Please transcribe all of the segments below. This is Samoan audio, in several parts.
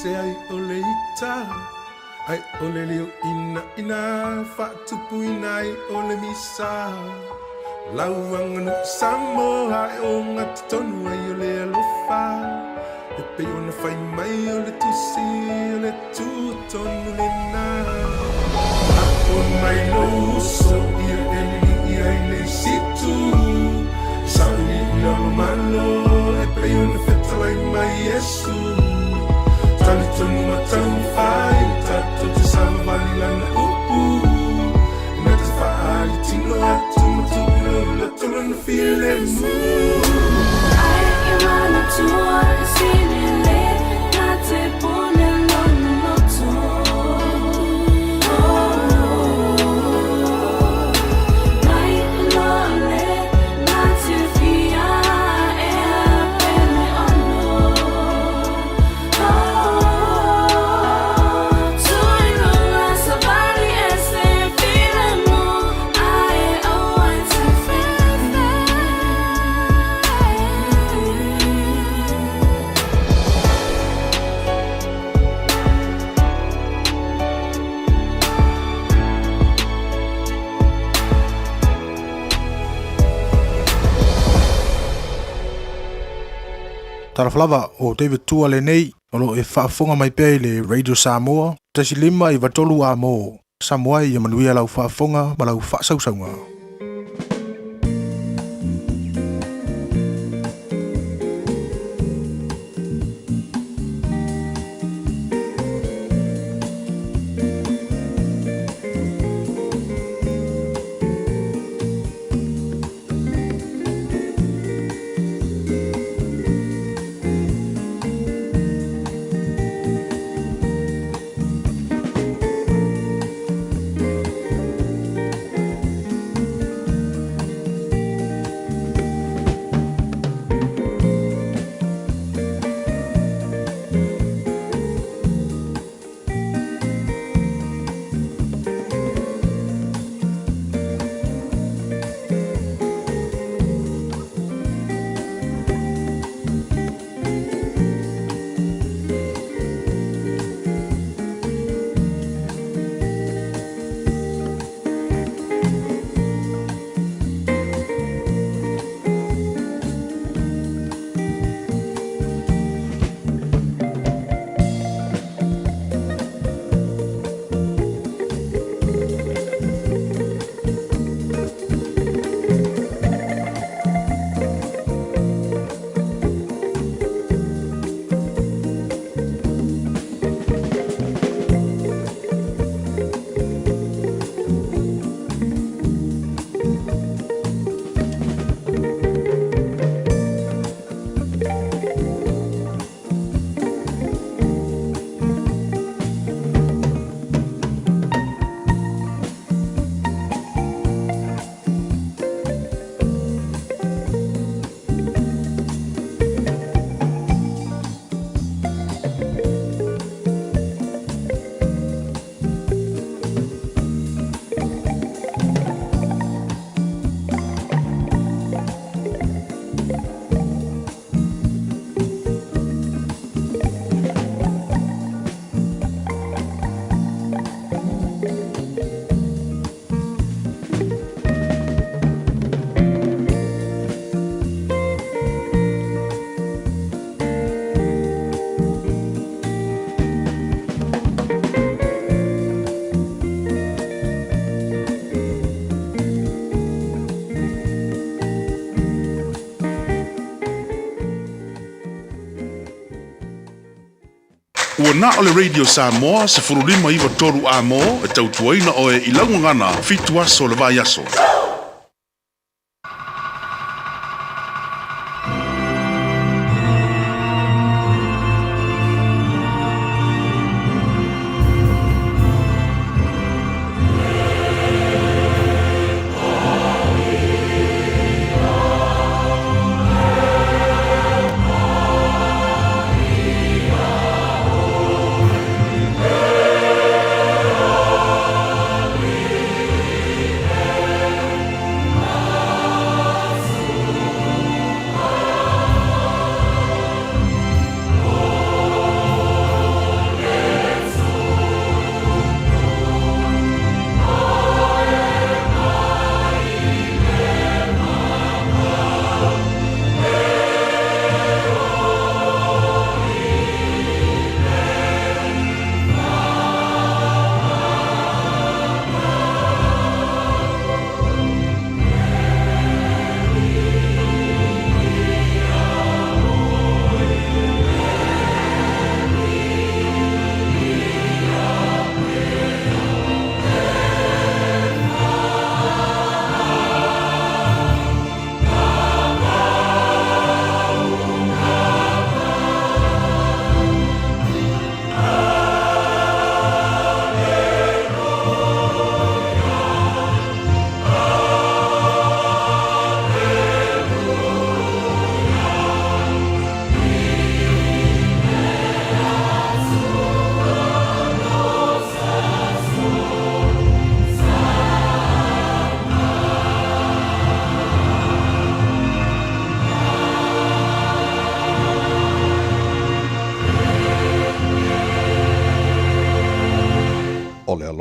ese ai o le ita ai o le leo ina ina faatupuina ai o le misa lau aganuu Samoa e ogatotonu ai o le alofa e pei ona fai mai o le tusi o le tutonu lena lafo mai lou uso ia e liligi ai le isi itu sailiili malo e pei ona fetalai mai Iesu talitonu ma taumafai tatou te savavali lana upu na te faaali tino atu ma tuu i lou loto lona filemu. Ai e manatua e sili le na te pune lona loto. Mai loa le na te fia ea pele ono. Tuiluga savali ese filemu ae aua te fefe. Talofa lava o David Tua lenei o lo o e faafofoga mai pea i le Radio Samoa 1 5 93 amo Samoa ia manuia lau faafofoga ma lau faasausauga. Ua na o le Radio Samoa 15 93 amo e tautuaina oe i lau gagana 7 aso o le vaiaso.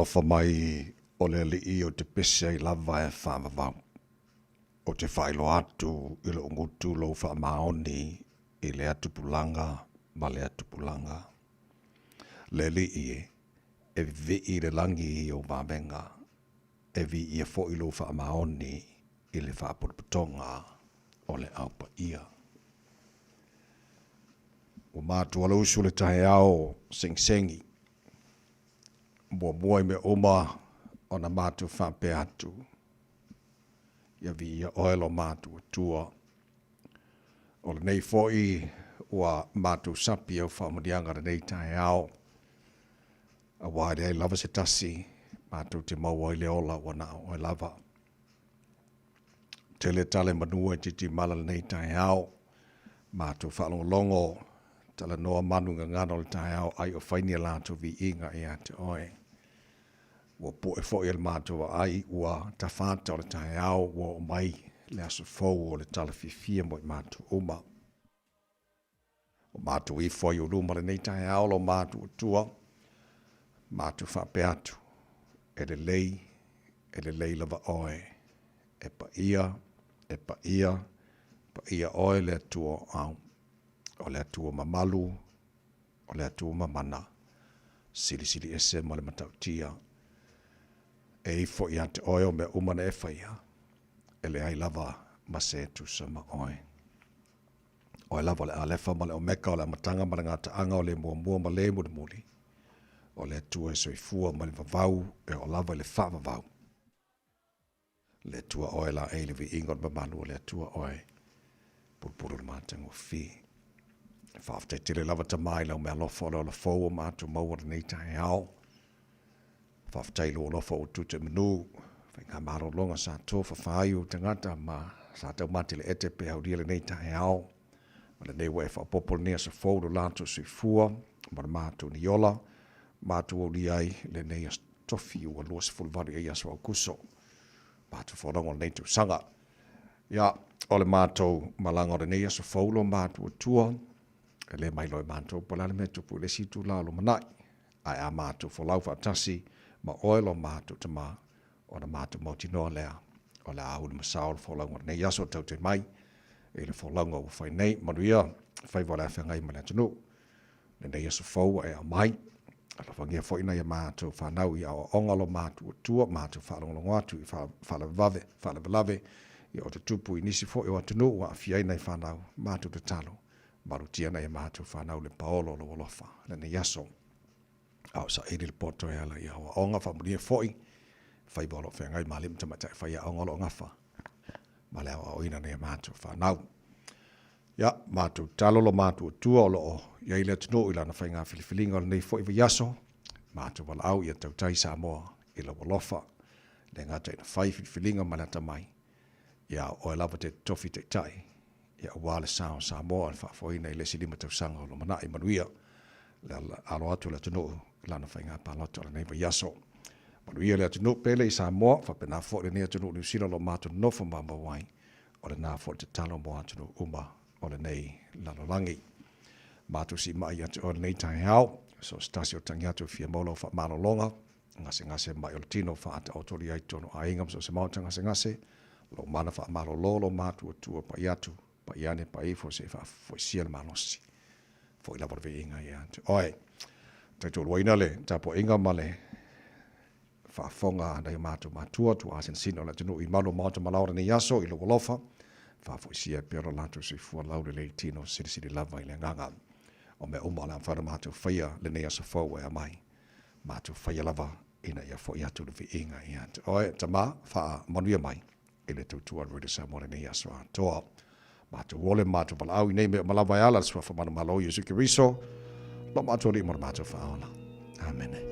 Alofa mai o le Alii ou te pese ai lava e faavavau. Ou te faailoa atu i lou gutu lou faamaoni i lea tupulaga ma lea tupulaga. Le Alii e, e vivii le lagi i ou vavega, e viia foi lou faamaoni i le faapotopotoga o le Au Paia. Ua matua le usu le taeao segisegi, muamua i mea uma ona matou faapea atu, Ia viia oe lo matou Atua. O lenei foi ua matou sapi au faamanuiaga lenei taeao, aua e leai lava se tasi matou te maua ai le ola ua na o oe lava. Tele tala e manua i Titimala lenei taeao. Matou faalogologo, talanoa manu gagana o le taeao ai o fai ni a latou viiga ia te oe. Ua poe foi e le matou vaai ua tafa ata o le taeao ua oo mai le aso fou o le tala fiafia mo i matou uma. O matou ifo ai o luma lenei taeao lo matou Atua, matou faapea atu, e lelei, e lelei lava oe, e paia, e paia, paia oe le Atua o au, o le Atua mamalu, o le Atua mamana, silisili ese ma le matautia. E ifo ia te oe o mea uma na e faia, e leai lava ma se tusa ma oe. Oe lava o le Alefa ma le Omeka, o le Amataga ma le Gataaga, o le Muamua ma le Mulimuli, o le Atua e soifua mai le vavau e oo lava i le faavavau. Le Atua oe laei le viiga o le mamalu o le Atua oe pulupulu le matagofie. Faafetai tele lava Tama i lau mealofa o le ola fou o matou maua lenei taeao. Faafetai i lou alofa ua tutu i manu, faigamalologa sa tofafa ai ou tagata ma sa taumate le ete pe aulia lenei taeao. Ma lenei ua e faaopoopo lenei aso fou lo latou soifua ma le matou niola, matou aulia ai lenei aso tofi ua 28 ai aso Aukuso. Matou folauga o lenei tausaga. Ia, o le matou malaga o lenei aso fou lo matou Atua, e le mailoa e matou po o le a le mea e tupu i le isi itula o lumanai. Ae a matou folau faatasi ma oe lo matou Tama, ona matou mautinoa lea, o le a uli ma sao le folauga o lenei aso taute mai i le folauga ua fai nei. Manuia faiva o le afeagai ma le atunuu. Lenei aso fou ua e aumai. Alofagia foi nai a matou fanau i aoaoga lo matou Atua, matou faalogologo atu i faalavelave, faalavelave i o tutupu i nisi foi o atunuu ua aafia ai nai fanau, matou tatalo. Malutia nai a matou fanau le paolo o lou alofa lenei aso. A o saili le poto e ala i aoaoga, faamanuia foi faiva o lo o feagai ma alii ma tamaitai faiaoga o lo o gafa ma le aoaoina o nai a matou fanau. Ia, matou tatalo lo matou Atua o lo o i ai le atunuu i lana faiga filifiliga o lenei foi vaiaso, matou valaau ia tautai Samoa i lou alofa, le gata ina fai filifiliga ma le atamai, ia oe lava te tofi taitai, ia aua le sa o Samoa i le faafoeina i le isi 5 tausaga o lumanai manuia le alo atu o le atunuu i lana faiga palota o lenei vaiaso. Manuia le atunuu pele i Samoa, faapena foi lenei atunuu Niu Sila o lo o matou nonofo maumau ai, o lena foi le tatalo mo atunuu uma o lenei lalolagi. Matou siimai ia te oe lenei taeao, so o se tasi o tagi atu e fia maua lau faamalologa, gasegase mai o le tino faataotolia ai totonu o aiga ma so o se maota gasegase, lou mana faamalolo lo matua tua pai atu, pai ane pai ifo se i faafoisia le malosi. Foi lava le viiga ia te oe. Taitoluaina le tapuaiga ma le faafofoga a nai o matou matua, tuaasinasina o le atunuu i malu o maota ma laoa lenei aso i lou alofa, faafoisia pea lo latou soifua laulelei tino silisili lava i le agaga. O mea uma o le a mafai ona matou faia lenei aso fou e aumai. Matou faia lava ina ia foi atu le viiga ia te oe, Tama, faamanuia mai i le tautua a le Radio Samoa lenei aso atoa. Matou ole ma matou valaau i nei mea uma lava e ala le suafa manumalo o Iesu Keriso, lo matou Alii ma lo matou Faaola. Amene.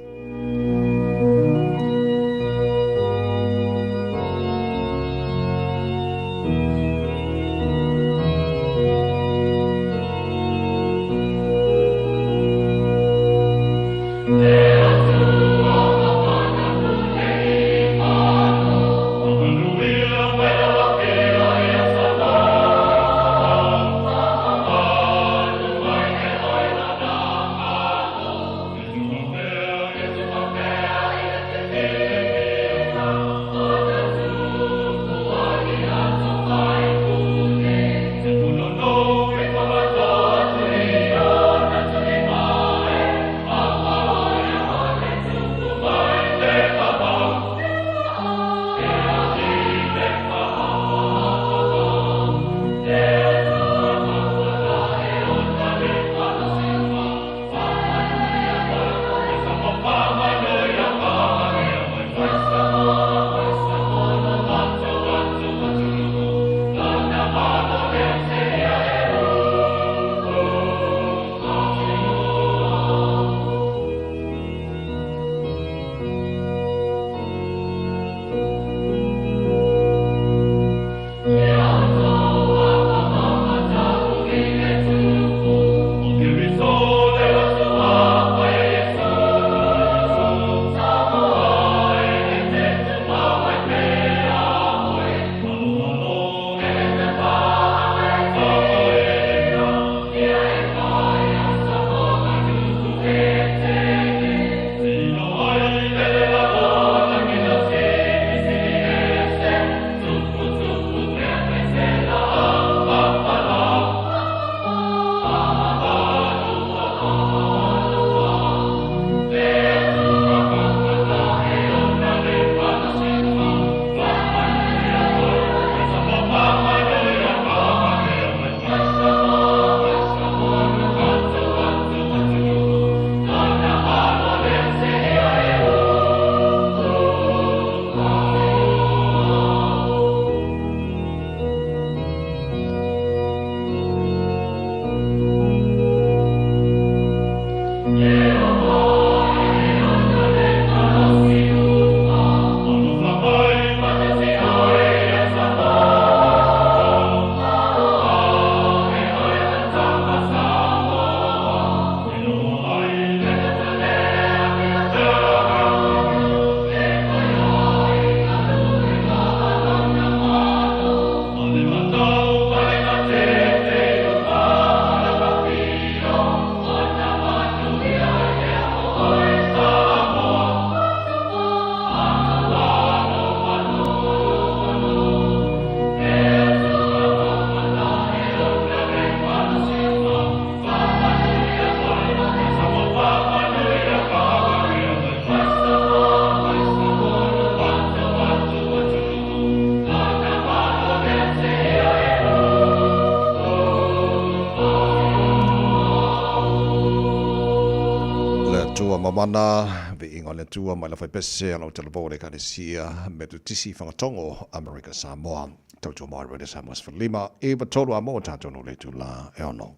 Atua Mamana, viiga o le Atua mai le faipese a lau talavou o le Ekalesia Metotisi Fagatogo Amerika Samoa. Tautua mai Radio Samoa 15 93 a mo tātou no le tula e ono.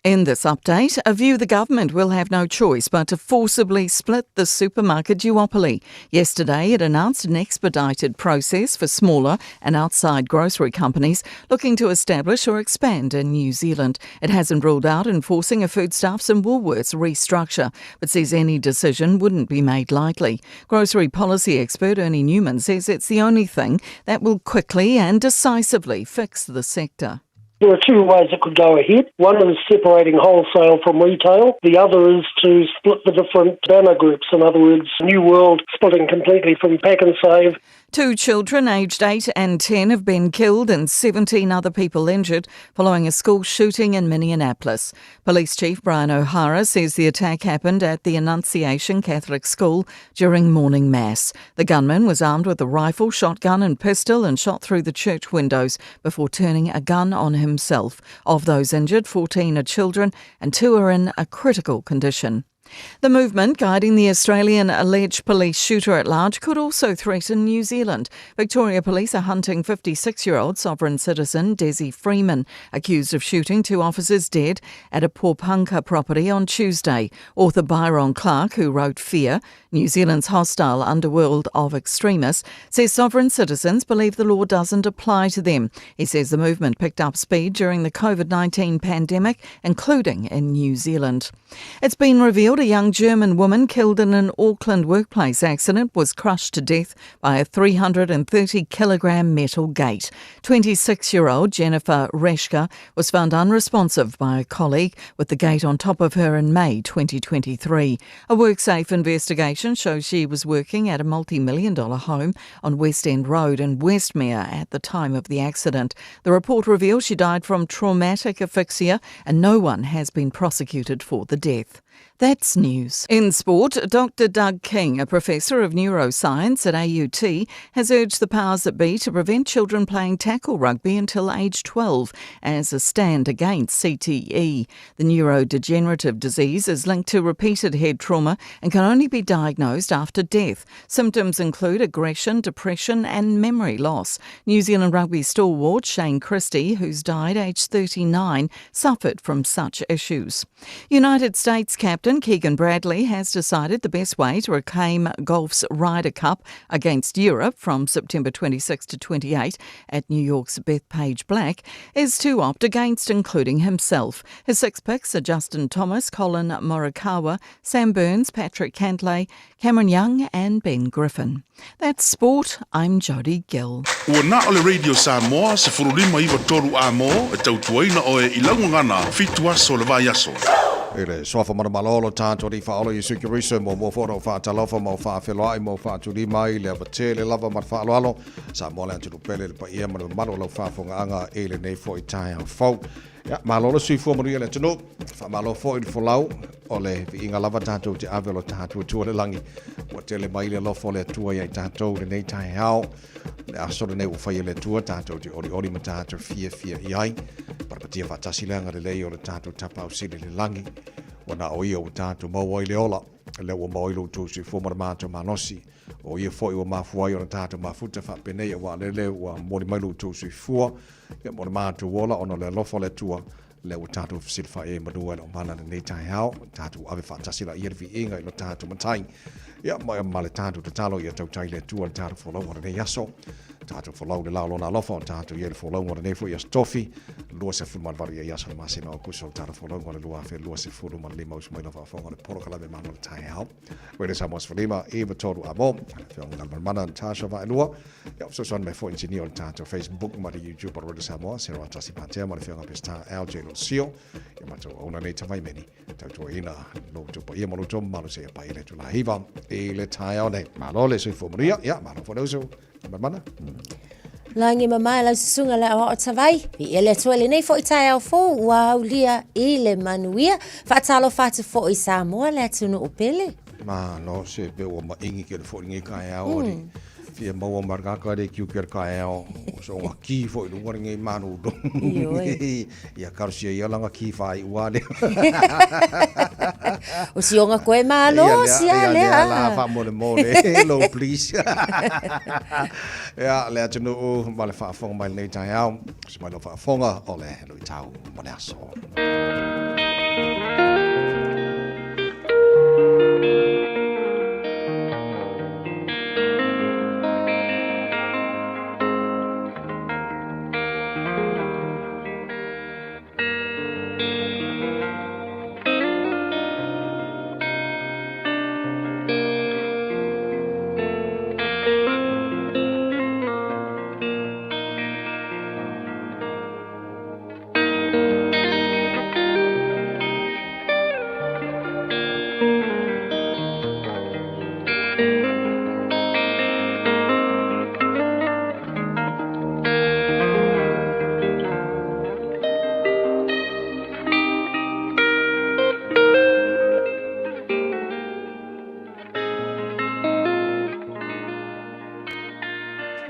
In this update, a view the government will have no choice but to forcibly split the supermarket duopoly. Yesterday, it announced an expedited process for smaller and outside grocery companies looking to establish or expand in New Zealand. It hasn't ruled out enforcing a foodstuffs and Woolworths restructure, but says any decision wouldn't be made lightly. Grocery policy expert Ernie Newman says it's the only thing that will quickly and decisively fix the sector. There are two ways it could go ahead. One is separating wholesale from retail. The other is to split the different banner groups. In other words, New World splitting completely from Pak'nSave. Two children aged 8 and 10 have been killed and 17 other people injured following a school shooting in Minneapolis. Police Chief Brian O'Hara says the attack happened at the Annunciation Catholic School during morning mass. The gunman was armed with a rifle, shotgun and pistol and shot through the church windows before turning a gun on himself. Of those injured, 14 are children and two are in a critical condition. The movement guiding the Australian alleged police shooter at large could also threaten New Zealand. Victoria Police are hunting 56 year old sovereign citizen Desi Freeman, accused of shooting two officers dead at a Porepunkah property on Tuesday. Author Byron Clark, who wrote Fear, New Zealand's hostile underworld of extremists, says sovereign citizens believe the law doesn't apply to them. He says the movement picked up speed during the COVID 19 pandemic, including in New Zealand. It's been revealed a young German woman killed in an Auckland workplace accident was crushed to death by a 330 kilogram metal gate. 26 year old Jennifer Reschka was found unresponsive by a colleague with the gate on top of her in May 2023. A WorkSafe investigation shows she was working at a multi million dollar home on West End Road in Westmere at the time of the accident. The report reveals she died from traumatic asphyxia and no one has been prosecuted for the death. That's news. In sport, Dr. Doug King, a professor of neuroscience at AUT, has urged the powers that be to prevent children playing tackle rugby until age 12 as a stand against CTE. The neurodegenerative disease is linked to repeated head trauma and can only be diagnosed after death. Symptoms include aggression, depression, and memory loss. New Zealand rugby stalwart Shane Christie, who's died aged 39, suffered from such issues. United States captain Keegan Bradley has decided the best way to reclaim golf's Ryder Cup against Europe from September 26 to 28 at New York's Bethpage Black is to opt against including himself. His six picks are Justin Thomas, Collin Morikawa, Sam Burns, Patrick Cantlay, Cameron Young and Ben Griffin. That's sport. I'm Jody Gill. Ua na o le Radio Samoa 1593 A mo e tautuaina oe i lau gagana fitu aso le vaiaso. I le suafa manumalo lo tātou alii faaola Iesu Keriso e muamua foi ona ou faatalofa ma ou faafeloai ma ou faatulima ai le ava tele lava ma le faaaloalo Samoa le atunuu pele le paia ma le mamalu o lau faafofogaaga i lenei foi taeao fou. Ia, malo le soifua manuia le atunuu. Faamalo foi i le folau o le viiga lava tatou te ave o lo tatou Atua i le lagi. Ua tele mai le alofa o le Atua ia i tatou i lenei taeao. Le aso lenei ua faia e le Atua tatou te olioli ma tatou fiafia i ai. Parapatia faatasi le agalelei o le tatou Tapaau Sili i le lagi. Ua na o ia ua tatou maua ai le ola. Lea ua maua ai lo outou soifua ma le matou malosi. O ia foi ua mafua ai ona tatou mafuta faapenei aua lele ua momoli mai lo outou soifua. Ia mo le matou ola ona o le alofa o le Atua, lea ua tatou fesilafai ai malua i lau mana lenei taeao, tatou ave faatasi laia le viiga i lo tatou Matai. Ia, ma, ma le tatou tatalo ia tautai le Atua le tatou folauga o lenei aso. Tatou folau le la o lona alofa o tatou i ai le folauga o lenei foi aso tofi, 28 ia i aso le masina o Akuso le tatou folauga o le 2025 usu mai lau faafofoga o le polokalame Malo le taeao. Radio Samoa 15, 93 a mo, le afioga Galumalemana Natasha Vaelua, Ia, fesoasoani mai foi inisinia o le tatou Facebook ma le YouTube o Radio Samoa, Sero Atasi Patea ma le afioga Pestar LJ Losio. Ia matou auauna nei Tavaimeni, tautuaina lo outou paia ma lo outou mamalu seia paia le itula hiva i le taeao nei. Malo le soifua manuia, ia, malo foi le uso, Manamana. Lagi mamae lau susuga le aoao tavai, viia le Atua i lenei foi taeao fou ua aulia i le manuia. Faatalofa atu foi i Samoa le atunuu pele. Malo se pe ua maʻigi kele foʻi lenei taeao mm. ali fia maua ma le tagata le kiu kele taeao so nga ki foʻi luga lenei malulu. Ia karosia ia langa ki faaiʻu a lea. O si onga koe malo sia lea. Ia la faamolemole low please. Ia le atunuu ma le faafofoga mai lenei taeao. Se mai lau faafofoga o le luitau mo le aso.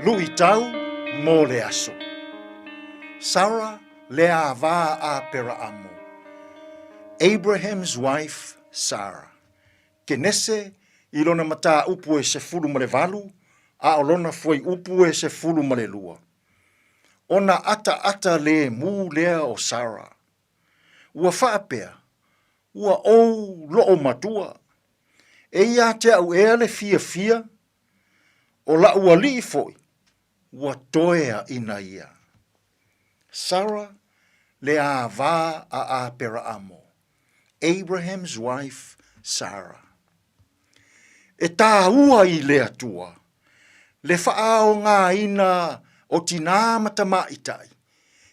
Luitau mo le aso. Sara le ava a Aperaamo. Abraham's wife Sarah. Kenese i lona mataupu e 18 a o lona fuaiupu e 12. Ona ataata lemu lea o Sara. Ua faapea, Ua ou loomatua. E ia te au ea le fiafia, o la'u alii foi, ua toeaina ia. Sara le ava a Aperaamo, Abraham's wife Sarah. E tāua i le Atua le faaogaina o tinā ma tamaitai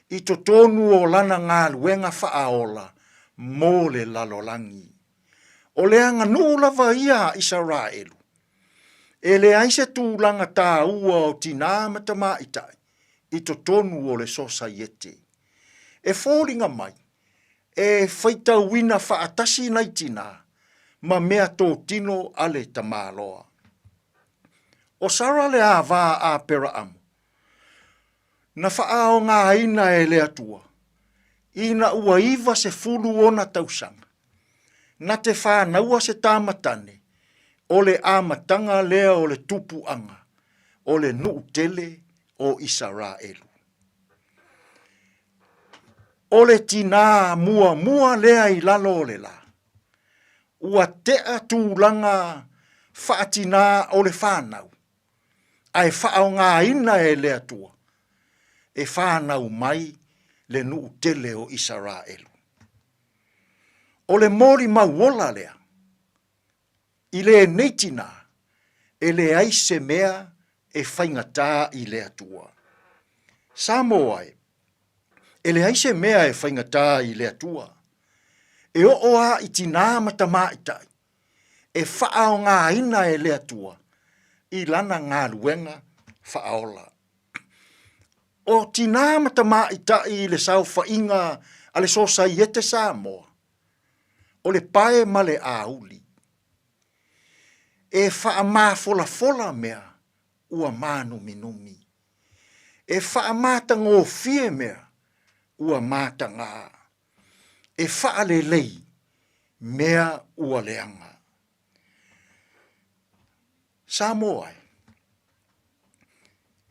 i totonu o lana galuega faaola mo le lalolagi. O le aganuu lava ia a Isaraelu. E leai se tulaga tāua o tinā ma tamaitai i totonu o le sosaiete. E foliga mai, e faitauina faatasi nai tinā ma mea tōtino a le tamaloa. ʻO Sara le ava a Aperaamo, na faaogaina e le Atua ina ua 90 ona tausaga, na te whānaua se tāmatane o le amataga lea o le tupuaga o le nuu tele o Isaraelu. O le tinā muamua lea i lalo o le lā, ua tea tulaga faatinā o le whānau, ae faaaogaina e le Atua e whānau mai le nuu tele o Isaraelu. O le molimau ola lea, i lenei tinā, e leai se mea e faigata i le Atua. Samoa e, e leai se mea e faigata i le Atua. E oo a i tinā ma tamaitai, e faaogaina e le Atua i lana galuega faaola. O tinā ma tamaitai i le saofaiga a le Sosaiete Samoa, o le pae ma le auli. E faamafolafola mea ua mānuminumi. E faamatagofie mea ua matagā. E faalelei mea ua leaga. Samoa e,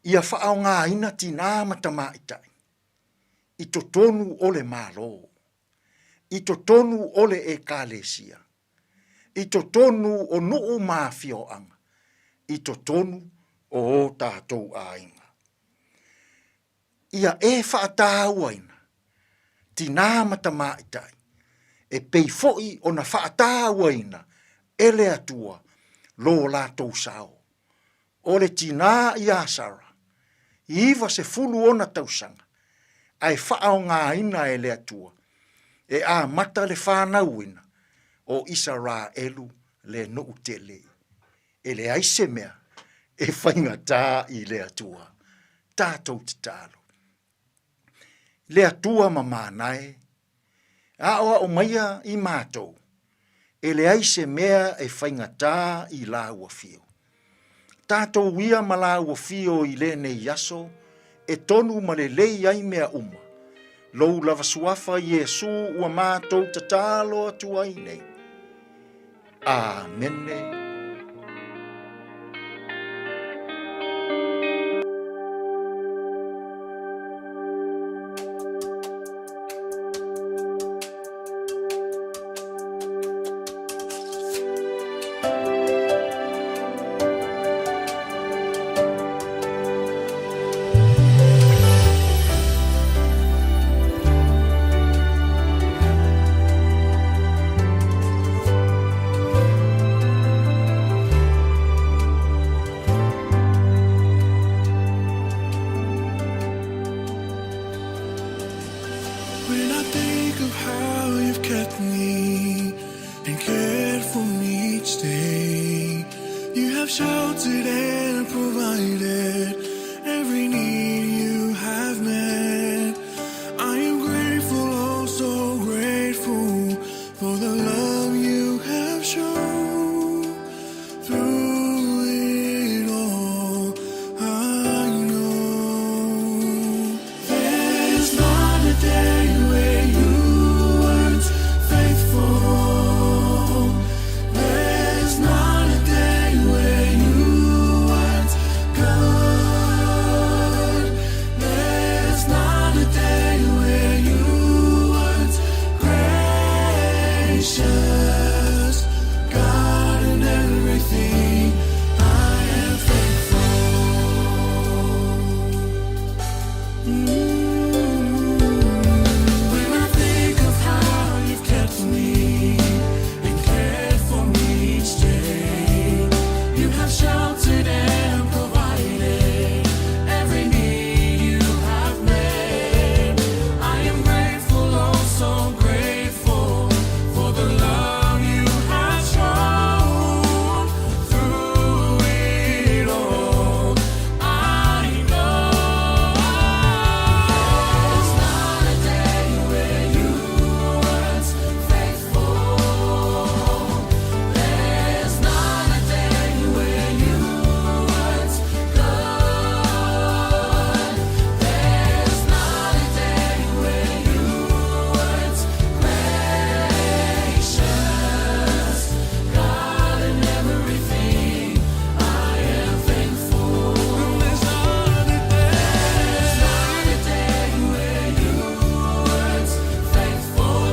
ia faaaogaina tinā ma tamaitai i totonu o le Malo, i totonu o le Ekalesia, i totonu o nuu ma afioaga, i totonu o ō tātou aiga. Ia e faataauaina, tinā ma tamaitai, e pei foi ona faataauaina e le Atua lo latou sao. O le tinā iā Sara, 90 ona tausaga, ae faaogaina e le Atua e amata le whanauina o Isaraelu le nuu tele. E leai se mea e faigata i le Atua. Tātou tatalo. Le Atua ma mānae, aoao maia i mātou. E leai se mea e faigata i lāu afio. Tatou ia ma lāu afio i lenei aso, e tonu ma lelei ai mea uma. Lou lava suafa Iesu ua matou tatalo atu ai nei. Amene. When I think of how you've kept me and cared for me each day, you have sheltered and provided every need you have met. I am grateful, oh so grateful for the love you have shown. Through it all, I know there's not a day where you weren't faithful. There's not a day where you weren't good. There's not a day where you weren't gracious. God in everything, I am thankful. When I think of how you've kept me and cared for me each day, you have sheltered and provided every need you have met. I am grateful, oh so grateful for the love you have shown through it all. I know there's not a day where you weren't faithful. There's not a day where you weren't good. There's not a day where you weren't gracious. God in everything, I am thankful. There's not a day, there's not a day where you weren't faithful.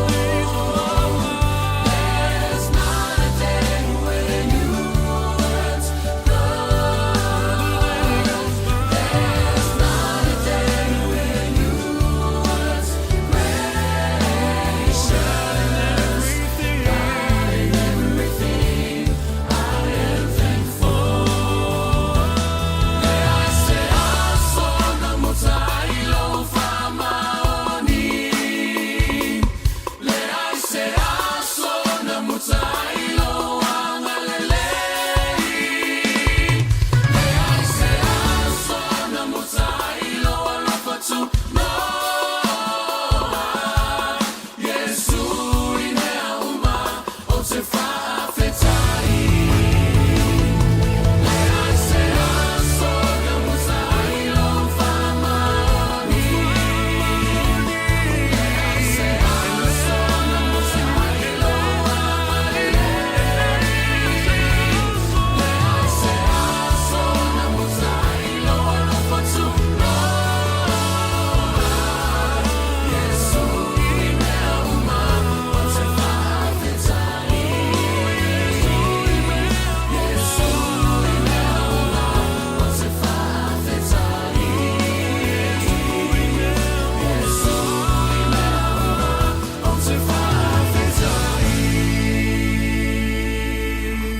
There's not a day where you weren't good. There's not a day where you weren't gracious. God in everything, I am thankful.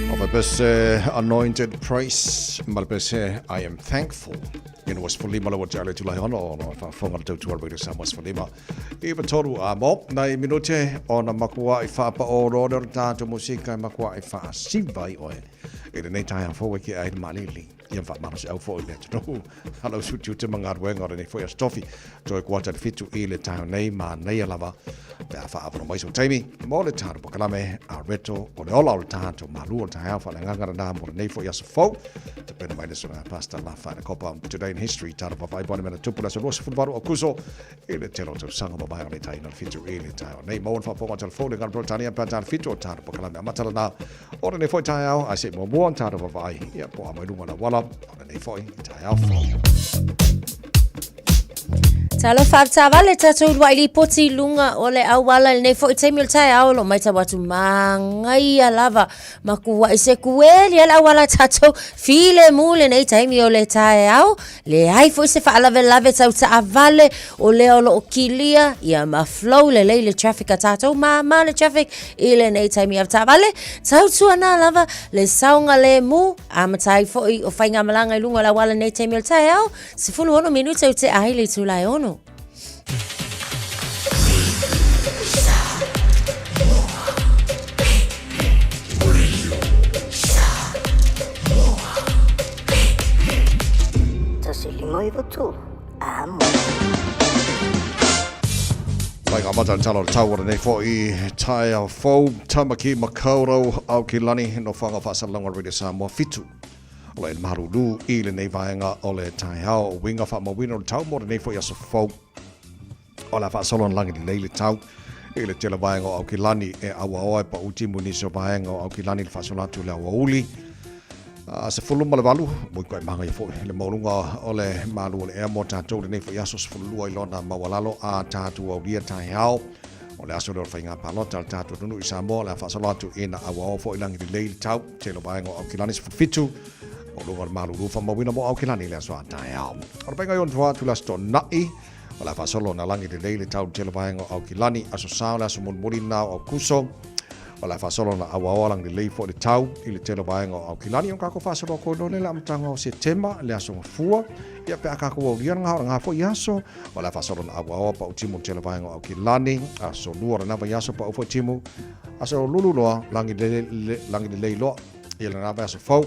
O faapea Anointed Praise ma le pese I am thankful. Ina ua 15 le ua te ale tulahi ono ona o faafofoga le tautua Radio Samoa 15 i 3 a mo nai minute ona makuaʻi faapaʻō loa lea o le tatou musika e makuaʻi faasiva ai oe i lenei taeao fou e ke ai le malili. Ia faamalosiau foi i le atunuu a lau tiute ma galuega o lenei foi Aso Tofi. Toe kuata le 7 i le taeao nei, manaia lava pe a faaavanoa mai sou taimi mo le tatou polokalame a Reto o le ola o le tatou malu o le taeao faaleagaga lena mo lenei foi aso fou. Tapena mai le susuga Pastor Lafa Kopa. Today in History, tatou vaavaai po o le mea na tupu le aso 28 o Akuso i le tele o tausaga mavae o le taina le 7 i le taeao nei. Maua le faafofoga telefoni le gana Peretania pe a ta le 7 o tatou polokalame amata lena o lenei foi taeao ae se i muamua ona tatou vaavaai ia po o a mai luga o le auala o lenei foi taeao fou. Talofa avetaavale tatou uluai lipoti i luga o le auala i lenei foi taimi o le taeao o lo o matau atu magaia lava ma kuaʻi se kueli a le auala tatou filemu lenei taimi o le taeao leai foi se faalavelave tau taavale o lea o lo o kilia ia ma flow lelei le traffic a tatou māmā le traffic i lenei taimi avetaavale tautuana lava le saogalemu amata ai foi o faigamalaga i luga o le auala lenei taimi o le taeao 16 minute ua tea ai le itula e 6. Amo. Mai ngā mata tala o tau o nei foi taeao fou, Tamaki Makaurau, Aukilani, no whanga whaasalonga Radio Samoa 7. O le malulu i lenei vaega o le taeao o uiga faamauina o le tau mo lenei foi aso fou. O le a faasolo ana lagi lelei le tau i le tele vaega o Aukilani e auaoa e pau timu i nisi o vaega o Aukilani i le faasolo atu i le aoauli. 18, mui koe magaia foi le maualuga o le malu o le ea mo tatou lenei foi aso 12 i lona maualalo a tatou aulia taeao. O le aso lea o le faiga palota a le tatou atunuu i Samoa, o le a faasolo atu ina auaoa foi lagi lelei le tau. Tele o vaega o Aukilani 17, o luga o le malulu faamauina mo Aukilani i le aso a taeao. O le painga i ona tua atu le aso Toonai, o le a faasolo na lagi lelei le tau tele vaega o Aukilani, aso Sa o le aso mulimuli na o Aukuso, o le a faasolo na auaoa lagi lelei foi le tau i le tele vaega o Aukilani. O kākou faasolo atu ai loa le amataga o Setema, le aso Gafua, ia pe a kākou aulia ngā o ngā foi aso, o le a faasolo na auaoa pau timu tele vaega o Aukilani, aso Lua o lena vaiaso pau foi timu, Aso lulu loa, lagi lelei, lagi lelei loa, ia lena vaiaso fou,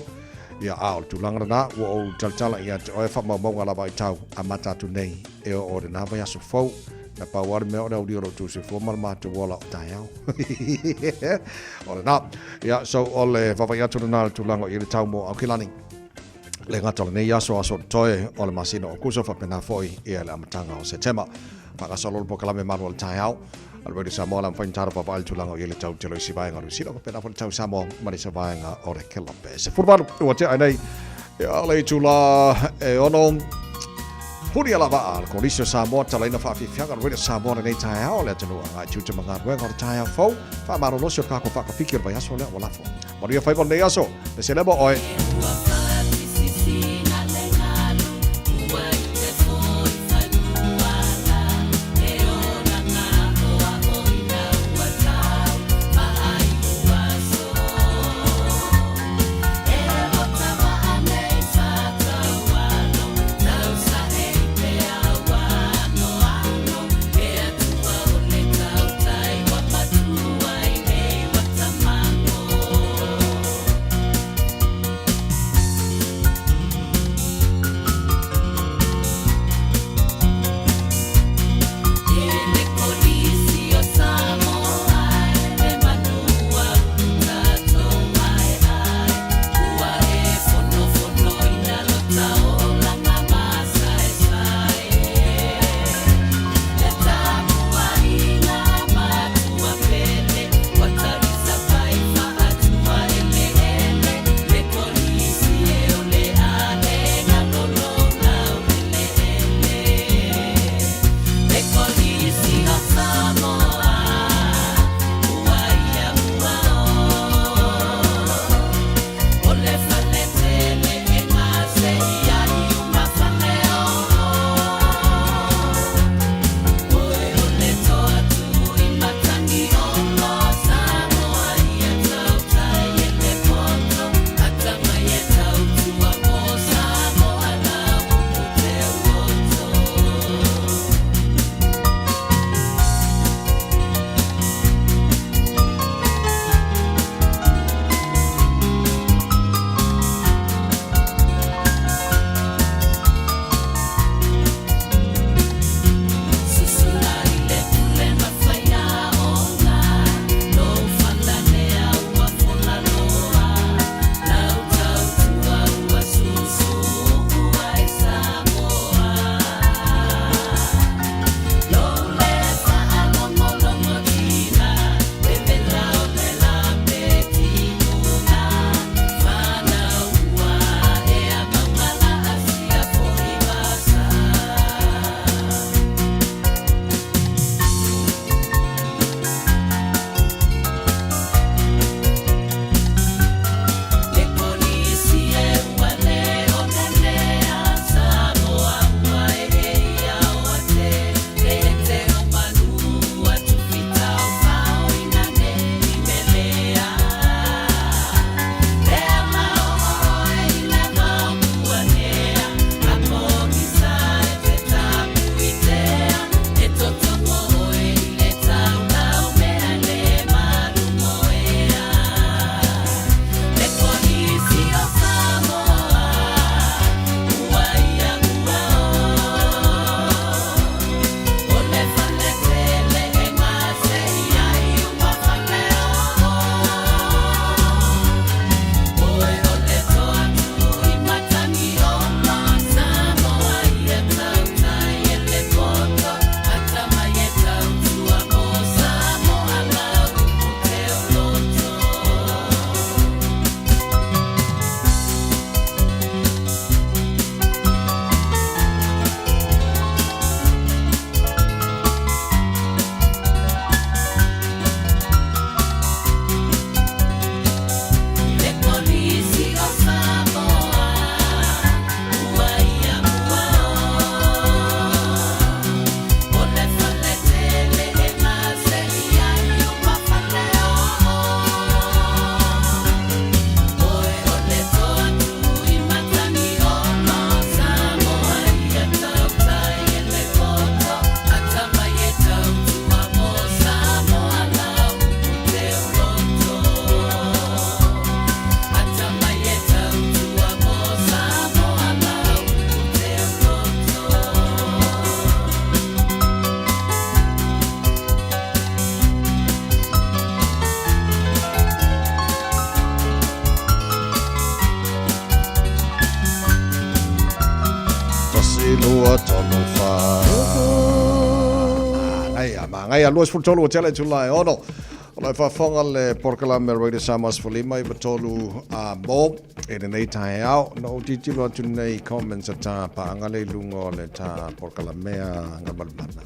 ia a o le tulaga lena, ua ou talatala ia te oe faamaumauga lava i tau amata atu nei, e oo o lena vaiaso fou, na pau lava le mea o le aulia o lo outou soifua ma le matou ola o taeao. O lena, ia, so o le vaavaai atu lena i le tulaga o i le tau mo Aukilani. Le gata o lenei aso, aso totoe o le masina o Akuso, faapena foi ia le amataga o Setema. Faagasolo le polokalame malu o le taeao a le Radio Samoa la mafai ona talo vaavaai le tulaga o i ai le tau tele o isi vaega o Niu Sila, faapena foi le tau Samoa ma le isi vaega o le Kelope. 18 ua tea ai nei ia le itula e 6. Huli ala vaa le Kolisi o Samoa talaina faafiafiaga le Radio Samoa lenei taeao le atunuu agai tiute ma galuega o le taeao fou faamalolosi o le kākou faakapiki o le vaiaso lea ua lafo. Manuia faiva o lenei aso. Le selema oe. lua, tolu, fa. Manaia, manaia, 23 ua tele itula e ono. O lo o faafofoga le polokalame Radio Samoa 15 i tolu a mo e lenei taeao. Na ou tilotilo atu nei i comments a ta paaga le i luga o le ta polokalame a Galumalemana.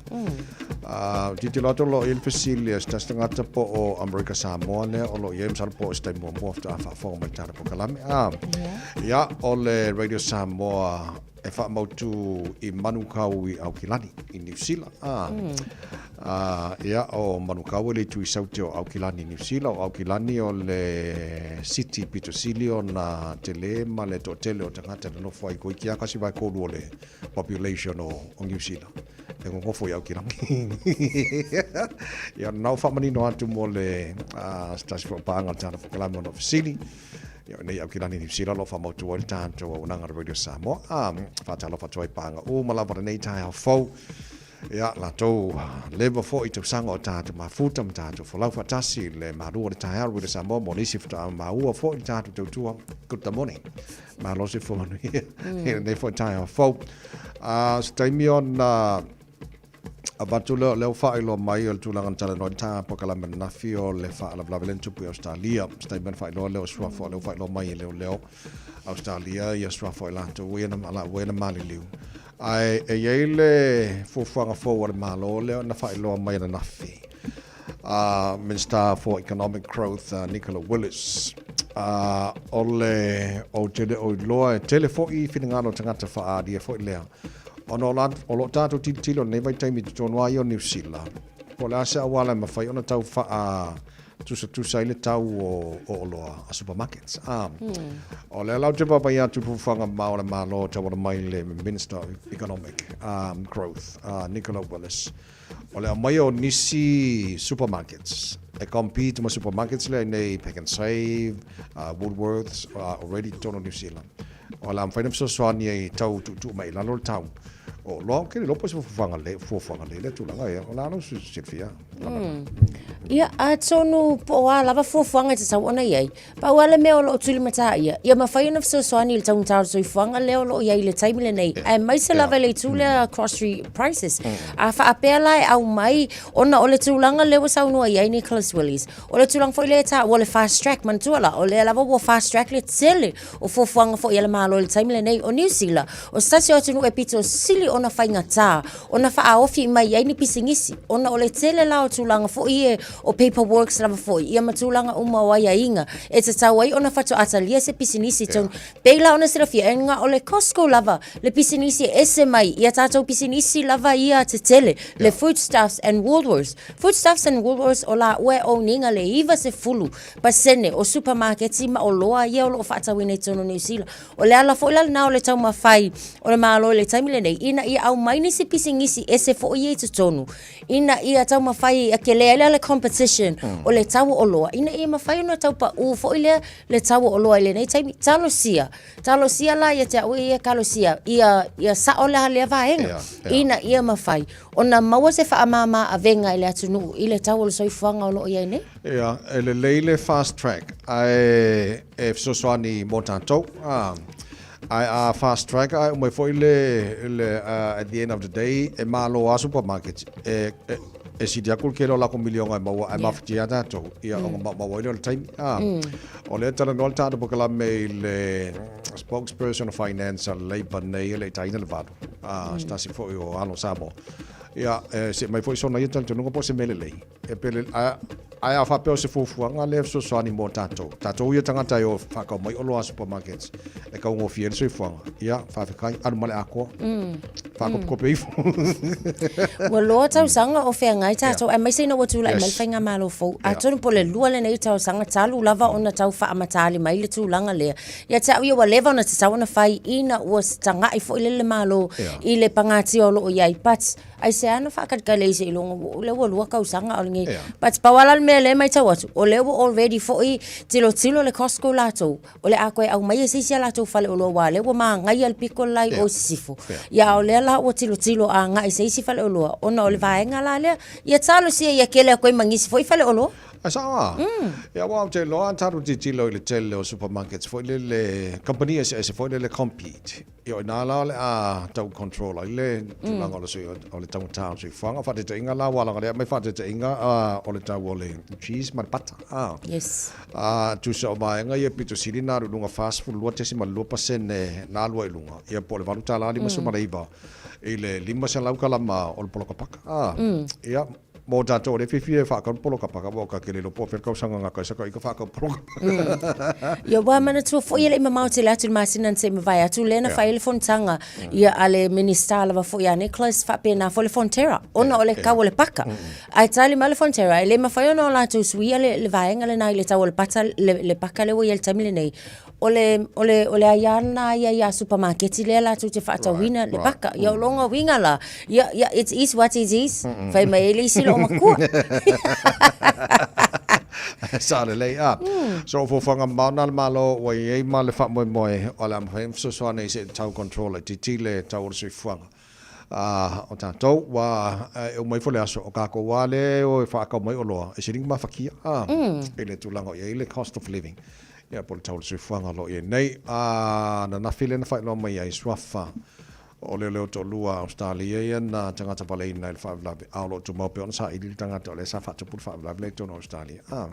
Uh, tilotilo atu o lo o i ai le fesili a se tasi tagata po o Amerika Samoa lea o lo o i ai masalo po o se taimi muamua faatoa faafofoga mai i le tatou polokalame. Ah, ia, o le Radio Samoa e faamautu i Manukau i Aukilani i Niu Sila. Ah, ah, ia, o Manukau e le itu i saute o Aukilani i Niu Sila. O Aukilani o le city pito sili ona tele ma le toatele o tagata e nonofo ai koe ki a kasi vaetolu o le population o, o Niu Sila. E nonofo i Aukilani. Ia, na o faamanino atu mo le uh, se tasi foi o paaga o le tatou polokalame ona o fesili. Ia, nei Aukilani Niu Sila o lo o faamautu ai le tatou auaunaga a le Radio Samoa. A, faatalofa atu ai paaga uma lava lenei taeao fou. Ia, latou leva foi i tausaga o tatou mafuta ma tatou folau faatasi le malu o le taeao Radio Samoa mo nisi faatoa maua foi le tatou tautua. Good morning. Malo se fua manuia i lenei foi taeao fou. A, se taimi ona avatu lea, lea ua faailoa mai o le tulaga na talanoa ai le ta polokalame ananafi o le faalavelave lea na tupu i Ausetalia. Se taimi ona faailoa lea o suafa, o lea ua faailoa mai e leoleo Ausetalia ia suafa o i latou ia na, ua ia na maliliu. Ae e i ai le fuafuaga fou a le Malo lea na faailoa mai ananafi a Minister for Economic Growth uh, Nicola Willis. Uh, o le ou te le o iloa e tele foi finagalo o tagata faaalia foi lea. Ona o, la, o lo o tātou tilotilo i lenei vaitaimi i totonu lava ia o Niu Sila, po o le a se auala e mafai ona tau faa tusatusa ai le tau o, o oloa a supermarkets. Ah, mm. O lea la ou te vaavaai atu i fuafuaga mamao a le Malo e tauala mai le Minister of Economic um, Growth, uh, Nicola Willis. O le aumaia o nisi supermarkets e compete ma supermarkets lea i nei Pack and Save, uh, Woolworths, uh, already totonu o New Zealand. O le a mafai ona fesoasoani ai tau tuutuu mai i lalo le tau o oloa. Ou te le iloa po o se fuafuaga lelei, fuafuaga lelei lea tulaga ia. O le a lou silafia? Mm. Ia, atonu po o a lava fuafuaga e tatau ona i ai. Pau lava le mea o lo o tulimatā ia, ia mafai ona fesoasoani i le taugata o le soifuaga lea o lo o i ai i le taimi lenei, aemaise lava i le itu lea grocery prices. A faapea la e aumai ona o le tulaga lea ua saunoa i ai Nicholas Willies, o le tulaga foi lea e taua o le fast track, manatua la, o lea lava ua fast track le tele o fuafuaga foi a le Malo i le taimi lenei. O Niu Sila, o se tasi o atunuu e pito sili ona faigata ona faaofi mai ai ni pisinisi, ona o le tele la o tulaga foi ia o paperworks lava foi, ia ma tulaga uma o aiaiga e tatau ai ona faatoa talia se pisinisi tonu. Pei la ona silafia, e na o le Costco lava le pisinisi e ese mai ia tātou pisinisi lava ia tetele, le Foodstuffs and Woolworths. Foodstuffs and Woolworths o laua e own ina le 90% o supamaketi ma oloa ia o lo o faatauina i totonu o Niu Sila. O le ala foi la lena o le taumafai o le Malo i le taimi lenei ina ia aumai nisi pisinisi ese foi ia i totonu ina ia taumafai ia tele ai le competition o le tau o oloa ina ia mafai ona tau paʻū foi lea le tau o oloa i lenei taimi. Talosia, talosia la ia te au ia talosia ia, ia sao la lea vaega yeah, yeah. ina ia mafai ona maua se faamāmā avega i le atunuu i le tau o le soifuaga o lo o i ai nei. Ia, e lelei le fast track ae e fesoasoani mo tatou. Ah, ae a fast track ae uma ai foi le, le uh, at the end of the day e malo a supermarket e, e, e sili atu le tele o latou miliona e maua ae yeah. mafatia tatou ia mm. ona maumau ai lea o le taimi. Ah, mm. O lea talanoa le tatou polokalame i le spokesperson of finance a le Labour nei e le i taina le valu. Ah, mm. se tasi foi o alo Samoa. Ia, e, se mai foi sona ia talitonuga po o se mea lelei. E pele, ae, ae a faapea o se fuafuaga lea e fesoasoani mo tatou, tatou ia tagata e o faatau mai oloa a supermarkets e taugofie ai le soifuaga, ia, faafetai, alu ma le atoa, mm. faakopikope ifo. Ua loa tausaga o feagai tatou, yeah. aemaise ina ua tulai yes. mai le faigamalo fou. Yeah. Atonu po le lua lenei tausaga talu lava ona tau faamatali mai le tulaga lea. Ia te au ia ua leva ona tatau ona fai ina ua tagai foi lele le Malo yeah. i le pagatia o lo o i ai. But Aisea na faakalikali ai seiloga o lea ua lua kausaga o lenei. Yeah. But pau lava la le mea lea e maitau atu, o lea ua already foi tilotilo le Costco latou, o le a toe aumaia se isi a latou faleoloa aua o lea ua magaia le pito le la i o i sisifo. Yeah. Ia a o lea la ua tilotilo agai i se isi faleoloa ona o le vaega la lea, ia talosia ia kele atu ai ma nisi foi faleoloa. Ae sao a? Ia aua ou te iloa a tatou tilotilo i le tele o supermarkets foi lele, kamupani eseese foi lele compete, ia o i ina la o le a tau control ai le tulaga o le sui, o le taugata o le soifuaga. O faataitaiga la ua laga lea aumai faataitaiga o le tau o le cheese ma le pata a. Yes. A tusa o vaega ia pito sili na alu i luga 42.2% na alu ai i luga, ia po o le $8.59 i le 500 kalama o le poloka paka. A, ia, Mō tātou o le fiafia e whākau poloka paka, wā ka kele lopo whia kausanga ngā kaisaka i ka whākau poloka paka. Ia ua manatua foi e le i mamao tele atu i le masina na se i mavae atu lea na fai ai le fonotaga ia a le Minista lava foi a Nicholas faapena foi le Fonterra ona o le kau o le paka. Ae tali mai le Fonterra e le mafai ona o latou suia le vaega lena i le tau o le pata le paka lea ua i ai i le taimi lenei. O le, o le, o le aia lena ia i a supamaketi lea latou te faatauina le paka. Ia o lona uiga la, ia, ia, it is what it is. Fai mai ai le isi loomatua. Sa lelei a. So o fuafuaga mamao na a le Malo ua i ai ma le faamoemoe o le a mafai ona fesoasoani i se tau control e titile tau o le soifuaga. A o tatou ua e uma ifo le aso o kākou a lea e o e faakau mai oloa e sili ona mafakia a i le tulaga o i ai le cost of living ia po o le tau o le soifuaga o lo o i ai nei. A ananafi lea na faailoa mai ai suafa o leoleo toalua a Ausetalia ia na tagata valeina i le faalavelave a o lo o tumau pea ona saili le tagata o lea sa faatupu le faalavelave lea i totonu o Ausetalia. A.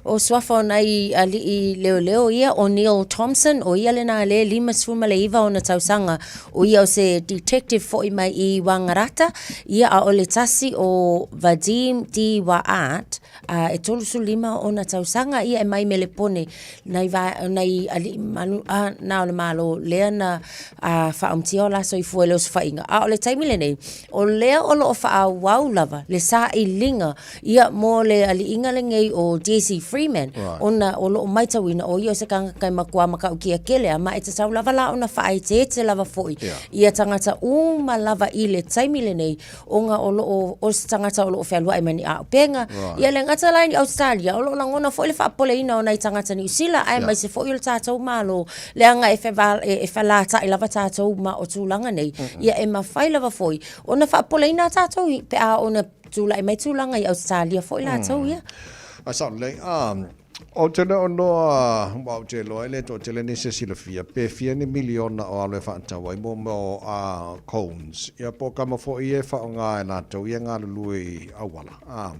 O suafa o nai aliʻi leoleo ia, ʻo Neil Thompson, ʻo ia lena lē 59 ona tausaga, ʻo ia o se detective foʻi mai i Wangaratta, ia a ʻo le tasi ʻo Vadim De Waart, a e 35 ona tausaga ia e mai Melepone, nai va, nai aliʻi manu, a, na o le Malo lea na a faaumutia o la soifua i le osofaiga. A o le taimi lenei, o lea o lo o faaauau lava le sailiga Ia, mo le aliiga lenei o Desi Freeman, right. ona o loo maitauina o ia o se tagata e matua matautia tele a ma e tatau lava la ona faaeteete lava foi yeah. ia tagata uma lava i le taimi lenei ona o loo o se tagata o loo fealuai mai ni auupega right. Ia le gata la i Australia o loo lagona foi le faapopoleina o nai tagata Niu Sila ae yeah. maise foi o le tatou Malo leaga e feva, e, e felatai lava tatou ma o tulaga nei mm -mm. Ia e mafai lava foi ona faapopoleina tatou pe a ona Tulai mai tulaga i Ausetalia foi latou ia. A sao lelei. Ou te le o noa, aua ou te iloa e le toatele nisi e silafia, pe fia ni miliona o alo e faatau ai mo mea o cones, ia po o kama foi ia e faaaoga e latou ia e galulue i auala.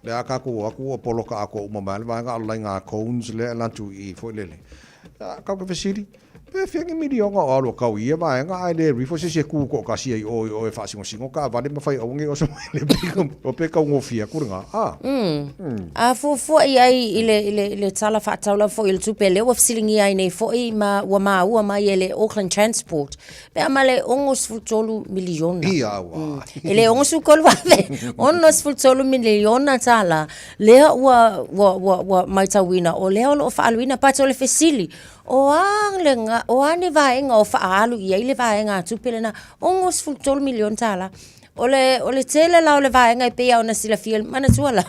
Lea a kakou o atu ua poloka atoa uma mai lava le vaega a o le laina cones lea e alu atu i i foi lele. Kau ke fesili, Pe fia ni miliona o alu kau i ia vaega ae le rifo se isi e kū toʻatasi ai i ʻō i ʻō e faasingosingō taavale ma fai aua nei oso mai le piko o pe taugofie atu lena a. A fuafua i ai i le, i le, i le tala faatatau lava foi o le tupe lea ua fesiligia ai nei foi ma ua maua mai e le Auckland Transport pe a ma le 63 miliona. Ia ua. E le 63 ave, 63 miliona tala lea ua, ua, ua, ua maitauina o lea o lo o faaaluina but o le fesili O a le, o a ni vaega o faaalu i ai le vaegatupe lena, $63 miliona tala. O le, o le tele la o le vaega e pei lava ona silafia, manatua la,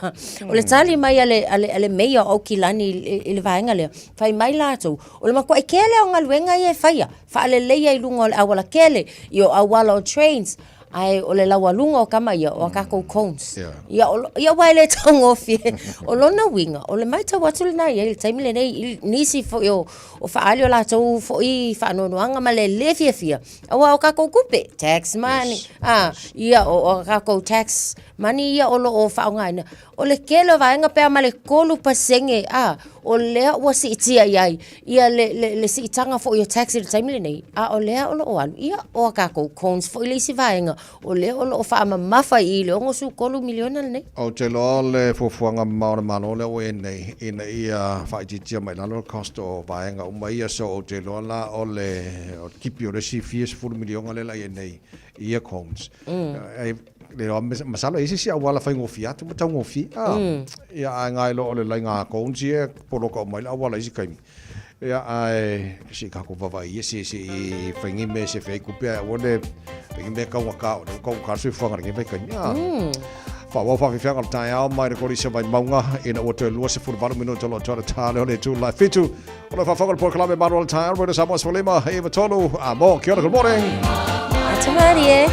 o le tali mai a le, a le, a le Mayor o Aukilani i, i le vaega lea, fai mai latou, o le matuai tele o galuega ia e faia, faaleleia i luga o le auala tele, i o auala o trains, ae o le laualuga o tama ia, o a tatou cones. Ia, o, ia aua e le taugofie. O lona uiga, o le matau atu lena i ai i le taimi lenei, i nisi foi o, o faaali o latou foi faanoanoaga ma le le fiafia, aua o tatou tupe, tax money, yes. Ah, ia, o, o tatou tax money ia o lo o faaaogaina. O le tele o vaega pe a ma le 3%, a, o lea ua siitia i ai ia le, le, le siitaga foi o tax i le taimi lenei, a o lea o lo o alu, ia, o a tatou cones foi le isi vaega, o lea o lo o faamamafa i i le $63 miliona lenei. Ou te iloa o le fuafuaga mamao a le Malo lea ua i ai nei, ina ia faaitiitia mai lalo le cost o vaega uma ia, so ou te iloa la o le tipi o le isi fia sefulu miliona lea la i ai nei i ia cones. E le iloa, masalo e i ai se isi auala faigofie atu ma taugofie, a, ia ae ngai loa o le laina cones ia e poloka uma ai le auala i isi taimi. Ia, ae se i tatou vaavaai ia se se i fai nei mea e sefe ai tupe ae aua le fai ni mea taugata o lea ua taugata le soifuaga i lenei vaitaimi. A, faaauau faafeafeaga o le taeao mai le Kolisi o Vaimauga ina ua toe 28 minute o lo o toe le tā lea o le itula e 7. O le faafofoga o le polokalame Malu o le Taeao, Radio Samoa 15 93 a mo. Kia ora, good morning. Atu marie.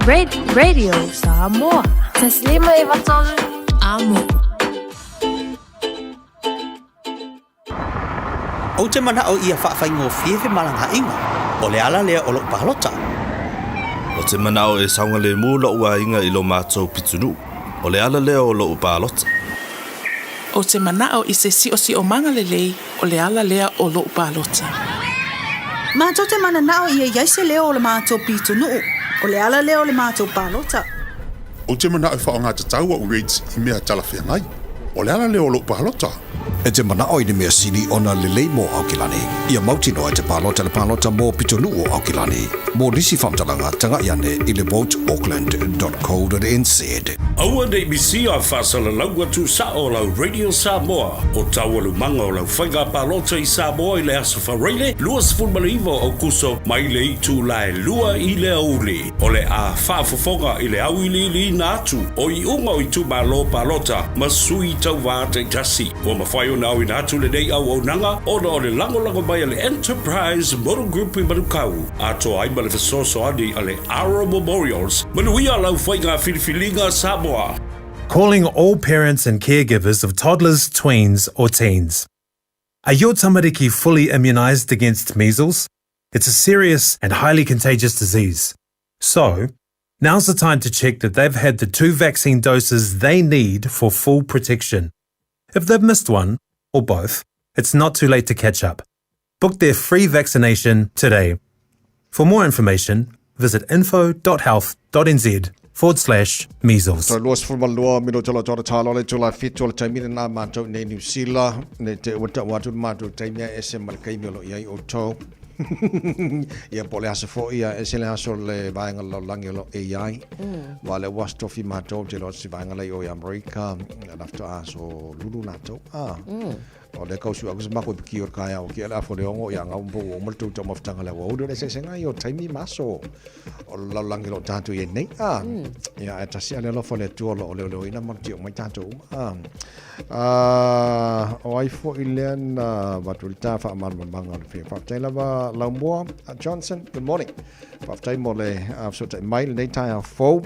Radio Samoa. 1 5 9 3 Amo. Ou te manaʻo ia faafaigofie femalagaaiga, o le ala lea o loʻu palota. Ou te manaʻo e saogalemu loʻu aiga i lo matou pitonuu, o le ala lea o loʻu palota. Ou te manaʻo i se siʻosiʻomaga lelei, o le ala lea o loʻu palota. Matou te mananao ia i ai se leo o le matou pitonuu, o le ala lea o le matou palota. Ou te manaʻo e faaaogatatau a'u rates i mea talafeagai. O le ala lea o loʻu palota. E te manaʻo i le mea sili ona lelei mo Aokelani. Ia mautinoa e te palota le palota mo pitonuu o Aokelani. Mo nisi faamatalaga, tagaʻi ane i le voteauckland.co.nz. Aua ne i misia faasalalauga tuusao o lau Radio Samoa o taualumaga o lau faiga palota i Samoa i le Aso Faraile 29 o Aokuso mai le itula e 2 i le aoauli. O le a faafofoga i le auiliiliina atu o iuga o itumalo palota ma sui tauva taitasi. Ua mafai ona aoina atu lenei auaunaga ona o le lagolago mai a le Enterprise Motor Group i Manukau, atoa ai ma le fesoasoani a le Aro Memorials. Manuia lau faiga filifiliga Samoa! Calling all parents and caregivers of toddlers, tweens or teens. Are your tamariki fully immunised against measles? It's a serious and highly contagious disease. So, now's the time to check that they've had the two vaccine doses they need for full protection. If they've missed one, or both, it's not too late to catch up. Book their free vaccination today. For more information, visit info.health.nz forward slash measles. Toe 22 minute o le talo le tula fitu o le taimi lena matou nei Niu Sila nei te ua tau atu le matou taimi a ese ma le kaimi o lo i ai outou. Ia po o le aso foi ia ese le aso le vaega lalolagi o lo e i ai. Wa le ua tofi matou te lo se vaega lei o i Amerika na faatoa aso lulu latou. Ah. O lea kau sui aku se mako i piki o le kaea o kia le afo le ongo ia ngau mpo ua uma le tou taumafataga le aua uli o le eseesega ia o taimi ma aso o le lalolagi o lo o tatou i ai nei a ia ae tasi a le alofa o le Atua o lo o leoleoina ma tio mai tatou uma a o ai foi lea na avatu i le ta faamalamalamaga o le fia faafetai lava Laumua Johnson good morning faafetai mo le fesootai mai lenei taeao fou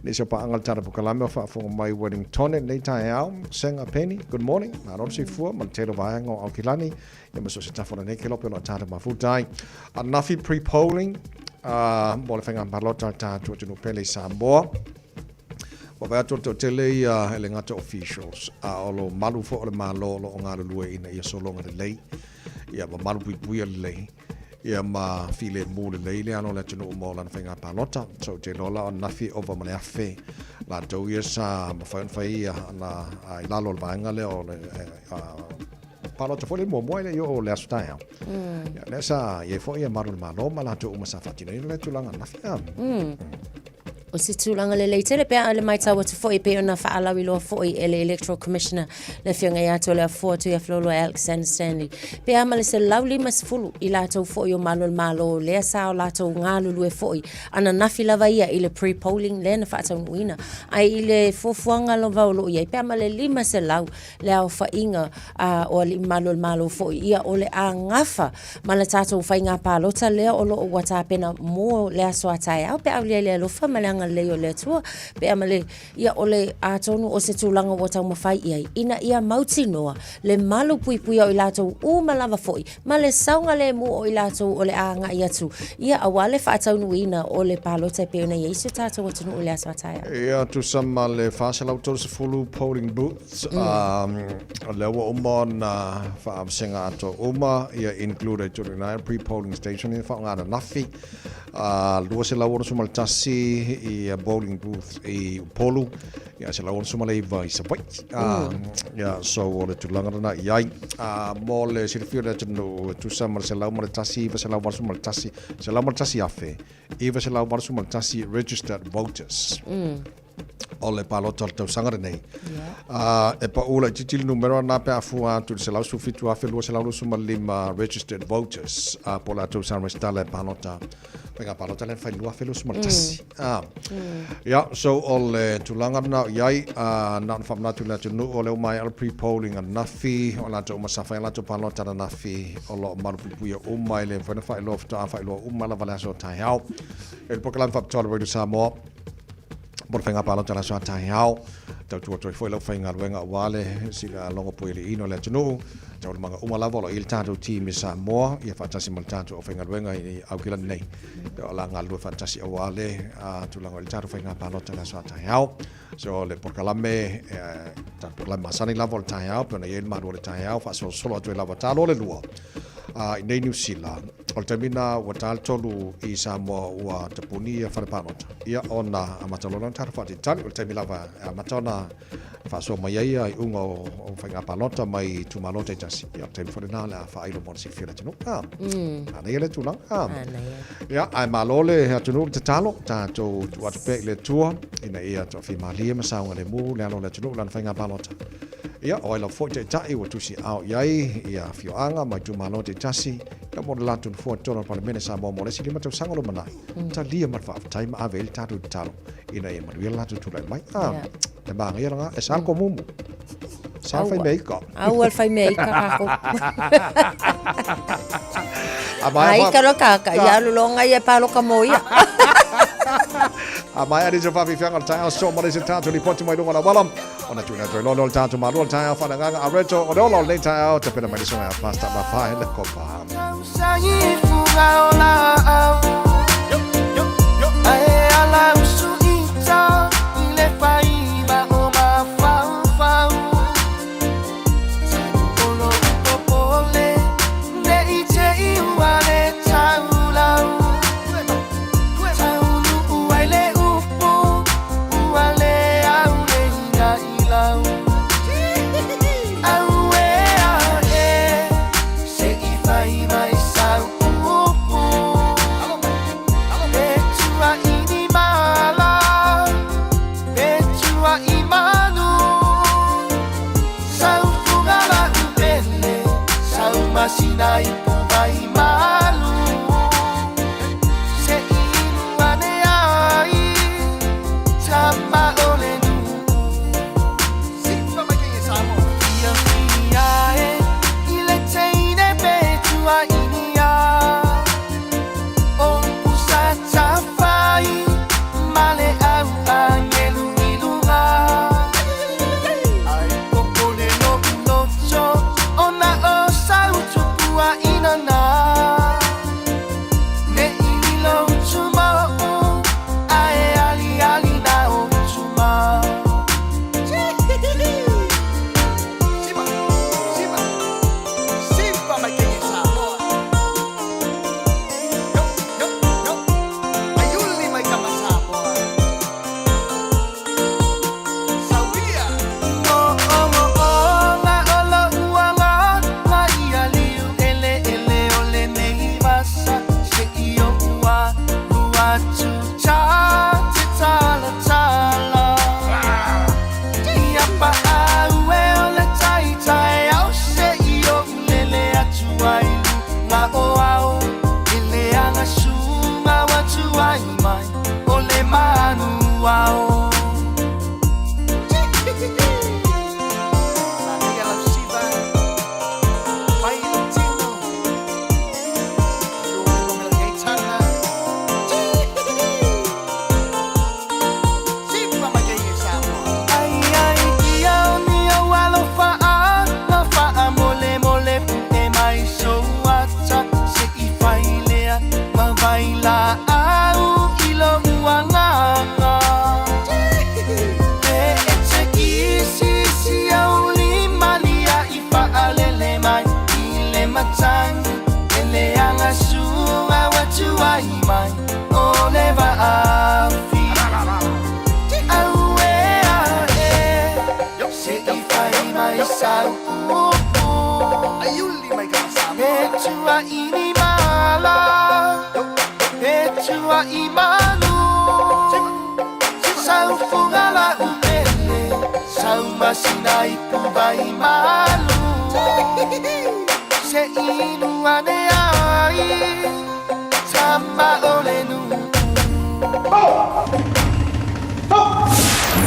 Nisi o paaga le Tala Pokalame o faafofoga mai Wellington i lenei taeao. Senga Penny, good morning. Malo le soifua ma le tele o vaega o Aokelani. Ia ma so o se tafa o lenei kelope o lo o tatou mafuta ai. Ananafi pre-polling uh, mo le faiga palota a tatou atunuu pele i Samoa. Ua vaai atu o le toatele ia e le gata officials, a o lo malu foi o le Malo o lo o galulue ina ia sologa lelei, ia ma malu puipuia lelei. Ia ma filemu lelei le alo o le atunuu mo lana faiga palota. So ou te iloa la o ananafi e ova ma le 1000 latou ia sa mafai ona fai ia ana i lalo o le vaega lea o le palota foi le muamua e le i oo le aso taeao. Ia lea sa i ai foi ia malu o le Malo ma latou uma sa faatinoina lea tulaga ananafi. O se tulaga lelei tele pe a le matau atu foi e pei ona faalauiloa foi e le Electoral Commissioner le Afioga ia Toleafoa Tuiafiloaloa Alexander Stanley pe a ma le 150 i latou foi o Malu o le Malo lea sa o latou galulue foi ananafi lava ia i le pre-polling lea na faataunuuina ae i le fuafuaga lava o lo o i ai pe a ma le 500 le aofaiga a o alii mamalu o le Malo foi ia o le a gafa ma le tatou faiga palota lea o lo o ua tapena mo le aso a taeao pe a aulia i le alofa ma le agalelei o le Atua pe a ma le ia o le atonu o se tulaga ua taumafai i ai ina ia mautinoa le malu puipuia o i latou uma lava foi ma le saogalemu o i latou o le a agai atu ia aua le faataunuuina o le palota e pei ona i ai si o tatou atunuu i le aso a taeao. Ia tusa ma le 430 polling booths, o lea ua uma ona faavasega atoa uma, ia include ai tonu i ina pre-polling station ia faaaoga ananafi, 261 i polling booths i Upolu, Ia, 169 i Savaii. Ia, so o le tulaga lena i ai. Mo le silafia o le atunuu, e tusa ma le 101, 981, 101,000, 981 registered voters. O le palota o le tausaga lenei. E pau laitiiti le numera lena pe a fua atu i le 117,225 registered voters, po o latou sa resitala e palota. Faiga palota lea na fai i le 2021. Ia, so o le tulaga lena o i ai, na ona faamanatu i le atunuu, o lea ua maea le pre-polling ananafi, o latou uma sa fai a latou palota ananafi, o lo o malupuipuia uma, e le mafai ona faailoa, faatoa faailoa uma lava le aso taeao. E le polokalame faapitoa a le Radio Samoa. Mo le faiga palota i le aso a taeao, tautua atu ai foi lau faigaluega aua le sila logo puialiiina o le atunuu. Taualumaga uma lava o lo o i ai le tatou team i Samoa, ia faatasi ma le tatou aufaigaluega i Aukilani nei. Ia o le a galulue faatasi aua le tulaga o le tatou faiga palota i le aso a taeao. So le polokalame, tatou polokalame masani lava o le taeao, pei ona i ai le malu o le taeao, faasolosolo atu ai lava ta loa le 2 i nei Niu Sila. O le taimi lena ua ta le 3 i Samoa ua tapuni ia fale palota, ia ona amata loa lea ona tatou faatalitali. O le taimi lava e amata ona faasoa mai ai ia iuga o faiga palota mai itumalo taitasi, ia o le taimi foi lena o le a faailo mo le silafia e le atunuu. Manaia lea tulaga. Ia, ae malo le atunuu le tatalo, tatou tuu atu pea i le Atua ina ia toafimalie ma saogalemu le alo o le atunuu i lana faiga palota. Ia, o ai lava foi taitai ua tusiaao i ai ia afioaga ma itumalo taitasi, ia mo le latou nofoa i totonu o le Palemene Samoa mo le isi 5 tausaga o lumanai, talia ma le faafetai ma ave ai le tatou tatalo ina ia manuia le latou tulai mai. E māngaia lena, e sa le komumu. Sa le fai mea ika. Aua le fai mea ika kākou. A ika loa kāka, ia alu loa ngai e pāloka mō ia. A mai ani se whawhiwhianga o le taeao so ma le se tātou lipoti mai lunga o le auala. Ona tuuina atu ai loa lea o le tātou malua o le taeao whananganga a Reto o le ola o lenei taeao tapena mai le susuga ia Pastor Mafae le Kopa.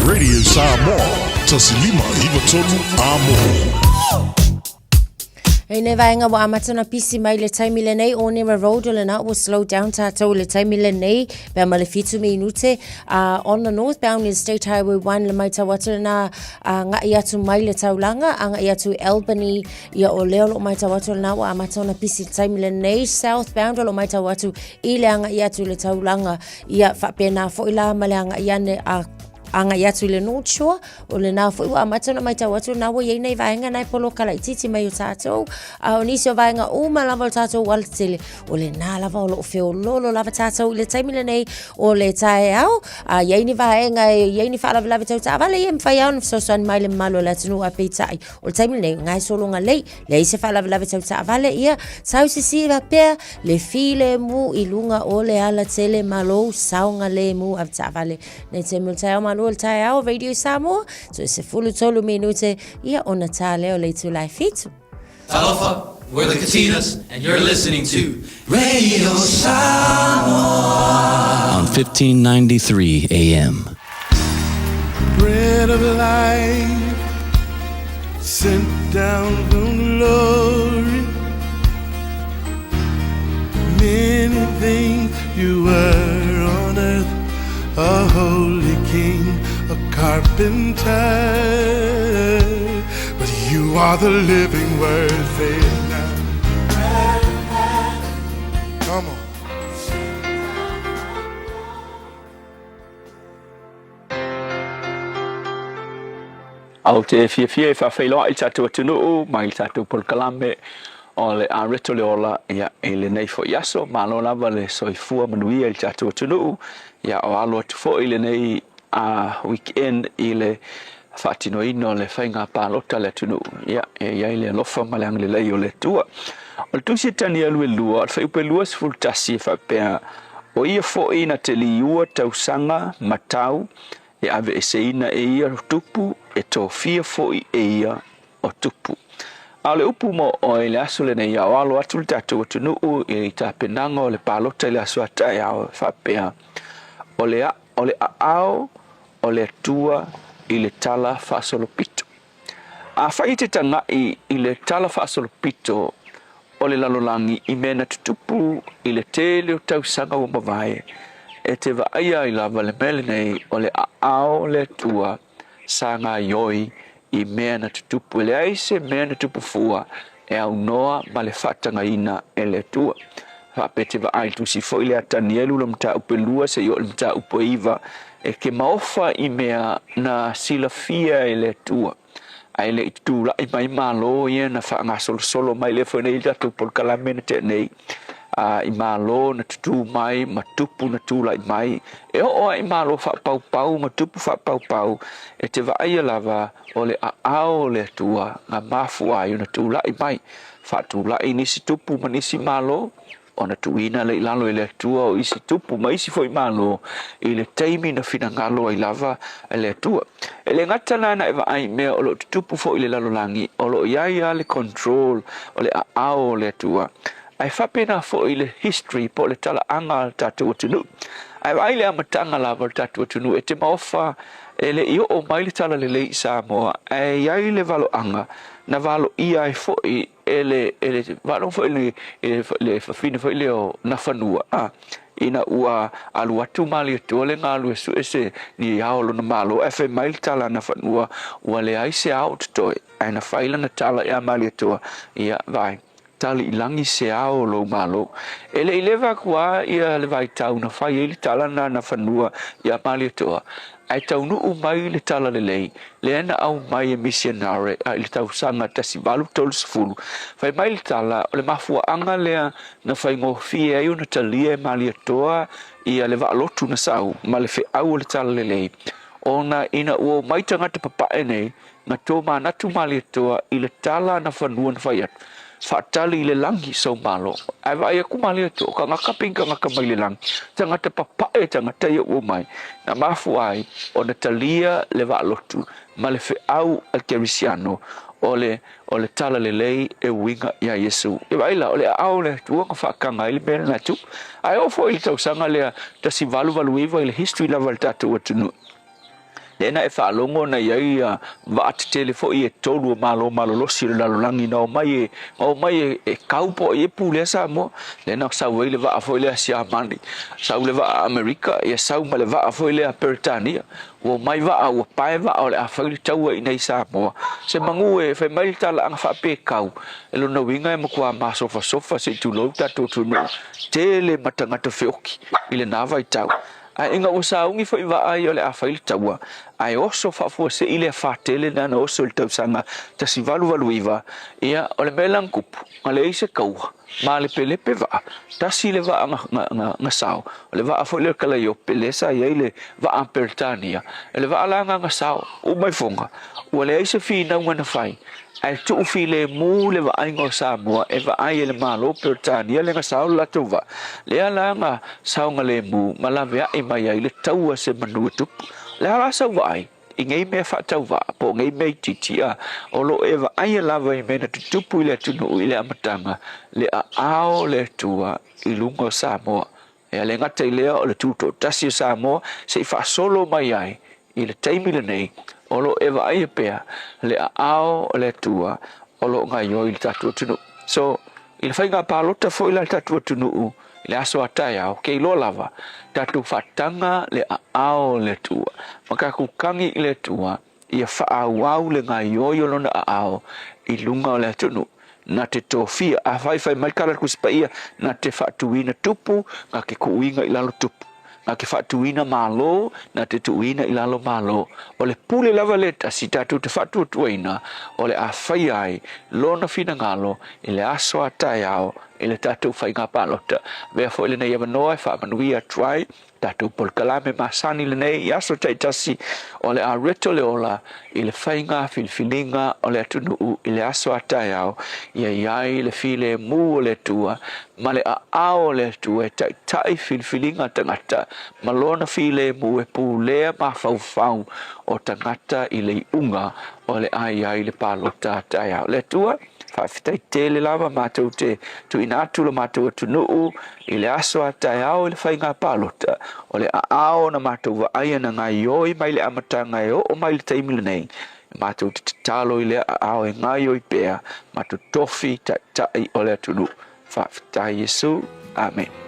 Radio Samoa, 1593 Amo. I nei vaega ua amata ona pisi mai le taimi lenei Onera Road o lena ua slow down tātou i le taimi lenei pea ma le 7 minute on the northbound is State Highway 1 le maitau atu lena agai atu mai le taulaga agai atu i Albany ia o lea o lo o maitau atu lena ua amata ona pisi le taimi lenei southbound o lo o maitau atu i le agai atu i le taulaga ia faapena foi la ma le agai ane a agai atu i le North Shore, o lena foi ua amata ona matau atu na ua iai nei vaega na e poloka laitiiti mai o tātou, a o nisi o vaega uma lava o le tātou alatele, o lena lava o lo o feololo lava tātou i le taimi lenei o le taeao, a iai ni vaega e iai ni faalavelave tau taavale, ia e mafai lava ona fesoasoani mai le mamalu o le atunuu, a peitai, o le taimi lenei, o gaesologa lei, leai se faalavelave tau taavale, ia tausisia pea le filemu i luga o le alatele ma lou saogalemu avetaavale. Nei taimi o le taeao malu o le taeao Radio Samoa, toe 13 minute ia ona tā lea o le itula e 7. Talofa, we're the Katinas, and you're listening to Radio Samoa on 1593 AM. Bread of life sent down from glory. Many things you were on earth, a holy king, a carpenter. But you are the living word, say it now. Come on. Ou te fiafia e faafeiloai i le tatou atunuu mai le tatou polokalame o le Areto le Ola ia, i lenei foi aso. Malo lava le soifua manuia i le tatou atunuu ia, o alo atu foi lenei weekend i le faatinoina o le faiga palota a le atunuu ia, e i ai le alofa ma le agalelei o le Atua. O le Tusi a Tanielu e 2, o le fuaiupu e 21 e faapea, O ia foi na te liua tausaga ma tau e aveeseina e ia o tupu, e tofia foi e ia o tupu. A o le upu mo oe i le aso lenei, a o alo atu le tatou atunuu i tapenaga o le palota i le aso a taeao, e faapea, O le, o le aao o le Atua i le tala faasolopito. Afai e te tagai i le tala faasolopito o le lalolagi i mea na tutupu i le tele o tausaga ua mavae, e te vaaia ai lava le mea lenei o le aao o le Atua sa gaoioi i mea na tutupu. E leai se mea na tupu fua e aunoa ma le faatagaina e le Atua. Faapea te vaai tusi foi le a Tanielu le mataupu e 2 seia oo i le mataupu e 9, e ke maofa i mea na silafia e le Atua, ae le i tutulai mai malo ia na faagasolosolo mai lea foi nei i le tatou polokalame na tea nei, a i malo na tutū mai ma tupu na tulai mai, e oo lava i malo faapaupau ma tupu faapaupau, e te vaaia lava o le aao o le Atua na mafua ai ona tulai mai, faatulai nisi tupu ma nisi malo, ona tuuina lea i lalo e le Atua o isi tupu ma isi foi malo i le taimi na finagalo ai lava e le Atua. E le gata la na e vaai i mea o lo o tutupu foi i le lalolagi, o lo o i ai lava le control o le aao o le Atua, ae faapena foi le history po o le talaaga a le tatou atunuu. Ae vaai i le amataga lava o le tatou atunuu, e te maofa e le i oo mai le talalelei i Samoa, ae i ai le valoaga na valoia ai foi e le, e le faalogo foi i le, le fafine foi lea o Nafanua, a, ina ua alu atu Malietoa le galue sue se ni ao o lona malo, ae fai mai le tala a Nafanua, ua leai se ao o totoe, ae na fai lana tala ia Malietoa, ia, vaai, tali i lagi se ao o lou malo. E le i leva atu a ia le vaitau na fai ai le tala na a Nafanua ia Malietoa, Ae taunuu mai le talalelei lea na aumai e misionare i le tausaga 1830, fai mai le tala o le mafuaaga lea na faigofie ai ona talia e Malietoa ia le vaalotu na sau ma le feau o le talalelei, ona ina ua omai tagata papae nei na tomanatu Malietoa i le tala na fanua na fai atu, Faatali i le lagi sou malo. Ae vaai atu Malietoa, o kagaka pei kagaka mai le lagi, tagata papae tagata ia ua omai, na mafua ai ona talia le vaalotu ma le feau a le Kerisiano o le o le talalelei e uiga iā Iesu. E vaai la, o le aao o le Atua na faataga ai le mea lena e tupu. Ae oo foi i le tausaga lea 1889 i le history lava o le tatou atunuu. Lea na e faalogo na i ai vaa tetele foi e tolu o Malo malolosi o le lalolagi na omai e na omai e, e kau po o ai e pulea Samoa. Lea na sau ai le vaa foi lea Siamani, sau le vaa Amerika, ia sau ma le vaa foi lea Peretania. Ua omai vaa, ua pae vaa o le a fai le taua i inei i Samoa. Se manu e fai mai le talaaga faapekau, e lona uiga e matua masofasofa se i tulou tatou atunuu tele ma tagata feoki i lena vaitau. Ae ina ua sauni foi vaa ia o le a fai le taua, ae oso faafuasei le afa tele lena na oso i le tausaga 1889, ia, o le mea la na tupu, na leai se taua, malepelepe vaa, tasi le vaa na, na, na, na sao, o le vaa foi lea o le Kalaiope, lea sa i ai le vaa a Peretania, o le vaa la lena na sao, uma ifoga, ua leai se finauga na fai, Ae tuu filemu le vaaiga o Samoa e vaai e le Malo Peretania lea na sao le latou vaa, lea la na saogalemu ma laveai mai ai le taua se manu e tupu. O le a la sau vaai i nei mea faatauvaa po o nei mea itiiti a o lo o e vaaia lava i mea na tutupu i le atunuu i le amataga le aao o le Atua i luga o Samoa. E le gata i lea o le tutoatasi o Samoa se i faasolo mai ai i le taimi lenei o lo o e vaaia pea le aao o le Atua o lo o gaoioi i le tatou atunuu. So, i le faiga palota foi la le tatou atunuu i le aso a taeao, ke iloa lava tatou faataga le aao o le Atua ma tatou kagi i le Atua ia faaauau le gaoioi o lona aao i luga o le atunuu, na te tofia, afai fai mai kala Tusi Paia, na te faatuina tupu, na te tuuina i lalo tupu, na te faatuina malo, na te tuuina i lalo malo. O le pule lava lea tasi tatou te faatuatuaina, o le a faia ai lona finagalo i le aso a taeao i le tatou faiga palota. Avea foi lenei avanoa e faamanuia atu ai Tatou polokalame masani lenei i aso taitasi o le a reto le ola i le faiga filifiliga o le atunuu i le aso a taeao, ia i ai le filemu o le Atua ma le aao o le Atua e taitai filifiliga tagata ma lona filemu e pulea mafaufau o tagata i le iuga o le a i ai le palota a taeao. Le Atua. Faafetai tele lava matou te tuuina atu lo matou atunuu i le aso a taeao i le faiga palota. O le aao na matou vaaia na gaioi mai le amataga e oo mai le taimi lenei. Matou te tatalo i lea aao e gaioi pea, matou tofi taitai o le atunuu. Faafetai Iesu. Amen.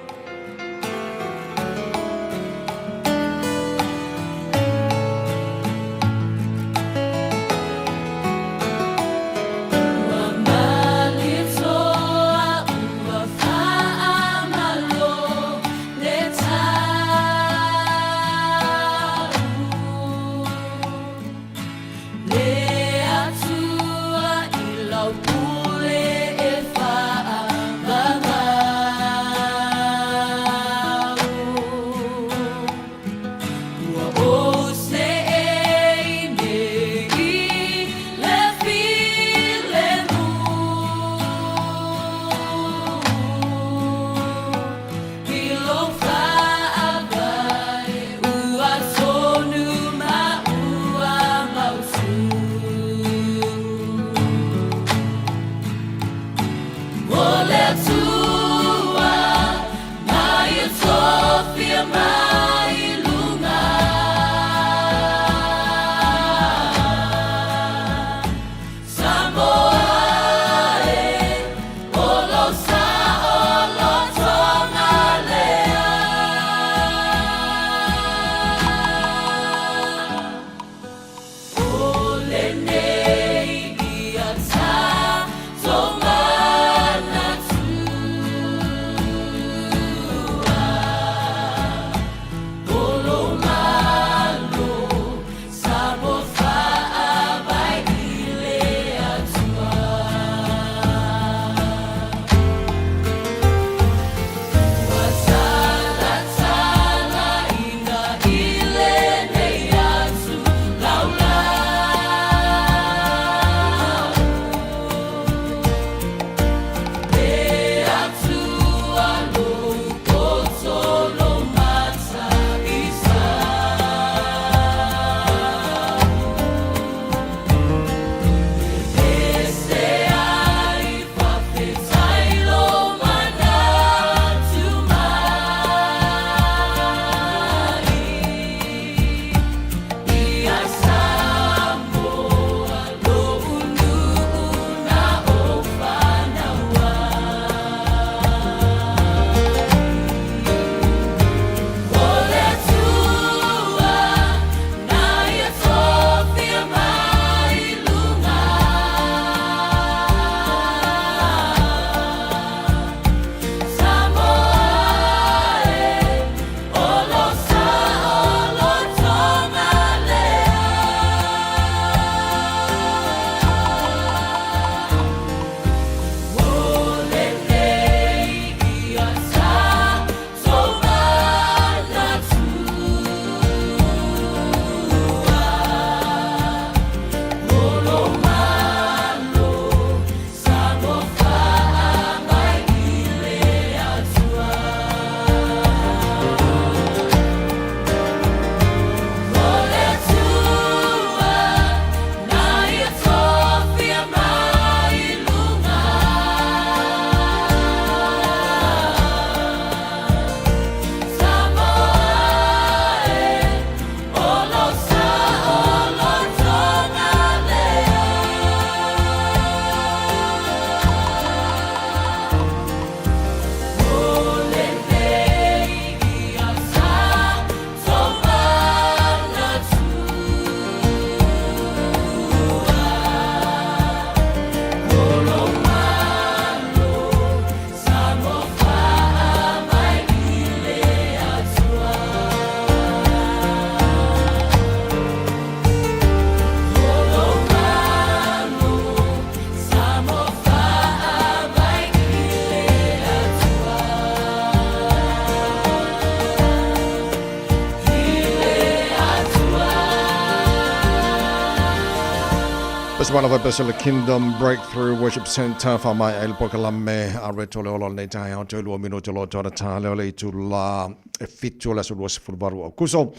Se mana faipese o le Kingdom Breakthrough Worship Centre faamaea ai le polokalame a Reto le Ola o lenei taeao toe lua minute o lo o toana tā lea o le itulā e fitu o le aso 28 o Aukuso.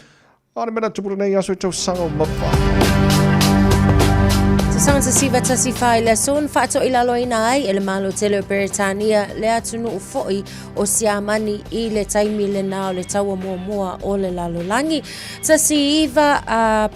A o le mea na tupu lenei aso i tausaga o mavae. Tausaga 1914 i le aso na faatoilaloina ai e le Malo tele o Peretania le atunuu foi o Siamani i le taimi lena o le taua muamua o le lalolagi. 19 a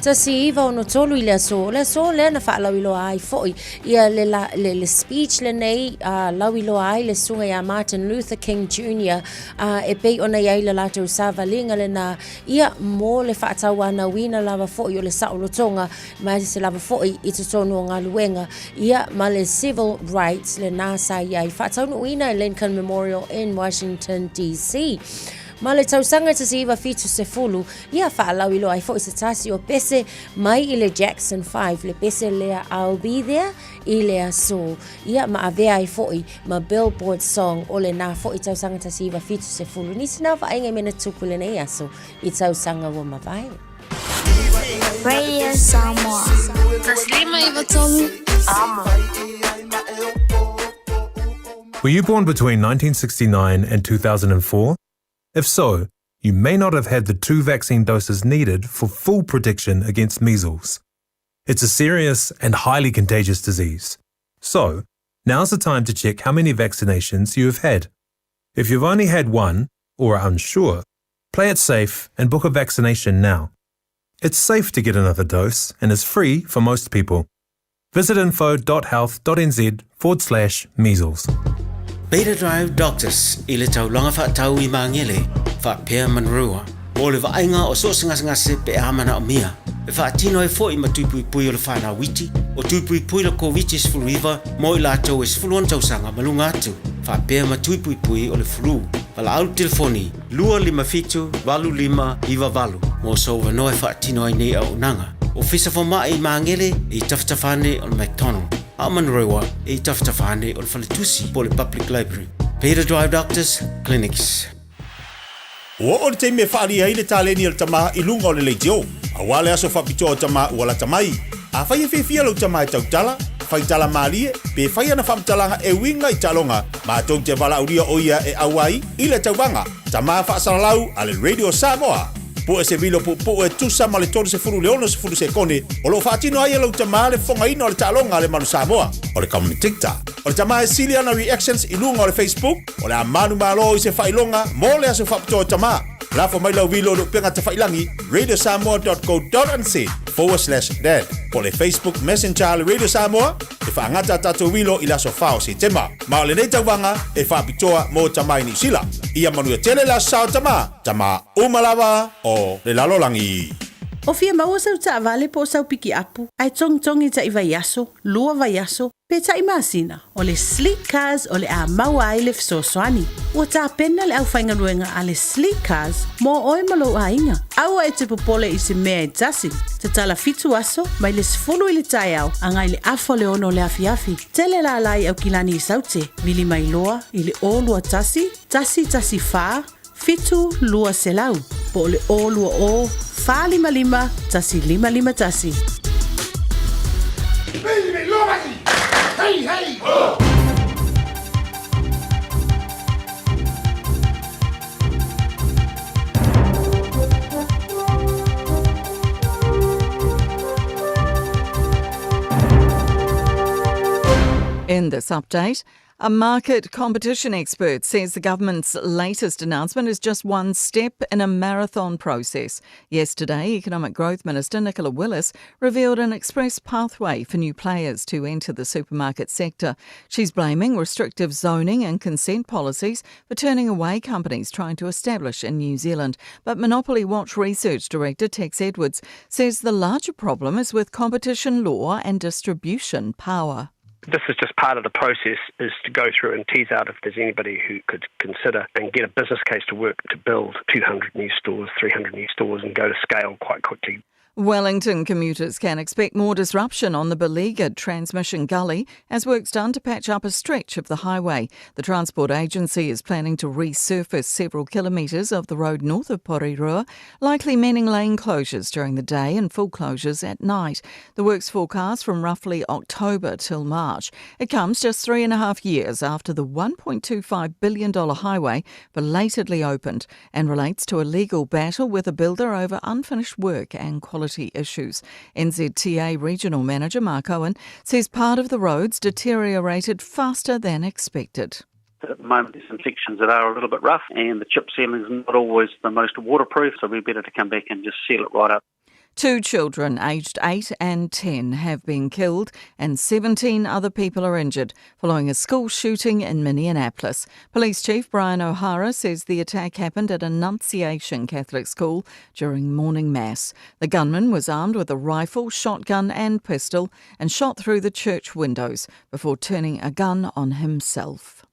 1963 i le aso, o le aso lea na faalauiloa ai foi ia le, la, le, le speech lenei uh, lauiloa ai le susuga ia Martin Luther King Jr. Uh, e pei ona i ai le latou savaliga lena ia mo le faatauanauina lava foi o le saolotoga ma se lava foi i totonu o galuega ia ma le civil rights lena sa i ai faataunuuina i Lincoln Memorial in Washington DC. Ma le tausaga 1970, ia faalauiloa ai foi se tasi o pese mai i le Jackson 5, le pese lea I'll Be There i le aso. Ia ma avea ai foi ma Billboard Song o lenā foi tausaga 1970. Nisi nā vaaiga i mea na tupu i lenei aso i tausaga ua mavae. Radio Samoa. 153 Amo. Were you born between 1969 and 2004? If so, you may not have had the two vaccine doses needed for full protection against measles. It's a serious and highly contagious disease. So, now's the time to check how many vaccinations you have had. If you've only had one, or are unsure, play it safe and book a vaccination now. It's safe to get another dose and is free for most people. Visit info.health.nz forward slash measles. Beta Drive Doctors i le taulaga faatau i Magele faapea Manurewa mo le vaaiga o so o se gasegase pe a manaomia. E faatino ai foi ma tui puipui o le whanau iti, o tui puipui le Koviti-19 mo i latou e 16 tausaga ma luga atu, faapea ma tui puipui o le flu. Valaau le telefoni 257 8598 mo sou avanoa e faatino ai nei auaunaga. Ofisa Fomai i Magele e i tafatafa ane o le McDonald, a o Manurewa e i tafatafa ane o le Faletusi po o le Public Library. Beta Drive Doctors Clinics. Ua oo le taimi e faaalia ai le taleni a le tama i luga o le leitio. Aua le aso faapitoa o tama ua lata mai. Afai e fiafia lau tama e tautala, fai tala malie, pe fai ana faamatalaga e uiga i taaloga, matou te valaaulia o ia e auai i le tauvaga Tama Faasalalau a le Radio Samoa. Pue se vilo puupuu e tusa ma le 30 i le 60 sekone o lo o faatino ai e lou tama le fofogaina o le taaloga a le Manu Samoa, o le commentator. O le tama e sili ana reactions i luga o le Facebook, o le a manumalo i se faailoga mo le aso faapitoa o tama. Lafo mai lau vilo i le upega tafailangi radiosamoa.co.nz/dad po o le Facebook Messenger a le Radio Samoa e faagata a tatou vilo i le aso 4 o Setema. Ma o lenei tauvaga e faapitoa mo tama i Niu Sila. Ia manuia tele le aso sa o tama, tama uma lava o le lalolagi. O fia maua sau taavale po o sau pikiapu ae togitogi taʻi vaiaso, lua vaiaso, pe taʻi masina, o le Sleek Cars o le a maua ai le fesoasoani. Ua tapena le aufaigaluega a le Sleek Cars mo oe ma lou aiga. Aua e te popole i se mea e tasi. Tatala fitu aso, mai le 10 i le taeao agai le afa o le ono o le afiafi. Tele lala i Aukilani i Saute, vili mai loa i le 0 21 114 7200 po o le 020 455 1551. Hey, hey! Oh! In this update, a market competition expert says the government's latest announcement is just one step in a marathon process. Yesterday, Economic Growth Minister Nicola Willis revealed an express pathway for new players to enter the supermarket sector. She's blaming restrictive zoning and consent policies for turning away companies trying to establish in New Zealand. But Monopoly Watch Research Director Tex Edwards says the larger problem is with competition law and distribution power. This is just part of the process, is to go through and tease out if there's anybody who could consider and get a business case to work to build 200 new stores, 300 new stores and go to scale quite quickly. Wellington commuters can expect more disruption on the beleaguered Transmission Gully as work's done to patch up a stretch of the highway. The Transport Agency is planning to resurface several kilometres of the road north of Porirua, likely meaning lane closures during the day and full closures at night. The work's forecast from roughly October till March. It comes just 3.5 years after the $1.25 billion highway belatedly opened and relates to a legal battle with a builder over unfinished work and quality issues. NZTA Regional Manager Mark Owen says part of the roads deteriorated faster than expected. At the moment, there's some sections that are a little bit rough, and the chip sealing is not always the most waterproof, so we're better to come back and just seal it right up. 2 children aged 8 and 10 have been killed and 17 other people are injured following a school shooting in Minneapolis. Police Chief Brian O'Hara says the attack happened at Annunciation Catholic School during morning mass. The gunman was armed with a rifle, shotgun and pistol and shot through the church windows before turning a gun on himself.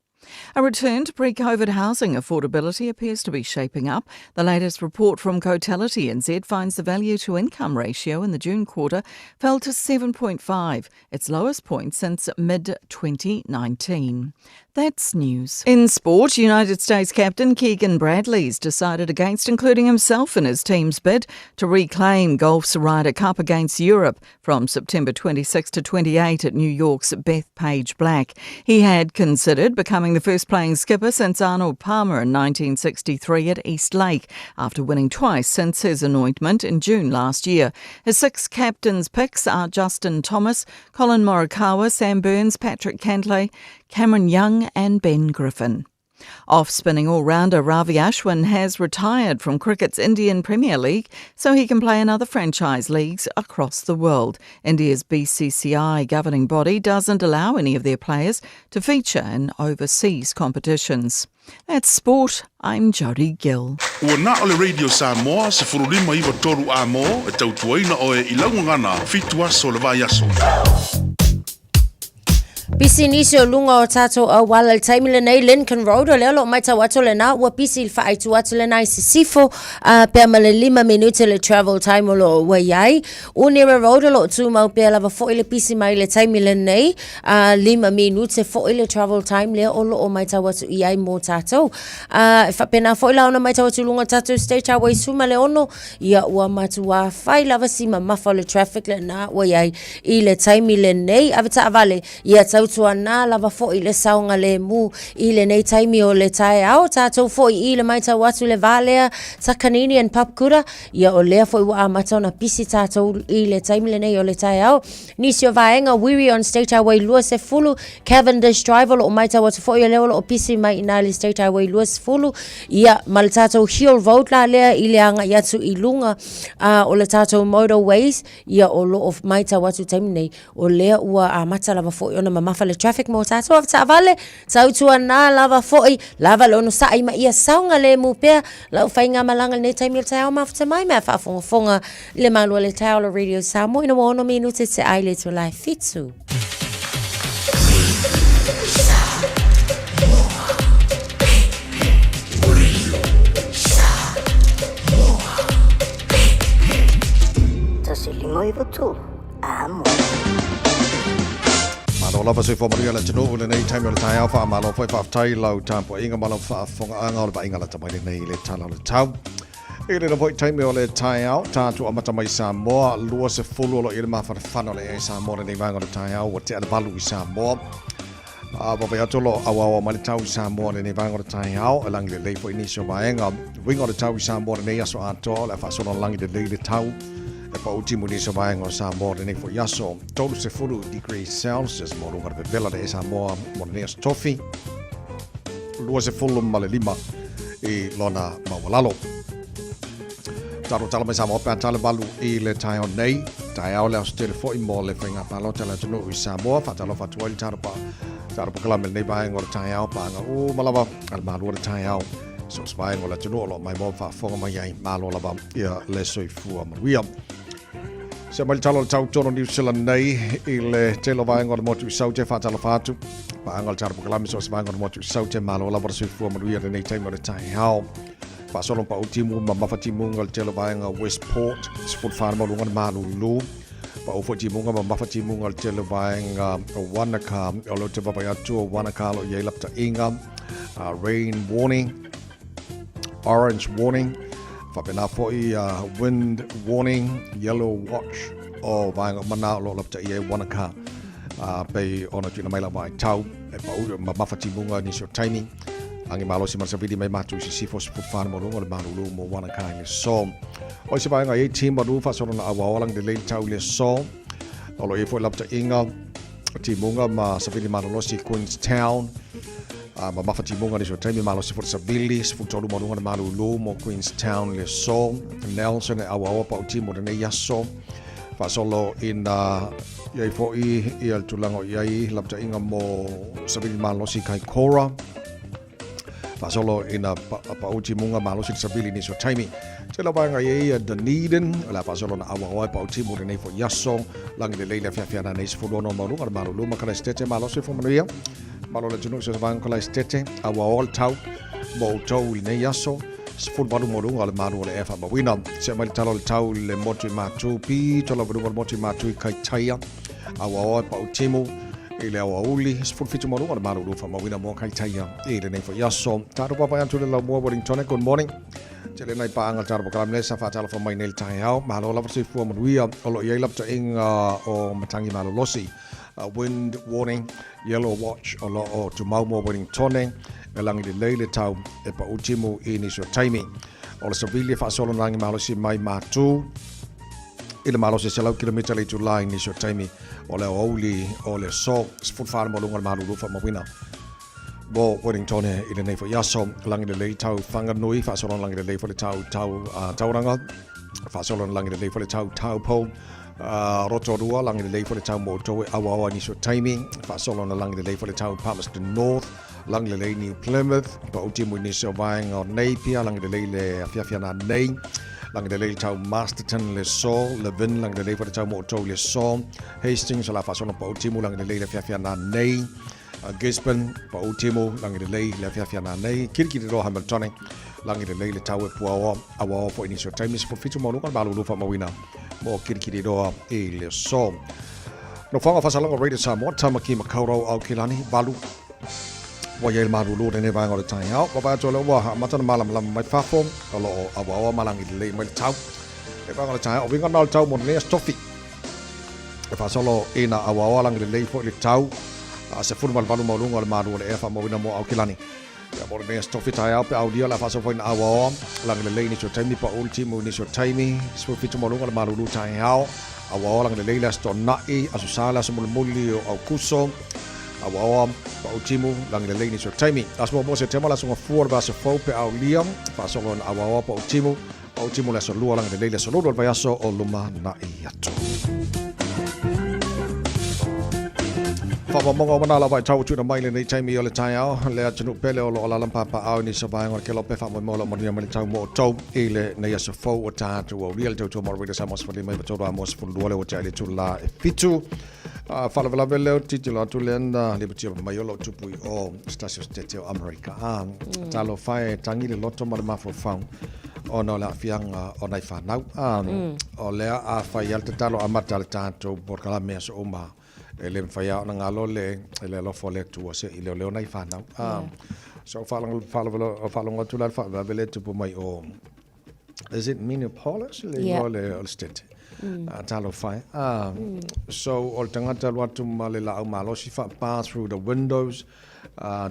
A return to pre-COVID housing affordability appears to be shaping up. The latest report from Cotality NZ finds the value-to-income ratio in the June quarter fell to 7.5, its lowest point since mid-2019. That's news. In sport, United States captain Keegan Bradley's decided against including himself in his team's bid to reclaim golf's Ryder Cup against Europe from September 26 to 28 at New York's Bethpage Black. He had considered becoming the first playing skipper since Arnold Palmer in 1963 at East Lake, after winning twice since his anointment in June last year. His 6 captain's picks are Justin Thomas, Colin Morikawa, Sam Burns, Patrick Cantlay, Cameron Young and Ben Griffin. Off-spinning all-rounder Ravi Ashwin has retired from cricket's Indian Premier League so he can play in other franchise leagues across the world. India's BCCI governing body doesn't allow any of their players to feature in overseas competitions. That's sport. I'm Jodie Gill. Ua na o le Radio Samoa, 1593 a mō, e tautuaina oe i laugagana, 7 aso le vaiaso. Pisi nisi o luga o tatou auala i le taimi lenei Lincoln Road o lea o lo o matau atu lena ua pisi i le faaitu atu lena i sisifo a pea ma le 5 minute le travel time o lo o ua i ai. Unira Road o lo o tumau pea lava foi le pisi mai le taimi lenei a 5 minute foi le travel time lea o lo o matau atu i ai mo tatou. A e faapena foi la ona matau atu i luga o tatou State Highway 16 ia ua matuā fai lava si mamafa o le traffic lena ua i ai i le taimi lenei. Ave taavale, ia tautuanā lava foi le saogalēmū i lenei taimi o le taeao. Tatou foi i le matau atu i le va lea Takanini and Papakura, ia o lea foi ua amata ona pisi tatou i le taimi lenei o le taeao. Nisi o vaega, Wiri on State Highway 20, Cavendish Drive o lo o matau atu foi o lea o lo o pisi mai i ina i le State Highway 20, ia ma le tatou Hill Road la lea i le agai atu i luga o le tatou motorways, Ia o lo o matau atu i taimi nei, o lea ua amata lava foi ona mamafa le traffic mo tatou avetaavale, tautuanā lava foi, lava le onosai ma ia saogalemu pea lau faigamalaga i lenei taimi o le taeao mafuta mai mea faafogafoga i le malu o le taeao o le Radio Samoa ina ua 6 minute te ai le itula e 7. Malo lava soifua manuia le atunuu i lenei taimi o le taeao. Faamalo foi faafetai lau tapuaiga ma lau faafofogaaga o le vaaiga lata mai lenei i le tala o le tau. I lena foi taimi o le taeao, tatou amata mai Samoa, 20 o lo o i ai le mafanafana o le ea i Samoa lenei vaega o le taeao, ua tea le valu i Samoa. A vaavaai atu o lo o auaoa mai le tau i Samoa lenei vaega o le taeao, e lagi lelei foi nisi o vaega. Uiga o le tau i Samoa lenei aso atoa, o le a faasolo lagi lelei le tau e pau timu nisi o vaega o Samoa lenei foi aso. 30 degrees Celsius mo luga le vevela le e Samoa mo lenei aso tofi. 25 i lona maualalo. Talo tala mai Samoa pe a tale valu i le taeao nei. Taeao le aso tele foi mo le faiga palota le atunuu i Samoa. Faatalofa atu ai le talo pa talo pakalame lenei vaega o le taeao paanga uma lava a le malua le taeao. So se vaega o le atunuu o lo o maimoa faafofoga mai ai malo lava ia le soifua manuia. Se mai le talo o le tau tonu New Zealand nei i le tele o vaega o le motu i Saute faatalofa atu. Paanga o le talo pakalame so se vaega o le motu i Saute malo lava le soifua manuia lenei taimi o le taeao. Faasolo pau timu mamafa timuga i le tele o vaega o Westport, 14 le maualuga o le malulu. Pau foi timuga mamafa timuga i le tele o vaega o Wanaka. O lea ou te vaavaai atu o Wanaka o lo o i ai lapataiga, rain warning, orange warning, faapena foi wind warning, yellow watch o vaega uma na o lo o lapataia ai Wanaka. Pei ona tuuina mai lau vaitau e pau mamafa timuga i nisi o taimi. Agi malosi ma le savili mai matou i sisifo 14 le maualuga o le malulu mo Wanaka i le aso. O isi vaega i ai Timaru faasolo na auao lagi lelei le tau i le aso. O lo o i ai foi lapataiga timuga ma savili malolosi i Queenstown. Mamafa timuga nisi o taimi malosi foi le savili 13 maualuga le malulu mo Queenstown i le aso. Nelson e auaoa pau timu i lenei aso. Faasolo ina i ai foi ia le tulaga o i ai lapataiga mo savili malosi i Kaikoura. Faasolo ina pau timuga malosi le savili nisi o taimi. Tele o vaega i ai ia Dunedin, o le a faasolo na auaoa e pau timu lenei foi aso. Lagi lelei le afiafi ana nei 16 maualuga le malulu ma Kalaisitete malosi fo manuia. Malo le atunuu i so o se vaega o Kalaisitete, auaoa le tau mo outou i lenei aso. 18 maualuga o le malu o le ea faamauina. Se'e mai le tala o le tau i le motu i Matu, pito lava i luga o le motu i Matu i Kaitaia, auaoa e pau timu i le aoauli, 17 maualuga o le malulu faamauina mo Kaitaia i lenei foi aso. Tatou papai atu i le laumua Wellingtone, good morning. Tele nai paaga le tatou polokalame lea sa faatalofa mai nei i le taeao. Malo lava le soifua manuia. O lo o i ai lapataiga o matagi malolosi. Wind warning, yellow watch o lo o tumau mo Wellingtone, e lagi lelei le tau e pau timu i nisi o taimi. O le savili e faasolo na lagi malosi mai Matu i le malosi e 100 kilomita le itula i nisi o taimi o le aoauli o le aso 14 le maualuga o le malulu faamauina mo Wellingtone i lenei foi aso. Lagi lelei tau Whanganui, faasolo na lagi lelei foi le tau tau Tauranga, faasolo na lagi lelei foi le tau Taupo. Rotorua, lagi lelei foi le tau mo outou e auaoa i nisi o taimi, faasolo na lagi lelei foi le tau Palmerston North, lagi lelei New Plymouth, pau timu i nisi o vaega o Napier, lagi lelei le afiafi ana nei, lagi lelei le tau Masterton le aso, Levin, lagi lelei foi le tau mo outou i le aso, Hastings o le a faasolo pau timu, lagi lelei le afiafi ana nei, Gisborne, pau timu, lagi lelei le afiafi ana nei, Kirikiriroa Hamiltone, lagi lelei le tau e puaoa, auaoa foi i nisi o taimi, 17 maualuga le malulu faamauina mo Kirikiriroa i le aso. Nofoaga Faasalaga o Radio Samoa, Tamaki Makaurau Aokelani, 8 ua i ai le malulu o lenei vaega o le taeao. Vaavaai atu o lea ua amata ona malamalama mai fafo, o lo o auaoa ma lagi lelei mai le tau. Le vaega o le taeao, o uiga na o le tau mo lenei aso tofi. E faasolo ina auaoa lagi lelei foi le tau, 18 maualuga o le malu o le ea faamauina mo Aokelani. Ia mo lenei aso tofi taeao pe aulia o le a faasolo foi ina auaoa lagi lelei nisi o taimi pau le timu nisi o taimi, 17 maualuga o le malulu taeao, auaoa lagi lelei le aso Toonai, aso Sa le aso mulimuli o Aukuso, auaoa pau timu lagi lelei nisi o taimi. Aso muamua o Setema le aso Gafua o le vaiaso fou pe aulia, faasolo ina auaoa pau timu, Pau timu le aso lua lagi lelei le aso lolu o le vaiaso o lumanai atu. Faamaumauga uma na lava e tau tuuina mai lenei taimi o le taeao, le atunuu pele o lo o alaala ma papaaao i nisi o vaega o le kelope faamoemoe o lo o manuia mai le tau mo outou i lenei aso fou o tatou aulia le tautua mo Radio Samoa 15 3 a mo 12 le ua tea i le itula e 7. Faalavelave lea o tilotilo atu lea na lipotia mai o lo o tupu i o se tasi o setete o Amerika. Talofa e tangi le loto ma le mafaufau ona o le aafiaga o nai fanau. O lea a fai lava le tatalo amata a le tatou polokalame aso uma, e le mafai lava ona galo le le alofa o le Atua se i leoleo nai fanau. So faalogo atu la le faalavelave lea e tupu mai o is it Minneapolis le igoa o le state? Talofa e. So o le tagata alu atu ma le laau malosi faapa through the windows,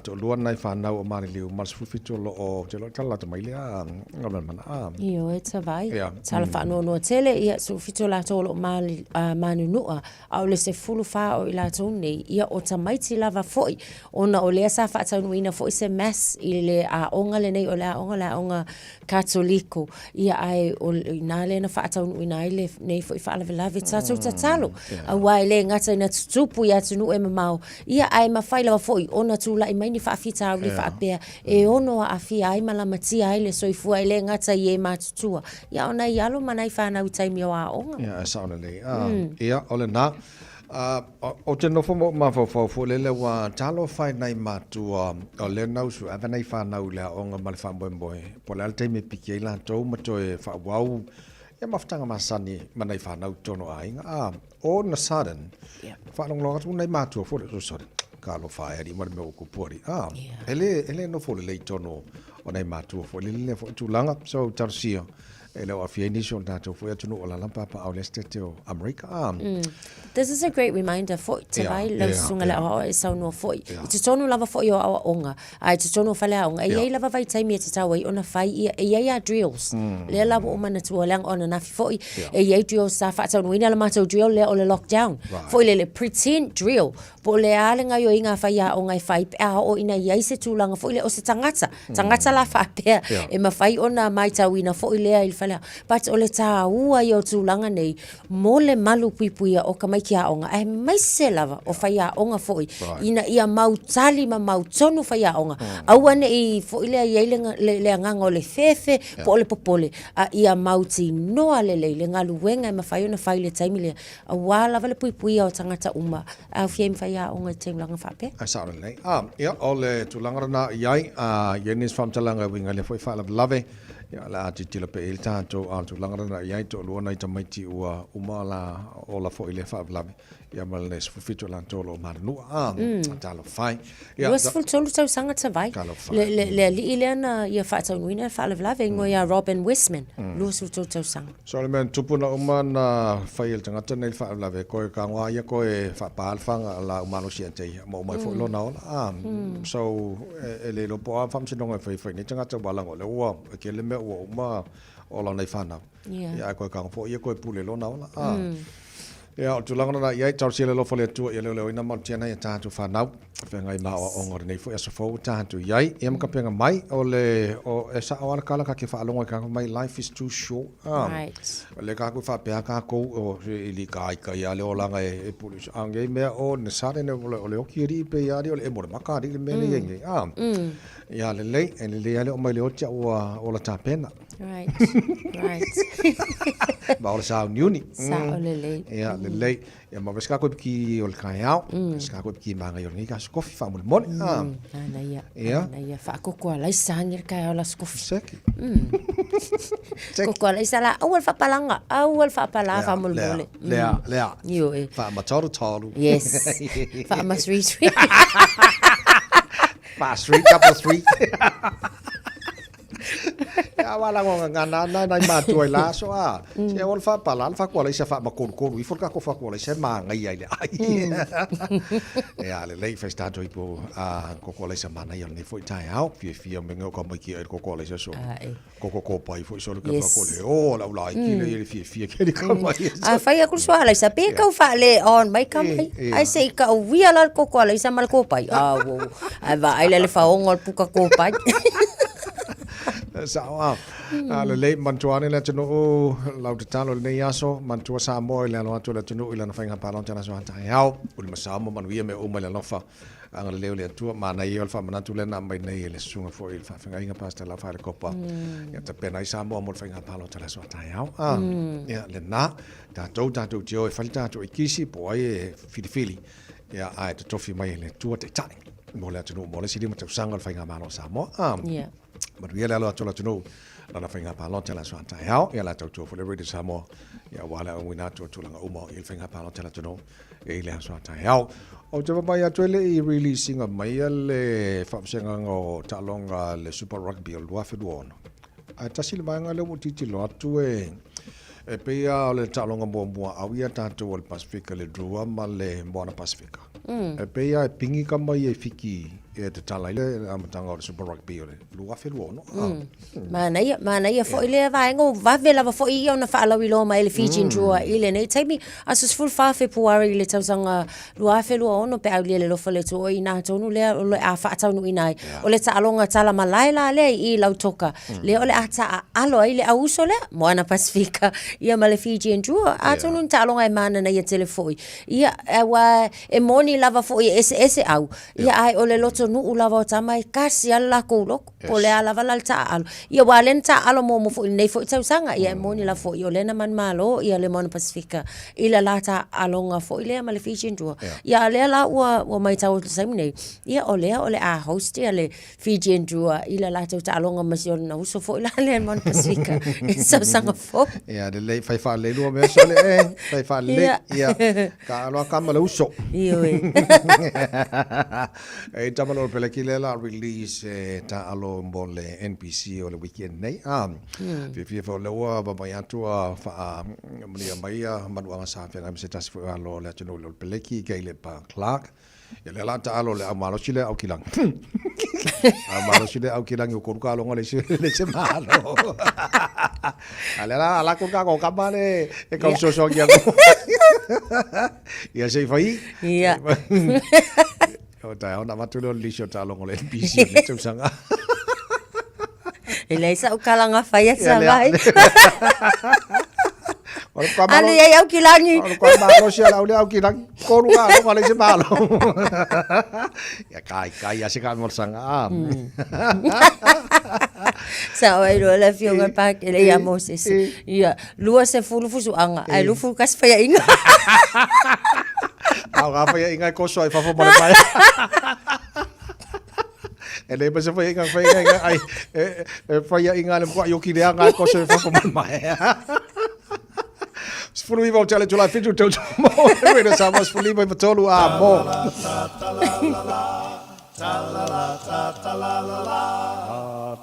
Toalua nai fanau o Maliliu ma le 17 o lo o, ou te iloa e tala lata mai lea Galumalemana. Ioe, tavai. Tala faanoanoa tele, ia, 17 o latou o lo o manunua, a o le 14 o i latou nei, ia, o tamaiti lava foi, ona o lea sa faataunuuina foi se mass i le aoga lenei, o le aoga, o le aoga Katoliko, ia, ae o i ina lea na faataunuuina ai lenei foi faalavelave. Tatou tatalo, aua e le gata ina tutupu i atunuu e mamao, Ia, ae mafai lava foi ona tulai mai ni faafitauli faapea e ono aafia ai ma lamatia ai le soifua e le gata i e matutua, ia, a o nai alo ma nai fanau i taimi o aoga. Ia, e sao lelei. Ia, o lena. Ou te nofo ma ou mafaufau foi lele ua talofa i nai matua o lea na usu ave nai fanau i le aoga ma le faamoemoe po o le a le taimi e piki ai latou ma toe faaauau ia mafutaga masani ma nai fanau i totonu o aiga. A, all in a sudden, faalogologo atu nai matua foi lele, oh sorry, talofa e alii ma le mea ua kupu alii. A, e le, e le nofo lelei i totonu o nai matua foi lele lea foi tulaga. So, talosia E le o aafia ai nisi o le tatou foi atunuu o alaala ma papaaao i le Esetete o Amerika. Ah. This is a great reminder foi te vai lau susuga le aoao e saunoa foi. I totonu lava foi o aoaoga, a i totonu o faleaoga, e i ai lava vaitaimi e tatau ai ona fai ia, e i ai lava drills. Lea la ua ou manatua leaga o ananafi foi, e i ai drills sa faataunuuina le matou drill lea o le lockdown. Foi lele, pretend drill. Po o le a le gaoioiga a faiaoga e fai pe a oo ina i ai se tulaga foi lea o se tagata, tagata la faapea e mafai ona matauina foi lea i le fale aoga. But o le taua ia o tulaga nei mo le malu puipuia o tamaiti aoga aemaise lava o faiaoga foi ina ia mautali ma mautonu faiaoga. Aua ne i foi lea i ai le agaga o le fefe po o le popole, a ia mautinoa lelei le galuega e mafai ona fai i le taimi lea Aua lava le puipuia o tagata uma, e aofia ai ma faiaoga i tulaga faapea. Ae sao lelei. Ah, ia, o le tulaga lena i ai, ah, i ai nisi faamatalaga e uiga i lea foi faalavelave, ia, o le a tilotilo pea i ai le tatou, a o le tulaga lena i ai, toalua nai tamaiti ua uma la ola foi i lea faalavelave, ia ma le 17 o latou o lo o manunua. Ah, talofa e. Ia, 23 tausaga Tavai. Talofa. Le alii lea na ia faataunuuina le faalavelave, ingoa ia Robin Westman, 23 tausaga. So le mea na tupu na uma na fai e le tagata nei le faalavelave koe ka ngoa ia koe faapa le faga la u malosi ia te ia ma uma ai foi lona ola a so e le iloa po o a faamasinoga e fai fai nei tagata ua laga o lea ua e tele mea ua uma ola nai fanau ia ae koe ka foi ia koe pule lona ola a Ia, o le tulaga lena i ai, talosia le alofa o le Atua ia leoleoina ma malutia nai a tatou fanau, feagai ma aoaoga o lenei foi aso fou ua tatou i ai. Ia ma kapega mai, o le, o, e sao lava le kala ka ke faalogo i ka mai, life is too short. Ah, Right. O lea kākou e faapea kākou, o, i li ka aika ia le olaga e, e pulu. A ngei mea o ne sare ne o le, o le oki alii pe ia alii o le emo le maka alii le mea nei nei. Ah, ia lelei, e lelei lava le oo mai le oti a ua ola tapena. Right, right. Ma o le sauniuni. Sao lelei. Ia, lelei. Ia, ma vesi kākou i piki o le kaeao. Vesi kākou i piki māngai o lenei ka aso kofi faamolemole. Nana ia. Ia. Nana ia. Faakoko alaisa angi le kaeao le aso kofi. Seki. Koko alaisa la, aua le faapalaga, aua le faapala faamolemole. Lea, lea. Ioe. Faamatolutolu. Yes. Faamasui-sui. Faa three, double three. Ia aua la ngona ngana na nai matua i la aso a. Se aua le faapala le fakuala isa faamakolukolu ifo le kako fakuala isa e māngaia i le ai. Ia lelei fai se tatou ipu a koko ala isa manaia o lenei foi taeao. Fiafia me ngau ka mai ki ai le koko ala isa so. Koko kōpai foi so le ka Yes. le o la ula ai ki le i le fiafia ke le ka mai. A fai aku le suaha alaisa, pe kau faale on mai ka mai. Ai se i kau uia la le koko alaisa ma le kōpai. A wo. Ai vaai la le faoga o le puka kōpai. Sao a. A lelei manatua ane le atunuu lau tatalo i lenei aso, manatua Samoa i le alo atu o le atunuu i lana faiga palota i le aso a taeao. Uli ma sao ma manuia mea uma i le alofa agalelei o le Atua. Manaia o le faamanatu lea na aumai nei e le susuga foi i le faafeagaiga Pastor Lau Falekopa. Ia tapena ai Samoa mo le faiga palota i le aso a taeao. A, ia lena, tatou tatou te o e fai le tatou ikisi po o ai e filifili. Ia, ae totofi mai e le Atua taitai mo le atunuu mo le isi 5 tausaga o le faigamalo a Samoa. A, manuia le alo atu o le atunuu lana faiga palota i le aso a taeao. Ia, la tautua foi le Radio Samoa, ia aua le auina atu o tulaga uma o i le faiga palota a le atunuu i le aso a taeao. Ou te vaavaai atu e le i release ina mai le faavasegaga o taaloga le Super Rugby o le 2026. Ae tasi le vaega lea ua ou tilotilo atu e e pei lava o le taaloga muamua au ia tatou o le Pasefika, le Drua ma le Moana Pasefika. E pei lava e pingi ka mai e Fiki e tatala ai le amataga o le Super Rugby o le 2026. Manaia, manaia foi lea vaega, ua vave lava foi ia ona faalauiloa mai e le Fijian Drua i lenei taimi. Aso 14 Fepuari i le tausaga 2026 pe aulia le alofa o le Atua, o i ina tonu lea o le a faataunuuina ai. O le taaloga tala malae la lea i Lautoka, lea o le a taaalo ai le auuso lea, Moana Pasifika, ia ma le Fijian Drua. Atonu ni taaloga e mananaia tele foi. Ia, aua e moni lava foi e eseese au, ia ae o le loto usonu'u lava o tama e tasi lava le latou loto, po o le a lava la le taaalo. Ia aua o lea na taaalo muamua foi i lenei foi tausaga, ia e moni lava foi o lea na manumalo le Moana Pasifika i le la taaloga foi lea ma le Fijian Drua. Ia a o lea la ua matau atu i le taimi nei, ia o lea o le a host le Fijian Drua i le latou taaloga ma si ona uso foi la lea Moana Pasifika i le tausaga fou. Ia lelei, fai faalelei lua mea sole e, fai faalelei. Ia, taalo lava tama le uso. Ioe. E tama loa peleki lea la release e taalo mo le NPC o le weekend nei. Ah, fiafia foi o lea ua vaavaai atu a faa manuia mai ia manuaga sa feagai ma se tasi foi o alo o le atunuu i le Peleki, Caleb Clark. Ia lea la taalo le au malosi le au kilangi. Au malosi le au kilangi o koru ka longa le se le se malo. A lea la ala ko ka ko kama le e kau soso ki aku. Ia sei fai. Ia. O tai ona matu le lisio ta longo le NPC le tausaga. E leai sa'u kalanga fai a Ia lea. Savai. O le kwa malo. Ale ai au kilangi. O le kwa malosi ala au le au kilangi. Koru ka longa le se malo. Ia kai kai a se ka mo sanga. Sa o ai loa le afioga i Pakele ia Moses. Ia, 20 fusuaga, ae 21 faiainga. Ao ngā whaiainga e koso ai fafo ma le mai. E le ma se whaiainga, whaiainga, ai, e whaiainga le mkua yoki lea ngā koso e fafo ma le mai. 19 o te ale tula 7 tau mo. Wena sa mo 19 i matolu a mo. Ta la la ta ta la la la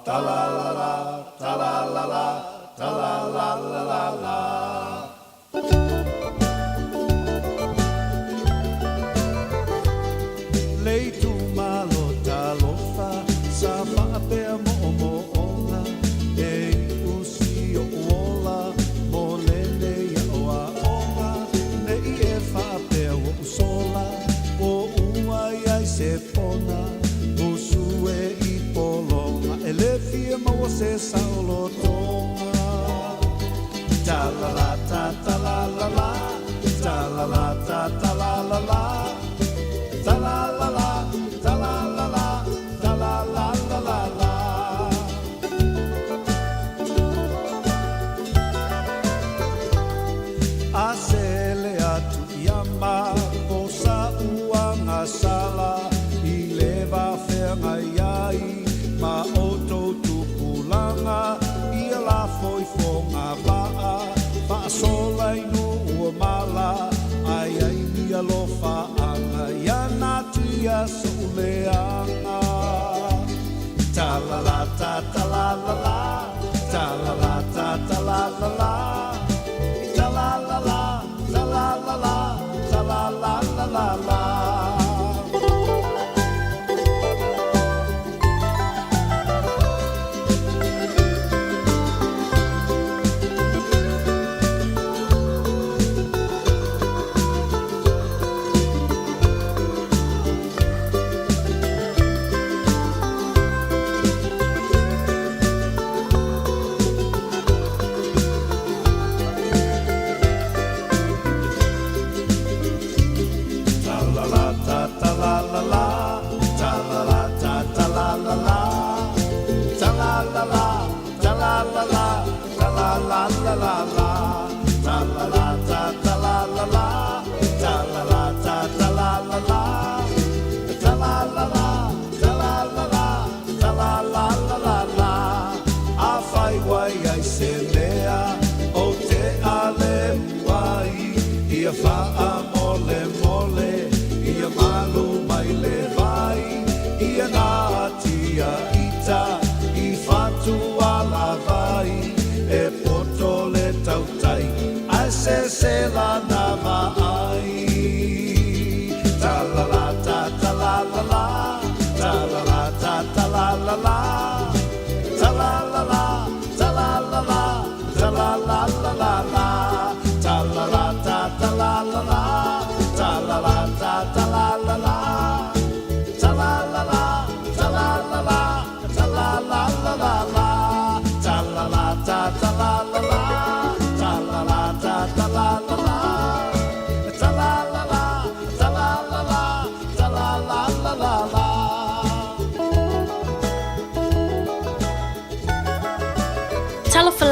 ta la la la ta la la la ta la la la la la. Le itumalo talofa sa faapea moomooga e iu si o'u ola mo lenei aʻoaʻoga nei e faapea ua ou sola po ua i ai se pona musu e i pologa e le fia maua se saolotoga. Ta la la ta ta la la la ta la la ta ta la la la ta la la la ta la la la ta la la la la la. A sele atu ia ma ko sa'u agasala i le va feagai ai ma outou tupulaga ia la foifoga vaa faasola i nuu o mala ai ai ni alofaaga ia natia so'u leaga. Ta la la ta ta la la la ta la la ta ta la la la ta la la la ta la la la ta la la la la la. Ta la la ta ta la la la ta la la ta ta la la la ta la la la ta la la la ta la la la la la ta la la ta ta la la la ta la la ta ta la la la ta la la la ta la la la ta la la la la la. Afai ua i ai se mea ou te ale ai ia faamolemole ia malu mai le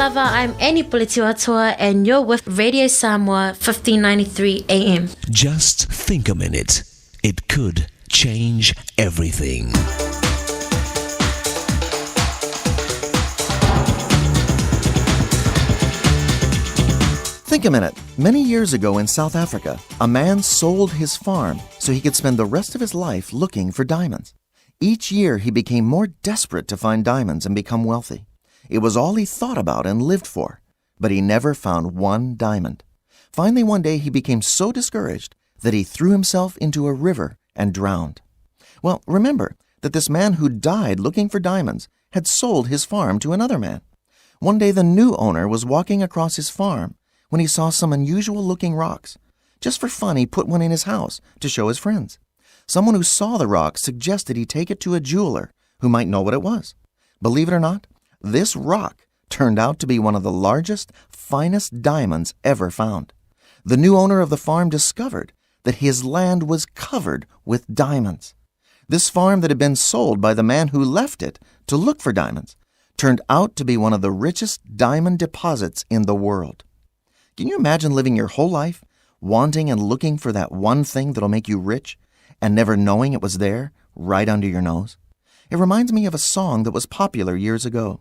lava, I'm Annie Puletiwatoa and you're with Radio Samoa 1593 AM. Just think a minute. It could change everything. Think a minute. Many years ago in South Africa, a man sold his farm so he could spend the rest of his life looking for diamonds. Each year he became more desperate to find diamonds and become wealthy. It was all he thought about and lived for, but he never found one diamond. Finally, one day he became so discouraged that he threw himself into a river and drowned. Well, remember that this man who died looking for diamonds had sold his farm to another man. One day the new owner was walking across his farm when he saw some unusual looking rocks. Just for fun, he put one in his house to show his friends. Someone who saw the rock suggested he take it to a jeweler who might know what it was. Believe it or not, this rock turned out to be one of the largest, finest diamonds ever found. The new owner of the farm discovered that his land was covered with diamonds. This farm that had been sold by the man who left it to look for diamonds turned out to be one of the richest diamond deposits in the world. Can you imagine living your whole life wanting and looking for that one thing that'll make you rich and never knowing it was there right under your nose? It reminds me of a song that was popular years ago.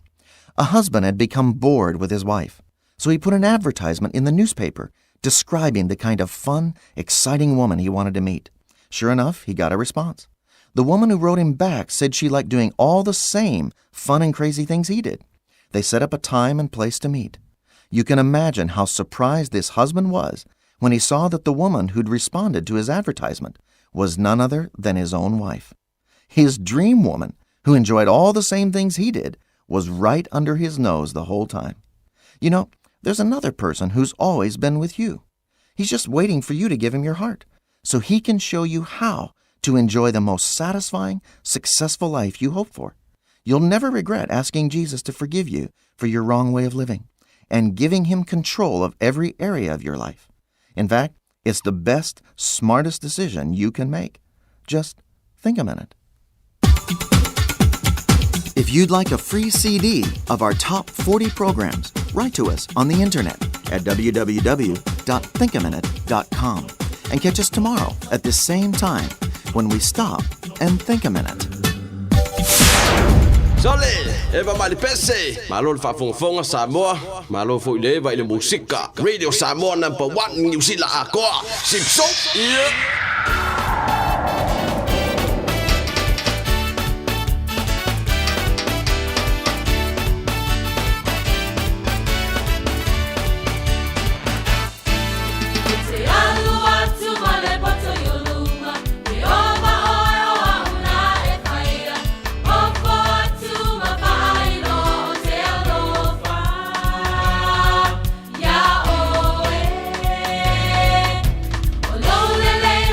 A husband had become bored with his wife, so he put an advertisement in the newspaper describing the kind of fun, exciting woman he wanted to meet. Sure enough, he got a response. The woman who wrote him back said she liked doing all the same fun and crazy things he did. They set up a time and place to meet. You can imagine how surprised this husband was when he saw that the woman who'd responded to his advertisement was none other than his own wife. His dream woman, who enjoyed all the same things he did, was right under his nose the whole time. You know, there's another person who's always been with you. He's just waiting for you to give him your heart so he can show you how to enjoy the most satisfying, successful life you hope for. You'll never regret asking Jesus to forgive you for your wrong way of living and giving him control of every area of your life. In fact, it's the best, smartest decision you can make. Just think a minute. If you'd like a free CD of our top 40 programs, write to us on the internet at www.thinkaminute.com and catch us tomorrow at the same time when we stop and think a minute. Sole, Eva Malipese, malo le faafogafoga Samoa, malo foi le eva i le musika. Radio Samoa number 1 New Zealand akoa. Sipso. Yeah. Ia oe, o lou lelei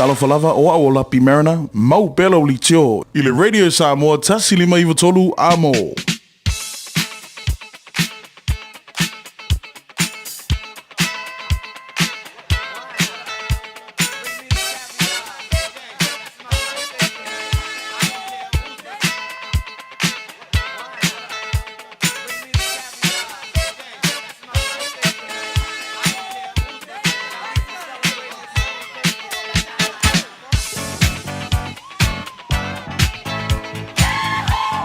Talofa lava, o au o Lapi Mariner, mau pea lau leitio i le Radio Samoa 1593 amo.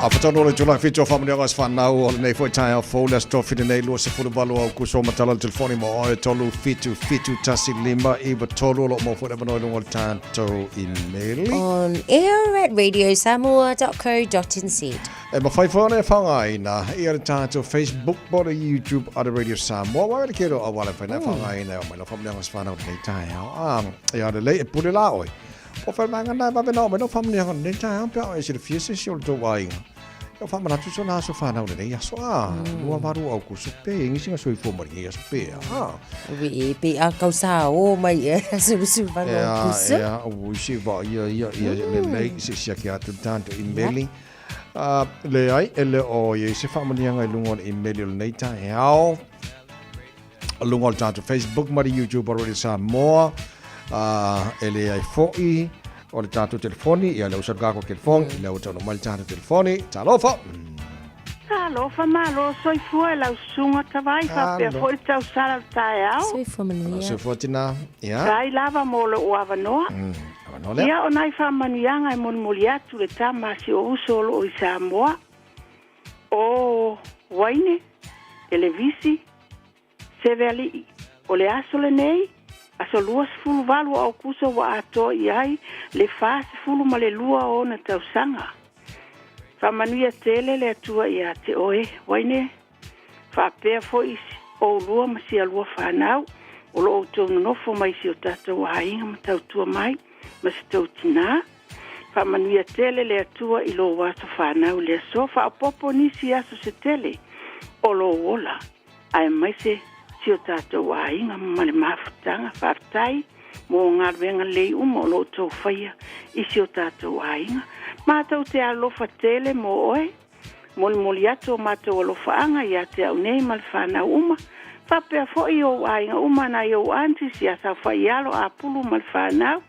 A whatano le tula whitu o whamanea as whanau o lenei foi taeao fou le aso tofi lenei 28 o Aukuso matala le telefoni mo oe 3 7 7 1 5 9 3 o loo maua foi le avanoa i luga o le tatou imeli. On air at radiosamoa.co.nz. E mawhai foi ona e whangaina ia le tātou Facebook po le YouTube a le Radio Samoa. Wa le kero a wale whaina e whangaina e o mai lo whamanea as whanau lenei taeao. A, e a lelei e pule la oe. Po whai maanga nai wawe na o mai lo whamanea lenei taeao pea o e sila fia se si o le tō aiga. E o whamanatu so nā aso whanau lenei aso a. Lua waru au kuso pe, ingi singa soifua mai lenei aso pe a. Ui e pe a kau sa o mai e susu walo kuso. Ea, ea, ui si wa ia ia ia lelei se sia ki atu tātou i meli. Leai, e le o i ai se faamanuiaga i luga o le imeli o lenei taeao, luga o le tatou Facebook ma le YouTube o Radio Samoa, e leai foi o le tatou telefoni, ia lea ua salu kako telefoni, lea ua taunuu mai le tatou telefoni, talofa! Talofa malo soifua e lau susuga Tavai faapea foi le tausala o le taeao. Soifua manuia. Soifua tina, ia. Tai lava mo lou avanoa. Avanoa lea. Ia o nai faamanuiaga e molimoli atu le tama a si ou uso o loo i Samoa, o Waine, Elevisi, Seveali'i. O le aso lenei, aso 28 o Aokuso ua atoa i ai le 42 o ona tausaga. Faamanuia tele le Atua ia te oe, Waine, faapea foi i oulua ma sia lua fanau o lo outou nonofo mai si o tatou aiga ma tautua mai ma si tou tinā. Faamanuia tele le Atua i lou aso fanau i le aso, faaopoopo nisi aso se tele o lou ola. Aemaise si o tatou aiga ma le mafutaga. Faafetai mo galuega lelei uma o lo outou faia i si o tatou aiga. Matou te alolofa tele mo oe. Molimoli atu o matou alofaaga ia te au nei ma le fanau uma, faapea foi i ou aiga uma nai ou aunties ia Saofaialo, Apulu ma le fanau,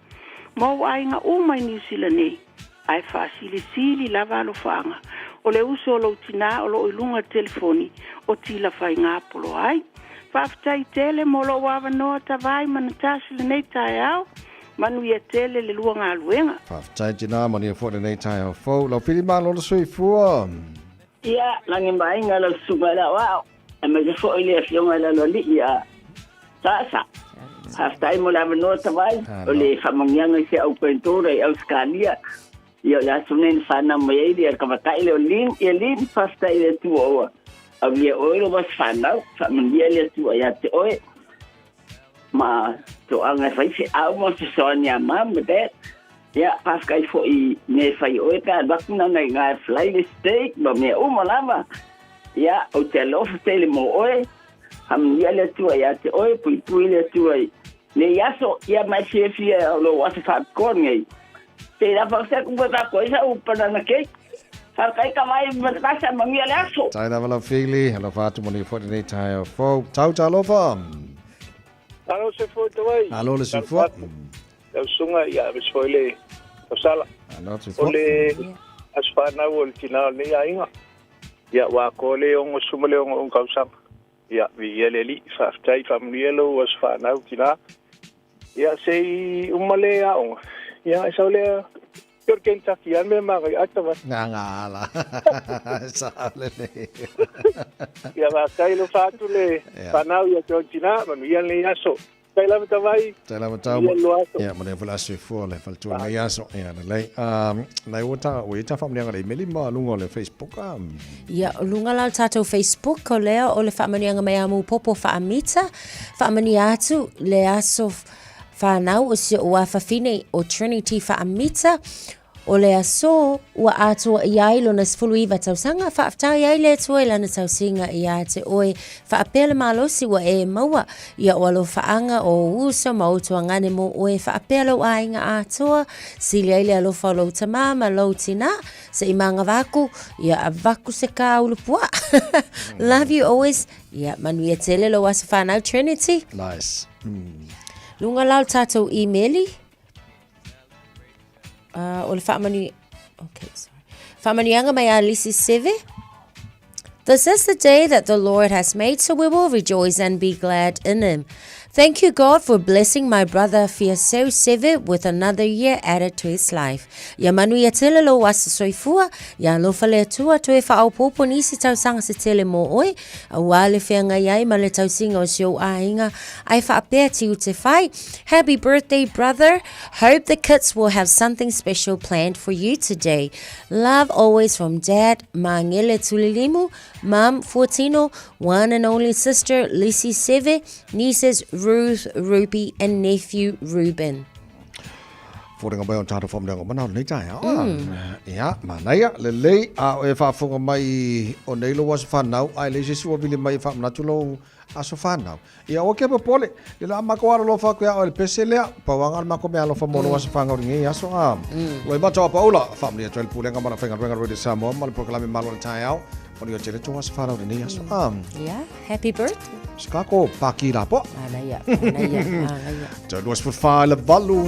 ma ou aiga uma i Niu Sila nei. Ae faasilisili lava alofaaga o le uso o lou tinā o loo i luga o le telefoni o Tila Faigapolo ai. Faafetai tele mo lou avanoa Tavai ma Natasha lenei taeao. Manuia tele le lua galuega. Faafetai tinā, manuia foi lenei taeao fou. Lau Fili malo le soifua. Ia, lagi ma aiga lau susuga i le aoao, aemaise foi le afioga i le aloalii ia Sasa. Faafetai mo le avanoa Tavai, o le faamanuiaga i si au granddaughter i Ausekalia. Ia o le aso nei na fanau mai ai le kavatai lea o Lin, ia Lin, faafetai i le Atua ua aulia oe lou aso fanau, faamanuia le Atua ia te oe. Ma toaga e fai feau ma fesoasoani ia Mum ma Dad. Ia, faafetai foi i mea e fai oe pe a alu atu nana i ina e fly le steak ma mea uma lava. Ia, ou te alofa tele mo oe. Faamanuia le Atua ia te oe, puipui le Atua i nei aso, ia ma e fiafia o lou aso faapitoa lenei. Te la faafetai atu koe tatou ai sau banana cake. Faafetai tama e matasa manuia le aso. Tai lava lau Fili, alofa atu manuia foi lenei taeao fou. Tau talofa. Alo se foi tawai. Alo le soifua. Lau susuga ia aemaise foi le tausala. Alo soifua. O le aso fanau o le tina o lenei aiga. Ia ua atoa le 66 tausaga. Ia viia le Alii, faafetai faamanuia lou aso fanau tina. Ia se i uma le aoga, ia e sau lea i o le Kentucky a mea magai ai tawai. Nga nga ala. Sa lelei. Ia faafetai alofa atu le fanau ia te oe tina, manuia lenei aso. Tai lava tawai. Tai lava tau. Manuia lo aso. Ia, manuia foi le aso soifua le faletua lenei aso. Ia, lelei. Nai ua ta, ua i ta faamanuiaga le imeli ma luga o le Facebook a. Ia, o luga la o le tatou Facebook, o lea o le faamanuiaga mai a Mupopo Faamita, faamanuia atu le aso whanau o si o afafine o Trinity Faamita, O le aso ua atoa i ai lona 19 tausaga, faafetai ai le Atua i lana tausiga ia te oe, faapea le malosi ua e maua ia o alofaaga o ou uso ma ou tuagane mo oe, faapea lou aiga atoa, sili ai le alofa o lou tamā ma lou tinā, se i magava aku, ia avaku se kā ulu puaa. Love you always. Ia, manuia tele lou aso whanau, Trinity. Nice. Luga la o le tatou imeli. Uh, o le whaamanu... Okay, sorry. Whaamanuianga mai a Lisi Seve. This is the day that the Lord has made, so we will rejoice and be glad in him. Thank you, God, for blessing my brother Fiaseu Seve with another year added to his life. Ia manuia tele lou aso soifua, ia alofa le Atua toe faaopoopo nisi tausaga se tele mō oe, auā le feagai ai ma le tausiga o si ou aiga, ae faapea tiute whai. Happy birthday, brother. Hope the kids will have something special planned for you today. Love always from Dad, Mangele Tulilimu, Mum, Fortino, one and only sister, Lisi Seve, nieces Ruth, Ruby, and nephew Ruben. Fōringa mai o tātou whamleanga mana o nei taeao. Ia, manaia, lelei, a o e whaafonga mai o nei lou aso whanau, ai lei se isi ua vili mai e whaamanatu lou aso whanau. Ia, aua ke popole, le la mako alo lofa aku ia oe le pese lea, pauanga o le mako mea alofa mo lou aso whanau lenei aso a. Loi mata o Paula, whaamanuia atu ai le Pulega ma le Aufaigaluega Radio Samoa ma le Polokalame Malo o le Taeao, manuia tele tō aso whanau lenei aso a. Yeah, happy birthday. Se kako, pākī rā poa. Manaia, manaia, manaia. Tau 24 i le valu.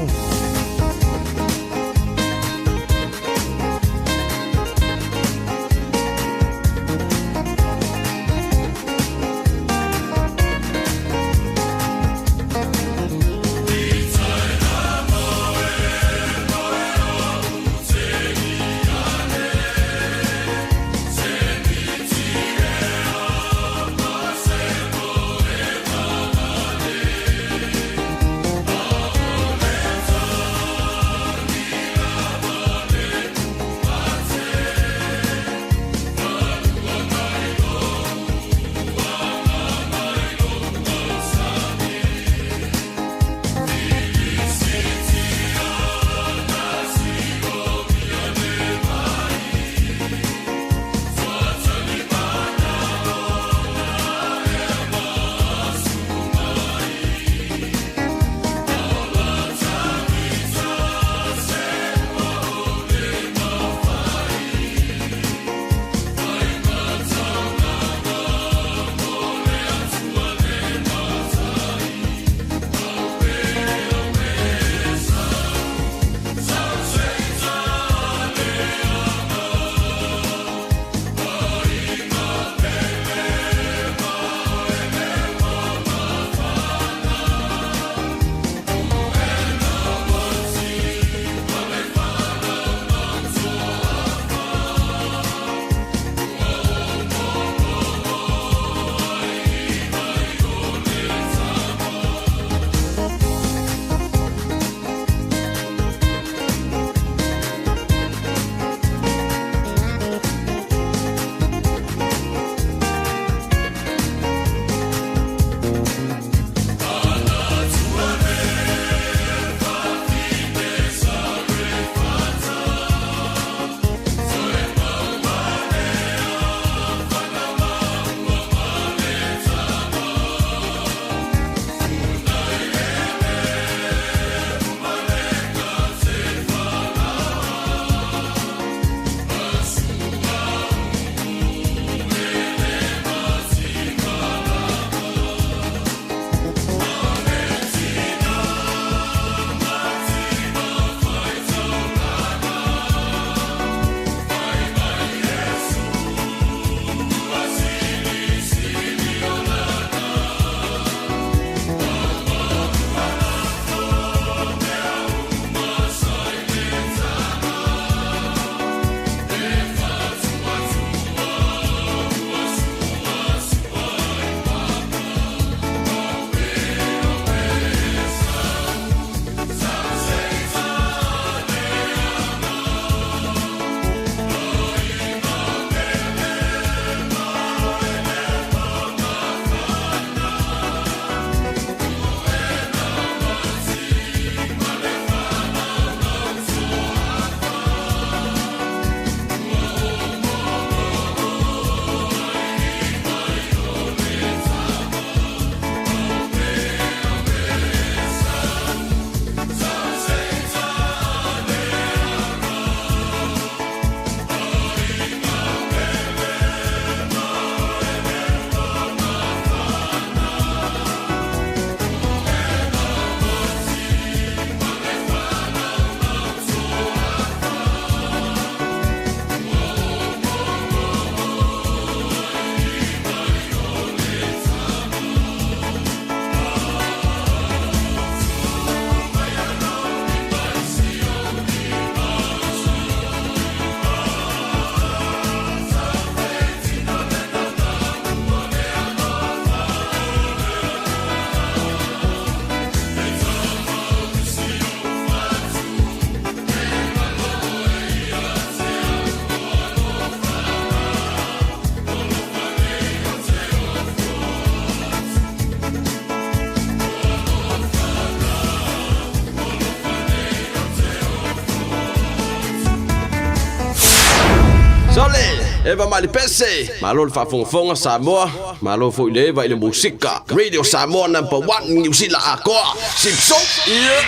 Sole, Eva mai le pese. Malo le faafogafoga Samoa, malo foi le Eva i le musika. Radio Samoa number 1 Niu Sila atoa. Sipso. Yeah.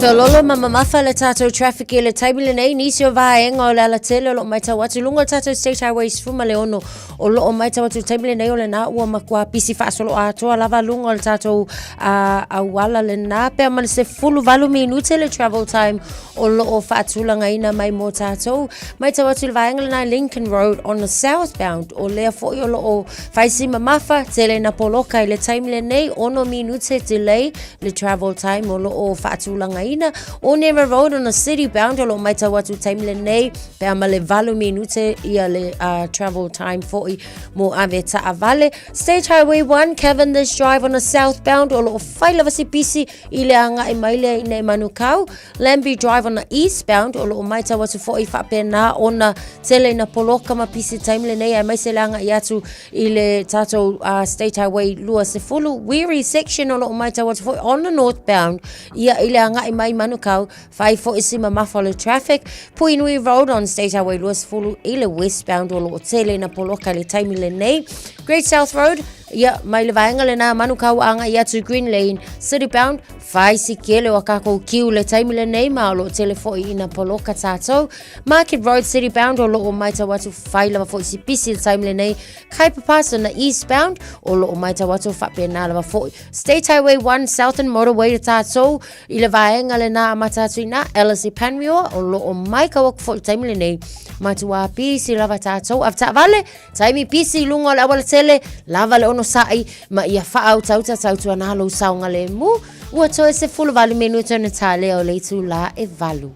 Feololo ma mamafa le tātou traffic i le taimi lenei, nisi o vaega o le alatele o lo o matau atu i luga o le tātou State Highway 16 o lo o matau atu i le taimi lenei o lena ua matua pisi faasoloatoa lava luga o le tātou auala lena pea ma le 18 minute le travel time o lo o faatulagaina mai mo tātou. Matau atu i le vaega lena Lincoln Road on the southbound, o lea foi o lo o fai si mamafa, tele na poloka i le taimi lenei, 6 minute delay le travel time o lo o faatulagaina. Onera Road on the city bound o lo o matau atu i le taimi lenei, pe a ma le 8 minute ia le travel time foi mo ave taavale. State Highway 1, Cavendish Drive on the southbound o lo o fai lava si pisi i le agai mai lea i nei Manukau. Lambie Drive on the eastbound o lo o matau atu foi faapena ona tele ina poloka ma pisi taimi lenei aemaise le agai atu i le tātou State Highway 20 Weary section o lo o matau atu foi on the northbound ia i le agai mai Manukau fai foi si mamafa o le traffic. Puhinui Road on State Highway 20 i le westbound o lo o tele ina poloka i le taimi lenei. Great South Road Ia, mai le vaega lena Manukau agai atu Green Lane, City Bound, fai si kele o a kākou kiu le taimi lenei ma o lo o tele foi ina poloka tātou. Market Road, City Bound o lo o maitau atu fai lava foi si pisi le taimi lenei. Kuiper Pass on the Eastbound o lo o maitau atu faapena lava foi. State Highway 1 Southern Motorway le tātou i le vaega lena amata atu ina Ellerslie Panmure o lo o maitau atu foi le taimi lenei. Matua pisi lava tātou. Avetaavale, Taimi pisi i luga o le aualatele, lava le onosai, ma ia faautauta tautuana lou saogalemu, ua toe 18 minute ona tā lea o le itulā e valu.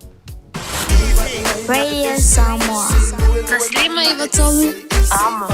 Radio Samoa. 153 Amo.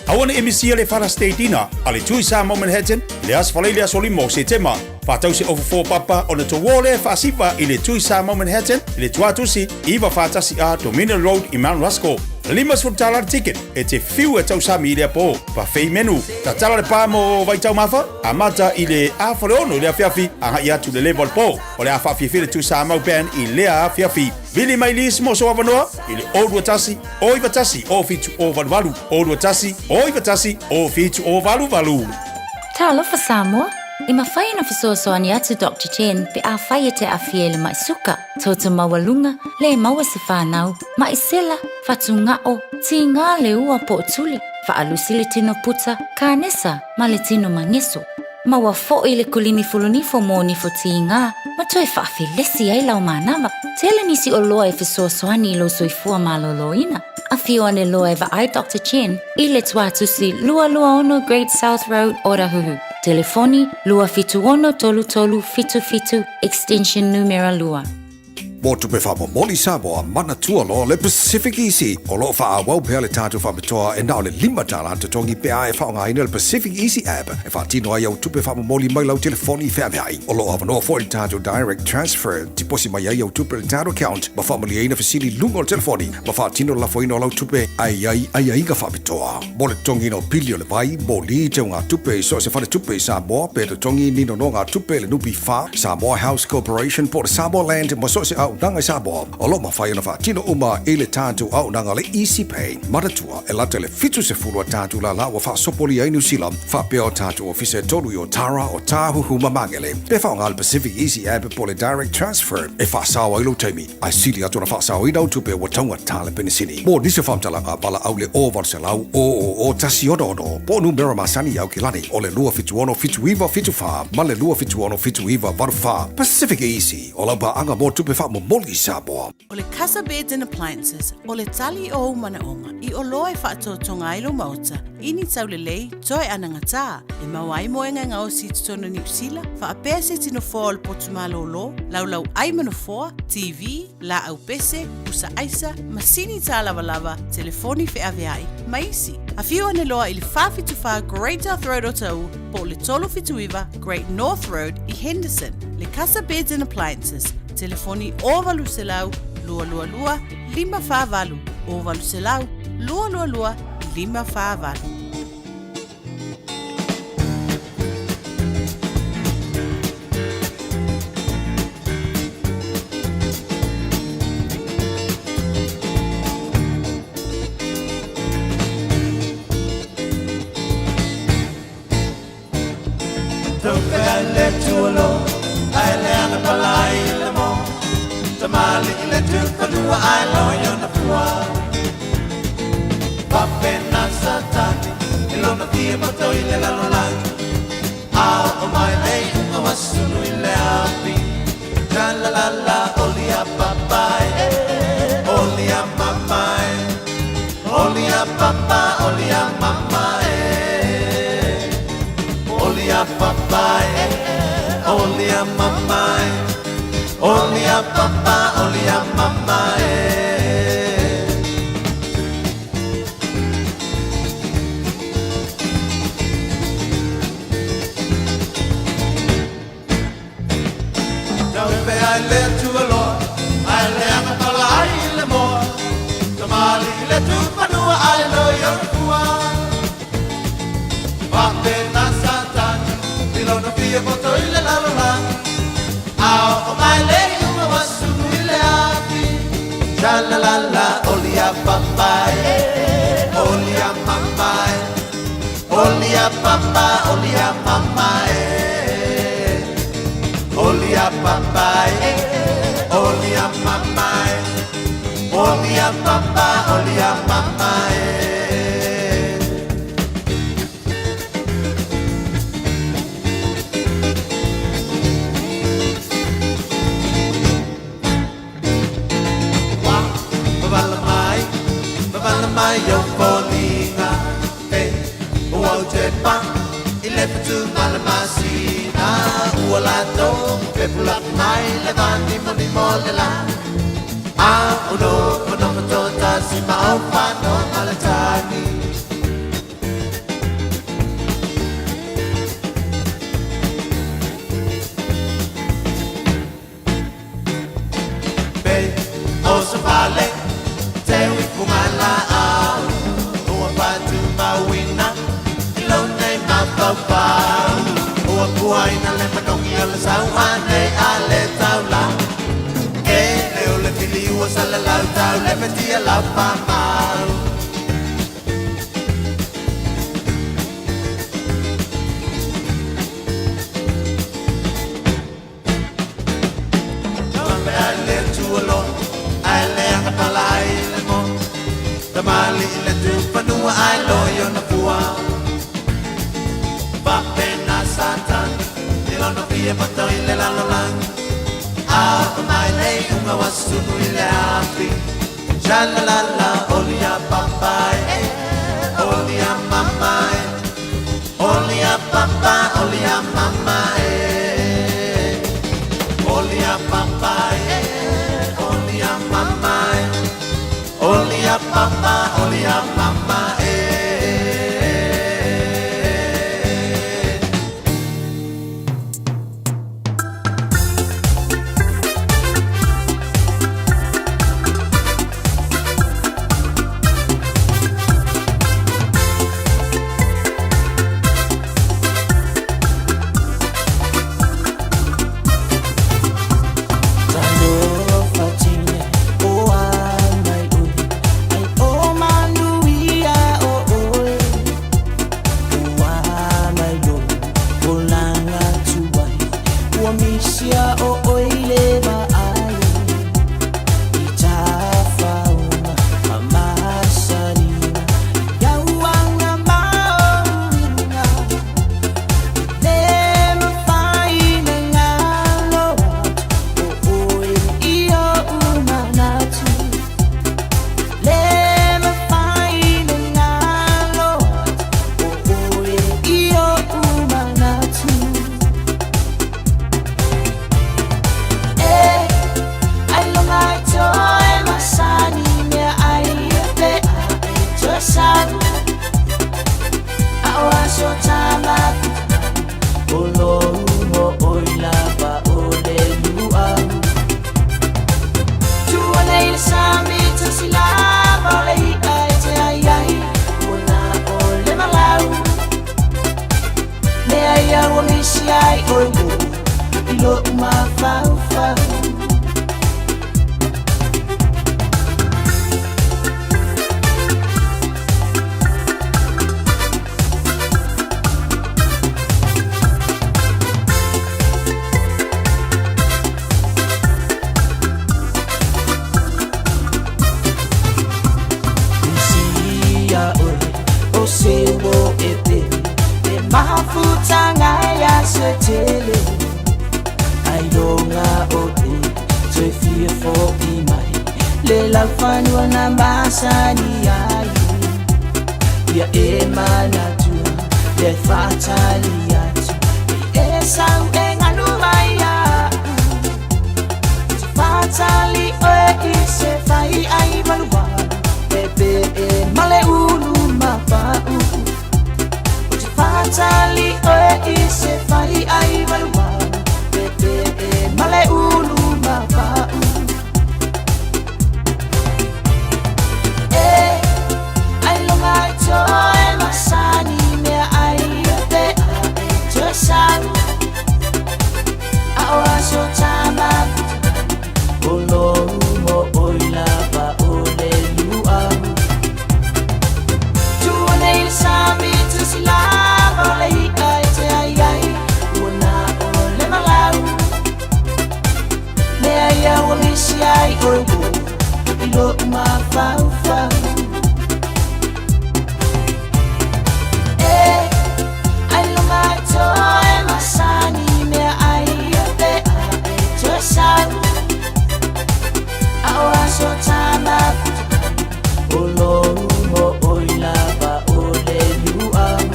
Aua ne i misia le Father's Day Dinner a le Tui Samoa Manhattan i le Aso Faraile aso 5 o Setema. Faatau se ofu fo papa ona tou o lea e faasiva i le Tui Samoa Manhattan i le Tuatusi 941 A Dominion Road i Mount Roskill. $50 le ticket e te fiu e tausami i lea po. Buffet menu. Tatala le pa mo vaitaumafa, amata i le 5:30 i le afiafi agai atu i le level po. O le a faafiafia le Tui Samoa Band i lea afiafi. Vili mai lisi mo sou avanoa i le 021 091 0788 021 091 0788. Talofa Samoa! E mafai ona fesoasoani atu Doctor Chen pe afai e te aafia i le mai suka, toto maualuga, le maua se fanau, mai sela, fatugao, tiga le ua po o tuli, faalusi le tino puta, kanesa ma le tino mageso. Maua foi le kulimi fulunifo mo nifo tiga ma toe faafelesi ai lau manava. Tele nisi oloa e fesoasoani i lou soifua malōlōina. Afio ane loa e vaai Doctor Chen i le Tuatusi 226 Great South Road, Otahuhu. Telefoni, 276 3377, extension numera 2. Mo tupe faamomoli Samoa, manatua loa le Pacific Easy. O lo o faaauau pea le tatou faapitoa e na o le $5 totogi pe a e faaaogaina le Pacific Easy app e faatino ai au tupe faamomoli mai lau telefoni feaveai. O lo o avanoa foi le tatou Direct Transfer, tiposi mai ai au tupe i le tatou account ma faamalieina fesili i luga o le telefoni ma faatino le lafoina o lau tupe ae i ai aiaiga faapitoa. Mo le totogiina o pili o le vai, moli, teugatupe i so o se faletupe i Samoa, pe totogi ni nonogatupe i le NPF, Samoa House Corporation po o le Samoa Land ma so o se auaunaga i Samoa, o lo o mafai ona faatino uma i le tatou auaunaga le Easy Pay. Manatua, e lata i le 70 a tatou lala ua faasopolia ai Niu Sila, faapea o tatou ofisa e tolu i Otara, Otāhuhu ma Magele. Pe faaaoga le Pacific Easy App po o le Direct Transfer e faasao ai lou taimi, Ae sili atu ona faasaoina au tupe ua taugata le penisini. Mo nisi o faamatalaga, valaau le 0800 000 166 po o numera masani i Aukilani o le 276 7974 ma le 276 7984. Pacific Easy, o lau paaga mo tupe faamomoli i Samoa. O le Casa Beds and Appliances, o le tali o ou manaoga i oloa e faatotoga ai lou maota i ni taulelei toe anagatā, e maua ai moega e gaosi i totonu o Niu Sila, faapea se tino foa o le potu malōlō, laulau ai ma nofoa, TV, laau pese, pusa aisa, masini tālavalava, telefoni feaveai, ma isi. Afio ane loa i le 474 Great South Road Otahuhu po o le 379 Great North Road i Henderson. Le Casa Beds and Appliances, telefoni 0800 222 548, 0800 222 548. le tualo, ai le ana palai le mo. Tamali le tu fanua ai lo yona fua. Papena satani, ilona fia mato i le lalolagi. Ao o mai lei unga wasunu i le api. Tra la la la, oli a papai, oli a mamai. Oli a papa, oli a mama, eh. Oli a papa, eh. Oli a mama, eh. Oli a papa, oli a mama, eh. Tau pe ai le tualoa, ai le anga pala ai le moa. Tamali le tu fanua ai lo yona fua. Papena satani, ilona fia poto i le lalolagi. Ao o mai le unga wasunu i le api. Tra la la la, oli a papa, eh. Oli a mama, eh. Oli a papa, oli a mama, eh. Oli a papa, eh. Oli a mama, eh. Oli a papa, oli a mama, eh. Wa, mavala mai, mavala mai yo foliga, eh. Ua o te pa, i le patu mala masina. Ua lato, pepula mai le vani moni mo le la. A o no, o no matota si ma o whano malatani. Pe, o sa fale, te ui fungala au. Ua patu mawina, i lo nei mawhawhau. Ua puaina le manongi o le sau ane a le taula. E le o le fili ua sala lau tau le petia lau pamau. Tampe ai le tualo, ai le anga pala ai le mo. Tamali i le tu fanua ai lo yona fua. Papena satani, ilona fia pato i le lalolagi. Ao o mai lei unga wasunu i le api. Tra la la la, oli a papa, eh. Oli a mama, eh. Oli a papa, oli a mama, eh. Oli a papa, eh. Oli a mama, eh. Oli a papa, oli a mama, eh. Mafutanga ya setele Ailoga o te toe fia fo'i mai Le laufanua na masani ai Ia e manatua le faatali atu E sau e galu mai a'u Te faatali oe i se fai ai valuvalu Pepe e ma le ulu mapa'u O te faatali oe i se fai ai valuvalu Pepe e ma le ulu mapa'u E ailoga e toe masani mea ai pe a e toe sau A o aso tamafuta O lou mo'oi lava o le luau Tua nei le sami tusi lava o le i'a e te ai ai Ua na o le malau Mea ia ua misi ai oe ua I lo'u mafaufau E ailoga e toe masani mea ai pe a e toe sau A o aso tamafuta O lou mo'oi lava o le luau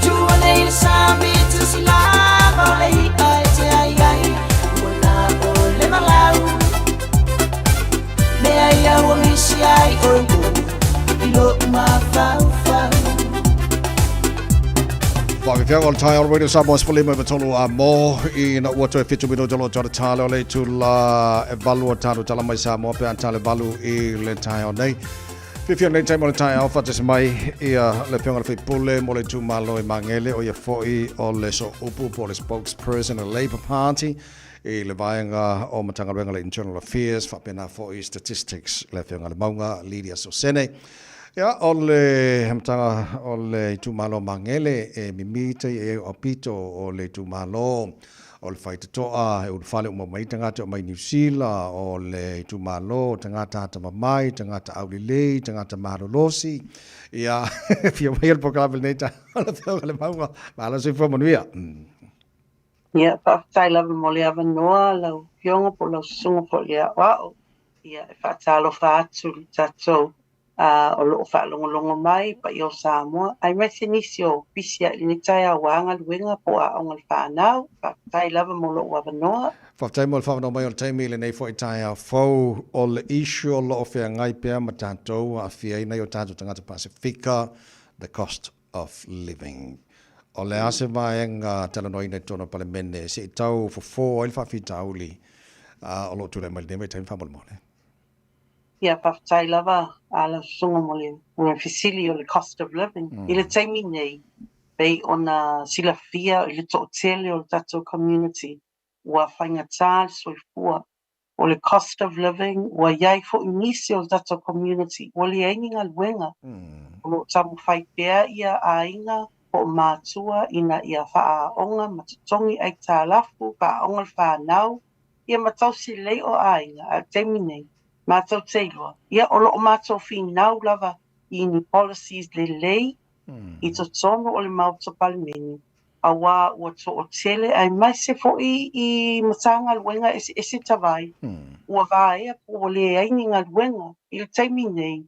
Tua nei le sami tusi lava o le i'a e te ai ai Ua na o le malau Mea ia ua misi ai oe ua I lo'u mafaufau. Faafeafeaga o le taeao Radio Samoa 15 a mo ina ua toe 7 minuta lo tau tale o le itula e valu o tatou tala mai Samoa pe a tale valu i le taeao nei. Fiafia nei taimi o le taeao faatasi mai ia le Afioga i le Faipule mo le itumalo i Magele o ia foi o le Sooupu po o le spokesperson o le Labour Party i le vaega o Matagaluega le Internal Affairs faapena foi Statistics le Afioga i le Mauga Lydia Sosene. Ia, o le amataga o le itumalo Magele e mimi tai e aupito o le itumalo o le faitotoa e ulufale uma mai tagata o mai Niu Sila, o le itumalo tagata atamamai, tagata aulelei, tagata malolosi. Ia, fia mai le polokalame lenei taeao le Afioga i le Mauga. Malo soifua manuia. Ia, faafetai lava mo le avanoa lau Afioga po o lau Susuga foi i le Aoao. Ia, e faatalofa atu i le tatou o lo o faalogologo mai paia o Samoa, aemaise nisi o pisi ai i lenei taeao ua galuega po o aoga le fanau. Faafetai lava mo lou avanoa. Faafetai mo le faaavanoa mai o le taimi i lenei foi taeao fou. O le issue o lo o feagai pea ma tatou aafia ai nai o tatou tagata Pasefika, the cost of living. O le a se vaega talanoaina i totonu o le Palemene se i tau fofo ai le faafitauli o lo o tulai mai lenei vaitaimi faamolemole? Ia, faafetai lava a lau susuga mo le mo le fesili o le cost of living. I le taimi nei, pei ona silafia i le toatele o le tatou community, ua faigata le soifua. O le cost of living, ua i ai foi nisi o le tatou community ua leai ni galuega. O lo o taumafai pea ia aiga po o matua ina ia faaaoga ma totogi aitalafu, faaaoga le fanau, ia ma tausi lelei o aiga, a o le taimi nei, matou te iloa, ia o lo o matou finau lava i ni policies lelei i totonu o le Maota Palemene, auā ua toatele aemaise foi i Matagaluega eseese tavai, ua vaea po ua leai ni galuega. I le taimi nei,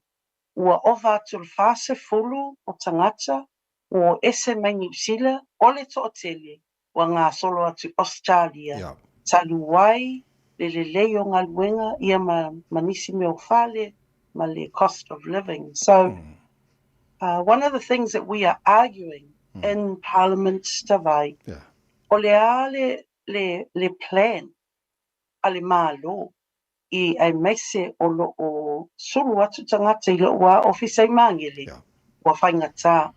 ua ova atu le 40 o tagata ua o ese mai Niu Sila, o le toatele ua gasolo atu i Ausetalia, talu ai le lelei o galuega ia ma ma nisi mea o fale ma le cost of living. So one of the things that we are arguing in Parliament tavai, o le a le le le plan a le Malo i aemaise o lo o sulu atu tagata i lou lava ofisa i Magele, ua faigata.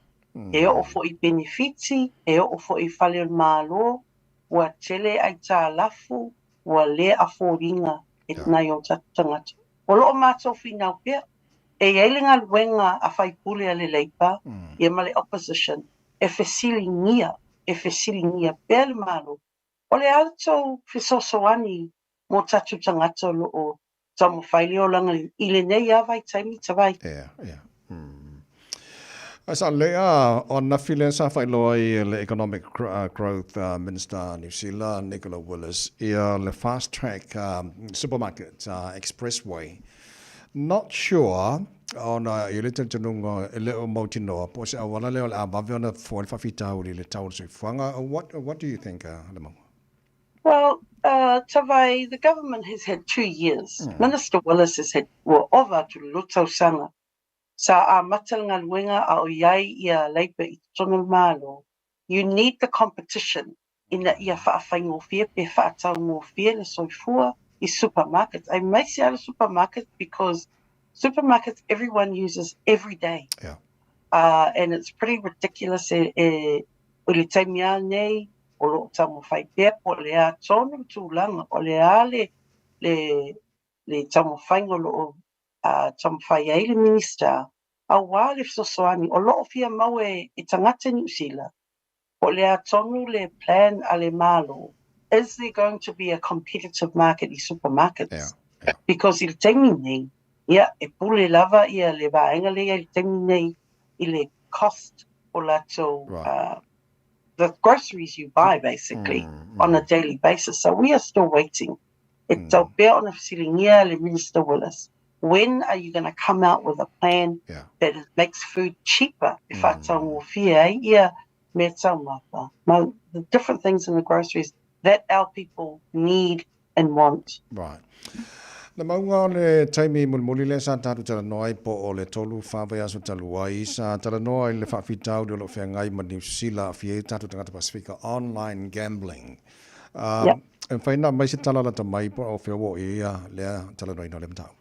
E oo foi i penefiti, e oo foi i fale o le Malo, ua tele aitalafu, ua le afford ina e nai o tatou tagata. O lo o matou finau pea, e i ai le galuega a faipule a le Labour ia ma le Opposition e fesiligia, e fesiligia pea le Malo, o le a le tou fesoasoani mo tatou tagata o lo o taumafai le olaga i lenei lava vaitaimi tavai. Ia, ia. Ae sa lelei a, o ananafi lea sa faailoa ai e le Economic Growth Minister a Niu Sila, Nicola Willis, ia le fast track supermarket expressway. Not sure ona i le talitonuga e le o mautinoa po o se auala lea o le a vave ona fua ai le faafitauli i le tau o le soifuaga. What do you think, Lemauga? Well, Tavai, the government has had 2 years. Minister Willis has had, ua ova atu le 2 tausaga. Sa amata le galuega a o i ai ia Labour i totonu o le Malo. You need the competition ina ia faafaigofie pe faataugofie le soifua i supermarkets. Aemaise lava le supermarket because supermarkets everyone uses every day. And it's pretty ridiculous e o le taimi lava nei o loo taumafai pea po o le a tonu le tulaga o le a le taumafaiga o loo taumafai ai le Minista auā le fesoasoani o loo fia maua e tagata Niu Sila po o le a tonu le plan a le Malo. Is there going to be a competitive market i supermarkets? Because i le taimi nei, ia, e pule lava ia le vaega lea i le taimi nei i le cost o latou the groceries you buy basically on a daily basis. So we are still waiting. E tatau pea ona fesiligia le Minister Willis. When are you going to come out with a plan that makes food cheaper e faataugofie ai ia mea taumafa? Ma the different things in the groceries that our people need and want. Right. Lemauga, o le taimi mulimuli lea sa tatou talanoa ai po o le 3, 4 vaiaso talu ai, sa talanoa i le faafitauli o lo o feagai ma Niu Sila aafia ai tatou tagata Pasifika, online gambling. E mafai ona aumai se tala lata mai po o fea ua oo i ai ia lea talanoaina o lea mataupu?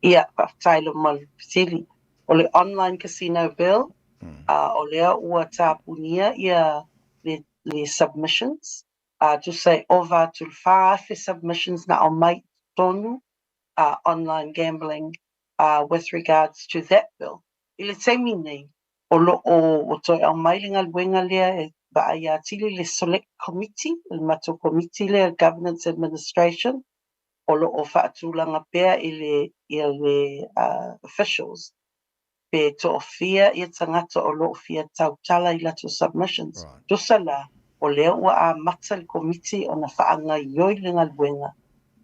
Ia, faafetai lava mo le fesili. O le online casino bill, o lea ua tapunia ia le submissions, tusa e ova atu le 4,000 submissions na aumai totonu online gambling with regards to that bill. I le taimi nei, o loo ua toe aumai le galuega lea e vaai atili le select committee, le matou committee lea, Governance Administration, o loo faatulaga pea i le ia le officials pe toafia ia tagata o loo fia tautala i latou submissions. Tusa la, o lea ua amata le komiti ona faagaioi le galuega,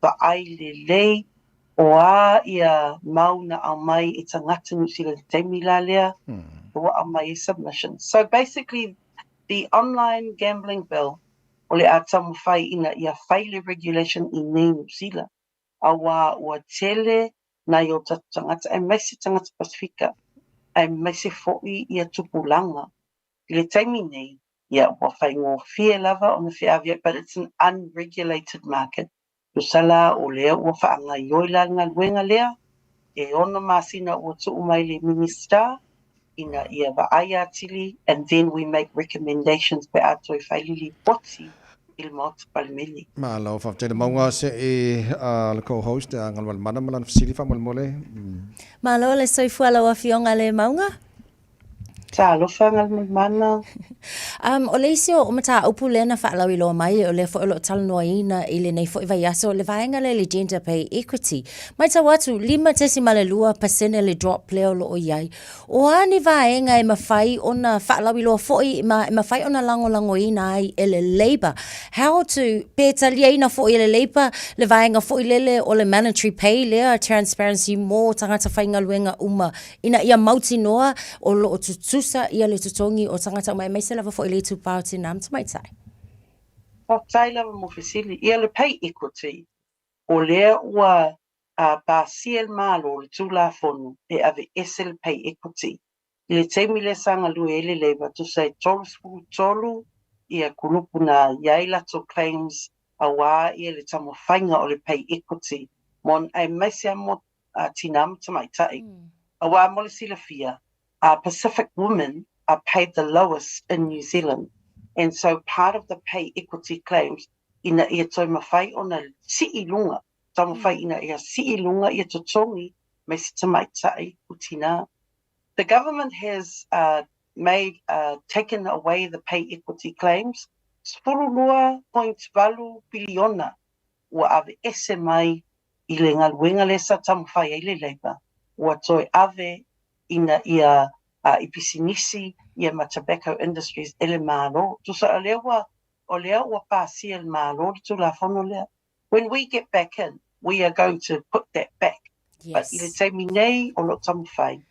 vaai lelei o a ia mau na aumai e tagata Niu Sila i le taimi la lea ua aumai ai submissions. So basically, the online gambling bill o le a taumafai ina ia fai le regulation i nei Niu Sila. Auā ua tele nai o tatou tagata, aemaise tagata Pasifika, aemaise foi ia tupulaga. I le taimi nei, ia ua faigofie lava ona feaveai, but it's an unregulated market. Tusa la o lea ua faagaioi la le galuega lea, e 6 masina ua tuu mai le Minista ina ia vaai atili, and then we make recommendations pe a toe fai le lipoti i le Maota Palemene. Malo, faafetai Lemauga se i le co-host a Galumalemana ma lana fesili faamolemole. Malo le soifua lau Afioga Lemauga. Talofa Galumalemana. O le isi o mataupu lea na faalauiloa mai, o lea foi o lo o talanoaina i lenei foi vaiaso, le vaega lea i le gender pay equity. Matau atu, 5.2% le drop lea o lo o i ai. O a ni vaega e mafai ona faalauiloa foi ma e mafai ona lagolagoina ai e le Labour? How to, pe taliaina foi e le Labour le vaega foi lele o le monetary pay lea, transparency mo tagata faigaluega uma ina ia mautinoa o lo o tutusa ia le totogi o tagata uma, aemaise lava foi le itupa o tinā ma tamaitai. Faafetai lava mo fesili. Ia le pay equity, o lea ua pasia e le Malo le Tulafono e aveese le pay equity. I le taimi lea sa galue ai le Labour, tusa e 33 ia kulupu na i ai latou claims auā ia le taumafaiga o le pay equity mo aemaise lava mo tinā ma tamaitai. Auā mo le silafia, Pacific women are paid the lowest in New Zealand. And so part of the pay equity claims ina ia taumafai ona sii luga, taumafai ina ia sii luga ia totogi ma isi tamaitai o tinā. The government has made taken away the pay equity claims, 12.8 piliona ua aveese mai i le galuega lea sa taumafai ai le Labour, ua toe ave ina ia i pisinisi ia ma tobacco industries e le Malo. Tusa o lea ua o lea ua pasia e le Malo le Tulafono lea. When we get back in, we are going to put that back. But i le taimi nei o lo o taumafai,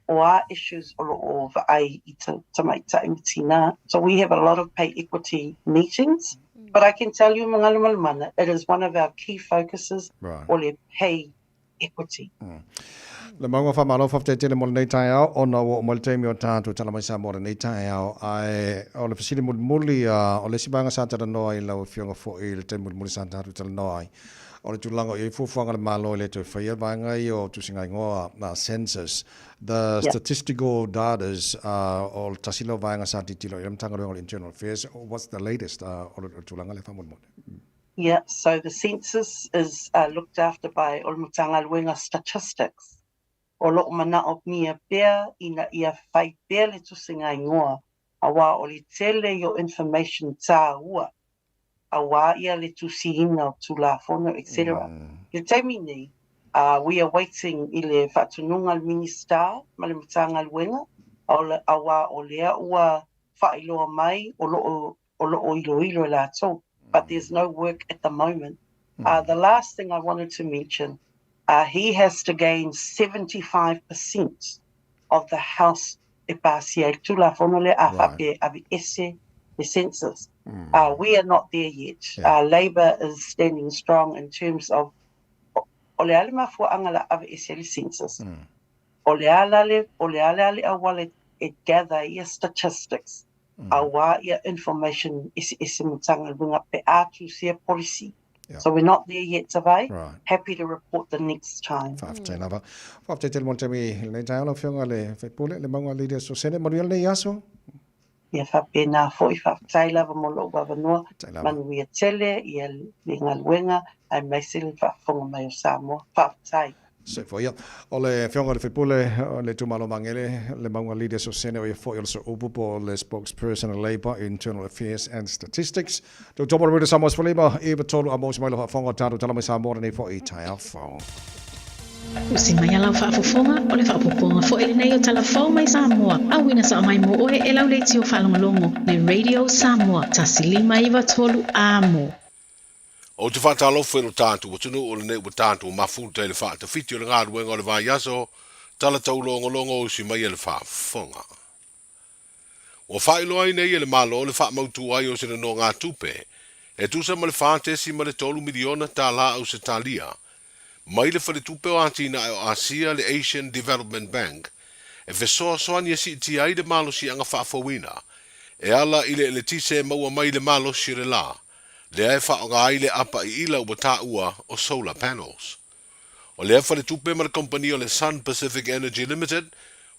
o a issues o lo o vaai i tamaitai ma tinā. So we have a lot of pay equity meetings, but I can tell you Magalumalumana, it is one of our key focuses Right. o le pay equity. Le mauga faamalo faafetai tele mo lenei taeao ona ua oo mai le taimi o tatou tala mai Samoa lenei taeao ae o le fesili mulimuli o le isi vaega sa talanoa i lau afioga foi i le taimi mulimuli sa tatou talanoa ai o le tulaga o i ai fuafuaga a le Malo e le toe faia vaega ia o tusigaigoa census the statistical datas o le tasi lea o vaega sa tilotilo i ai le Matagaluega o le Internal Affairs what's the latest o le tulaga lea faamolemole? Yeah, so the census is looked after by o le Matagaluega Statistics. O lo'o manaomia pea ina ia fai pea le tusiga igoa auā o le tele i o information tāua auā ia le tusiina o Tulafono etc. I le taimi nei, we are waiting i le faatunuga a le Minisita ma le Matagaluega auā o lea ua faailoa mai o lo'o o lo'o iloilo e latou but there's no work at the moment. The last thing I wanted to mention, he has to gain 75% of the House e pasia ai le Tulafono lea a faapea e aveese le census. We are not there yet. Labour is standing strong in terms of o le a le mafuaaga la aveese ai le census. O le a la le, o le a le a le auala e gather ia statistics auā ia information eseese Matagaluega pe a tusia policy. So we're not there yet Tavai. Right. Happy to report the next time. Faafetai lava. Faafetai tele mo le taimi i lenei taeao lau Afioga le Faipule, le Mauga Leader Sosene. Manuia lenei aso. Ia faapena foi, faafetai lava mo lou avanoa. Manuia tele ia le galuega aemaise le faafofoga mai o Samoa. Faafetai. Soifua ia. O le Afioga i le Faipule o le Itumalo Magele, le Mauga Lydia Sosene, o ia foi o le Sooupu po o le Spokesperson o Labour, Internal Affairs and Statistics. Tou topo le Samoa 15, 9 3 a mosi mai le faafofoga o tatou tala mai Samoa lenei foi i taeao fou. Usi mai a lau faafofoga, o le faaopoopoga foi lenei o tala fou mai Samoa, auina sao mai mo oe e lau leitio faalogologo le Radio Samoa 1593 Amo. Ou te faatalofa i lo tatou atunuu o lenei ua tatou mafuta i le faatafiti o le galuega o le vaiaso, tala taulogologo usi mai e le faafofoga. Ua faailoa ai nei e le Malo le faamautu ai o se nonogatupe e tusa ma le $4.3 miliona tala Ausetalia mai le Faletupe o Atinae o Asia le Asian Development Bank e fesoasoani e siitia ai le malosiaga faafouina e ala i le eletise e maua mai i le malosi o le la lea e faaaoga ai le apa iila ua taua o solar panels. O lea faletupe ma le kamupani o le Sun Pacific Energy Limited,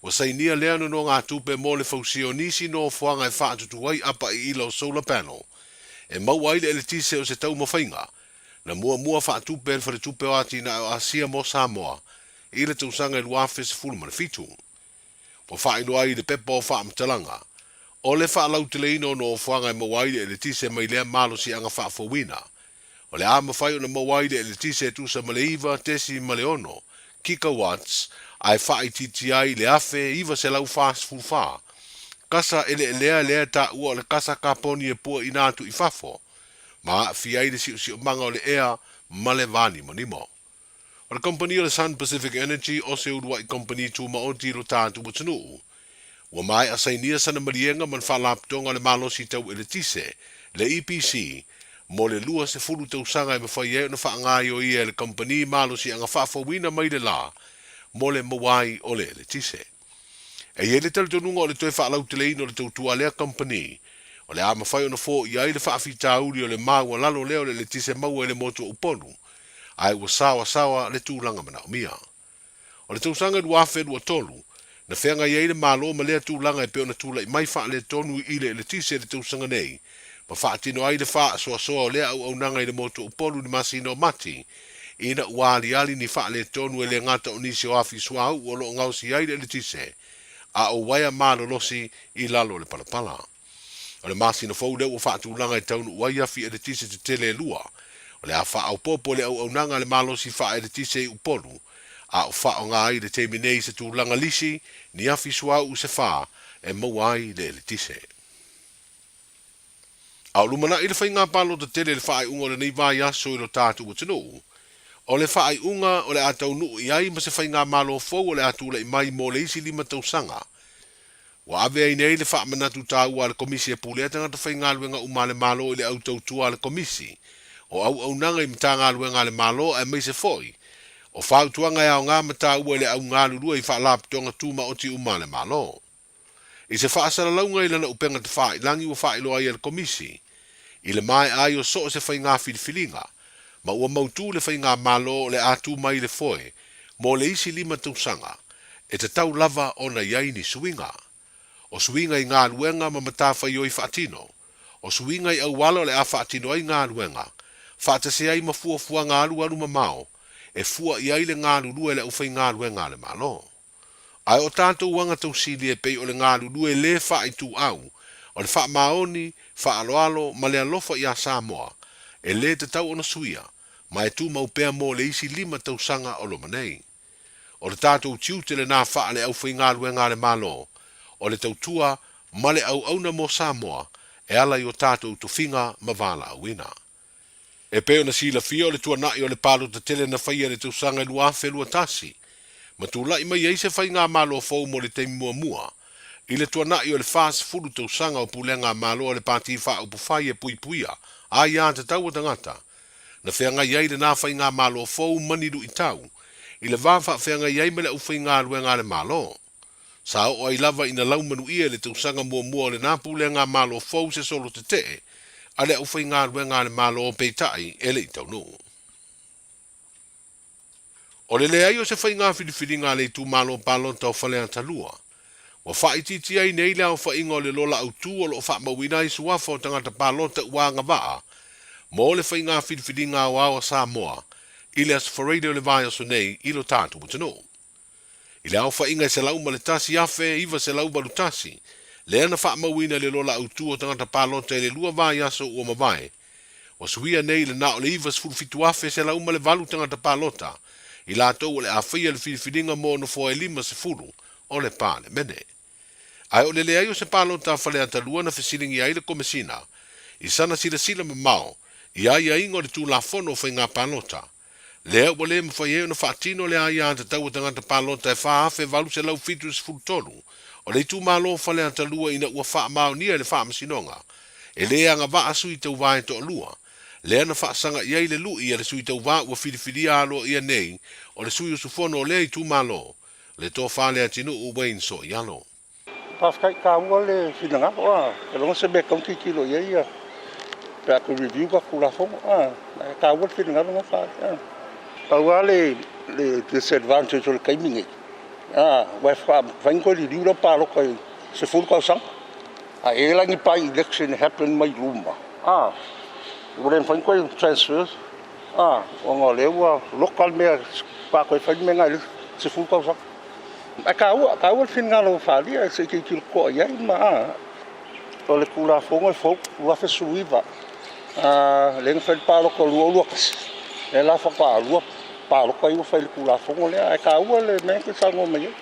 ua sainia lea nonogatupe mo le fausia o nisi nofoaga e faatutu ai apa iila o solar panel e maua ai le eletise o se taumafaiga na muamua faatupe e le Faletupe o Atinae o Asia mo Samoa i le tausaga e 2017. Ua faailoa ai i le pepa o faamatalaga, o le faalauteleina o nofoaga e maua ai le eletise mai lea malosiaga faafouina. O le a mafai ona maua ai le eletise e tusa ma le 9.6 kikawatts ae faaitiitia ai i le 1944 kasa eleelea lea e taua o le kasa kaponi e puaina atu i fafo ma aafia ai le siosiomaga o le ea ma le vanimonimo. O le kamupani o le Sun Pacific Energy o se uluai kamupani tumaoti i lo tatou atunuu. Ua maea sainia sana maliega ma le Faalapotopotoga o le Malosi Tau Eletise, le EPC, mo le 20 tausaga e mafai ai ona faagaoioia e le kamupani malosiaga faafouina mai le la mo le maua ai o le eletise. E i ai le talitonuga o le toe faalauteleina o le tautua a lea kamupani, o le a mafai ona foia ai le faafitauli o le maualalo lea o le eletise maua i le motu o Upolu, ae ua saoasaoa le tulaga manaomia. O le tausaga 2023, na feagai ai le Malo ma lea tulaga e pei ona tulai mai faaletonu i le eletise i le tausaga nei, ma faatino ai le faasoasoa o lea auaunaga i le motu o Upolu i le masina o Mati, ina ua aliali ni faaletonu e le gata o nisi o afi suauu o lo o gaosi ai le eletise, a o uaea malolosi i lalo o le palapala. O le masina fou lea ua faatulaga e taunuu ai afi eletise tetele e lua. O le a faaopoopo le auaunaga a le malosi faaeletise i Upolu, a o faaaoga ai i le taimi nei se tulaga lisi ni afi suauu se fa e maua ai le eletise. A o lumanai le faiga palota tele i le faaiuga o lenei vaiaso i lo tatou atunuu, o le faaiuga o le a taunuu i ai ma se faigamalo fou o le a tulai mai mo le isi lima tausaga. Ua ave ai nei le faamanatu taua a le Komisi e Pulea Tagata Faigaluega uma a le Malo i le au tautua a le Komisi o Auaunaga i Matagaluega a le Malo aemaise foi o fautuaga e aoga ma taua i le au galulue i Faalapotopotoga Tumaoti uma a le Malo. I se faasalalauga i lana upega tafailangi ua faailoa ai e le Komisi i le maea ai o so o se faiga filifiliga ma ua mautū le faigamalo o le a tu mai i le foe mo le isi lima tausaga, e tatau lava ona i ai ni suiga. O suiga i galuega ma matafaioi faatino, o suiga i auala o le a faatino ai galuega, faatasi ai ma fuafuaga alualu mamao e fua i ai le galulue a le aufaigaluega a le Malo. Ae o tatou aga tausili e pei o le galulue lē faaituau, o le faamaoni, faaaloalo ma le alofa iā Samoa, e lē tatau ona suia, ma e tumau pea mo le isi lima tausaga o loma nei. O le tatou tiute lenā faa le aufaigaluega a le Malo, o le tautua ma le auauna mo Samoa e ala i o tatou tofiga ma valaauina. E pei ona silafia o le tuanai o le palota tele na faia i le tausaga e 2021, ma tulai mai ai se faigamalo fou mo le taimi muamua, i le tuanai o le 40 tausaga o pulega a Malo a le Pati Faaupufai e Puipuia Aiatatau a Tagata, na feagai ai lenā faigamalo fou ma ni luitau i le va faafeagai ai ma le aufaigaluega a le Malo. Sa oo ai lava ina laumanuia i le tausaga muamua o lenā pulega Malo fou se solo tetee a le aufaigaluega a le Malo peitai e le i taunuu. O le leai o se faiga filifiliga a le itumalo palota o Faleata 2, ua faaitiitia ai nei le aofaiga o le lola autū o lo o faamauina ai suafa o tagata palota ua agavaa mo le faiga filifiliga aoao a Samoa i le Aso Faraile o le vaiaso nei i lo tatou atunuu. I le aofaiga e 101,981, lea na faamauina i le lola autū o tagata palota i le lua vaiaso ua mavae, Ua suia nei le na o le 97,108 tagata palota i latou o le a faia le filifiliga mo nofoa e 50 o le Palemene. Ae o le leai o se palota a Faleata 2 na fesiligia ai le Komesina i sana silasila mamao i aiaiga o le Tulafono o Faiga Palota, lea ua le mafai ai ona faatino le aia tatau a tagata palota e 4,873 o le itumalo o Faleata 2 ina ua faamaonia e le Faamasinoga e le agavaa sui tauva e toalua, lea na faasaga i ai le lui a le sui tauva ua filifilia aloaia nei o le sui usufono o lea itumalo, le Tofa Leatinuu Wayne Soialo. Faafetai taua le finagalo a, ailoga se mea e tatau ona tilotilo i ai pe a toe review tatou Tulafono a, ae taua le finagalo na faaali a. Pau lava le disadvantage o le taimi nei a, aua e mafai ona toe liliu lau palota i 10 tausaga, a i ai la ni by-election e happen mai luma a, ua le mafai ona toe transfer a, ona o lea ua loka le mea pe a toe fai le mea lena i le isi 10 tausaga. Ae taua, taua le finagalo ua faaalia se i tilotilo totoa i ai ma a. O le Tulafono e fou, 2019, a, lea na fai le palota 2021, lea la faatoa lua palota ia ua fai i le Tulafono lea, ae taua le mea e te saunoa mai ai,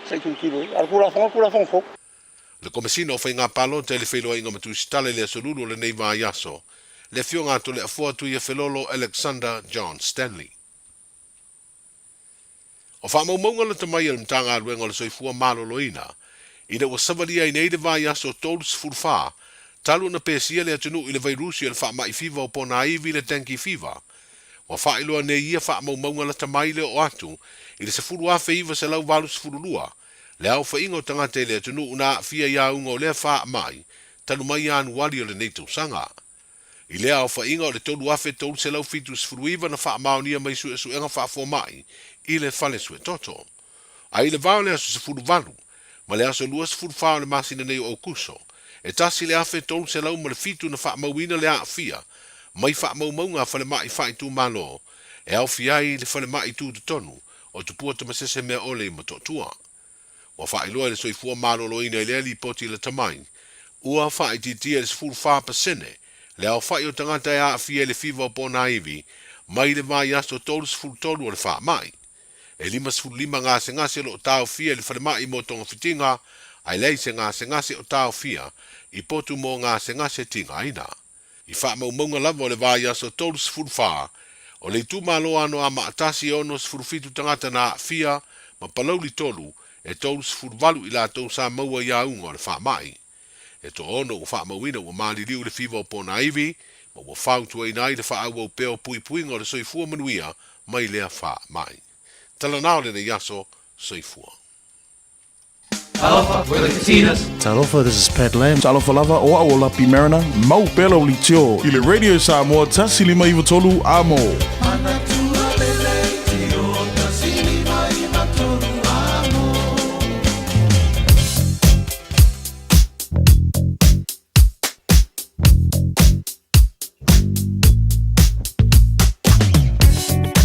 se i tilotilo i ai. A o le Tulafono, o le Tulafono fou. Le Komesina o Faiga Palota i le Feiloaiga ma Tusitala i le Aso Lulu o lenei vaiaso, le Afioga a Toleafoa Tuiafelolo Alexander John Stanley. O faamaumauga lata mai a le Matagaluega o le Soifua Maloloina ina ua savalia ai nei le vaiaso 34 talu ona pesia le atunuu i le vairusi o le faamai fiva o ponaivi le dengue fever. Ua faailoa nei ia faamaumauga lata mai le oo atu i le 10,982 le aofaiga o tagata i le atunuu na aafia i auga o lea faamai talu mai Ianuari o lenei tausaga. I lea aofaiga o le 3,379 na faamaonia mai suesuega faafomai i le fale suetoto. A i le va o le aso 18 ma le aso 24 o le masina nei o Aokuso, e 1,307 na faamauina le aafia mai faamaumauga a falemai faaitumalo e aofia ai le falemai tutotonu o Tupua Tamasese Meaole i Motootua. Ua faailoa e le Soifua Maloloina i lea lipoti lata mai, ua faaitiitia i le 14% le aofai o tagata e aafia i le fiva o ponaivi mai le vaiaso 33 o le faamai. E 55 gasegase o lo o taofia i le falemai mo togafitiga, ae leai se gasegase o taofia i potu mo gasegase tigaina. I faamaumauga lava o le vaiaso 34, o le itumalo Anoamaa 1 e 67 tagata na aafia ma Palauli 3 e 38 i latou sa maua i auga o le faamai. E toaono ua faamauina ua maliliu i le fiva o Ponaivi ma ua fautuaina ai le faaauau pea o puipuiga o le soifua manuia mai lea faamai. Talanao lenei aso, soifua. Talofa, we're the Katinas. Talofa, this is Pat Lam. Talofa lava, o au o Lapi Mariner, mau pea lau leitio i le Radio Samoa 153 Amo. Manatua le leitio 153 Amo.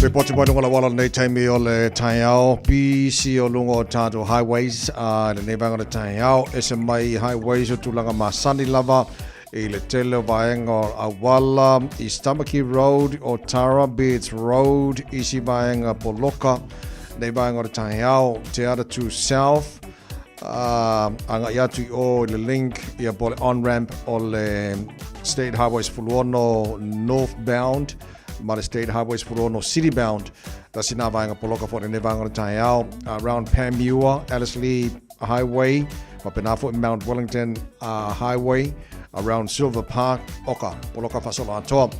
Repoti mai lunga la wala nei taimi o le taiao pisi o lunga o tātou highways a le nei vaenga o le taiao ese mai highways o tulaga masani lava i le tele o vaenga o auala i Stamaki Road o Tara Beards Road isi vaenga poloka nei vaenga o le taiao Te Atatū South uh, agai atu i o i le link ia po le on-ramp o le State Highway 16 northbound ma le State Highway 16 citybound. Tasi nā vaenga poloka fo lenei vaenga o le taeao around Panmure, Ellerslie Highway, faapena foi Mount Wellington Highway, around Silver Park, oka, poloka faasolo atoa.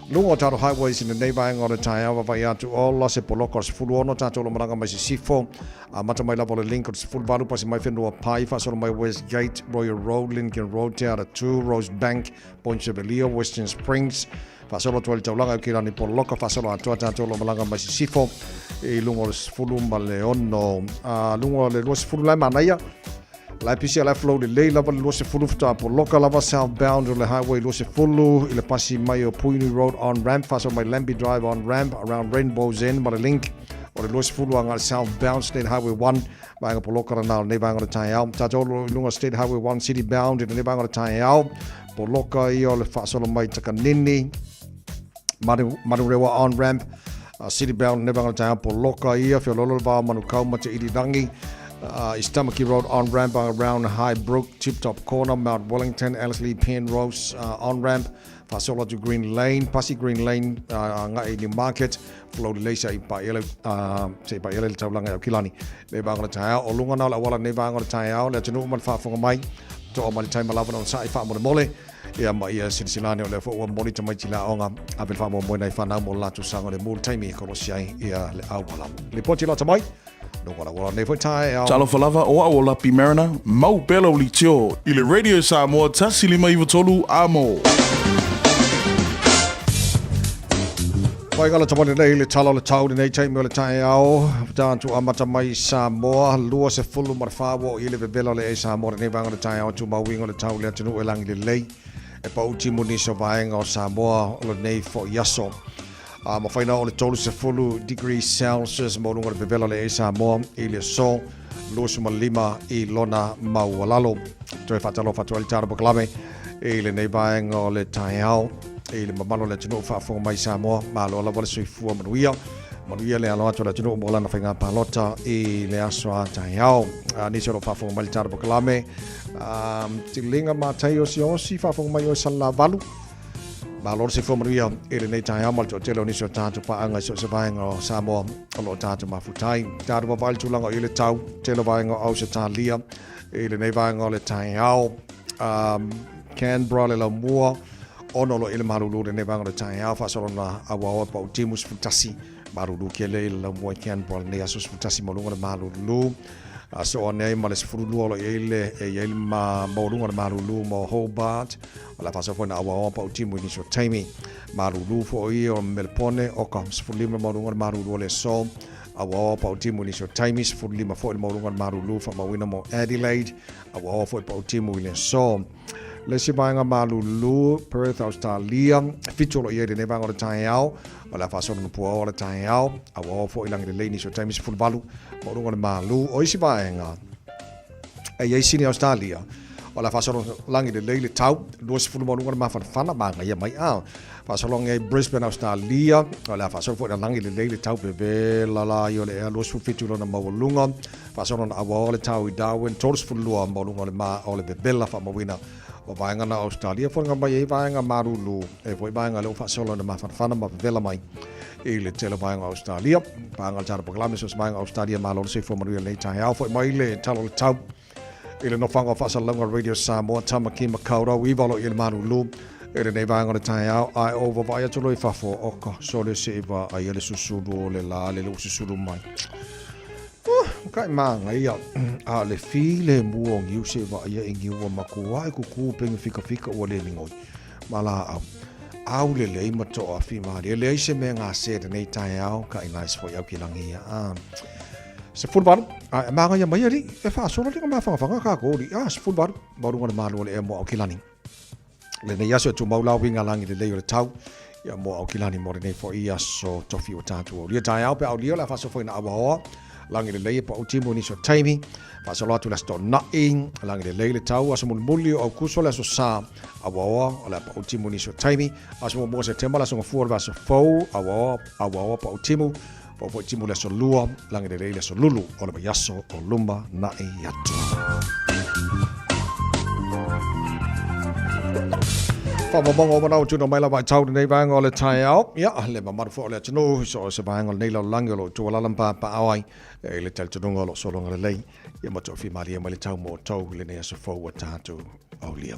Luga o tatou highways i lenei vaenga o le taeao vavaai atu ola se poloka o le 16 tatou lo malaga mai sisifo Amata mai lava o le Lincoln 18 pasi mai whenua pai, whaasolo mai Westgate, Royal Road, Lincoln Road, Te Ara 2, Rosebank, Point Chevalier, Western Springs, whaasolo atu ai le taulaga i Kirani Poloka, whaasolo atoa tātou lo malaga mai sisifo i lunga o le sefulu ma le ono. A lunga o le 20 lai manaia, lai pisi a lai flow lelei lava le 20 faatoa poloka lava southbound o le highway 20 i le pasi mai o Puinui Road on ramp, whaasolo mai Lambie Drive on ramp around Rainbow's End ma le link o le 20 agai le southbound State Highway 1, vaega poloka lena o lenei vaega o le taeao. Tatou olo i luga State Highway 1 city bound i lenei vaega o le taeao. Poloka ia o le faasolo mai Takanini, Manurewa on ramp, city bound lenei vaega o le taeao. Poloka ia, feoloolo le vao Manukau ma Te Irirangi, East Tamaki Road on ramp around High Brook, Tip Top Corner, Mount Wellington, Ellerslie Penrose on ramp, Faasolo atu Green Lane, pasi Green Lane, agai i Newmarket, flow lelei se i paia le, se i paia le taulaga i Aukilani. Nei vaega o le taeao, o luga na o le auala nei vaega o le taeao, le atunuu ma le faafofoga mai, toa mai le taima lava na onosai faamolemole, ia ma ia silasila ane o lea foi ua momoli tamaiti le aoga, ave le faamoemoe nai fanau mo le latou saga o le mu le taimi e kolosi ai ia le auala. Lipoti lata mai, luga o le auala nei foi taeao. Talofa lava, o au o Lapi Mariner, mau pea lau leitio i le Radio Samoa 153 Amo. Whai ngala tamani nei le tala o le tau lenei taimi o le taeao. Tātu amata mai Samoa, 20 ma le whāua o i le vevela o le e Samoa lenei vaega o le taeao tu mauinga o le tau le atunuu e langi lelei. E pau timu nisi o vaega o Samoa o lenei fo'i aso. A mafaina o le 30 degrees Celsius maualuga o le vevela o le e Samoa i le aso 25 i lona maualalo. Toe faatalofa atu ai le Tara Pakalame i lenei vaega o le taeao i le mamalu o le atunuu faafofoga mai Samoa. Malo lava le soifua manuia. Manuia le alo atu o le atunuu mo lana faiga palota i le aso a taeao. Nisi o lo o faafofoga mai le Tara Pakalame. Tiliga matai osiosi faafofoga mai oe Salelavalu. Malo le soifua manuia i lenei taeao ma le toatele o nisi o tatou paaga i so o se vaega o Samoa o lo o tatou mafuta ai. Tatou vavaai le tulaga o i le tau, tele o vaega o Ausetalia i lenei vaega o le taeao. Canberra le laumua, ono lo i le malulu lenei vaega o le taeao, faasolona auaoa pau timu 11, malulu kele i le laumua i Canberra lenei aso 11 maualuga le malulu. Aso ane ai ma le 12 o lo i ai le, e i ai le ma, maualuga le malulu mo Hobart, O le a faasoa foi na auaoa pau timu i nisi o taimi. Malulu foi o Melepone, oka, 15 le maualuga o le malulu o le aso. Auaoa pau timu i nisi o taimi, 15 foi le maualuga o le malulu faamauina mo Adelaide. Auaoa foi pau timu i le aso. Le isi vaega malulu, Perth, Australia, 7 o lo o i ai lenei vaega o le taeao. O le a faasoa na puaoa le taeao. Auaoa foi lagi lelei nisi o taimi, 18 maualuga o le malu. O isi vaega, e i ai Sini Australia. O le a faasolo lagi lelei le tau, 20 maualuga le mafanafana, magaia mai a. Faasolo agi ai Brisbane, Australia, o le a faasolo foi na lagi lelei le tau vevela la i o le ea 27 lona maualuga. Faasolo na auaoa le tau i Darwin, 32 maualuga o le ma o le vevela faamauina o vaega na Australia foliga mai ai vaega malulu e foi vaega lea ua faasolo ina mafanafana ma vevela mai i le tele o vaega o Australia. Paga o le tala polokalame so se vaega o Australia malo le soifua manuia lenei taeao foi mai le tala o le tau i le nofoaga o faasalalauga Radio Samoa Tamaki Makaurau iva o lo o i le malulu i lenei vaega o le taeao ae o vavaai atu loa i fafo o ka sole se i vaaia le susulu o le la le ua susulu mai. Kai māngaia a le filemu o niu se vaaia i niu ua matua e kuku penge fikafika ua le migoi ma laau. Au lelei ma toafi malie. Leai se mea gase lenei taeao ka i nice foi au ki langi ia. A. 18, a e māngaia mai ali, e whaasolo linga mawhangawhanga ka kōri. A, 18, maurunga le mālua le ea mo Aukilani. Lenei aso e tumau la uiga lagi lelei o le tau, ia mo Aukilani mo lenei foi aso tofi ua tātou aulia. Taeao pe aulia o le a whaasolo foi na awaoa, lagi lelei e pau timu nisi o taimi, faasolo atu le aso tona'i, lagi lelei le tau, aso mulimuli o Aukuso le aso sa, awaoa o le a pau timu nisi o taimi, aso muamua o Setema le aso gafua o le vaiaso fou, awaoa, awaoa pau timu, Pau foi timu le aso lua, lagi lelei le aso lulu o le vaiaso o luma na'i atu. Whaamamonga o manao tuna mai lava i tau lenei vaega o le taeao. Ia, le mamalu foi o le atunuu, so o se vaega o lenei lalolagi o lo o tuualala ma papaao ai i le talitonuga o lo o sologa lelei. Ia ma toafimalie mai le tau mo outou i lenei aso fou ua tatou aulia.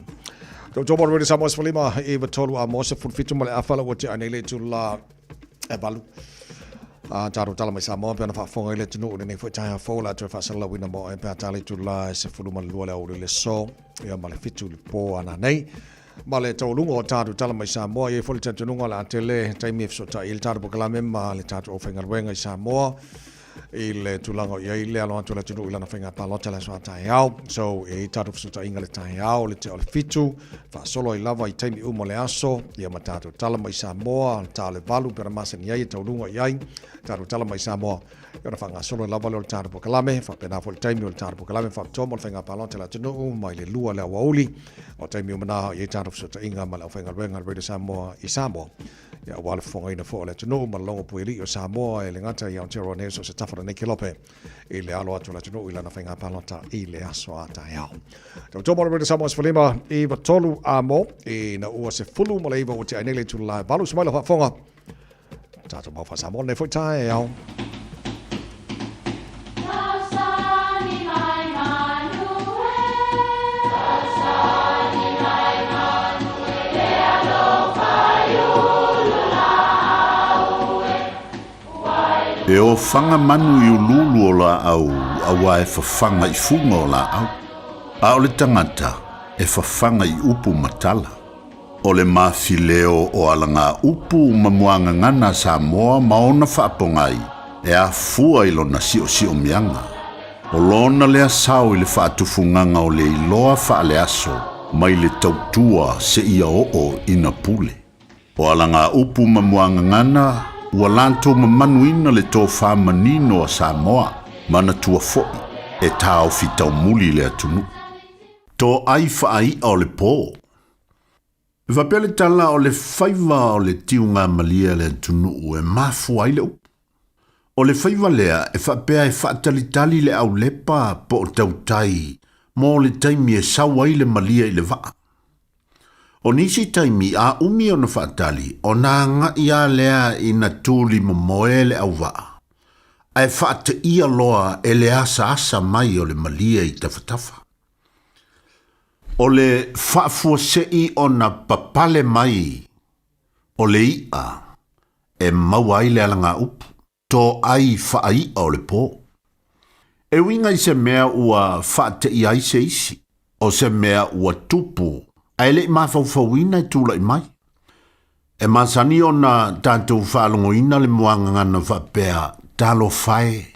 Toutou mo le Samoa 15, 9 3 a mo 17 ma le afa la ua tea nei le itula e valu. A tātou tala mai Samoa pe ana faafofoga i le atunuu lenei foi taeao fou la toe faasalalauina mo e pe a tala itula e 12 le aoauli le aso ia ma le 7 le po ana nei. Ma le taualuga o tātou tala mai Samoa, i ai foi le talitonuga o le a tele taimi e fesootai ai le tātou polokalame ma le tātou aufaigaluega i Samoa i le tulaga o i ai le alo atu o le atunuu i lana faiga palota i le aso a taeao. So, e i ai tātou fesootaiga i le taeao, le tea o le 7, faasolo ai lava i taimi uma o le aso, ia ma tātou tala mai Samoa, le ta o le 8 pe ona masani ai e taualuga i ai, tātou tala mai Samoa, ia ona faagasolo ai lava lea o le tātou polokalame, faapena foi le taimi o le tātou polokalame faapitoa mo le faiga palota a le atunuu mai le 2 i le aoauli, o taimi uma na i ai tātou fesootaiga ma le aufaigaluega a le Radio Samoa i Samoa. Ia, aua le fofogaina foi o le atunuu ma le logo puialii o Samoa e le gata i Aotearoa nei so o se tafa o lenei kelope i le alo atu o le atunuu i lana faiga palota i le aso a taeao. Tautua mo le Radio Samoa 15 93 a mo ina ua 19 ua tea ai nei le itula e 8 se mai lau faafofoga. Tātou mau faa-Samoa lenei foi taeao. E ofaga manu i uluulu o laau auā e fafaga i fuga o laau, a o le tagata e fafaga i upu ma tala. O le mafileo o alagaupu ma muagagana a Samoa ma ona faapogai e afua i lona siosiomiaga. O lona lea sao i le faatufugaga o le iloa faaleaso mai le tautua seia oo ina pule. O alagaupu ma muagagana ua latou mamanuina le tofa manino a Samoa, manatua foi e taofi taumuli le atunuu. Toai faai'a o le po. E faapea le tala o le faiva o le tiugamalie a le atunuu e mafua ai le upu. O le faiva lea e faapea e faatalitali le aulepa po o tautai mo le taimi e sau ai le malie i le vaa. O nisi taimi a umi ona faatali ona agai lava lea ina tuli momoe le auvaa, ae faateia loa e le asaasa mai o le malie i tafatafa. O le faafuasei ona papale mai o le i'a e maua ai le alagaupu, toai faai'a o le po. E uiga i se mea ua faateia ai se isi, o se mea ua tupu ae le i mafaufauina e tulai mai. E masani ona tatou faalogoina le muagagana faapea, Talofa e!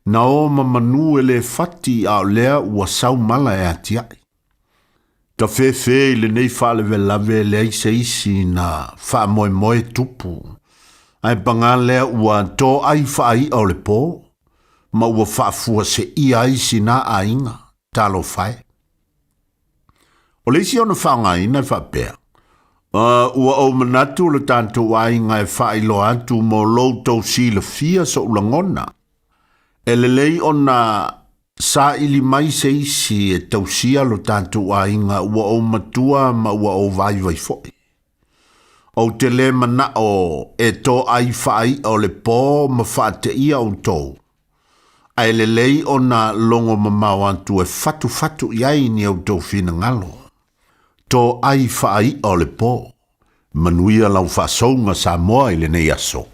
Na o ma manu e le fati a o lea ua sau mala e atiae. Tafefe i lenei faalavelave e leai se isi na faamoemoe tupu, ae pagā lea ua toai faai'a o le po, ma ua faafuaseia ai sina aiga, talofa e. O le isi ona faaaogaina e faapea, Uh, ua ou manatu le tatou aiga e faailoa atu mo lo outou silafia so'u lagona. E lelei ona saili mai se isi e tausia lo tatou aiga ua ou matua ma ua ou vaivai fo'i. Ou te lē mana'o e to'ai fa'ai'a o le pō ma fa'ate'ia outou, ae lelei ona logo mamao atu e fatufatu i ai ni outou finagalo. To'ai fa'ai'a o le pō. Manuia lau fa'asouga Samoa i lenei aso.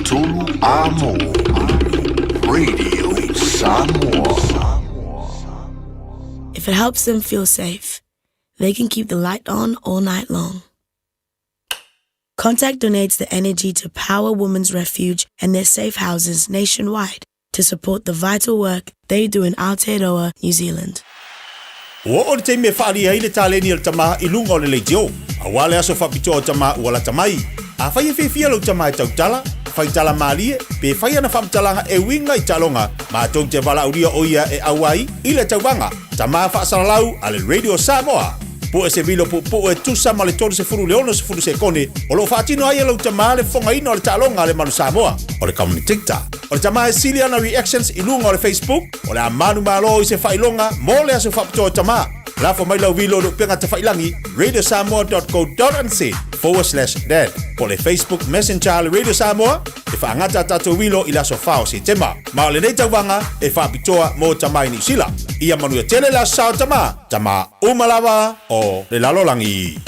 153 Amo Radio Samoa. If it helps them feel safe, they can keep the light on all night long. Contact donates the energy to power Women's Refuge and their safe houses nationwide to support the vital work they do in Aotearoa, New Zealand. Ua oo le taimi e faaalia ai le taleni a le tama i luga o le leitio, aua le aso faapitoa o tama ua lata mai. Afai e fiafia lau tama e tautala, fai tala malie, pe fai ana faamatalaga e uiga i taaloga, matou te valaaulia o ia e auai i le tauvaga Tama Faasalalau a le Radio Samoa. Pue se vilo puupuu e tusa ma le 30 i le 60 sekone o lo o faatino ai e lou tama le fofogaina o le taaloga a le Manu Samoa, o le commentator. O le tama e sili ana reactions i luga o le Facebook, o le a manumalo i se faailoga mo le aso faapitoa o tama. Lafo mai lau vilo i le upega tafailangi radiosamoa.co.nz/dad po o le Facebook Messenger a le Radio Samoa e faagata a tatou vilo i le aso 4 o Setema. Ma o lenei tauvaga e faapitoa mo tama i Niu Sila. Ia manuia tele le aso sa o tama, tama uma lava o le lalolagi.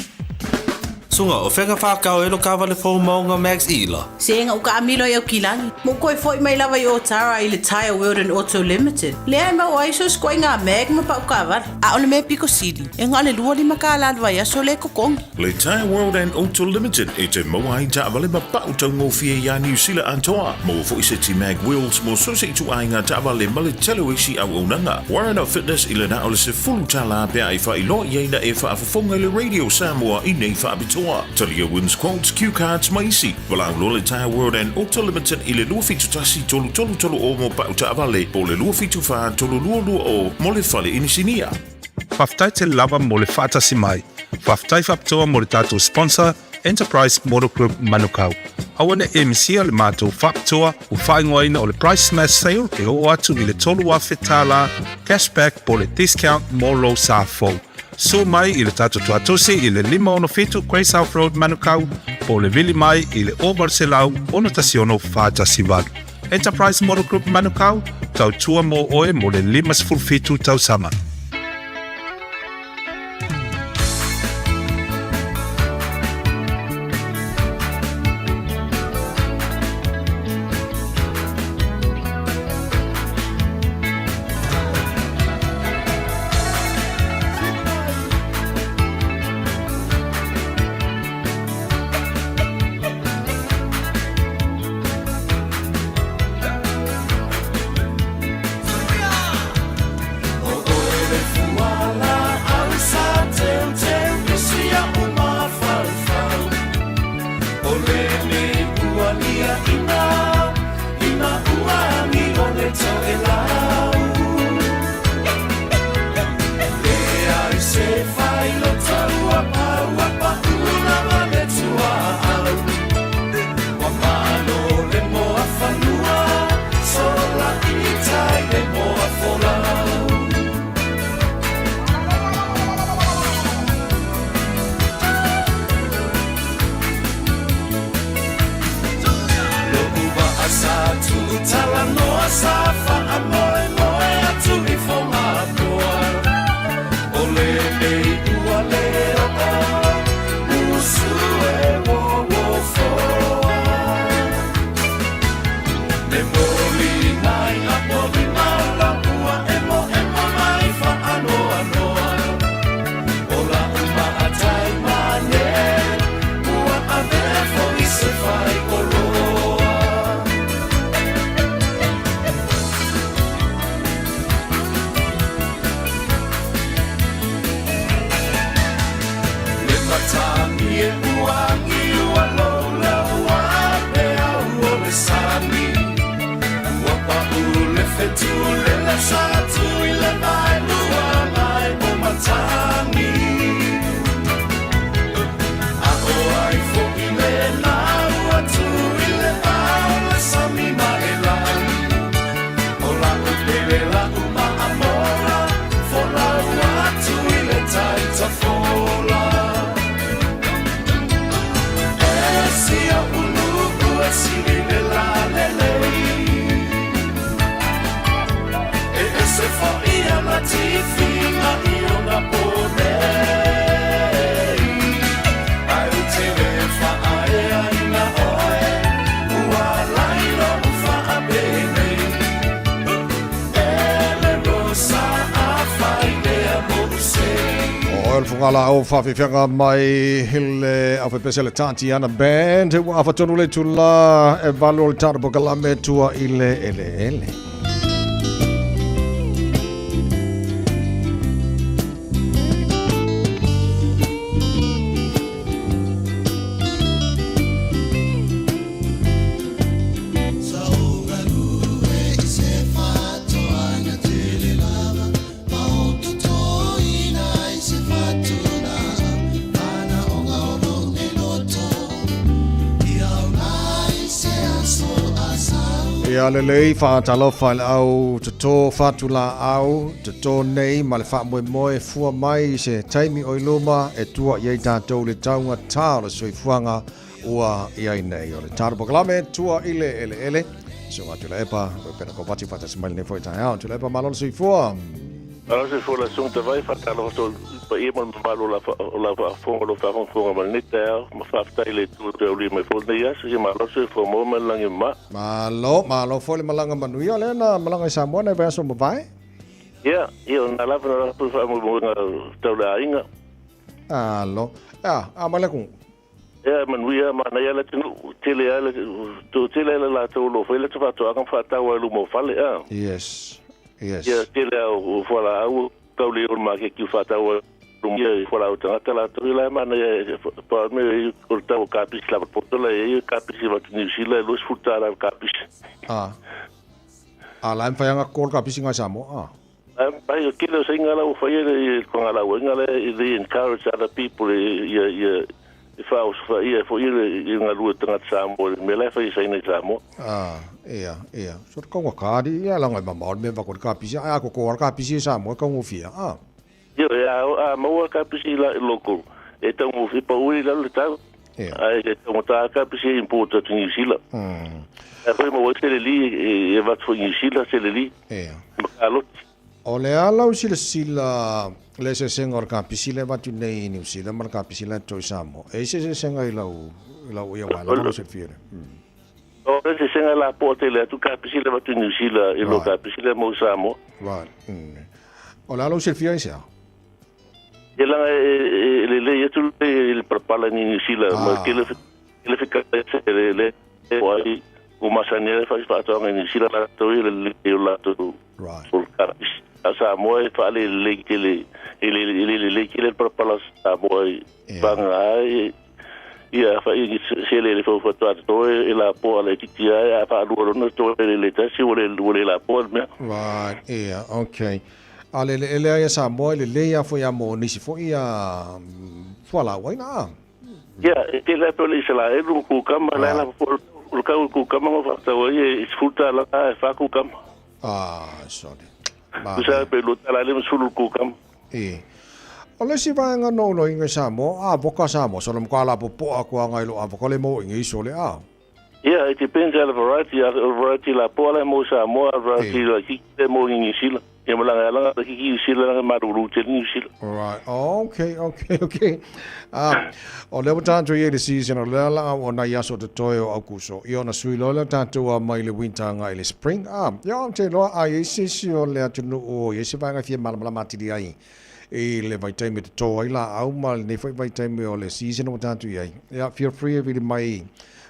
Suga, o fea ka whakao e lo kawale fou maunga Max Ila? Se nga uka amilo i au kilagi. Mo koe foi mai lava i Otara i le Tyre World and Auto Limited. Lea e mau ai so skoe ngā mag ma pau kawale. A o le mea piko sili, e ngā le 25 kālā le vaiaso le kokongi. Le Tyre World and Auto Limited e te maua ai taavale ma pau taugofie iā Niu Sila atoa. Maua foi se ti mag wheels mo so se ituaiga taavale ma le tele o isi auaunaga. Warren Fitness i le na o le $10 pe a e faailoa i ai na e faafofoga i le Radio Samoa i nei faapitoa. Talia wins quotes, cue cards ma isi. Valaau loa le Tyre World and Auto Limited i le 271 3330 mo pau taavale po o le 274 3220 mo le fale inisinia. Faafetai tele lava mo le faatasi mai. Faafetai faapitoa mo le tatou sponsor, Enterprise Motor Group Manukau. Aua ne i misia le matou faapitoa ua faaigoaina o le Price Smash Sale e oo atu i le $3,000 cashback po o le discount mo lou sa fou. Sue mai i le tatou tuatosi i le 567 Grey South Road Manukau po o le vili mai i le 0800 16 418. Enterprise Motor Group Manukau, tautua mō oe mo le 57 tausaga. Fagala'au faafiafiaga mai le aufaipesia le Tatiana Band ua afa tonu le itulā e 8 o le tatou polokalame Tua i le Eleele. Ia lelei faatalofa i le au totō fatulāʻau totō nei ma le faamoemoe fua mai i se taimi o i luma e tua i ai tatou i le taugatā o le soifuaga ua i ai nei. O le tatou polokalame Tua i le Eleele. Susuga Tuilaepa, Pena Kovati faatasi mai lenei foi taeao. Tuilaepa, malo le soifua. Malo le soifua lau Susuga Tavai, faatalofa atu i le paia ma le mamalu o lau faafofoga o lo o faafogafoga mai lenei taeao, ma faafetai i le Atua ua toe aulia mai foi lenei aso. Ia malo le soifua maua mai le lagi e mama. Malo, malo foi le malaga manuia lea na malaga i Samoa nai vaiaso ua mavae. Ia, ia o lena lava na latou faamoemoega tau le aiga. Alo. Ia, a mai le atunuu. Ea, manuia, manaia le atunuu, tele lava le, toatele lava le latou o lo o fai latou faatoaga ma faatau lava i luma o fale, a. Yes, yes. Ia, tele lava o fualaau tau le o le maketi o faatau lava i luma, ia, fualaau tagata latou, ia la e manaia, pau le mea o le tau o kapisi lava poto la e i ai kapisi avatu Niu Sila e $20 le kapisi. A, a la e mafai lava ona call kapisi ngai Samoa, a. Ai, o tele o saiga la ua faia le fangalauaiga lea, they encourage other people ia ia e faaosofaia foi le galue tagata Samoa i le mea la e fai e Saina i Samoa. Ah, ia, ia. So te kaunga kāri, ia langa i mamao le mea wako le kapisi, ai a koko ala kapisi e Samoa e kaungofia, ah. Ia, e a, a maua kapisi i la local, e taungofia, pa ui lalo le tau. Ia. Ai, e taugata kapisi e import atu New Zealand. Ai foi maua ai seleli e avatu foi New Zealand seleli. Ia. Ma kaloti. O le a lau silasila le eseesega o le kapisi lea e avatu nei i Niu Sila ma le kapisi la e totoe i Samoa. E i ai se eseesega i lau, i lau ia uae lava lau silafia lea. O le eseesega e lapoa tele atu kapisi lea e avatu i Niu Sila i lo kapisi lea mo Samoa. Right. O le a lau silafia i se a? Ia laga e lelei atu le palapala i Niu Sila ma tele tele fekalesa le le o ai o masani ai fai faatoaga i Niu Sila latou ia le lelei o latou o le kapisi. A Samoa e faalelelei tele e le le lelei tele le palapala o Samoa i panga ai ia fai se le le fau faatoa toe e lapoa laitiiti ai a faalua lona toe le le tasi ua le ua le lapoa le mea. Right, ia, okay. A le eleele ai a Samoa e lelei lava foi a mo nisi foi a fualaau aina a. Ia, e tele lava pei o le Isalaelu ma kukama, la e lava foi o le tau o kukama ma faatau ai e $10 e fa kukama. Ah, sorry. Tusa pe $2.50 le kukama. E. O le isi vaega no ulo inga i Samoa, avoka Samoa, solo mo ka la popoa aku anga i lo avoka le mo inga i sole a. Yeah, it depends on the variety. A variety la poa la mo Samoa, a variety la kiki le mo New Zealand. Ia malanga langa la kiki New Zealand langa malulu tele New Zealand. Right. Okay, okay, okay. Ah, o lea ua tatou i ai le season, o lea la o nai aso totoe o Aukuso. Ia ona sui loa lea tatou a mai le winter agai i le spring. Ah, ia ou te iloa a i ai se isi o le atunuu o i ai se vaega e fia malamalama atili ai i le vaitaimi e toto ai laau ma lenei foi vaitaimi o le season ua tatou i ai. Ia, feel free e vili mai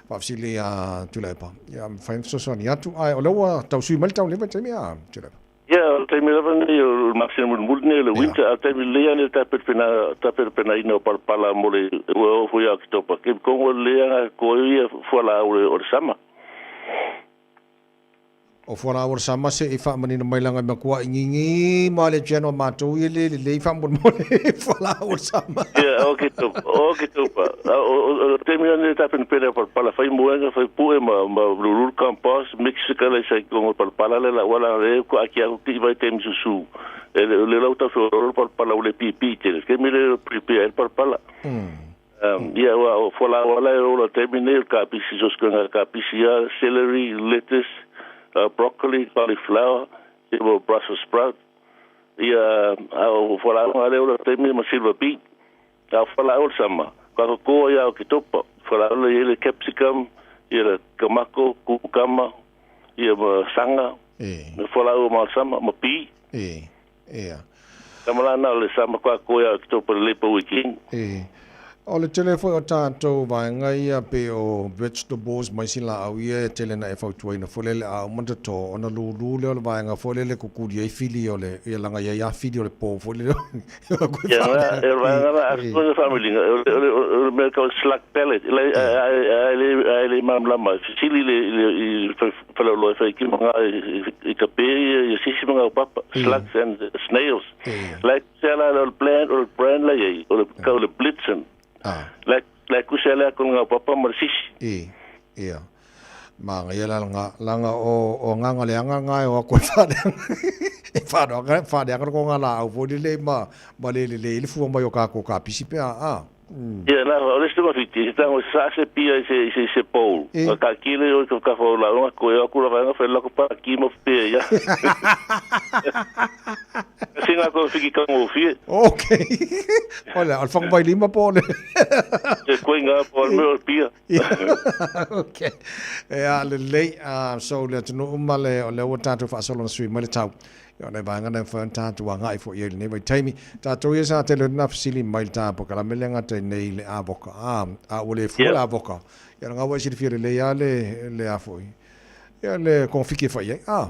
faafesili a Tuilaepa. Ia, mafai ona fesoasoani atu. Ae o lea ua tau sui mai le tau i lenei vaitaimi a Tuilaepa. Ia, o le taimi lava lenei o le masina mulimuli lenei o le winter, a o le taimi lelei lava lenei o le tapenapenaina o palapala mo le ua oo foi ia Oketopa. Ke kongo lelei lava ko ia fualaau o le sama. O fualaau o le sama se i faamanino mai laga i matua ingiingi ma le general matou ia le lelei faamolemole fualaau o le sama. Ia, o ke tupa, o ke tupa. O le taimi lava lenei o le tapenapena o palapala, fai moega, fai pue ma lulu le compost, mix ka le sai kongo palapala le la wala le ko aki aku ki vai taimi susu. E le lau tau feololo palapala o le pipi tele. Ke mi le prepare palapala. Ia, ua o fualaau ala e ola taimi nei o le kapisi, so se nga kapisi ia, celery, lettuce, broccoli, cauliflower, ia mo Brussels sprout. Ia, a o fualaau nga le ola taimi ma silver beet. A o fualaau o le sama, ka kokoa ia o ke topa. Fualaau le ia le capsicum, ia le kamako, kukama, ia ma sanga. E. Me fualaau o ma sama, ma pi. E, ia. Tama la na o le sama kwa koe a ki tōpa le lepa weekend. E. O le tele foi o tatou vaega ia pei o vegetables ma isi laau ia e tele na e fautuaina foi lele a uma ona toto ona lulu lea o le vaega foi lele kukuli ai fili o le ia laga i ai a fili o le po foi lele Ia na e o le vaega na a le faamiliga o le o le mea tau slug pellet le a le a le malamalama ai fesili le i faleoloa e fai ki ma i ka pe ia sisi ma ngau papa slugs and snails like Se la o le plan o le brand la iai o le kau le blitzen. Ah. La la kusa le ko ngā papa ma le sisi. I. Ia. Ma ia la nga langa o o nganga le anga nga e o ako whare. E whare anga whare anga ko ngā la au fo le ma ma le le le le fua mai o ka ko ka pisi pe a. Ah. Ia na o le se mawhiti, se tango sa se pia i se i se i se bowl. E. Ka kile o ka ka fo la nga ko e aku la nga fe la ko pa ki mo pe ia. Singa ko fiki ka ngo fie. Okay. Ola, al fang vai lima po le. Se koe ngā po al mea o pia. Okay. E a le lei, so le atunu uma le o le ua tātou whaasolo na sui mai le tau. Ia ona e vaega na e mafai ona tatou agai foi i ai i lenei vaitaimi. Tatou ia sa tele na fesili mai le ta pokalame le gata i nei le avoka. A, a ua le fua le avoka. Ia ona ua e silafia lelei lava le, le a foi. Ia le kongofiki e fai ai. A.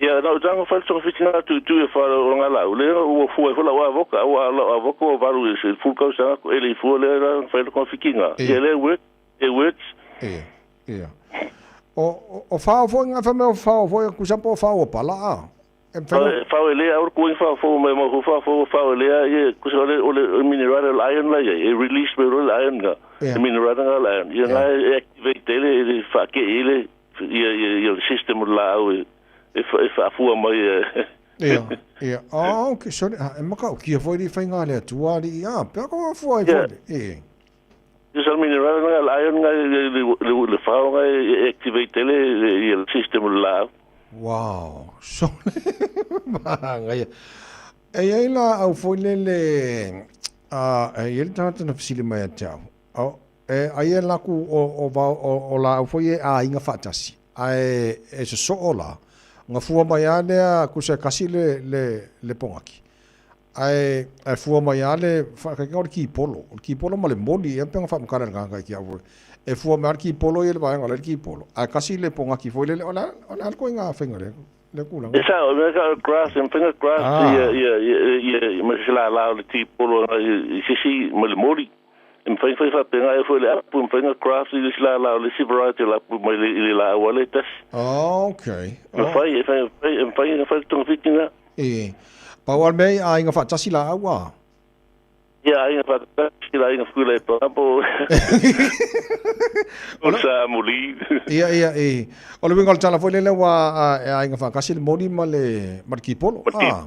Ia, na o tanga fai le togafiti nga tuitui e whare o nga lau. Le ua fua ai foi lau avoka, a ua lau avoka ua valu i se full kausanga ko ele i fua le la fai le kongofiki nga. Ia le work, e words. Ia, ia. O, o, o whao foi ngā whamea o whao foi, kusa po whao o pala, a. E mwhai Whao e lea, aur kuing whao fo mai mau whao fo whao e lea, ye, kusa ole, ole mineral iron la ye, e release me role iron nga, e mineral nga iron. Ia nga e activate ele, e whake ele, ia, ia, ia system o la au e, e, e whaafua mai e. Ia, ia. Ah, okay, sorry. Ah, e maka o kia foi li whai ngā lea tuari, ah, pea ko fua i foi. E. Sa mineral nga la iron nga le fao nga e activate le le system o le laau. Wow, so maangaia. E iai la au foi lele a e iai le tagata na fesili mai ia te au. O e ai e laku o o o, o laau foi e aiga faatasi ae e sosoo la gafua mai a lea kusa e kasi le le le pogaki. Ae, ae fua mai lava le faakaikaga o le kipolo. O le kipolo ma le moni ea pe ona faamatala i le tagata ki au. E fua mai lava le kipolo ia i le vaega o la e le kipolo. Ae kasi le pogaki foi lele, o le a, o le a le koiga faiga lea, lea tulaga? E sao, e mea ka o le grass, e mawhai nga grass ia, ia, ia, ia, ma se lala o le tipolo i sisi ma le moli. E mawhai whai whapenga e foi le apu, e mawhai nga grass i le isi lala o le isi variety o le apu mai le, i le laau a le tasi. Ah, okay. E mawhai, e whai, e mawhai nga whai le tongawhitinga. E. Pau al mea i aiga faatasi laau a? Ia, aiga faatasi la aiga fukula e papo. O sa muli. Ia, ia, e. O le uiga o le tala foi lele ua e aiga faatasi le moni ma le, ma le kipolo. A.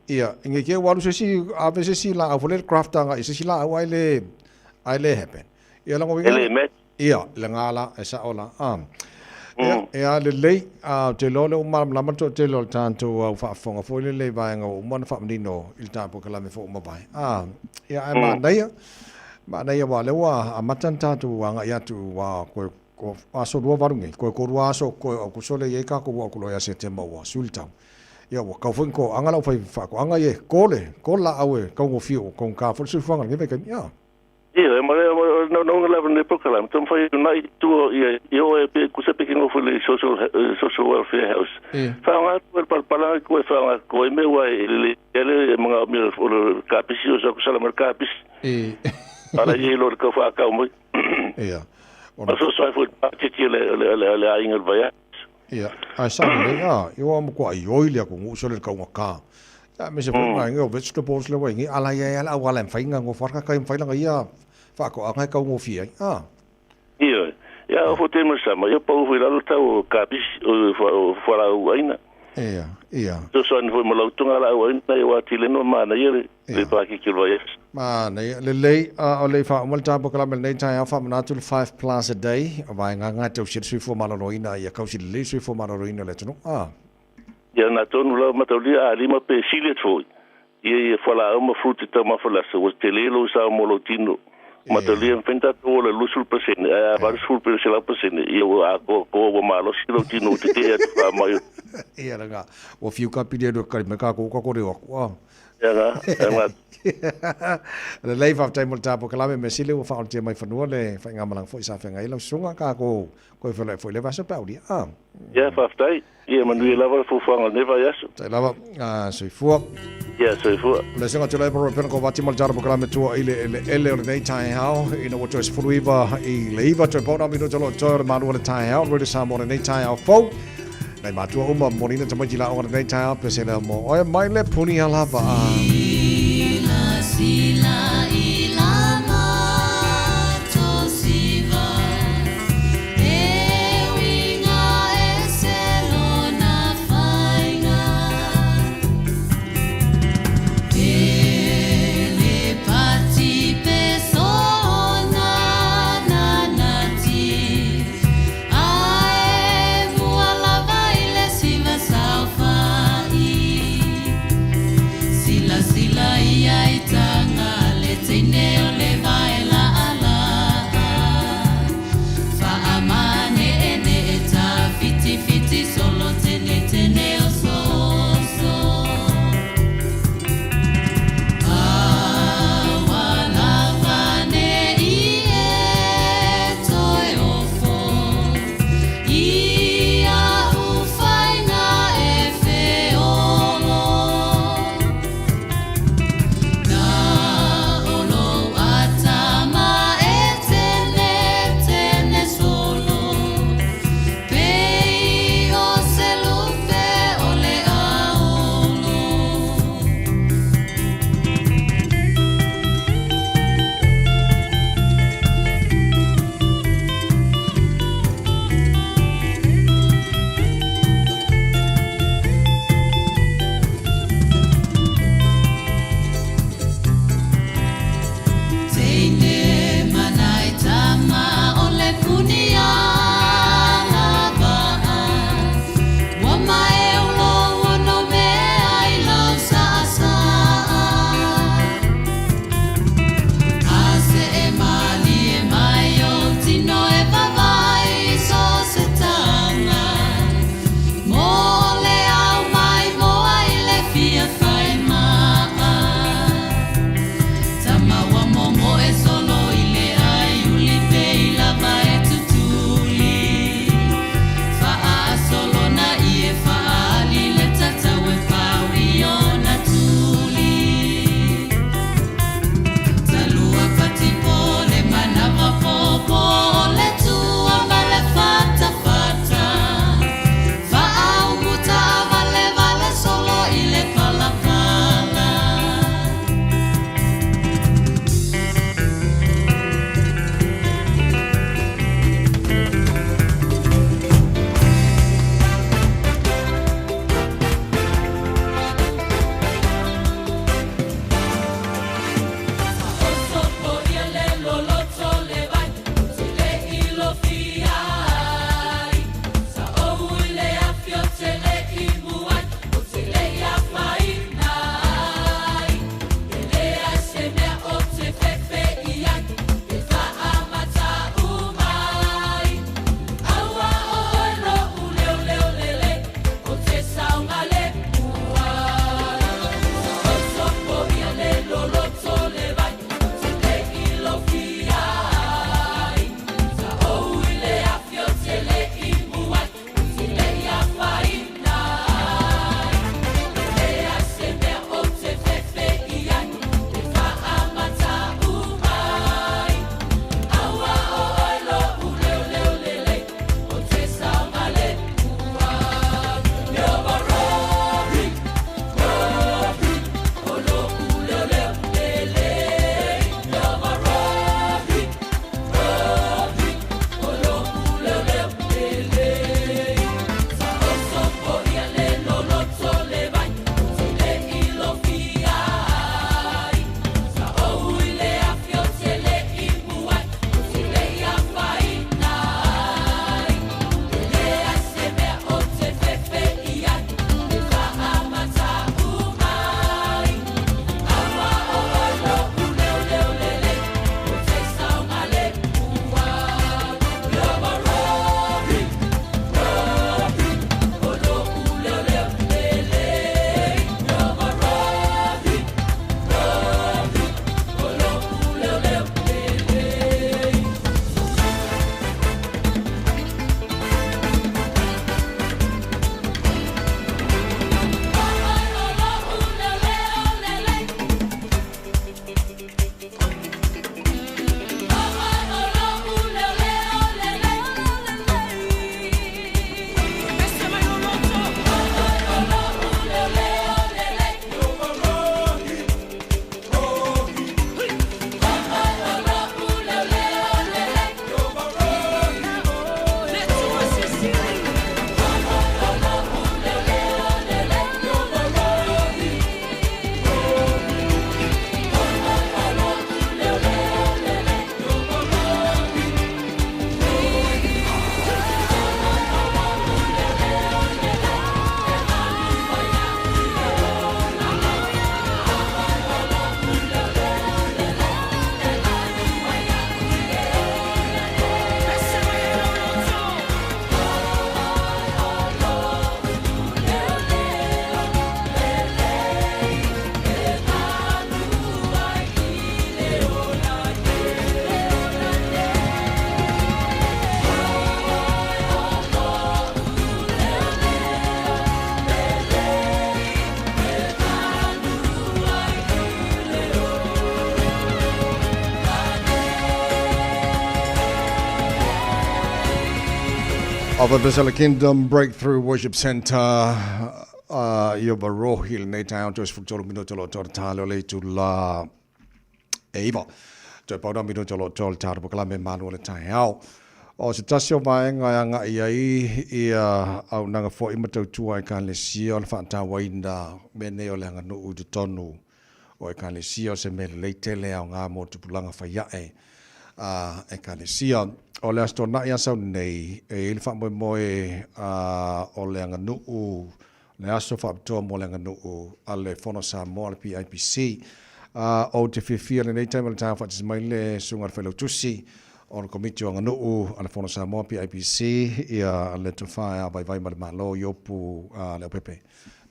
Ia, nge ke ua alu se isi, ave se isi laau foi lele craft anga i se isi laau ai le, ai le happen. Ia, langa uiga. E le match. Ia, le ngā la, e sao la. A. Ia, ia lelei, a, ou te iloa o lea ua malamalama le toatele o le tatou au faafofoga foi lele i vaega ua uma ona faamanino i le tatou polokalame foi ua mavae. A, ia, ae manaia, manaia aua o lea ua amata ona tatou agai atu ua koe ko aso 28 nei, koe ko rua aso koe o Aukuso lea i ai kākou ua aukuloa ia Setema ua sui le tau. Ia, ua kau foi ni koaʻaga lau fai faatoaga ia e kō le, kō le lāʻau e kaugofie ua kaugata foi le soifuaga i lenei vaitaimi. A. Ia, ma le naunaunga lava nei polokalame, taumafai e uunai i tua ia i o e pe kusa pe ki nofo i le social social welfare house. Whaonga atu e le palapalanga ki koe whaonga atu koe me ua e lele ele e mga mea o le kapisi o sa kusala ma le kapisi. Ala i lo le kau whaakau mai. Ia. Ma so sai foi patiti le le le le ainga le vai. Ia, ae sa lelei, a, i oa mo kua i oi le aku ngu so le kaunga ka. Ia, me se foi ngai o vegetables le wai ngi ala ia ia au ala mwhai nga ngo wharka kai mwhai langa ia whaako a ngai kau ngo fia. A. Ia, ia o fo te sama, ia pau foi lalo tau o kapis o whara au aina. Ia, ia. So so an foi malau tunga la au aina ia wa tile no mana ia le le paki ki lwa yes. Mana ia le lei a o lei wha umal tāpo kalame nei tai au wha manatu le 5 plus a day o vai ngā ngā tau siri sui fo maloroina ia kau siri le sui fo maloroina le tunu. A. Ia na tonu lava mataulia a lima pe sili atu foi ia ia fualaau ma fruit e taumafa le aso ua tele lou sao mo lou tino Matalia mafai ona tatou ola i le 20%, ae a 80 pe 100%, ia ua atoatoa ua malosi lou tino ua tetee atu faamai. Ia lena, ua fiu kapili e lua kali mai kākou ka kore o aku, a. Ia na, ia na. Lelei, faafetai mo le tapokalame, mea sili ua faaolotia mai fanua le faigamalaga foi sa feagai ai lau susuga, kākou koe feiloai foi i le vaiaso pe a aulia, a. Ia, faafetai. Ia manuia lava le fuafuaga o lenei vaiaso. Tai lava, soifua. Ia, soifua. O le susuga Tuilaepa Roy Pena Kovati ma le tala polokalame tua i le eleele o lenei taeao ina ua toe 19 i le 9 toe pauna minuta o lo o totoe o le malu o le taeao Radio Samoa lenei taeao fou. Nai matua uma momoliina tamaiti laoga lenei taeao pese lea mo oe mai le puni a lava. Sila sila i la mato siva E uiga ese lona faiga E le pati pe sona nanati Ae mua lava i le siva saofai Sila. Of the Kingdom Breakthrough Worship Center i o Varohi lenei taeao toe 13 minuta o lo o toa le o le itula e 9. Toe pau na minuta o lo o toa le tatou polokalame malu o le taeao. O se tasi o vaega e agai ai ia auaunaga foi ma tautua a Ekalesia o le faatauaina mea nei o le aganuu i totonu o Ekalesia o se mea lelei tele e aoga mo tupulaga faiae a Ekalesia. O le Aso Toonai a sau nei, e i ai le faamoemoe o le aganuu, le aso faapitoa mo le aganuu a le Fono Samoa, le PIPC. Ou te fiafia i lenei taimi o le taeao faatasi mai le Susuga i le Failautusi o le Komiti o Aganuu a le Fono Samoa, PIPC, ia le Tofa e Vaivai ma le Malo, Iopu Leaupepe.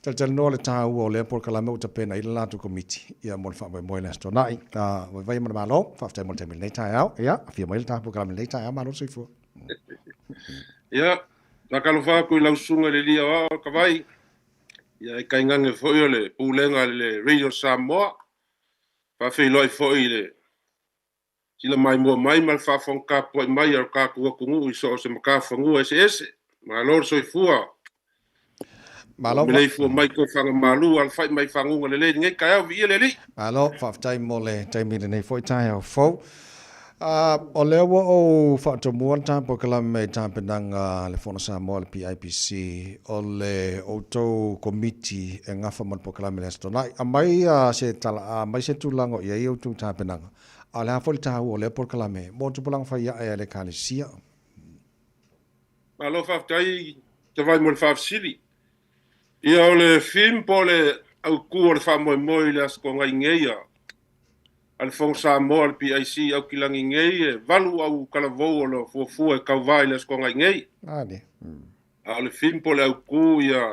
Talatalanoa le taua o lea polokalame ua tapena ai le latou komiti ia mo le faamoemoe i le Aso Toonai. Vaivai ma le Malo, faafetai mo le taimi i lenei taeao. Ia, afio mai le ta polokalame i lenei taeao, malo le soifua. Ia, faatalofa atu i lau susuga i le Alii Aoao o Tavai, ia e tainane foi o le Pulega a le Radio Samoa, faafeiloai foi i le sila maimoa mai ma le faafofoga tapuai mai a lo tatou atunuu i so o se matafanua eseese. Malo le soifua. Malo. Maleifua mai tou fagamalu, alafai mai faguga lelei i lenei taeao, viia le Alii. Malo, faafetai mo le taimi i lenei foi taeao fou. O lea ua ou faatomua le ta polokalame i tapenaga a le Fono Samoa le PIPC o le outou komiti e gafa ma le polokalame i le Aso Toonai. Aumai se tala, aumai se tulaga o i ai outou tapenaga, a o le a foi le taua o lea polokalame mo tupulaga fai ae a le Ekalesia? Malo faafetai Tavai mo le faafesili. Ia o le theme po o le autu o le faamoemoe i le Aso Toonai nei a le Fono Samoa a le PIC i Aukilani nei e 8 au talavou o lo fuafua e tauva i le Aso Toonai nei. A o le theme po o le autu ia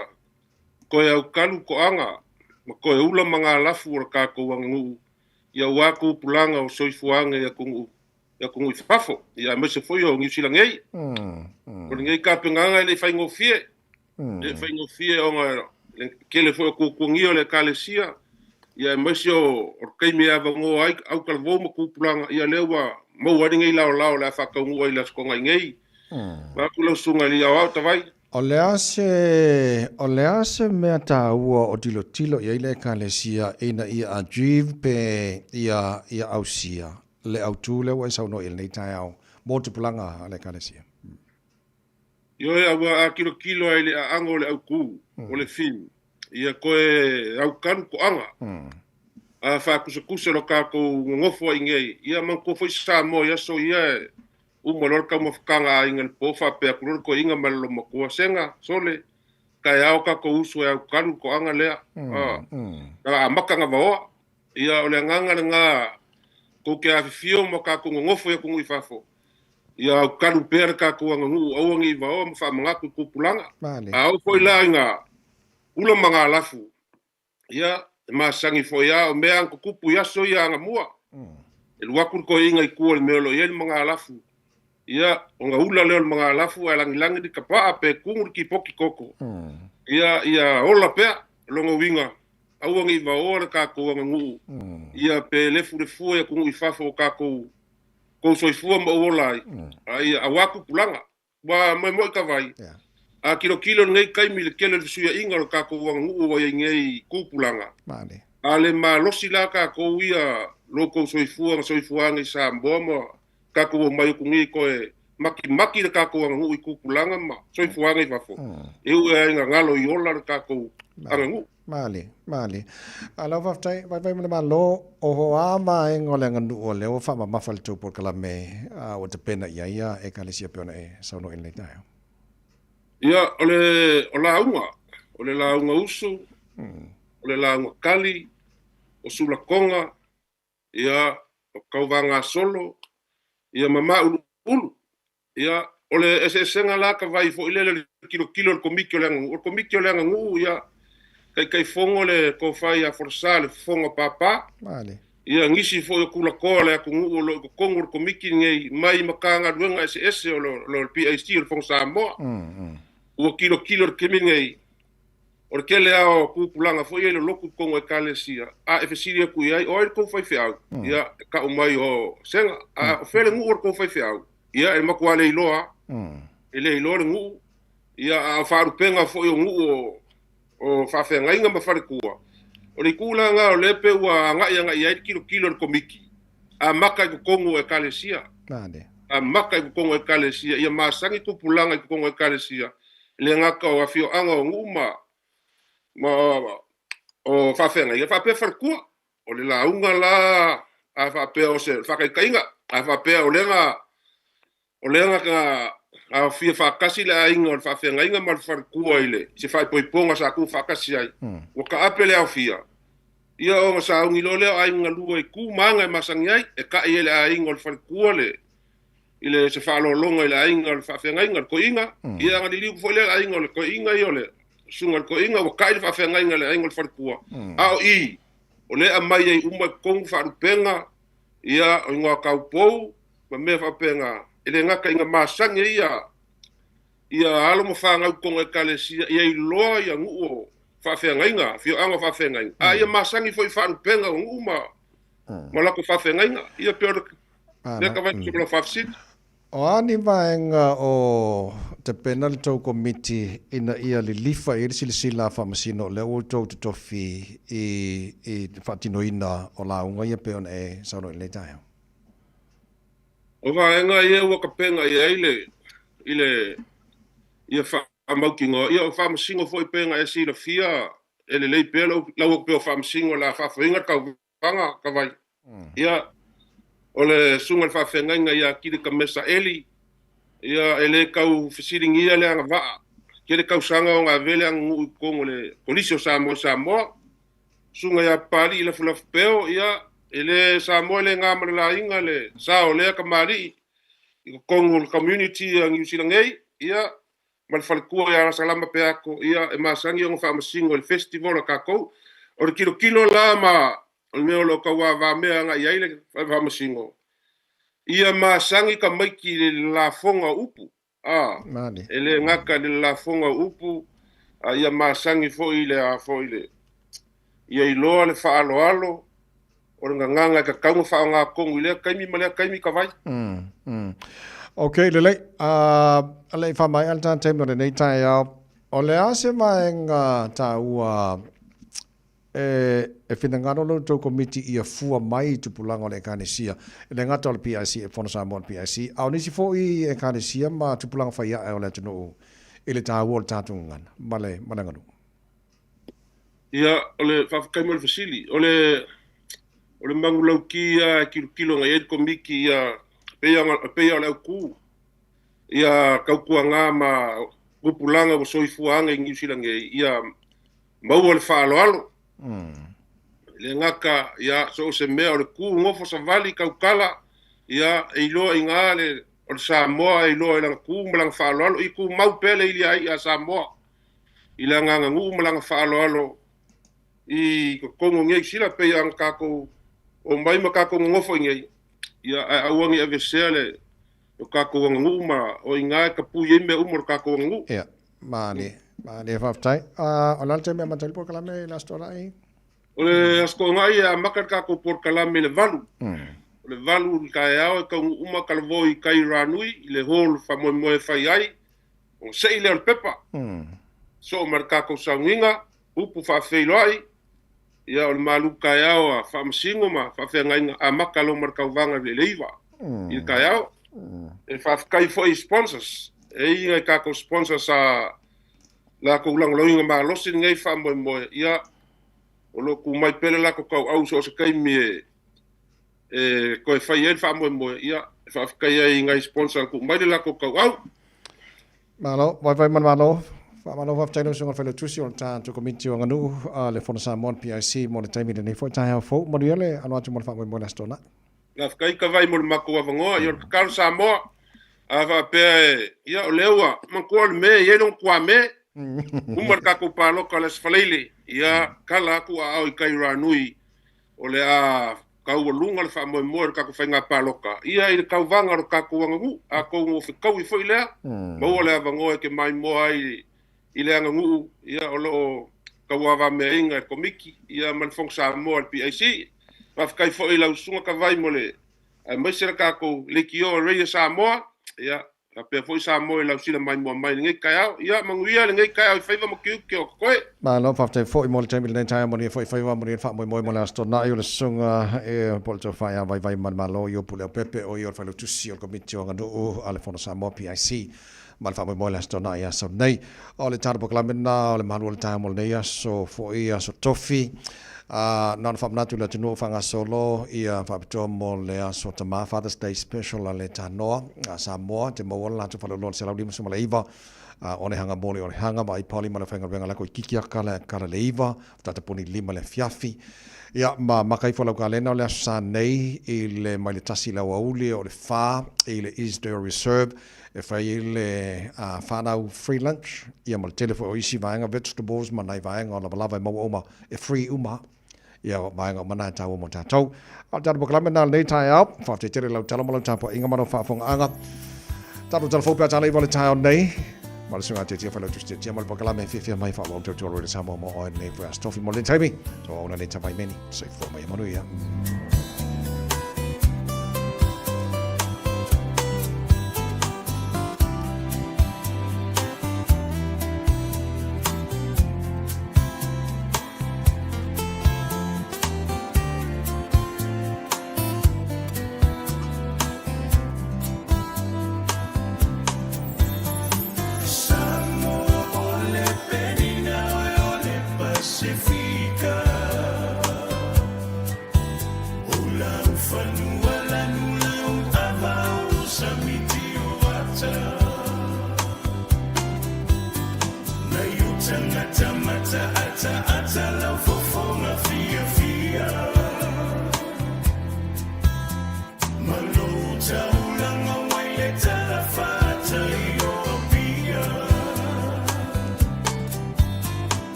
toe aukalu toaga ma toe ula magalafu o le tatou aganuu ia aua tupulaga o soifuaga i atunuu i atunuu i fafo, ia aemaise foi o Niu Sila nei. O lenei tapenaga e le i faigofie, e le i faigofie ona le tele foi o tuatuagia o le Ekalesia, ia aemaise o le taimi e avanoa ai autalavou ma tupulaga, ia lea ua maua ai lenei laolao o le a faataunuu ai i le Aso Toonai nei. Vaeatu lau Susuga i le Aoao Tavai. O le a se, o le a se mea taua o tilotilo i ai le Ekalesia ina ia achieve pe ia, ia ausia le autu lea ua e saunoa i ai lenei taeao mo tupulaga a le Ekalesia? Ioe, a ua a tilotilo ai i le aaga o le autu, o le theme, ia toe aukalu toaga, a faatusatusa lo tatou nonofo ai nei, ia manatua foi Samoa i aso ia e uma loa le taumafataga a aiga i le po faapea atu loa le toeaina ma le loomatua, Sega, sole, taeao tatou uso e aukalu le toaga lea, a amata ona vaoa. Ia, o le agaga lena tou te afifio ma tatou nonofo i atunuu i fafo, ia aukalu pea le tatou aganuu, aua ne i vaoa ma faamanatu i tupulaga. A oo foi la ina ula magalafu, ia, e masani foi lava, o mea lava na tutupu i aso ia anamua. E alu atu le toeaina i tua i le mea o lo o i ai le magalafu, ia, ona ula lea o le magalafu ae lagilagi le tapaa pe tumu le tipoti toto. Ia, ia ola pea, o lona uiga, aua ne i vaoa le tatou aganuu, ia pe lefulefua i atunuu i fafo o tatou tou soifua ma ou ola ai, a ia aua tupulaga. Ua moemoe ka vai, a tilotilo i lenei taimi i le tele o le fesuiaiga o le tatou aganuu ua i ai nei tupulaga, a le malosi la tatou ia lo outou soifua na soifua age i Samoa ma tatou omai atu nei toe matimati le tatou aganuu i tupulaga ma soifua age i fafo, e ui ai ina galo i ola le tatou aganuu. Malie, malie. A lau faafetai, vaivai ma le Malo, o a vaega o le aganuu o lea ua faamamafa i le tou polokalame a ua tapena i ai ia Ekalesia pei ona e saunoa i lenei taeao? Ia, o le o lauga, o le lauga usu, o le lauga kali, o sulakoga, ia, o tauvagasolo, ia ma mauluulu. Ia, o le eseesega la ka vai foi lele o le tilotilo a le Komiti o le Aganuu. O le Komiti o le Aganuu, ia, Taitaifono le tofa ia Folasa le Fofoga Papa. Vale. Ia, nisi foi o tulakoa o le atunuu o lo o i totonu o le Komiti lenei mai Matagaluega eseese o le PAC o le Fono Samoa. Ua tilotilo le taimi lenei, o le tele lava o tupulaga foi ia i le lotu i totonu o Ekalesia, a e fesili atu i ai, o ai le tou faifeau? Ia, e tau mai o Sega. A o fea le nuu o le tou faifeau? Ia, e matua le iloa lava. E le iloa le nuu, ia a o faalupega foi o nuu o faafeagaiga ma falekua, o le itu la lena o lea pei ua agai agai i ai le tilotilo a le Komiti, amata i totonu o Ekalesia. Amata i totonu o Ekalesia, ia masani tupulaga i totonu o Ekalesia, e le gata o afioaga o nuu ma o faafeagaiga, faapea falekua. O le lauga la a faapea o se faataitaiga, a faapea o lea na o lea na aofia faatasi le aiga o le faafeagaiga ma le faletua i le se faaipoipoga sa tu faatasi ai, ua taape le aofia, ia ona sauni loa lea o aiga galue i tu ma aga e masani ai, e ta'i e le aiga o le faletua le i le se faaaloaloga i le aiga o le faafeagaiga, le toeaina, ia ona liliu foi lea i le aiga o le toeaina ia o le susuga i le toeaina, ua ta'i le faafeagaiga i le aiga o le faletua, a o i, o lea e aumai ai uma i totonu faalupega, ia, o igoa taupou, ma mea faapena, e le gata ina masani ai ia, ia alo ma fanau i totonu o Ekalesia, ia iloa ia nuu o faafeagaiga, afioaga o faafeagaiga, a ia masani foi i faalupega o nuu ma, ma latou faafeagaiga. Ia pei o le mea ka vaai lau faafesili. O a ni vaega o tapena le tou komiti ina ia lilifa i ai le silasila a Faamasino o lea ua outou totofi i i le faatinoina o lauga ia pei ona e saunoa i lenei taeao? O vaega ia ua tapena i ai le i le ia faamautinoa, ia o Faamasino foi pei ona e silafia e lelei pea lau lau atu pea o Faamasino o le a faafoeina le tauvaga ka vai. Ia, o le susuga i le faafeagaiga ia Kilika Mesaeli, ia e le tau fesiligia le agavaa, tele tausaga o gave le aganuu i totonu o le Kolisi o Samoa i Samoa. Susuga ia Papalii Lafulafu Peo, ia, e le Samoa e le na ma le laina le sa o lea kamali'i i totonu o le community a Niu Sila nei, ia, ma le faletua ia Salama Peato, ia, e masani ona faamasino i le festival a tatou. O le tilotilo la ma o le mea o lo o tauavamea agai i ai le faamasino, ia masani tamaiti i le lafoga o upu, a, e le gata i le lafoga o upu, a ia masani foi i le a foi le, ia iloa le faaaloalo o le gagana e tatau ona faaaoga tonu i lea taimi ma lea taimi ka vai. Ok, lelei. A le i faamaea le ta taimi o lenei taeao, o le a se vaega taua e finagalo la outou komiti ia fua mai i tupulaga o le Ekalesia, e le gata o le PIC, e Fono Samoa o le PIC, a o nisi foi Ekalesia ma tupulaga faiae o le atunuu i le taua o le tatou gagana ma le ma le aganuu. Ia, o le faafetai mo le fesili. O le o le manulauti ia e tilotilo agai i ai le komiti ia pei ona pei o le autu ia tautuaga ma tupulaga ua soifua age i Niu Sila nei ia maua le faaaloalo. E le gata, ia, so o se mea o le tu nofo savali tautala, ia, e iloa i ina le, o le Samoa e iloa i lana tu ma lana faaaloalo, i tumau pea le ili ai ia Samoa i le agaga nuu ma lana faaaloalo i totonu o Niu Sila, pei ona tatou omai ma tatou nonofo i inei, ia, ae aua ne i aveesea le o tatou aganuu ma o i ina e tapui ai mea uma o le tatou aganuu. Ia, malie, malie, faafetai. O le a le taimi e amata ai le polokalame i le Aso Toonai? O le Aso Toonai e amata le tatou polokalame i le 8. O le 8 i le taeao e taunuu uma talavoi i tai Ranui i le hall faamoemoe e fai ai, ona sei lea o le pepa. Soo ma le tatou sauniga, upu faafeiloai, ia o le malu taeao a Faamasino ma Faafeagaiga amata loa ma le tauvaga i le 9 i le taeao. E faafetai foi i sponsors, e i ai tatou sponsors sa latou lagolagoina malosi lenei faamoemoe, ia o lo o tu mai pea le latou tauau so o se taimi e toe fai ai le faamoemoe, ia e faafetai ai i nai sponsor na tuu mai le latou tauau. Malo, vaivai ma le malo. Faamalo faafetai lau Susuga i le Failautusi o le tatou Komiti o Aganuu a le Fono Samoa le PIC mo le taimi lenei foi taeao fou. Manuia le alo atu mo le faamoemoe i le Aso Toonai. Faafetai Kavai mo le matou avanoa. Ia o le tatalo Samoa, a faapea e, ia o lea ua manatua le me e i ai lona tuame, uma le tatou palota i le Aso Faraile, ia tala atu aao i tai Ranui o le a taualuga le faamoemoe o le tatou faiga palota, ia i le tauvaga o le tatou aganuu, atonu ua fetaui foi lea, maua le avanoa e te maimoa ai i le aganuu, ia o lo o tauavameaina e le Komiti, ia ma le Fono Samoa le PIC. Faafetai foi i lau Susuga Tavai mo le, aemaise le tatou leitio a Radio Samoa, ia Faapea foi Samoa i lau sila maimoa mai i lenei taeao. Ia manuia lenei taeao i faiva ma tiute o totoe. Malo, faafetai foi mo le taimi i lenei taeao, manuia foi faiva, manuia le faamoemoe mo le Aso Toonai o le Susuga e po o le Tofa ia Vaivai Manumalo Iopu Leaupepe, o ia o le Failautusi o le Komiti o Aganuu a le Fono Samoa, PIC, ma le faamoemoe i le Aso Toonai ia sau nei. O le tala polokalame lena o le malu o le taeao mo lenei aso foi, aso Tofi. A, na ona faamanatu i le atunuu faagasolo ia faapitoa mo le aso Tama, Father's Day Special a le Tanoa a Samoa, te maua le latou faleoloa le 159, a o le hanga mo le o le hanga ma Aipoli ma le faigaluega lako i Kikiaka le kala le iva, fatata puni lima le afiafi. Ia, ma maka ifo lau kalena o le aso sa nei i le mai le tasi i le aoauli o le fa i le Easdale Reserve e fai ai le whanau free lunch, ia ma le tele foi o isi vaega vegetables ma nai vaega o lavalava e maua uma e free uma ia vaega uma na e tāua mo tātou. A o le tatou polokalame na lenei taeao, faafetai tele i lau tala ma lau tapuaiga ma lau faafofogaaga. Tatou tala fou pe a tala iwa le taeao nei. Ma le susuga Tiatia Failautusi Tiatia ma le polokalame fiafia mai faaauau tautua le Samoa mo oe lenei foi Aso Tofi mo lenei taimi. Tō auna nei tavai meni. Soifua ma ia manuia.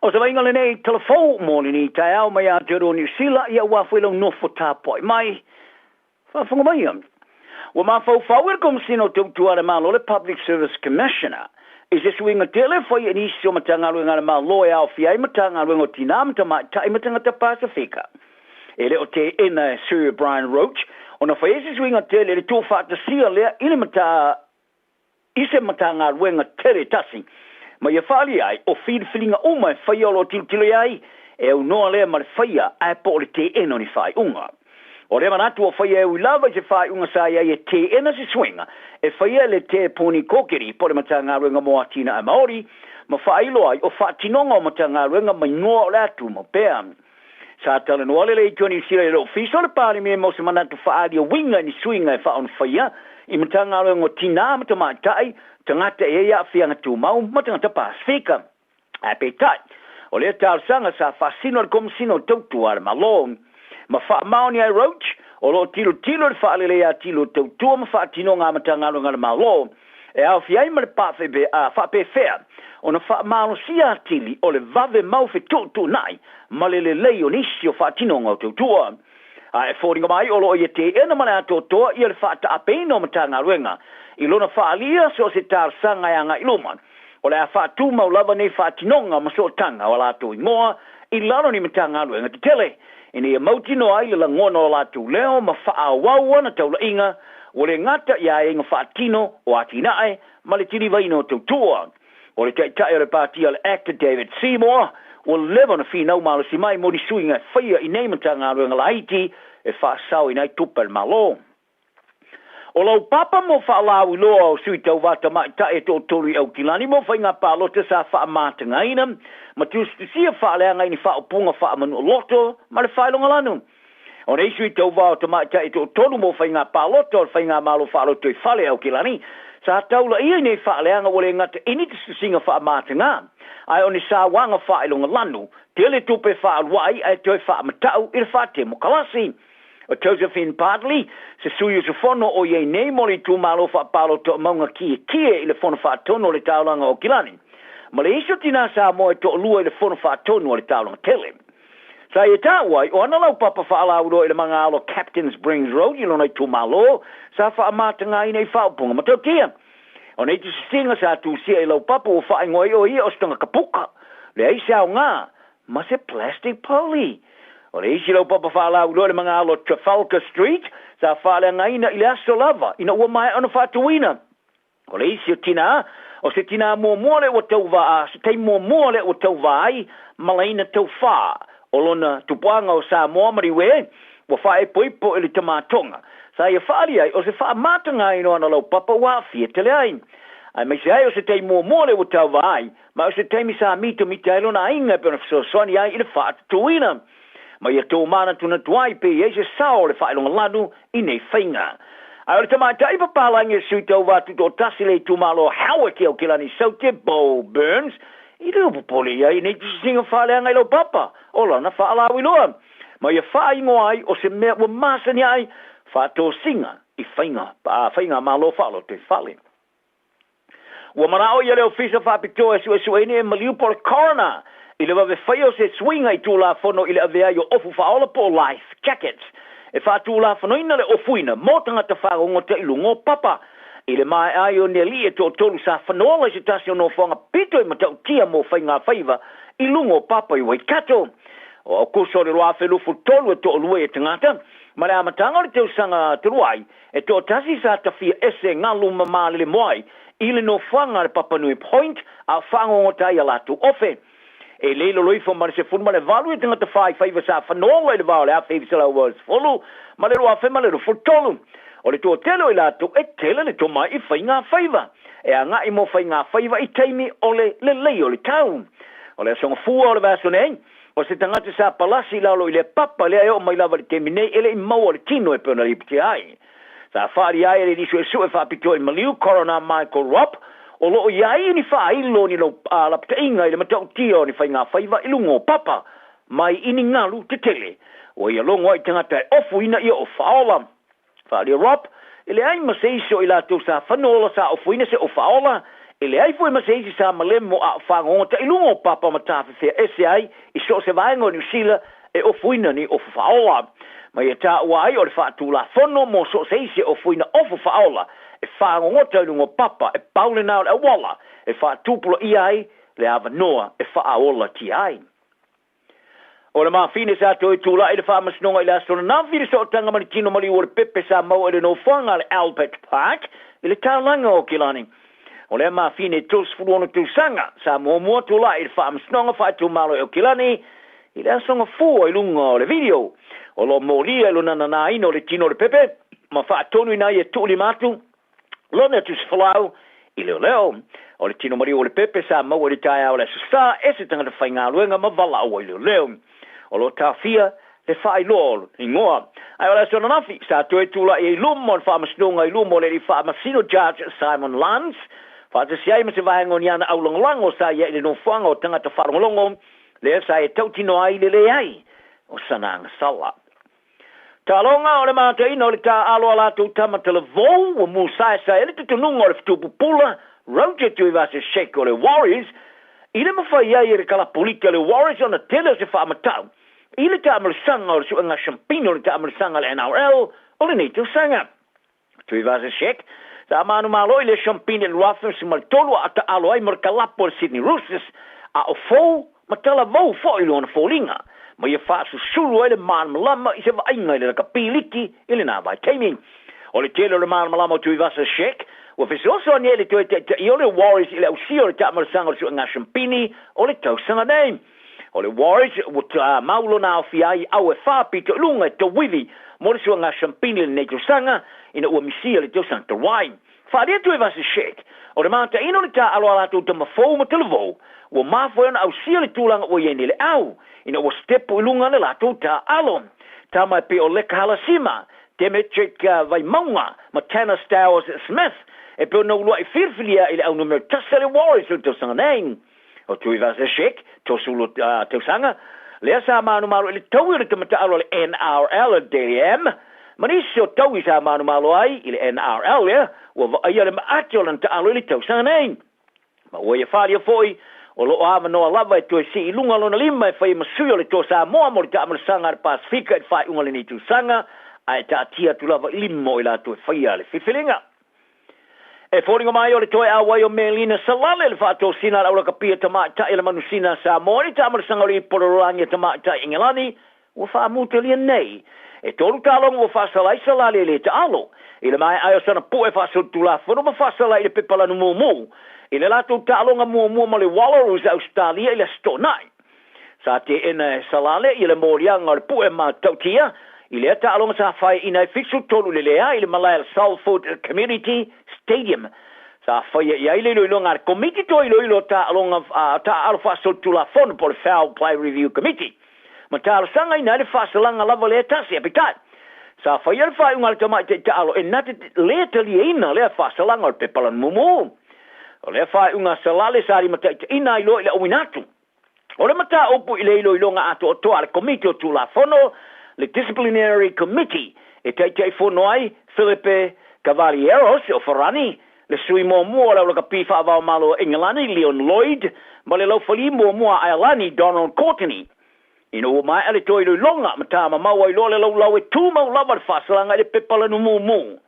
O se vaaiga lenei talafou mo lenei taeao mai Aotearoa Niu Sila, ia ua foi lau nofo tapuai mai. Faafofoga maia. Ua mafaufau e le Komesina o Tautua a le Malo, le Public Service Commissioner, i se suiga tele e fai e nisi o Matagaluega a le Malo e aofia ai Matagaluega o Tinā ma Tamaitai ma Tagata Pasefika. E le o teena e Sir Brian Roche ona fai ai se suiga tele i le tuufaatasia lea i le mata i se Matagaluega tele tasi ma ia faaalia ai o filifiliga uma e faia o lo o tilotilo i ai e aunoa lea ma le faia ae po o le teena o ni faaiuga. O lea manatu ua faia e ui lava i se faaiuga sa i ai e teena se suiga e faia e le Te Puni Kōkiri po o le Matagaluega mo Atinae Maori ma faailoa ai o faatinoga o Matagaluega ma igoa o le a tumau pea. Sa talanoa le Leitio a Niu Sila i le Ofisa o le Palemia mo se manatu faaali e uiga i ni suiga e faaonofaia i Matagaluega o Tinā ma Tamaitai, Tagata e i ai Aafiaga Tumau ma Tagata Pasefika. Ae peitai, o lea talosaga sa faasino e le Komesina o Tautua a le Malo. Ma faamaonia e Roach, o lo o tilotilo i le faaleleia atili o tautua ma faatinoga a Matagaluega a le Malo, e aofia ai ma le faapefea ona faamalosia atili o le vave mau fetuutuunai ma le lelei o nisi o faatinoga o tautua. A e foliga mai o lo o ia teena ma le atoatoa ia le faataapeina o Matagaluega i lona faaalia so o se talosaga e agai i luma, o le a faatumau lava nei faatinoga ma sootaga o a latou igoa i lalo o ni Matagaluega tetele, ina ia mautinoa ai le lagona o latou leo ma faaauau ana taulaiga ua le gata i aiaiga faatino o atinae ma le tilivaina o tautua. O le taitai o le Pati a le act David Seymour, ua leva ona finau malosi mai mo ni suiga e faia i nei Matagaluega laiti e faasaoina ai tupe a le Malo. O lau papa mo faalauiloa o sui tauva tamaitai e toatolu i Aukilani mo faiga palota sa faamatagaina ma tusitusia faaleaga i ni faaupuga faamanuoloto ma le faailogalanu. O nei sui tauva o tamaitai e toatolu mo faiga palota o le Faigamalo Faalotoifale i Aukilani sa taulaia i nei faaleaga ua le gata i ni tusitusiga faamataga ae o ni sauaga faailogalanu tele tupe faaaluai ae toe faamatau i le faatemokalasi. O Josephine Bartley, se sui usufono o i ai nei mo le itumalo faapalota o Mauga Kiekie i le Fono Faatonu o le Taulaga o Aukilani, ma le isi o tinā Samoa e toalua i le Fono Faatonu a le Taulaga Tele. Sa ia taua ai, o ana laupapa faalauiloa i le magaalo Captain Springs Road i lona itumalo, sa faamatagaina i faaupuga matautia. O nei tusisiga sa tusia i laupapa ua faaigoa ai o ia o se tagata puka, leai se aoga, ma se plastic poly. O le isi laupapa faalauiloa i le magaalo Trafalgar Street sa faaleagaina i le aso lava ina ua maea ona faatuina. O le isi o tinā, o se tinā muamua lea ua tauva a se taimi muamua lea ua tauva ai ma laina taufā o lona tupuaga o Samoa ma Niue ua faaepoipo i le tamātoga sa ia faaali ai o se faamatagaina o ana laupapa ua aafia tele ai. Aemaise ai o se taimi muamua lea ua tauva ai Ma o se taimi sa mitamita ai lona aiga e pei ona fesoasoani ai i le faatutuina ma ia tōmanatunatu ai pe i ai se sao o le faailogalanu i nei faiga. Ae o le tamaitai papalagi o Sui Tauva Tutoatasi le itumalo o Howick i Aukilani Saute, Beau Burns, i le popole i ai i nei tusisiga faaleaga i lau papa o lana faalauiloa ma ia faaigoa ai o se mea ua masani ai faatosiga i faiga faigamalo faalotoifale. Ua manao ia le Ofisa Faapitoa e suesueina e maliu po o le Coroner i le vave faia o se suiga i Tulafono i le avea ai o ofu faaola po o life jackets e faatulafonoina le ofuina mo tagata fagogota i luga o papa. I le maea ai o ni alii e toatolu sa fanola i se tasi o nofoaga pito i matautia mo faigafaiva i luga o papa i Waikato. O Aokuso o le 2023 e toalua ia tagata ma le amataga o le tausaga talu ai E toatasi sa tafia ese galu ma malelemoai i le nofoaga a le Papanui Point a o faagogota ai a latou ofe. E le i lalo ifo ma le 18 ia tagata faifaiva sa fanola i le va o le 1980 ma le 2023. O le toatele o i latou e tele le tomai i faigafaiva e agai mo faigafaiva i taimi o le lelei o le tau. O le aso Gafua o le vaiaso nei, O se tagata sa palasi i lalo i le papa lea e oo mai lava i le taimi nei e le i maua le tino e pei ona lipotia ai. Sa faaalia ai e le alii suesue faapitoa i maliu, Coroner Michael Ropp, o lo o i ai ni faailo o ni lapataiga i le matautia o ni faigafaiva i luga o papa mai i ni galu tetele. Ua ia logo ai tagata e ofuina ia o faaola. Faaalia Rob, E leai ma se isi o i latou sa fanola sa ofoina se ofaola, e leai foi ma se isi sa malemo a o fagogota i luga o papa ma tafefea ese ai i so o se vaega o Niu Sila e ofoina ni ofu faaola. Ma ia taua ai o le faatulafono mo so o se isi e ofoina ofu faaola e fagogota i luga o papa e pau lena o le auala e faatupulaia ai le avanoa e faaolatia ai. O le mafine sa toe tulai i le Faamasinoga i le aso ananafi i le sootaga ma le tino maliu o le pepe sa maua i le nofoaga a le Albert Park i le taulaga o Kilani. O lea mafine e 36 tausaga sa muamua tulai i le Faamasinoga Faaitumalo i Aukilani i le aso Gafua i luga o le video. O lo o molia i lona nanaina o le tino o le pepe ma faatonuina ai e tuulima atu lona tusifolau i leoleo. O le tino maliu o le pepe sa maua i le taeao o le Aso Sa e se tagata faigaluega ma valaau ai leoleo. O lo o taofia le faailoa o le igoa. Ae o le aso ananafi, sa toe tulai ai i luma o le Faamasinoga i luma o le Alii Faamasino Judge Simon Lance, faatasi ai ma se vaega o ni ana aulagolago sa i ai i le nofoaga o tagata faalogologo lea sa e tautino ai le leai o sana agasala. Taaloga o le mataina o le taaalo a latou tama talavou ua musaesae ai le tutunuga o le fetu pupula Roger Tuivasa-Sheck o le Warriors i le mafai ai e le kalapu liki a le Warriors ona tele o se faamatau i le taamalosaga o le suega siampina o le taamalosaga a le NRL o lenei tausaga. Tuivasa-Sheck sa manumalo i le siampina i le 2013 a taalo ai mo le kalapu a le Sydney Roosters a o fou ma talavou foi lona foliga ma ia faasusulu ai le malamalama i se vaaiga i le lakapi liki i lena vaitaimi. O le tele o le malamalama o Tuivasa-Sheck ua fesoasoani ai i le toe taitaia o le Warriors i le ausia o le taamalosaga o le suega siampini o le tausaga nei. O le Warriors ua mau lona aofia ai i au e faapito i luga e tauivi mo le suega siampini i lenei tausaga ina ua misia le tausaga talu ai. Faaalia Tuivasa-Sheck, o le mataina o le taaalo a latou tama fou ma talavou ua mafua ai ona ausia le tulaga ua i ai nei le au ina ua sitepu i luga le latou taaalo. Tama e pei o Leka Halasima, Demetric Vaimauga ma Tanner Stowers-Smith e pei ona uluai filifilia i le au numera tasi a le Warriors i le tausaga nei. O Tuivasa-Sheck, 30 tausaga, lea sa manumalo i le taui o le tama taaalo a le NRL a Dally M, ma nisi o taui sa manumalo ai i le NRL lea ua vaaia le maate o lana taaalo i le tausaga nei. Ma ua ia faaalia foi, o lo o avanoa lava e toe sii i luga lona lima e fai ai ma sui o le Toa Samoa mo le taamalosaga a le Pasefika i le faaiuga o lenei tausaga, ae taatia atu lava i lima o i latou e faia le filifiliga. E foliga mai o le toe auai o Melina Salale le faatosina a le aulakapia tamaitai a le manusina a Samoa i le taamalosaga o le Ipu Lalolagi a Tamaitai Engelani ua faamutalia nei. E tolu taaloga ua faasala ai Salale e le taalo i le maea ai o sana pue faasolitulafono ma faasala i le pepa lanu mumu i le latou taaloga muamua ma le Wallaroos a Ausetalia i le Aso Toonai. Sa teena e Salale ia le moliaga o le pue ma tautia i lea taaloga sa faeaina ai 73 i le leai i le malae a le Salford Community Stadium. Sa faia i ai le iloiloga a le Komiti Toe Iloilo o Taaloga Taaalo Faasolitulafono po o le Foul Play Review Committee ma talosagaina ai le faasalaga lava lea tasi. Ae peitai, sa faia le faaiuga a le tamaitai taalo e na te le taliaina lea faasalaga o le pepa lanu mumu. O lea faaiuga a Salale sa limataitaiina ai loa i le auina atu O le mataupu i le iloiloga atoatoa a le Komiti o Tulafono, le Disciplinary Committee, e taitaifono ai Philippe Cavalieros o Farani, le sui muamua o le aulakapi faavaomalo o Engelani, Leon Lloyd, ma le laufali muamua a Aelani, Donald Courtenay. Ina ua maea le toe iloiloga, ma tamamau ai loa le laulau e tumau lava le faasalaga i le pepa lanumumu.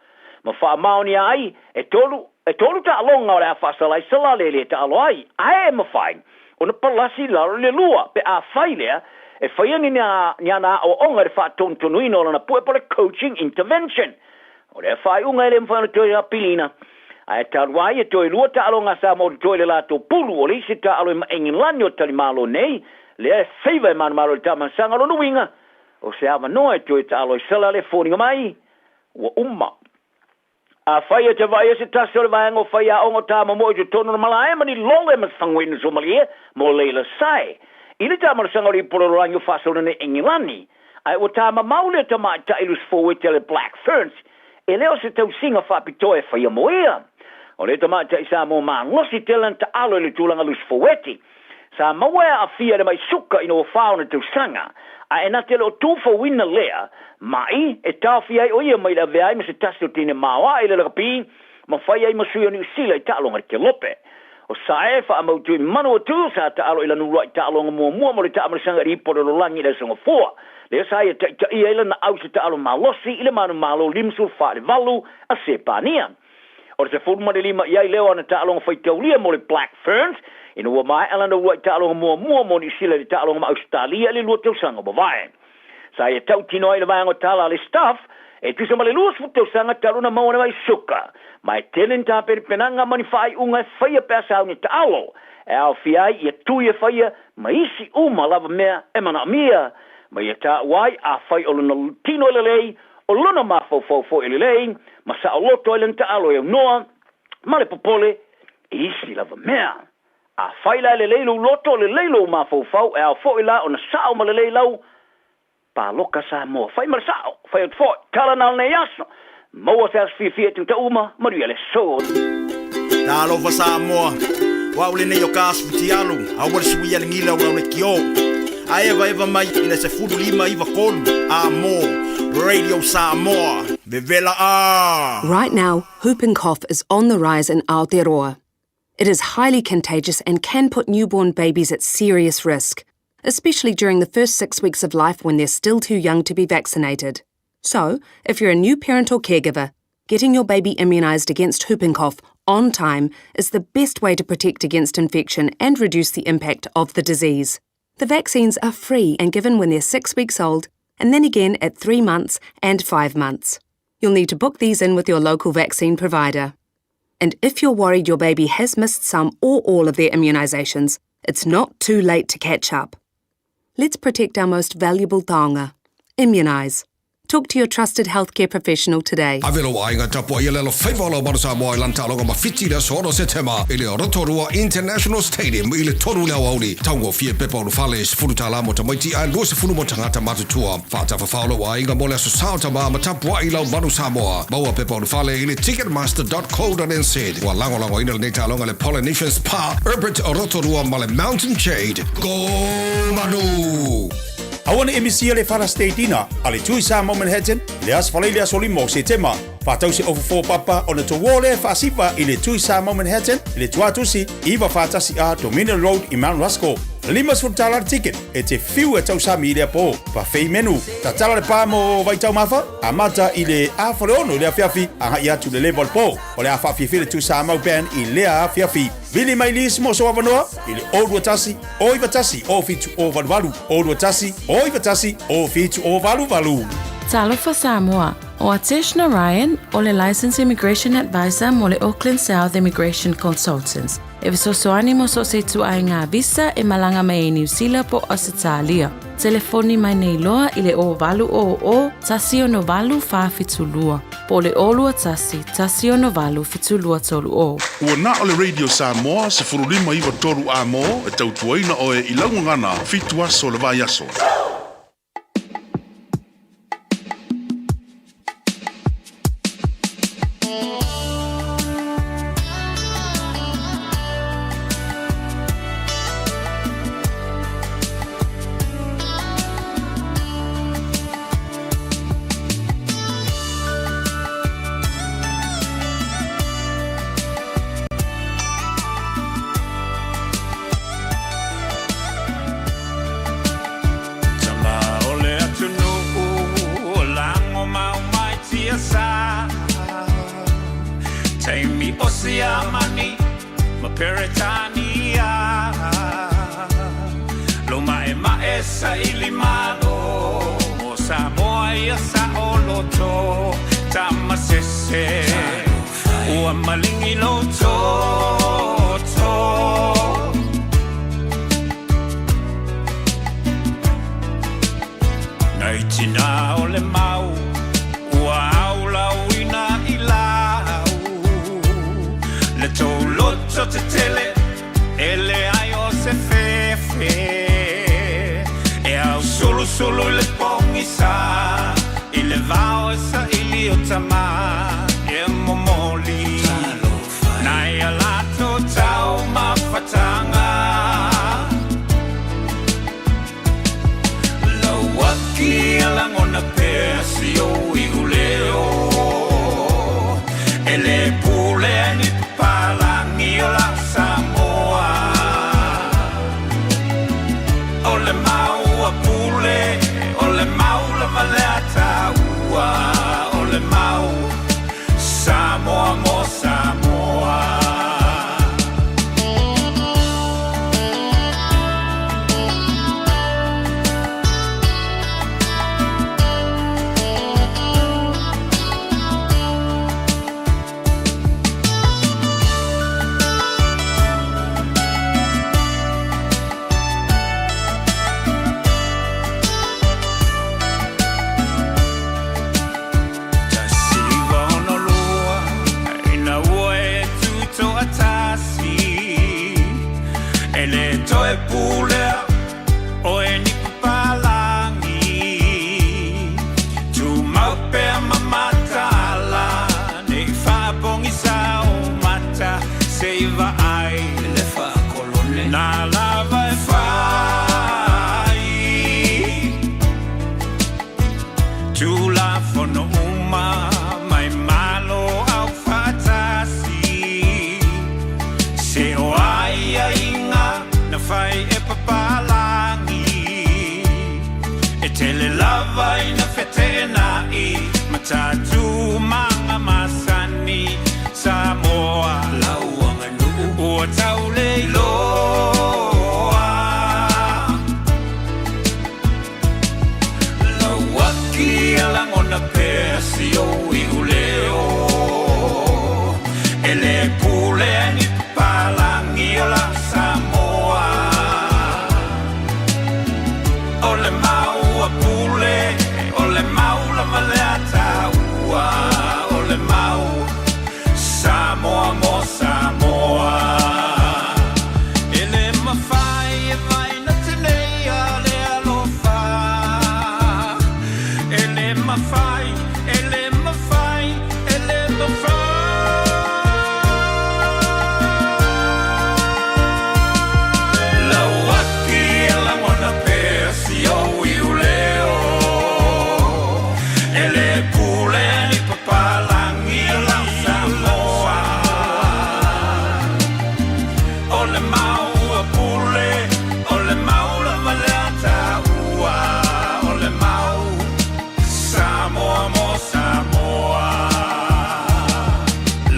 Ma faamaonia ai, e tolu, e tolu taaloga o le a faasala ai Salale e le taalo ai, ae e mafai ona palasi i lalo i le lua, pe afai lea e faia ni, ni ana aoaoga i le faatonutonuina o lana pue po o le coaching intervention. O lea faaiuga e le mafai ona toe apilina, ae talu ai e toe lua taaloga a Samoa o totoe i le latou pulu, o le isi taalo e maʻeigilani o talimalo nei, lea e feiva e manumalo i le taamasaga. O lona uiga, o se avanoa e toe taalo ai Sala le foliga mai ua uma. Afai e te vaaia se tasi o le vaega o faiaoga o Tāmamoe i totonu o le malae ma ni lole ma se fagoina suamalie mo Leila Sae i le taamalosaga o le Ipu Lalolagi o Faasolo nei Engelani, ae ua tamamau lea tamaitai lusifoueti a le Black Ferns, e le o se tausiga faapitoa e faia mo ia. O le tamaitai Samoa malosi tele lana taalo i le tulaga lusifoueti. Sa maua e aafia i le mai suka ina ua fa ona tausaga, ae na te le o tufauina lea maʻi e taofia ai o ia mai le avea ai ma se tasi o teine maoaʻe i le lakapi ma fai ai ma sui o Niu Sila i taaloga i Kelope. O Sae faamautu i Manawatu sa taalo i lana uluai taaloga muamua mo le taamalosaga i le ipu o le lalolagi i le Aso Gafua. Lea sa ia taitaia ai lana au i se taalo malosi i le manumalo 54 i le 8 a Sepania. O le 15 i ai lea o ana taaloga faitaulia mo le Black Ferns, ina ua maea lana uluai taaloga muamua mo Niu Sila i le taaloga ma Ausetalia i le lua tausaga ua mavae. Sa ia tautino ai le vaega o tala a le Staff, e tusa ma le 20 tausaga talu ona maua le mai suka, ma e tele ni tapenapenaga ma ni faaiuga e faia pe a sauni taalo, e aofia ai ia tui e faia ma isi uma lava mea e manaomia. Ma ia taua ai, afai o lona tino e lelei, o lona mafaufau foi e lelei, ma saoloto ai lana taalo e aunoa, ma le popole i isi lava mea. Afai la e lelei lou loto, lelei lou mafaufau, e ao foi la ona sao ma lelei lau paloka Samoa. Fai ma le sao, fai atu foi, tala na o lenei aso. Maua se aso fiafia i tagata uma, manuia le aso. Talofa Samoa, o au lenei o ka asu fitialu, aua le suia le gila o lau lekiō. A evaeva mai i le 15 93 A mo Radio Samoa, vevela a! Right now, whooping cough is on the rise in Aotearoa. It is highly contagious and can put newborn babies at serious risk, especially during the first 6 weeks of life when they're still too young to be vaccinated. So, if you're a new parent or caregiver, getting your baby immunised against whooping cough on time is the best way to protect against infection and reduce the impact of the disease. The vaccines are free and given when they're 6 weeks old, and then again at 3 months and 5 months. You'll need to book these in with your local vaccine provider. And if you're worried your baby has missed some or all of their immunisations, it's not too late to catch up. Let's protect our most valuable taonga. Immunise. Talk to your trusted healthcare professional today. Ave lou aiga tapuai le alofaiva o lau Manu Samoa i lana taaloga ma Fiti i le aso 6 Setema i le Rotorua International Stadium i le 3 i le aoauli. Taugofie pepa ulufale, $10 mo tamaiti ae 20 mo tagata matutua. Faatafafao lou aiga mo le aso sa o tama ma tapuai lau Manu Samoa. Maua pepa ulufale i le ticketmaster.co.nz. Ua lagolagoina lenei taaloga e le Polynesian Spa, Herbert Rotorua ma le Mountain Jade. Go Manu! Aua ne i misia le Father's Day Dinner a le Tui Samoa Manhattan i le Aso Faraile aso 5 o Setema. Faatau se ofofo papa ona tou lea e faasiva i le Tui Samoa Manhattan i le Tuatusi 941A Dominion Road i Mount Roskill. $50 le ticket e te fiu e tausami i lea po. Buffet menu. Tatala le pa mo vaitaumafa, amata i le 5:30 i le afiafi agai atu le level po. O le a faafiafia le Tui Samoa Band i lea afiafi. Vili mai nisi mo sou avanoa i le 021 091 0788 021 091 0788. Talofa Samoa, o Atesh Narayan, o le Licensed Immigration Advisor mo le Auckland South Immigration Consultants. E fesoasoani mo so o se ituaiga visa e malaga mai ai Niu Sila po o Ausetalia. Telefoni mai nei loa i le 0800 168 472 po o le 021 168 7230. Ua na o le Radio Samoa 1593 A mo e tautuaina oe i lau gagana 7 aso o le vaiaso. Tama o le atunuu o lago mau mai tiasa Taimi o Siamani ma Peretania Lo ma'ema'e saili malo mo Samoa ia saoloto Tamasese ua maligi lou toto Nai tina o le mau ua aulauina i lau Le tou loto tetele e leai o se fefe E ausulusulu i le pogisa i le vao e saili o tama e momoli Nai a latou taumafataga Lau aki e lagona pea si ou iuleo E lē pulea e ni papalagi o lau Samoa O le mau a Pule, o le mau lava lea a taua O le mau Samoa mo Samoa. Fono uma mai Malo aufaatasi. Se o aiaiga na fai e papalagi, e tele lava ina feteena'i ma tatumaga masani. Samoa lau aganuu ua tauleiloa. Lau aki e lagona pea si ou iuleo, e lē pulea ni papalagi o la Samoa. O le mau a Pule, o le mau lava le Ataua, o le mau Samoa mo Samoa. E lē mafai e vaina teneia le alofa. E lē mafai, e lē mafai, e lē mafai. Lau aki e lagona pea si ou iuleo, e lē pulea ni papalagi o la Samoa. O le mau a Pule, o le mau lava le Ataua, o le mau Samoa mo Samoa.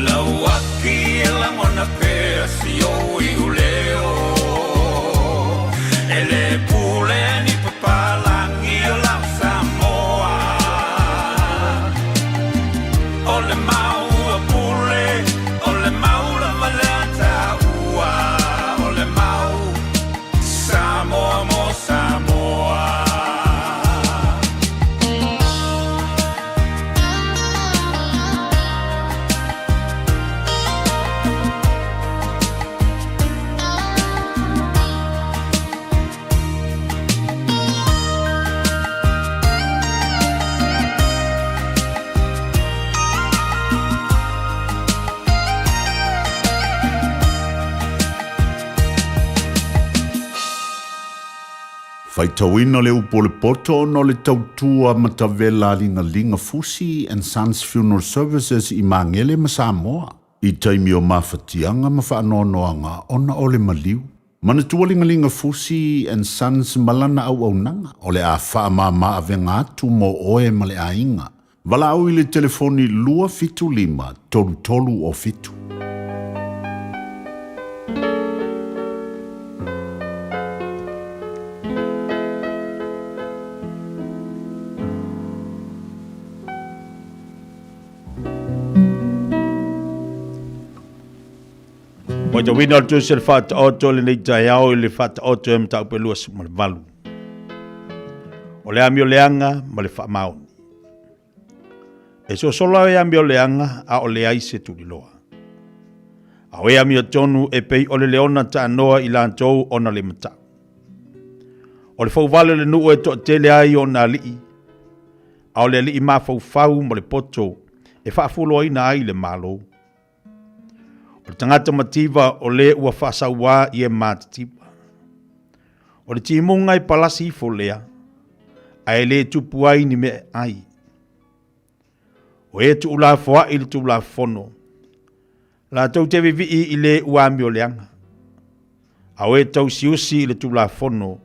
Lau aki e lagona pea si ou iuleo, e lē pulea ni papalagi o la Samoa. O le mau a Pule, o le mau lava le Ataua, o le mau Samoa mo Samoa. Faitauina le upu o le poto ona o le tautua matavela a Ligaliga Fusi and Sons Funeral Services i Magele ma Samoa i taimi o mafatiaga ma faanoanoaga ona o le maliu. Manatua Ligaliga Fusi and Sons ma lana auaunaga o le a faamama avega atu mo oe ma le aiga. Valaau i le telefoni 275 33 o 7. Matauina o le Tusi o le Faataoto lenei taeao i le Faataoto e mataupu e 28. O le amioleaga ma le faamaoni. E sosolo e amioleaga a o leai se tuliloa. A o e amiotonu e pei o le leona taanoa i latou ona le matau. O le fouvale o le nuu e toatele ai ona alii, a o le alii mafaufau ma le poto e faafualoaina ai le Malo. O le tagata mativa o le ua faasauā i e matitiva. O le timuga e palasi ifo lea, ae le tupu ai ni mea e ai. O e tuulafoai i le Tulafono, latou te vivii i le ua amioleaga. A o e tausiusi i le Tulafono,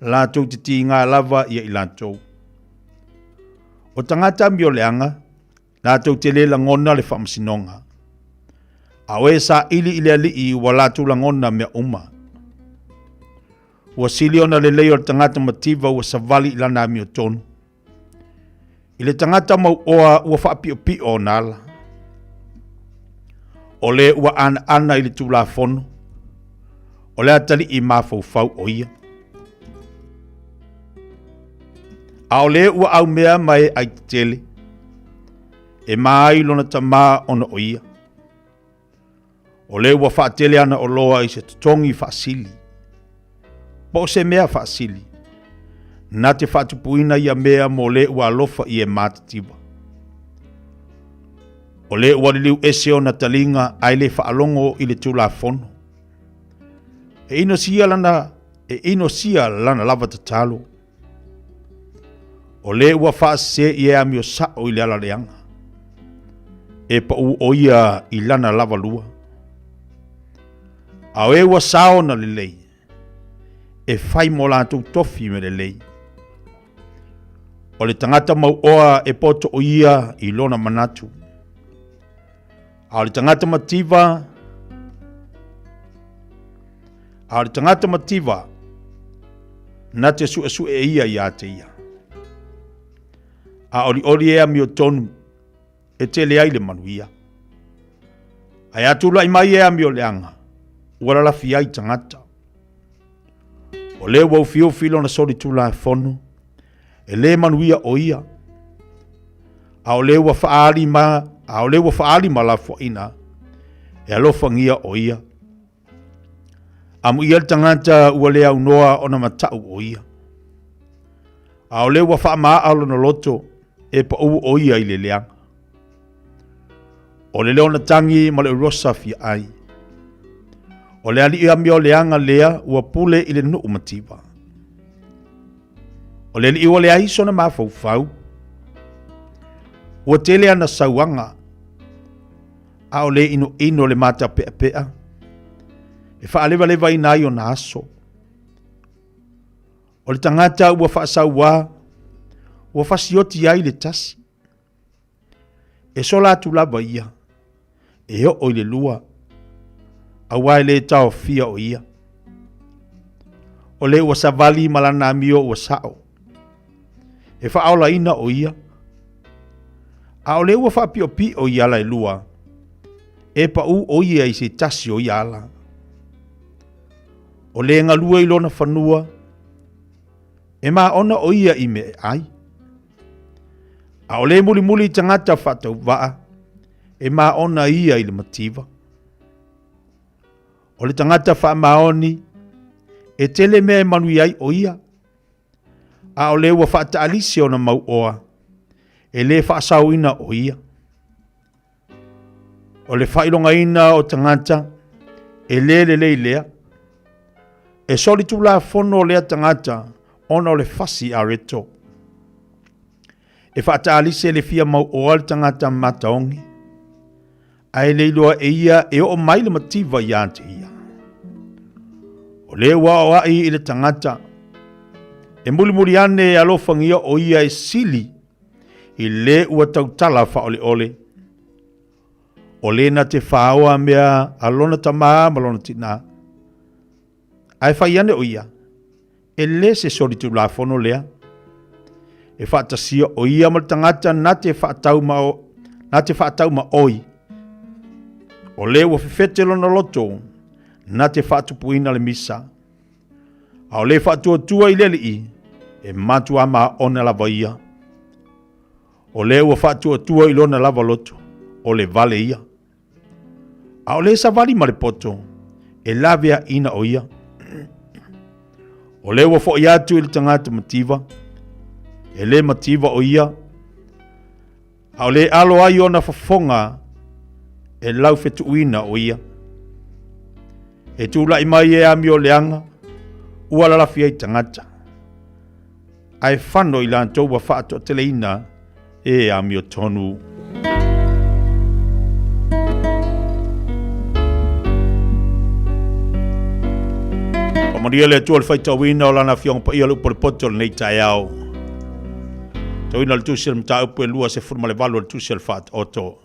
latou te tiga lava ia i latou. O tagata amioleaga, latou te le lagona le faamasinoga. A o e saili i le Alii ua latou lagona mea uma. Ua sili ona lelei o le tagata mativa ua savali i lana amiotonu. I le tagata mauoa ua faapiopio ona ala. O le ua anaana i le Tulafono, o le atalii mafaufau o ia. A o le ua aumea ma e ai tetele, e ma ai lona tamā ona o ia. O le ua faatele ana oloa i se totogi faasili, po o se mea faasili, na te faatupuina ia mea mo le ua alofa i e matitiva. O le ua liliu ese ona taliga ae le faalogo i le Tulafono. E inosia lana, e inosia lana lava tatalo. O lē ua faasese i e amio saʻo i le ala leaga, e paʻū ʻo ia i lana lava lua. A o e ua saona lelei, e fai mo latou tofi me lelei. O le tagata mauoa e poto ʻo ia i lona manatu. A o le tagata mativa, a o le tagata mativa, na te suʻesuʻe e ia iā te ia. A ʻoliʻoli e amiotonu, e tele ai le manuia. Ae a tulaʻi mai e amio leaga, ua lalafi ai tagata. O lē ua ufiufi lona solitulafono, e lē manuia ʻo ia. A o lē ua faaali ma, a o lē ua faaali ma lafoaʻina, e alofagia ʻo ia. Amuia le tagata ua le aunoa ona mataʻu ʻo ia. A o lē ua faamaʻa lona loto, e paʻū ʻo ia i le leaga. O le leo na tagi ma le ʻurosa fia ʻai. O le aliʻi amioleaga lea ua pule i le nuʻu mativa. O le aliʻi ua leai sona mafaufau. Ua tele ana sauaga, a o le ʻinoʻino le matapeʻapeʻa e faalewalewaina ai ona aso. O le tagata ua faasauā, ua fasioti ai le tasi. E sola atu lava ia, e oo i le lua, auā e lē taofia o ia. O le ua savali ma lana amio ua saʻo, e faaolaina o ia. A o le ua faapiʻopiʻo i ala e lua, e paʻū ʻo ia i se tasi o ia ala. O le galue i lona fanua, e māʻona ʻo ia i mea e ʻai. A o le mulimuli i tagata faatauvaʻa, e māʻona ia i le mativa. O le tagata faamaoni, e tele mea e manuia ai ʻo ia, a o le ua faataalisi ona mauoa, e lē faasaoina ʻo ia. O le faailogaina o tagata, e lē lelei lea. E solitulafono lea tagata ona o le fasi a reto. E faataalise le fia mauoa le tagata mataogi, ae le iloa e ia e oo mai le mativa iā te ia. O le ua aoaʻi i le tagata, e mulimuli ane e alofagia ʻo ia e sili i lē ua tautala faaoleole. O lē na te fāoa mea a lona tamā ma lona tinā. Ae fai ane ʻo ia, e lē se solitulafono lea. E faatasia ʻo ia ma le tagata na te faatau ma o, na te faatau ma oi. O lē ua fefete lona loto na te faatupuina le misa. A o le faatuatua i le alii, e matuā maona lava ia. O le ua faatuatua i lona lava loto, o le vale ia. A o le savali ma le poto, e laveaʻina ʻo ia. O le ua foʻi atu i le tagata mativa, e lē mativa ʻo ia. A o le alo ai ona fofoga e laufetuʻuina ʻo ia. E tulaʻi mai e amioleaga, ua lalafi ai tagata. Ae fano i latou ua faatoateleina e amiotonu. Faamanuia le Atua i le faitauina o Lana Afioga Paia o le upu o le poto o lenei taeao. Tauina le tusi o le mataupu e 28 o le tusi o le Faataoto.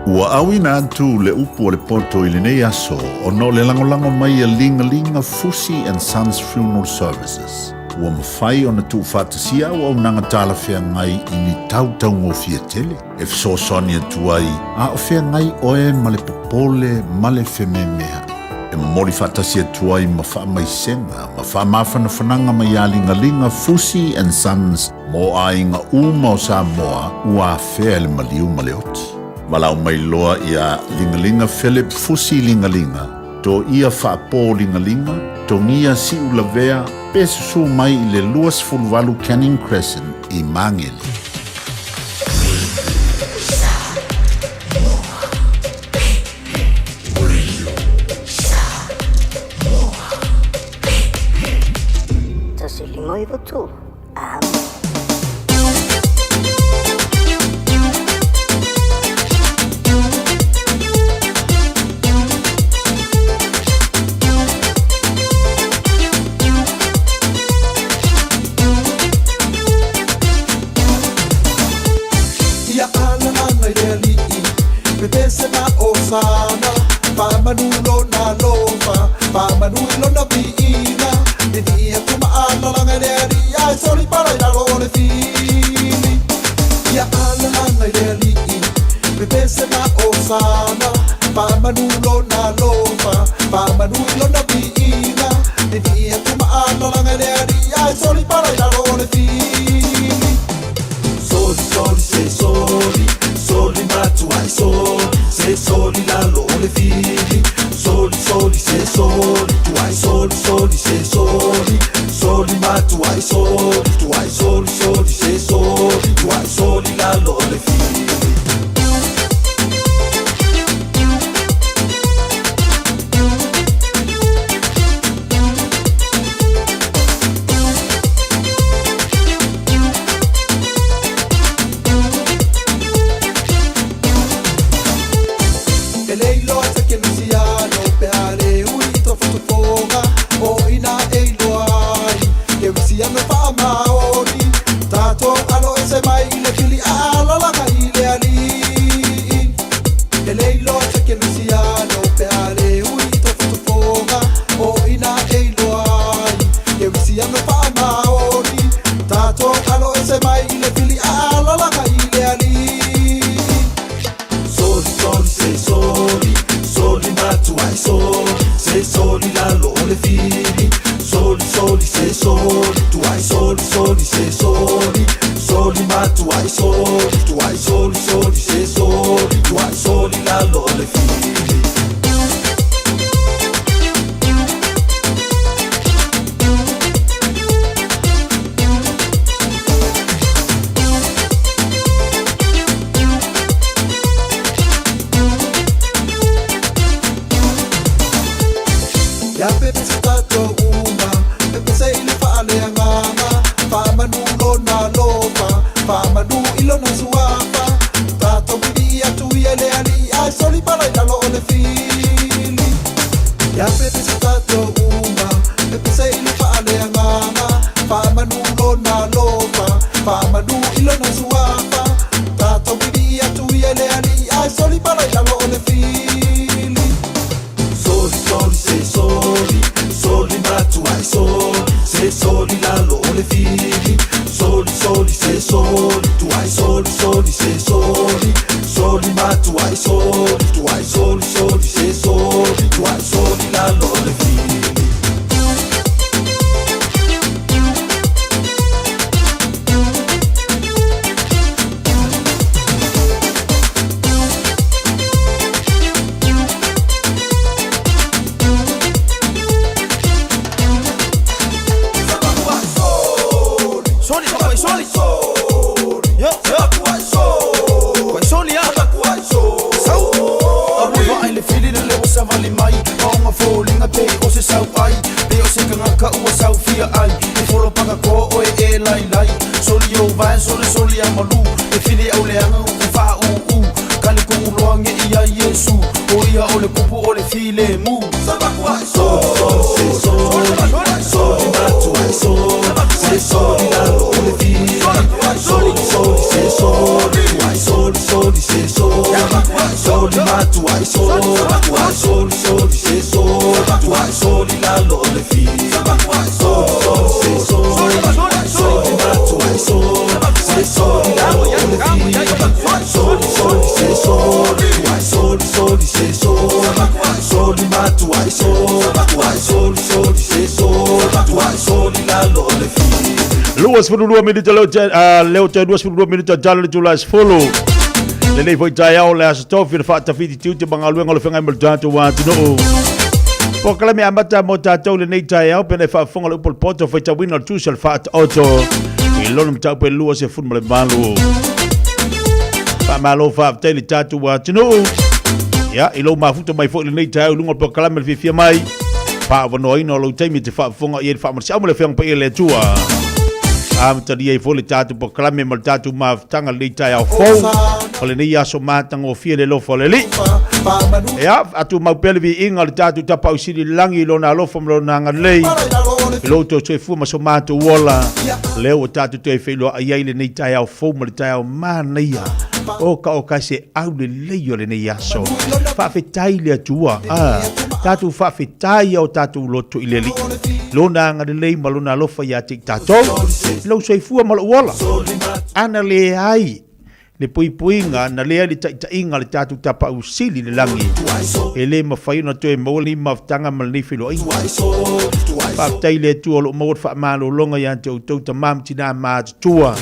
Ua auina atu le upu o le poto i lenei aso ona o le lagolago mai a Ligalinga Fusi and Sons Funeral Services. Ua mafai ona tuufaatasia auaunaga talafeagai i ni tau taugofie tele e fesoasoani atu ai a o feagai oe ma le popole ma le fememea'i. E momoli faatasi atu ai ma faamaisega ma faamafanafanaga mai ia Ligaliga Fusi and Sons mo aiga uma o Samoa ua afea e le maliu ma le oti. Valaau mai loa ia Ligaliga Philip Fusi Ligaliga, Toia Faapo Ligaliga, Togia Siulavea pe susu mai i le 28 Canning Crescent i Magele. Ia alalaga i le alii, pepese ma osana, faamanu lona alofa, faamanu i lona viiga, vivii atu ma alalaga i le alii, ae soli pala i lalo o le fili. Ia alalaga i le alii, pepese ma osana, faamanu lona alofa, faamanu i lona viiga, vivii atu ma alalaga i le alii, ae soli pala i lalo o le fili. Soli, soli, se soli, soli matuai soli, se soli lalo o le fili. Soli, soli, se soli, tuai soli, soli, se soli, soli matuai soli, tuai soli, soli, se soli, tuai soli lalo o le fili. E le iloa te kerisiano pe a le ui i tofotofoga o ina e iloa ai kerisiano faamaoni tatou alo ese mai i le fili a alalaga i le alii. E le iloa te kerisiano pe a le ui i tofotofoga o ina e iloa ai kerisiano faamaoni tatou alo ese mai i le fili a alalaga i le alii. Soli, soli, se soli, soli matuai soli, se soli lalo o le fili. Soli, soli, se soli, tuai soli, soli, se soli, soli matuai soli, tuai soli, soli, se soli, tuai soli lalo o le fili. Ia pepese tatou uma, pepese i le faaleagaga, faamanu lona alofa, faamanu i lona suafa, tatou vivii atu ia i le alii, ae soli pala i lalo o le fili. Ia pepese tatou uma, pepese i le faaleagaga, faamanu lona alofa, faamanu i lona suafa, tatou vivii atu ia i le alii, ae soli pala i lalo o le fili. Soli, soli, se soli, soli matuai soli, se soli lalo o le fili. Soli, soli, se soli, tuai soli, soli, se soli, soli matuai soli, tuai soli, soli, se soli, tuai soli lalo o le fili. Soli, papai, soli. Yo, yo. Kuai soli, ah. Sau. Alu vaai le fili le leo savali mai. Maonga fōlinga pe o se sau ai. Pe o se kangaka ua sau fia ai. E folo paka ko oe e lai lai. Soli o vai, soli soli a malu. E fili au leanga uku wha u u. Kali ko uloa nge ia Yesu. O ia o le kupu o le file mu. Soli, soli, se soli, soli matuai soli, se soli lalo o le fili. Soli, soli, se soli, tuai soli, soli, se soli, soli Soli matuai soli Tuai soli soli se soli Tuai soli lalo o le fivi Soli soli se soli Soli matuai soli Se soli lalo o le fivi Soli soli se soli Tuai soli soli se soli Soli matuai soli Tuai soli soli se soli Tuai soli lalo o le fivi 22 minute leo te leo te 22 minute tala le tula sefulu. Lenei foi taeao le aso tofi le faatafiti tiute ma galuega o le feagai ma le tatou atunuu. Polokalame amata mo tatou lenei taeao pena e faafofoga le upu o le poto faitauina o le tusi o le faataoto i lona mataupu e 28. Faamalo faafetai le tatou atunuu. Ia, i lou mafuta mai foi lenei taeao i luga o le polokalame le fiafia mai. Faaavanoaina o lou taimi e te faafofoga i ai le faamalosiau ma le Afioga Paia i le Atua. Amatalia ai foi le tatou polokalame ma le tatou mafutaga lenei taeao fou o lenei aso matagofie le alofa o le Alii. Ia, atumau pea le viiga o le tatou Tapaau Sili i le lagi i Lona alofa ma Lona agalelei i lo outou soifua ma so matou ola, lea ua tatou toe feiloai ai lenei taeao fou ma le taeao manaia o ka o ka se aulelei o lenei aso. Faafetai le Atua. Ah, tatou faafetai ia o tatou loto i le Alii, Lona agalelei ma Lona alofa ia te i tatou, i lou soifua ma lou ola. Ana leai le puipuiga, ana leai le taitaiga a le tatou Tapaau Sili i le lagi, e le mafai ona toe maua lenei mafutaga ma lenei feiloaiga. Faafetai i le Atua o lo o maua le faamalologa ia te outou tama ma tina matutua,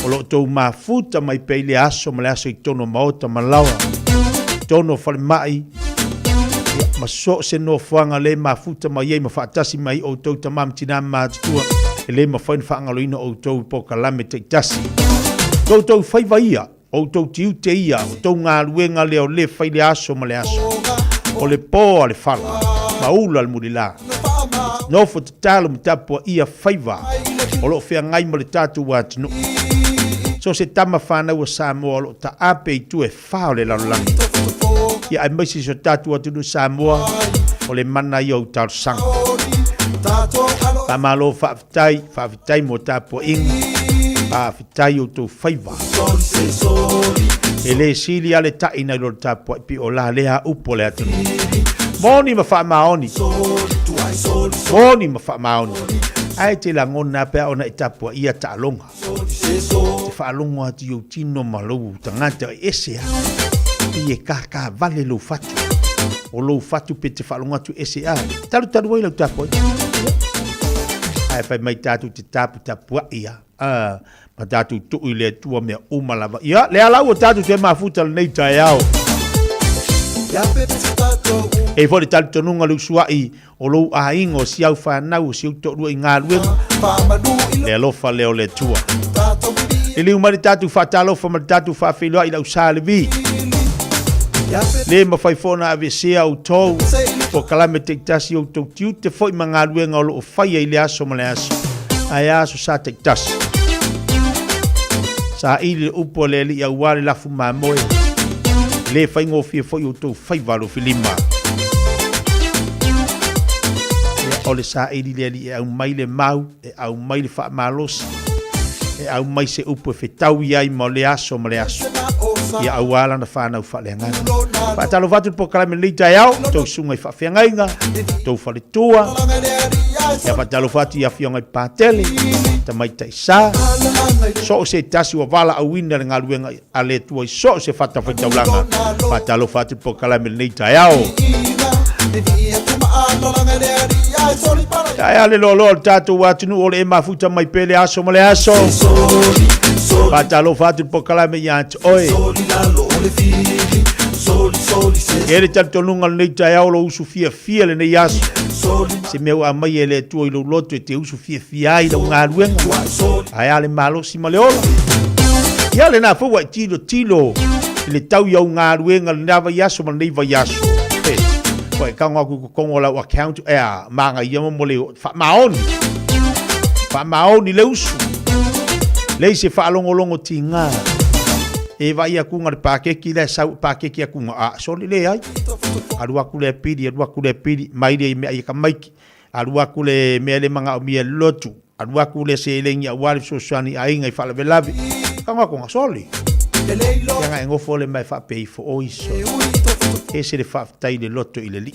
o lo o outou mafuta mai pea i le aso ma le aso i totonu o maota ma laoa, i totonu o falemai, ma so o se nofoaga le mafuta mai ai ma faatasi mai ai outou tama ma tina matutua, e le mafai ona faagaloina outou i polokalame taitasi. O outou faiva ia, o outou tiute ia, o outou galuega lea o le fai le aso ma le aso, o le po a le fala, ma ula le mulila. Nofo tatalo ma tapuaia faiva o lo o feagai ma le tatou atunuu. So se tama fanau a Samoa o lo o taape i tua e fa o le lalolagi. Ia aemaise si o tatou atunuu Samoa, o le mana ia o ou talosaga. Faamalo faafetai, faafetai mo tapuaiga, faafetai i outou faiva. E le sili lava le ta'i nai lo le tapuai pei o la lea upu a le atunuu. Moni ma faamaoni, moni ma faamaoni, ae te lagona lava pe a ona e tapuaia taaloga. Te faalogo atu i ou tino ma lou tagata e ese a. Pei e kākā vale lou fatu. O lou fatu pe te faalogo atu e ese a. Talutalu ai lau tapuai. Ae fai mai tatou te taputapuai a. A, ma tatou tuu i le Atua mea uma lava. Ia, lea la ua tatou toe mafuta lenei taeao. E i foi le talitonuga le usuai O lou aiga, o si au fanau, o si ou toalua i galuega, le alofa lea o le Atua. Liliu mai le tatou faatalofa ma le tatou faafeiloai i lau sa Levi. Le mafai foi ona aveesea outou polokalame taitasi, outou tiute foi ma galuega o lo o faia i le aso ma le aso, ae a aso sa taitasi. Saili le upu a le Alii aua le lafu mamoe, le faigofie foi outou faiva alofilima. Ia, o le saili le Alii e aumai le mau, e aumai le faamalosi, e aumai se upu e fetaui ai ma le aso ma le aso. Ia aua lana fanau faaleagaga. Faatalofa atu le polokalame lenei taeao, tou susuga i faafeagaiga, tou faletua. Ia faatalofa atu i afioga i Patele, Tamaitai Sa, so o se tasi ua valaauina le galuega a le Atua i so o se fatafaitaulaga. Faatalofa atu le polokalame lenei taeao. Ae le loaloa o le tatou atunuu o le e mafuta mai pea le aso ma le aso. Faatalofa atu le polokalame ia te oe. E le talitonuga lenei taeao lo usu fiafia lenei aso. Se mea ua aumai e le Atua i lou loto e te usu fiafia ai lau galuega. Ae a le malosi ma le ola. Ia lena foi ua e tilotilo i le tau i au galuega lena vaiaso ma lenei vaiaso. E, ua e tago atu i totonu o lau account, e a, manaia mo le faamaoni. Faamaoni le usu. Leai se faalogologo tiga. E vaai atu na le pakeki lea sau pakeki atu na a soli leai. Alu atu lea pili, alu atu lea pili, mai lea i mea ia tamaiti. Alu atu le mea le manaomia e le lotu. Alu atu le seleni aua le fesoasoani i aiga i faalavelave. Tago atu na soli. Ia nga e gofo le mai faapea ifo o iso. E ese le faafetai i le loto i le Alii.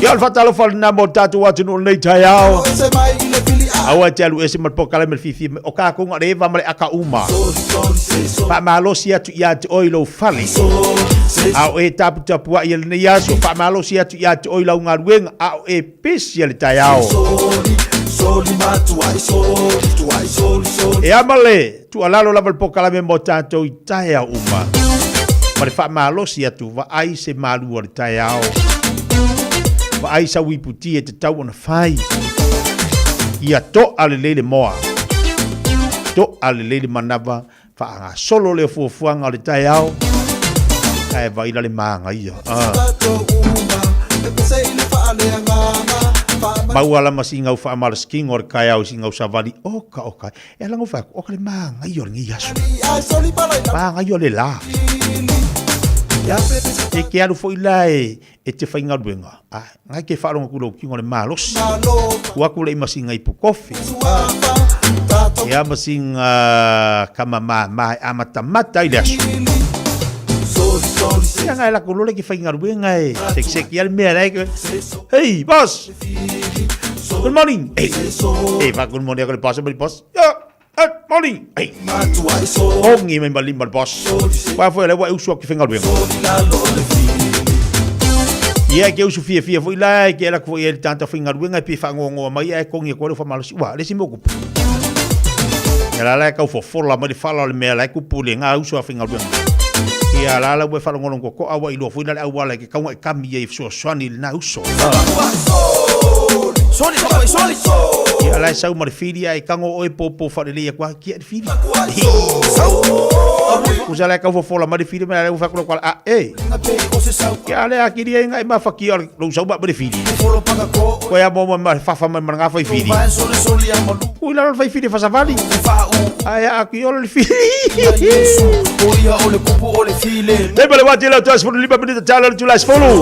Ia o le faatalofa lena mo tatou atunuu lenei taeao. Aua e te alu ese ma le polokalame le fiafia mai. O kākou na o le eva ma le aka uma. Faamalosi atu ia te oe i lou fale. A o e taputapuai i lenei aso. Faamalosi atu ia te oe i lau galuega. A o e pesi a le taeao. E ama le tuualalo lava le polokalame mo tatou i taeao uma. Ma le faamalosi atu, vaai se malu o le taeao. Vaai sau iputi e tatau ona fai. Ia to'a lelei le moa. To'a lelei le manava faagasolo lea fuafuaga o le taeao. Ae vaai la le magaia. Ah. Maua la ma singau faamalosikino o le kaeao i singau savali. Oka, oka. E ala ngau oka le magaia o lenei aso. Magaia o le la. E ke alu foi la e, e te faigaluega. Ah, ngai ke faalogo atu i lou tino le malosi. Ua aku le i masinga ipu kofi. Ia masinga kama māmā e amatamata ai le aso. Ia ngai la lako lole ke faigaluega e sekiseki a le mea la e ke Hey, boss! Good morning! Hey, hey, fa good morning ako le boss, le boss. Yeah. Good morning! Hey. Ongi mai ma lima le boss. Wa foi le wa usu ki faigaluega. Ia ke usu fia fia foi la ke la foi el tanta faigaluega pe whangongoa mai e kongi ko le whamalosi. Wa le si mo kupu. Ia la la kau fofola mai le whala o le mea la e kupu le ngā usu a faigaluega. Ia la la ua whalongolongo ko awa i lua foi la le au ala ke kaunga e kami ia i fesoasoani i lena uso. Ia la e sau ma le fili ae kago oe pōpō faalelei aku a kia le fili. Usa la e kau fofola mai le fili mai la ua fai atu a e. Ia le akili ai ngai mawhaki o lou sau ma le fili. Koe a mo ma fafa mai ma ngā whai fili. Ui la le whai fili whasavali. Ai a ki o le fili. Taimi le wati leo tuas fulu lima minita tala le tulas fulu.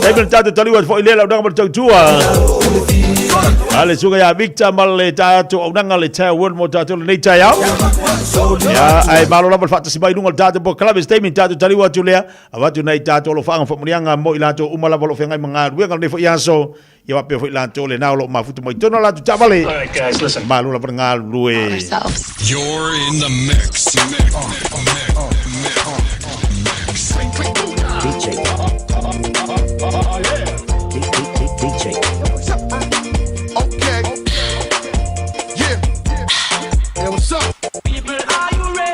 Taimi le tatou taliu atu foi lea launaga ma le tautua. Ale suka ia Victor ma le tatou aunaga le Tao World mo tatou lenei taeao. Ia, ai malo lava le faatasi mai i luga o le tatou polokalame se taimi tatou taliu atu lea. Avatu nai tatou alofaga faamanuiaga mo i latou uma lava o lo o feagai ma galuega lenei foi aso. Ia faapea foi latou lena o lo o mafuta mai tonu a latou taavale. Malo lava le galulue. You're in the mix. DJ. DJ. Okay. Yeah. Yeah, what's up? People, are you ready?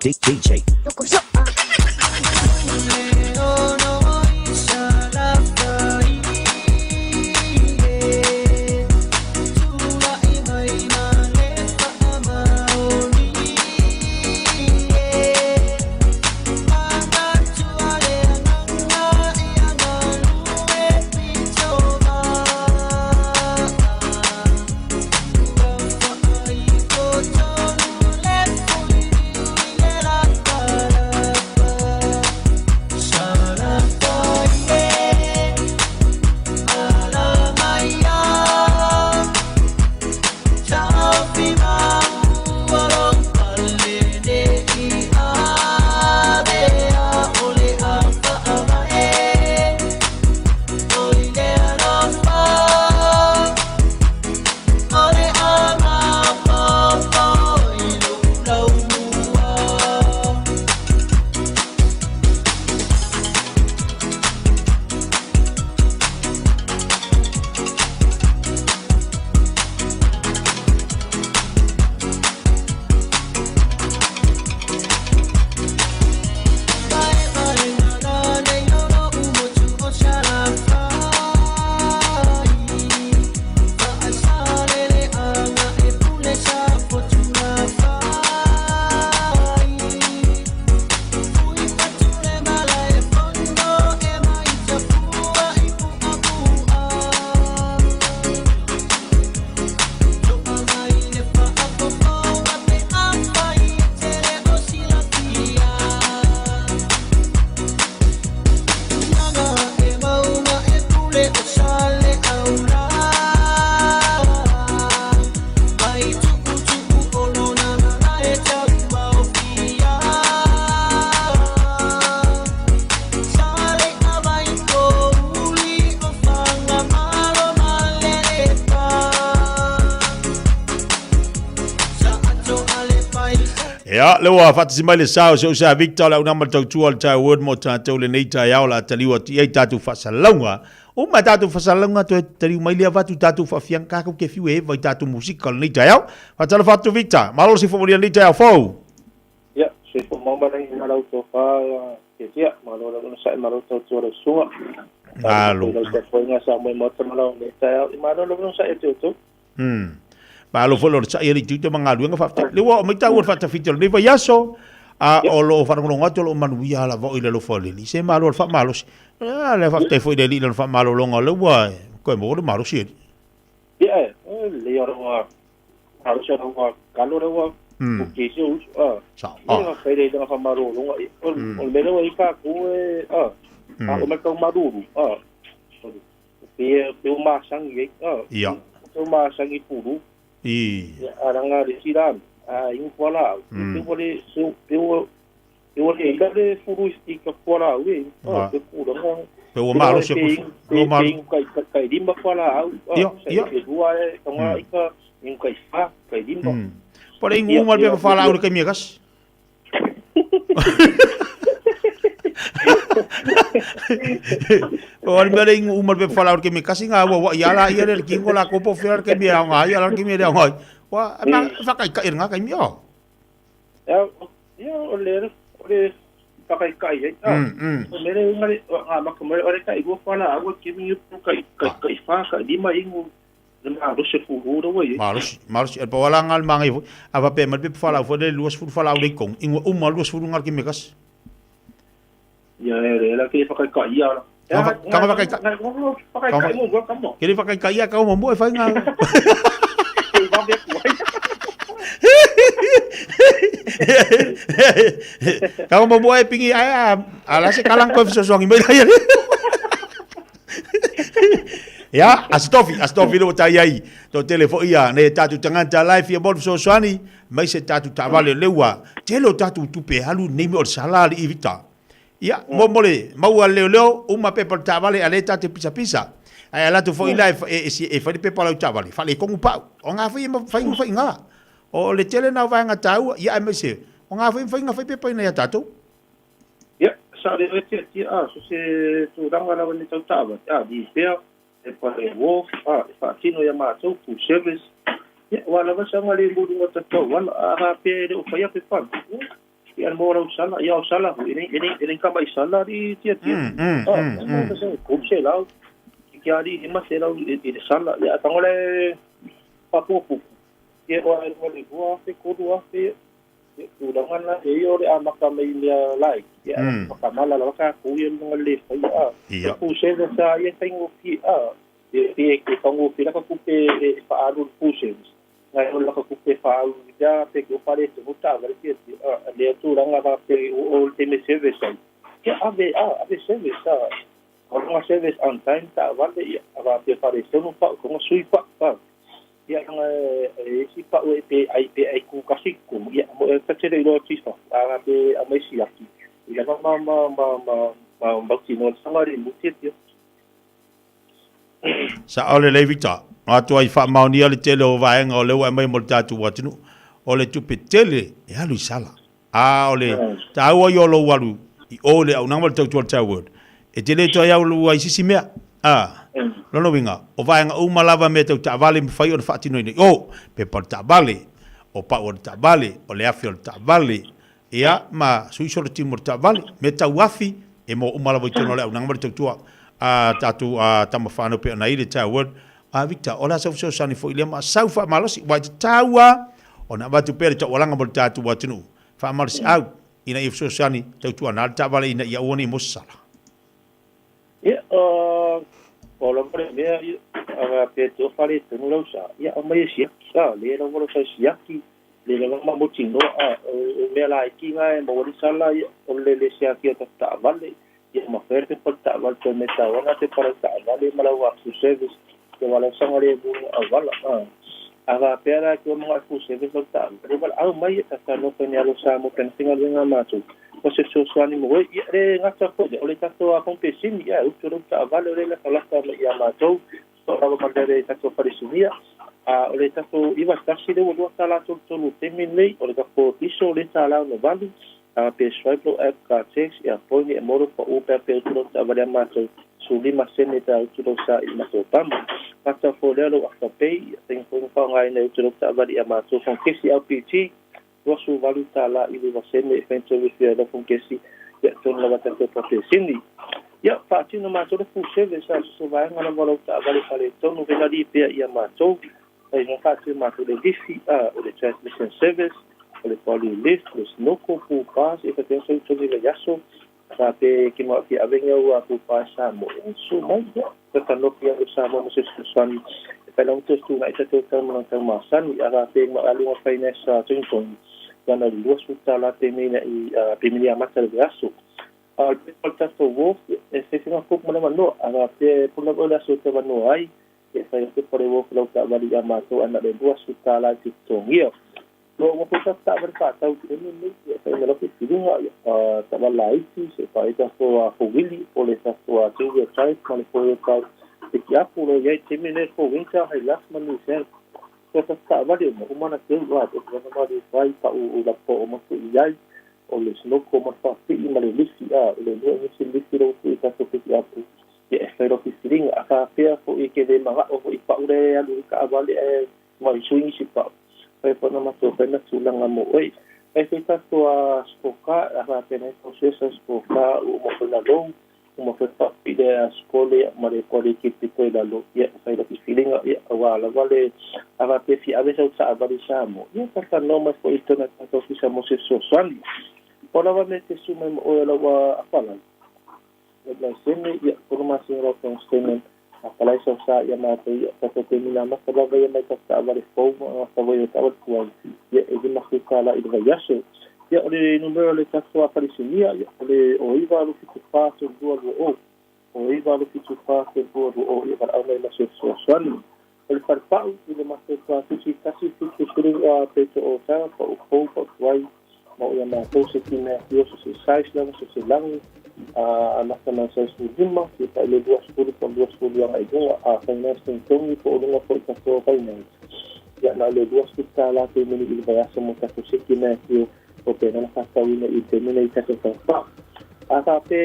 DJ. Ia, le ua faatasi mai le sa o si ou sa Victor le au nama tautua o le tae word mo tatou lenei taeao la taliu atu i ai tatou faasalalauga. Uma tatou faasalalauga toe taliu mai lea avatu tatou faafiaga kakou ke fiu e eva i tatou musika o lenei taeao. Faatalofa atu Victor, malo le soifua manuia lenei taeao fou. Ia, soifua maua mai lagi ina lau tofa tiatia, malo le onosai ma lau tautua lau susuga. Malo. Lau tapuaiga sa moe maota ma lau nei taeao, i malo le onosai o te outou. Malo foi le onosai e alii tiute ma galuega faafetai. Le ua oo mai taua i le faatafiti o lenei vaiaso, a o lo o faalogologo atu o lo o manuia lava o i le alofa o le Alii. Se malo le faamalosi. A le faafetai foi i le Alii i lana faamalologa o lea ua toe maua le malosi e Alii. Ia e, lelei o lau malosi o lau kalo lea ua okay si ou uso. Sao. Ia, fai le lana faamalologa. O le mea lea ua i ai tatou e, a o mai tau malulu. Pe pe o masangi ai. Ia. Pe o masangi pulu. I. Ia, a langa le si la, a ingu fuala. Pe o le pe o pe o le ila le fulu i ka fuala au e. Pe kula Pe ua malosi aku. Pe ua malosi. Kai kai lima fuala au. Ia, ia. Pe lua e ka i ka ingu kai fa, kai lima. Po le ingu uma le pepa fuala au le kaimia kasi. O le mea le ingu uma le pepa fuala au le kaimia kasi ngā ua wa ia la ia le kingo la kopo fera le kaimia au ngā ia la kaimia le au ngā. Wa ma whakaikai ngā kaimia. Ia, ia o le o le whakaikai ai. O mele ngare ngā maka mai o le kai ua whala au ke mi upu kai kai kai wha kai lima ingu le malosi fulu ro wai. Malosi, malosi. E pa wala ngal mangai fo. A va pe mal pe whala fo le luas fulu whala au le kong. Ingu uma luas fulu ngal ki mekas. Ia e le la ke whakaikai ia la. Ka whakaikai. Whakaikai mo ka mo. Ke le whakaikai ia ka mo mo e whai ngā. Ka mo mo e pingi ai a la se kalang ko fesoasoani mai lai. Ia, aso tofi le ua tai ai toatele foi ia nei tatou tagata la e fia maua le fesoasoani mai se tatou taavale o lea ua tele o tatou tupe e alu nei mea o le sala alii Vita. Ia, mo mo le maua a le leoleo uma pepa o le taavale a lea e tatou te pisapisa. Ae ala atu foi la e e fai le pepa o lau taavale, faaletonu pau. O ngā whai e whai ngā whai ngā. O le tele nā o vaega tāua, ia aemaise, o ngā whai whai ngā whai pepa ina ia tātou. Ia, sa le oe tia tia a, so se tūranga rawa ni tau taavale, a, ni pea, e pare wharf, a, e whaatino ia mātou, full service. Ia, wā lava sa ngā le muru ngā tatau, wala, a hā pea e le o whai ape pan. Ia, Ia mo lau sala, ia o sala fu, e le e le kama i sala di tia tia. Ah, mo se ko se lau. Ki ali i ma se lau i le sala, ia tango le papu pu. Ia o ai mo le bua fe ko du afe. Tulaga na e ia o le amata mai mea lai. Ia whakamala la waka ko ia lunga le whai a. Ia. Ku service a ia whaingofie a. E e ke whangofie laka kupe e whaalu le full service. Ngai o laka kupe whaalu ia pe ke o whare te huta wale tia tia. A lea tulaga va pe o o te me service ai. Ia ave a ave service a. O lunga service on time ta wale ia a pe whare tonu pa ko sui pa pa. Ia langa e isi pa'u e pe ai pe ai ku kasi ku ia mo e tatele i loa tifa a pe a mai siaki ia ma ma ma ma ma ma ma ti no sanga le muti tia. Sa'o lelei Victor, atoa i faamaonia le tele o vaega o lea ua aumai mo le tatou atunuu, o le tupe tele e alu i sala. A o le taua ia o lou alu i o i le auaunaga ma le tautua i le Tower World, e te le toe alu ai i sisi mea. A, lona uiga, o vaega uma lava mea tau taavale e mafai ona faatinoina i o, pepa o le taavale, o pau o le taavale, o le afi o le taavale, ia, ma suiso le timu o le taavale, mea tau afi, e maua uma lava i totonu o le auaunaga ma le tautua a tatou tama whanau pei ona i le Tower World. A, Victor, o le a sau fesoasoani foi lea ma sau faamalosi, aua e tatau lava ona avatu pea le taualaga mo le tatou atunuu faamalosiau ina ia fesoasoani tautuana le taavale ina ia aua ne i mo se sala. Ia, o lava le mea, ia, a pe te ofa le tonu lau sa, ia, aumai e siaki, a, le lava lau sa e siaki, le lava ma mautinoa, a, o mea laiti na e maua ai sala, ia, o le le siaki o tatou taavale, ia ma fai le pepa o le taavale toe me tauana pepa o lau taavale ma lau full service ia wa lau saga le mu auala a a faapea la ke o full service lau taavale wala au mai e tata no pe ni alo sa mo pena faigaluega matou o se fesoasoani mo oe ia le gata foi o le tatou a kompesini ia utu lau taavale o le latalata mai ia matou o lava ma le tatou falesinia a o le tatou 91 le ua 2 tala 33 taimi lenei o le tatou piso le tala no valu a pe swipe lo app ka text ia point e moro pa u pe pe utu lau taavale a matou 15 sene ta utu lau sa i matou pamu kata fo lea lo afterpay ia tengi foi faaaogaina e utu lau taavale ia matou fongkesi LPG 28 tala i le sene e fain service ia lau fongkesi ia tonu lava tatou papesini ia faatino matou le full service a se vaega lava lau taavale faletonu venali pea ia matou ai no faatino matou le lifi a o le transmission service o le poly lift le snorkel pool pass e faapea sa utoni le aso sa pe ki ma fi avenga ua pool pass sa mo e su mai ia tatanofi ia sa mo mo se fesoasoani e faila tu na i tatou tau ma tau masani a fa pe ma aluga finance togitogi lana le 20 tala pemina i pemini amata le aso a le pe tatou wolf e fefega kuku ma le manoa a fa pe pula o le aso te manoa ai e fai te pare wolf lau taavale ia matou ana le 20 tala i te totogia no ua foi tatou taavale faatau i le nei e fai ma lau filifiliga taavale laiti se fai tatou a fowili o le tatou a two wheel drive ma le four wheel drive pikiapu lo iai taimi nei fo winter Hilux ma Nissan so tatou taavale uma uma na teu a o te ma le fai pa u lapo o ma i ai o le snoko ma faapii ma le lifi a o le lua nisi lifi lo i tatou pikiapu ia e fai lau filifiliga a faapea foʻi ke le magaʻo foʻi pa'u le alu i kaavale ae mai sui nisi pa'u fai fona matou fai na tulaga mo oe ai foi tatou a spoka a faapea nai processa spoka ua ma foi na lou uma foi faapii le askole ma le pole kipi toe lalo ia fai lau filifiliga ia auā lava le a faapea fia ave sau taavale sa mo ia tatanoa mai foʻi tona tatou ofisa mo se fesoasoani o lava me te su mai ma oe lau afalai laisene ia tolu masina lau bank statement a palai sau sa ia matou ia tatou taimi amata lava ia mai tatou taavale fou ma gata o taavale tuai ia e 50 tala i le vaiaso ia o le numera le tatou a falesinia ia o le o 9 8 7 4 3 2 2 o o 9 8 7 4 3 2 2 o ia valaau mai ma se fesoasoani o le falepa'u i le matou tuatusi 1 7 0 a peto o taga pa'u fou pa'u tuai ma o ia matou se timea fio se se size lava se se lagi a amata mai sai 15 ia paʻi le 20 po 20 agai luga a finance togitogi po o luga foi tatou finance ia na o le 20 tala pemeni i le vaiaso mo tatou seki fio o pena na faatauina i taimi nei tatou taupa'u a faape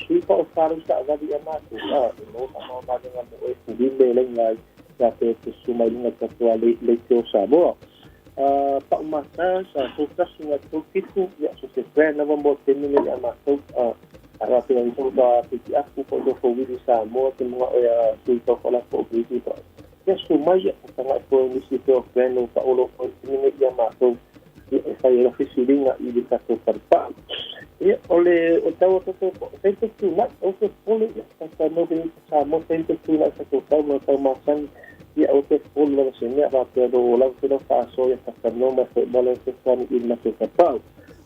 sui pa o falau taavale ia matou a e maua faamamalega mo oe fulile laina ai ia pe te su mai luga tatou a leitio Samoa. Pa'u massage, 31 37, ia, so se brand lava mo le taimi lenei ia matou. A faapea i sau ta pikiapu po o nofo uili Samoa te mana'o ia sui tau faalafo o Kirisi pa ia susu mai ia taga'i foi nisi pea o brand o pa'u o lo o fai i le taimi lenei ia matou ia e fai ai lau fesiliga i le tatou falepa'u. Ia o le o le tau o tatou e fai le fetuunai aua te popole ia tatou nofo i Samoa fai le fetuunai tatou tau ma tau masani ia aua te popole lava se mea faapea lo lau foi lau faasoa ia talanoa mai foi ma lau fesoasoani i le matou falepa'u.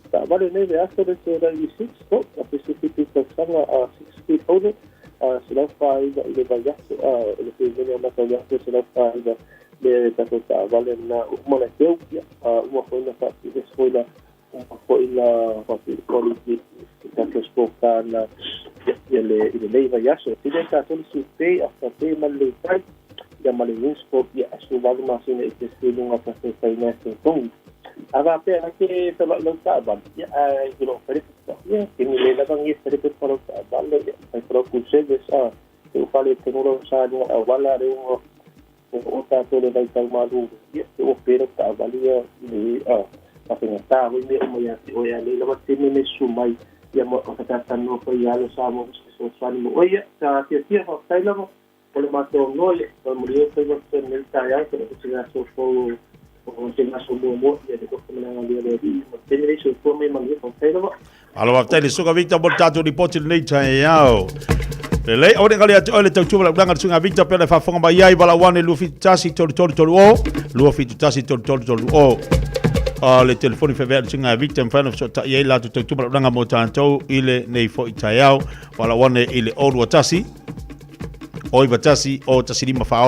Taavale nei le aso le Toyota EV6 po o 77 tausaga a six speed owner a 149 i le vaiaso a le pemene o matau atu 149 le tatou taavale na uma le teu ia a uma foi na faapilesi foi la uma foi la faapili quality i tatou sport car na ia le i lenei vaiaso. Sili ai tatou le Supe Afterpay ma le Laybuy ia ma le Winsport ia aso 8 masina i te luga tatou finance totogi. A faapea na ke feloai lau taavale ia ae ke loo fai le pepa ia taimi le lava gia fai le pepa lau taavale ia fai foi lau full service a te ua faaletonu lau sa i luga o le auala lea ua oo tatou i le vaitau malulu ia te ua pe lau taavale ia i le a faafaigata foi mea uma ia te oe a leai lava le taimi e susu mai ia ma o talatalanoa foi ia alo Samoa ma se fesoasoani mo oe ia sa fiafia faafetai lava o le matou avanoa ia faamanuia faiva fesoasoani mai le taeao pe o se aso fou o se aso muamua ia le alofa ma le agalelei o le Alii ma le taimi lenei soifua ma ia manuia faafetai lava. Malo faafetai le Susuga Victor mo le tatou lipoti lenei taeao. Lelei, aua ne i gale ia te oe le tautua ma le auaunaga a le Susuga Victor pea le faafofoga mai ai, valaau ane 271 3330, 271 3330. O le telefoni feaveai a le Susuga Victor e mafai ona fesootai ai le latou tautua ma le auaunaga mo tatou i lenei foi taeao. Valaau ane i le 021 o 91 o 1546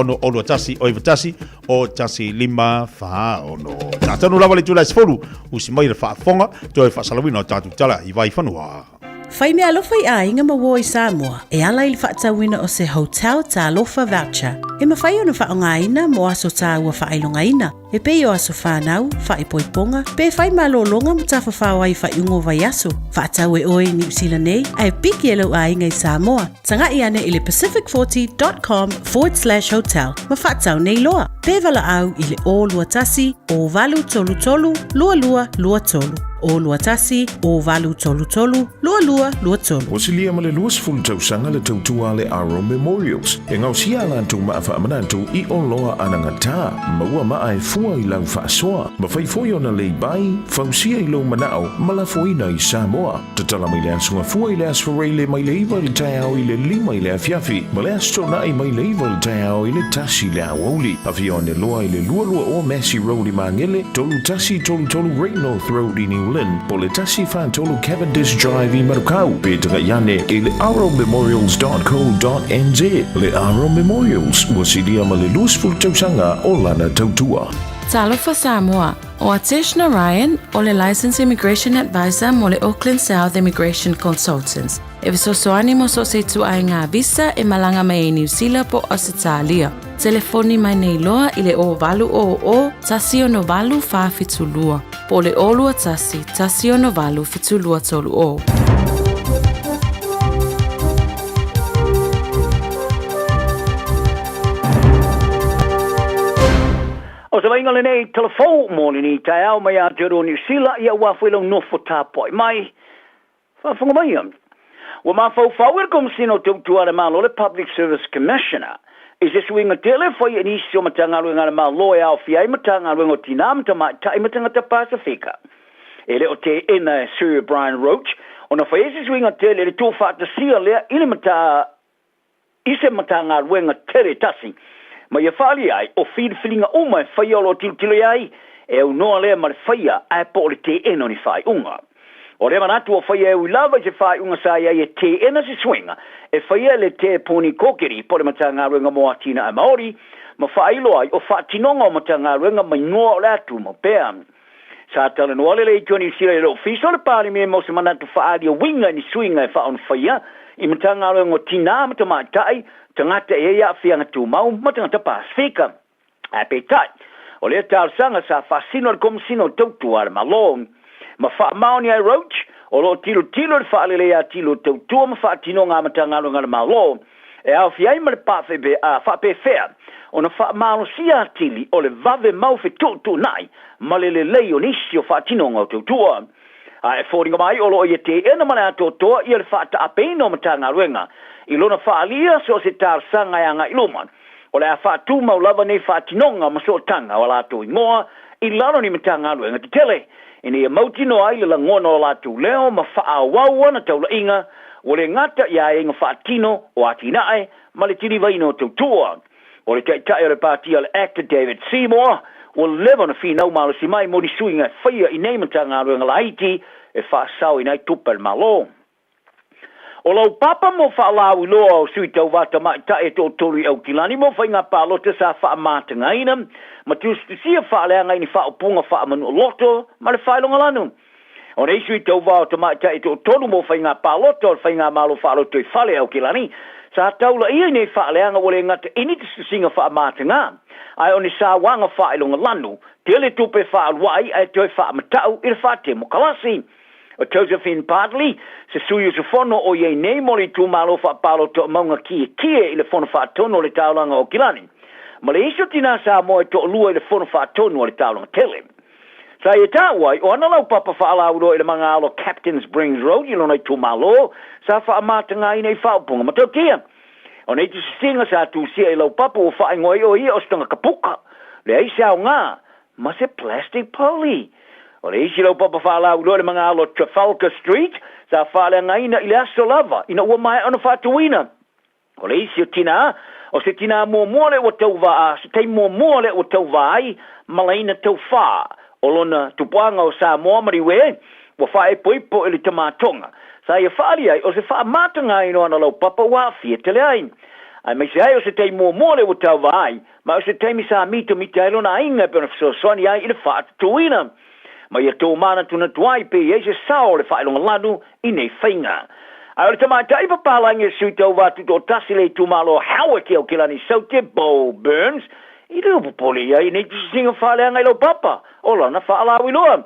o 21 o 91 o 1546. Tatanu lava le itula e 10, usi mai le faafofoga, toe faasalauina o tatou tala i Vaifanua. Fai meaalofa i aiga ma uo i Samoa e ala i le faatauina o se Hotel Talofa Voucher e mafai ona faaaogaina mo aso taua faailogaina e pei o aso fanau, faaipoipoga, pe fai malologa ma tafafao ai i faaiuga o vaiaso. Faatau e oe i Niu Sila nei ae piki e lou aiga i Samoa. Taga'i ane i le pacific40.com/hotel ma faatau nei loa. Pe valaau i le 021 0833 2223. 021 0833 2223. Ua silia ma le 20 tausaga le tautua a le Aro Memorials e gaosia a latou maa faamanatu i oloa anagata, maua maa e fua i lau faasoa, mafai foi ona lei bai, fausia i lou manao ma lafoina i Samoa. Tatala mai le Aso Gafua i le Aso Faraile mai le 9 i le taeao i le 5 i le afiafi, ma le Aso Toonai mai le 9 i le taeao i le 1 i le aoauli. Afio ane loa i le 22 Massey Road i Magele, 3133 Great North Road i New Lynn, po o le 143 Cavendish Drive i Manukau, pe taga'i ane i le arrowmemorials.co.nz. Le Arrow Memorials, ua silia ma le 20 tausaga o lana tautua. Talofa Samoa! O Atesh Narayan, o le Licensed Immigration Advisor mo le Auckland South Immigration Consultants, e fesoasoani mo so o se ituaiga visa e malaga mai ai Niu Sila po o Ausetalia. Telefoni mai nei loa i le 0800 168 472 po o le 021 168 7230. O se vaaiga lenei tala fou mo lenei taeao mai Aotearoa Niu Sila ia ua foi lau nofo tapuai mai. Faafofoga mai ia. Ua mafaufau e le Komesina o Tautua a le Malo le Public Service Commissioner i se suiga tele e fai e nisi o Matagaluega a le Malo e aofia ai Matagaluega o Tinā ma Tamaitai ma Tagata Pasefika. E le o teena e Sir Brian Roche ona fai ai se suiga tele i le tuufaatasia lea i le mata i se Matagaluega tele tasi, ma ia faaalia ai o filifiliga uma e faia o lo o tilotilo i ai, e aunoa lea ma le faia ae po o le teena o ni faaiuga. O lea manatu ua faia e ui lava i se faaiuga sa i ai e teena se suiga e faia e le Te Puni Kōkiri po o le Matagaluega mo Atinae Maori ma faailoa ai o faatinoga o Matagaluega ma igoa o le a tumau pea. Sa talanoa le Leitio Niu Sila i le Ofisa o le Palemia mo se manatu faaali uiga i ni suiga e faaonofaia i Matagaluega o Tinā ma Tamaitai, Tagata e i ai Aafiaga Tumau ma Tagata Pasefika. Ae peitai, o lea talosaga sa faasino e le Komesina o Tautua a le Malo ma faamaonia e Roach, o lo o tilotilo i le faaleleia atili o tautua ma faatinoga a Matagaluega a le Malo e aofia ai ma le faapefea. ona faamalosia atili o le vave mau fetuutuunai ma le lelei o nisi o faatinoga o tautua. A e foliga mai o lo o ia teena ma le atoatoa ia le faataapeina o Matagaluega i lona faaalia so o se talosaga e agai i luma. O le a faatumau lava nei faatinoga ma sootaga o a latou igoa i lalo o ni Matagaluega tetele, ina ia mautinoa ai le lagona o latou leo ma faaauau ana taulaiga ua le gata i aiaiga faatino o atinae ma le kilivaina o tautua. O le taitai o le pati a le ACT David Seymour, ua leva ona finau malosi mai mo ni suiga e faia i nei Matagaluega laiti e faasaoina ai tupe a le Malo. O lau papa mo faalauiloa o sui tauva tamaitai e toatolu i Aukilani mo faiga palota sa faamatagaina ma tusitusia faaleaga i ni faaupuga faamanuoloto ma le faailogalanu. O nei sui tauva o tamaitai e toatolu mo faiga palota o le Faigamalo Faalotoifale Aukilani sa taulaia i nei faaleaga ua le gata i ni tusitusiga faamataga ae o ni sauaga faailogalanu tele tupe faaaluai ae toe faamatau i le faatemokalasi. O Josephine Bartley, se sui usufono o i ai nei mo le itumalo faapalota o Mauga Kiekie i le Fono Faatonu o le Taulaga o Aukilani, ma le isi o tinā Samoa e toalua i le Fono Faatonu a le Taulaga Tele. Sa ia taua ai, o ana laupapa faalauiloa i le magaalo Captains Brings Road i lona itumalo, sa faamatagaina i faaupuga matautia. O nei tusisiga sa tusia i laupapa ua faaigoa ai o ia o se tagata puka, leai se aoga, ma se plastic poly. O le isi laupapa faalauiloa i le magaalo Trafalgar Street sa faaleagaina i le aso lava ina ua maea ona faatuina. O le isi o tinā, o se tinā muamua lea ua tauva a se taimi muamua lea ua tauva ai ma laina taufā o lona tupuaga o Samoa ma Niue ua faaepoipo i le tamātoga sa ia faaali ai o se faamatagaina o ana laupapa ua aafia tele ai. Aemaise ai o se taimi muamua lea ua tauva ai Ma o se taimi sa mitamita ai lona aiga e pei ona fesoasoani ai i le faatutuina. Ma ia tou manatunatu ai pe i ai se sao o le faailoga lanu i nei faiga. Ae o le tamaitai papalagi o Sui Tauva Tutoatasi le itumalo Howick i Aukilani Saute, Beau Burns, i le popole i ai i nei tusisiga faaleaga i lau papa o lana faalauiloa.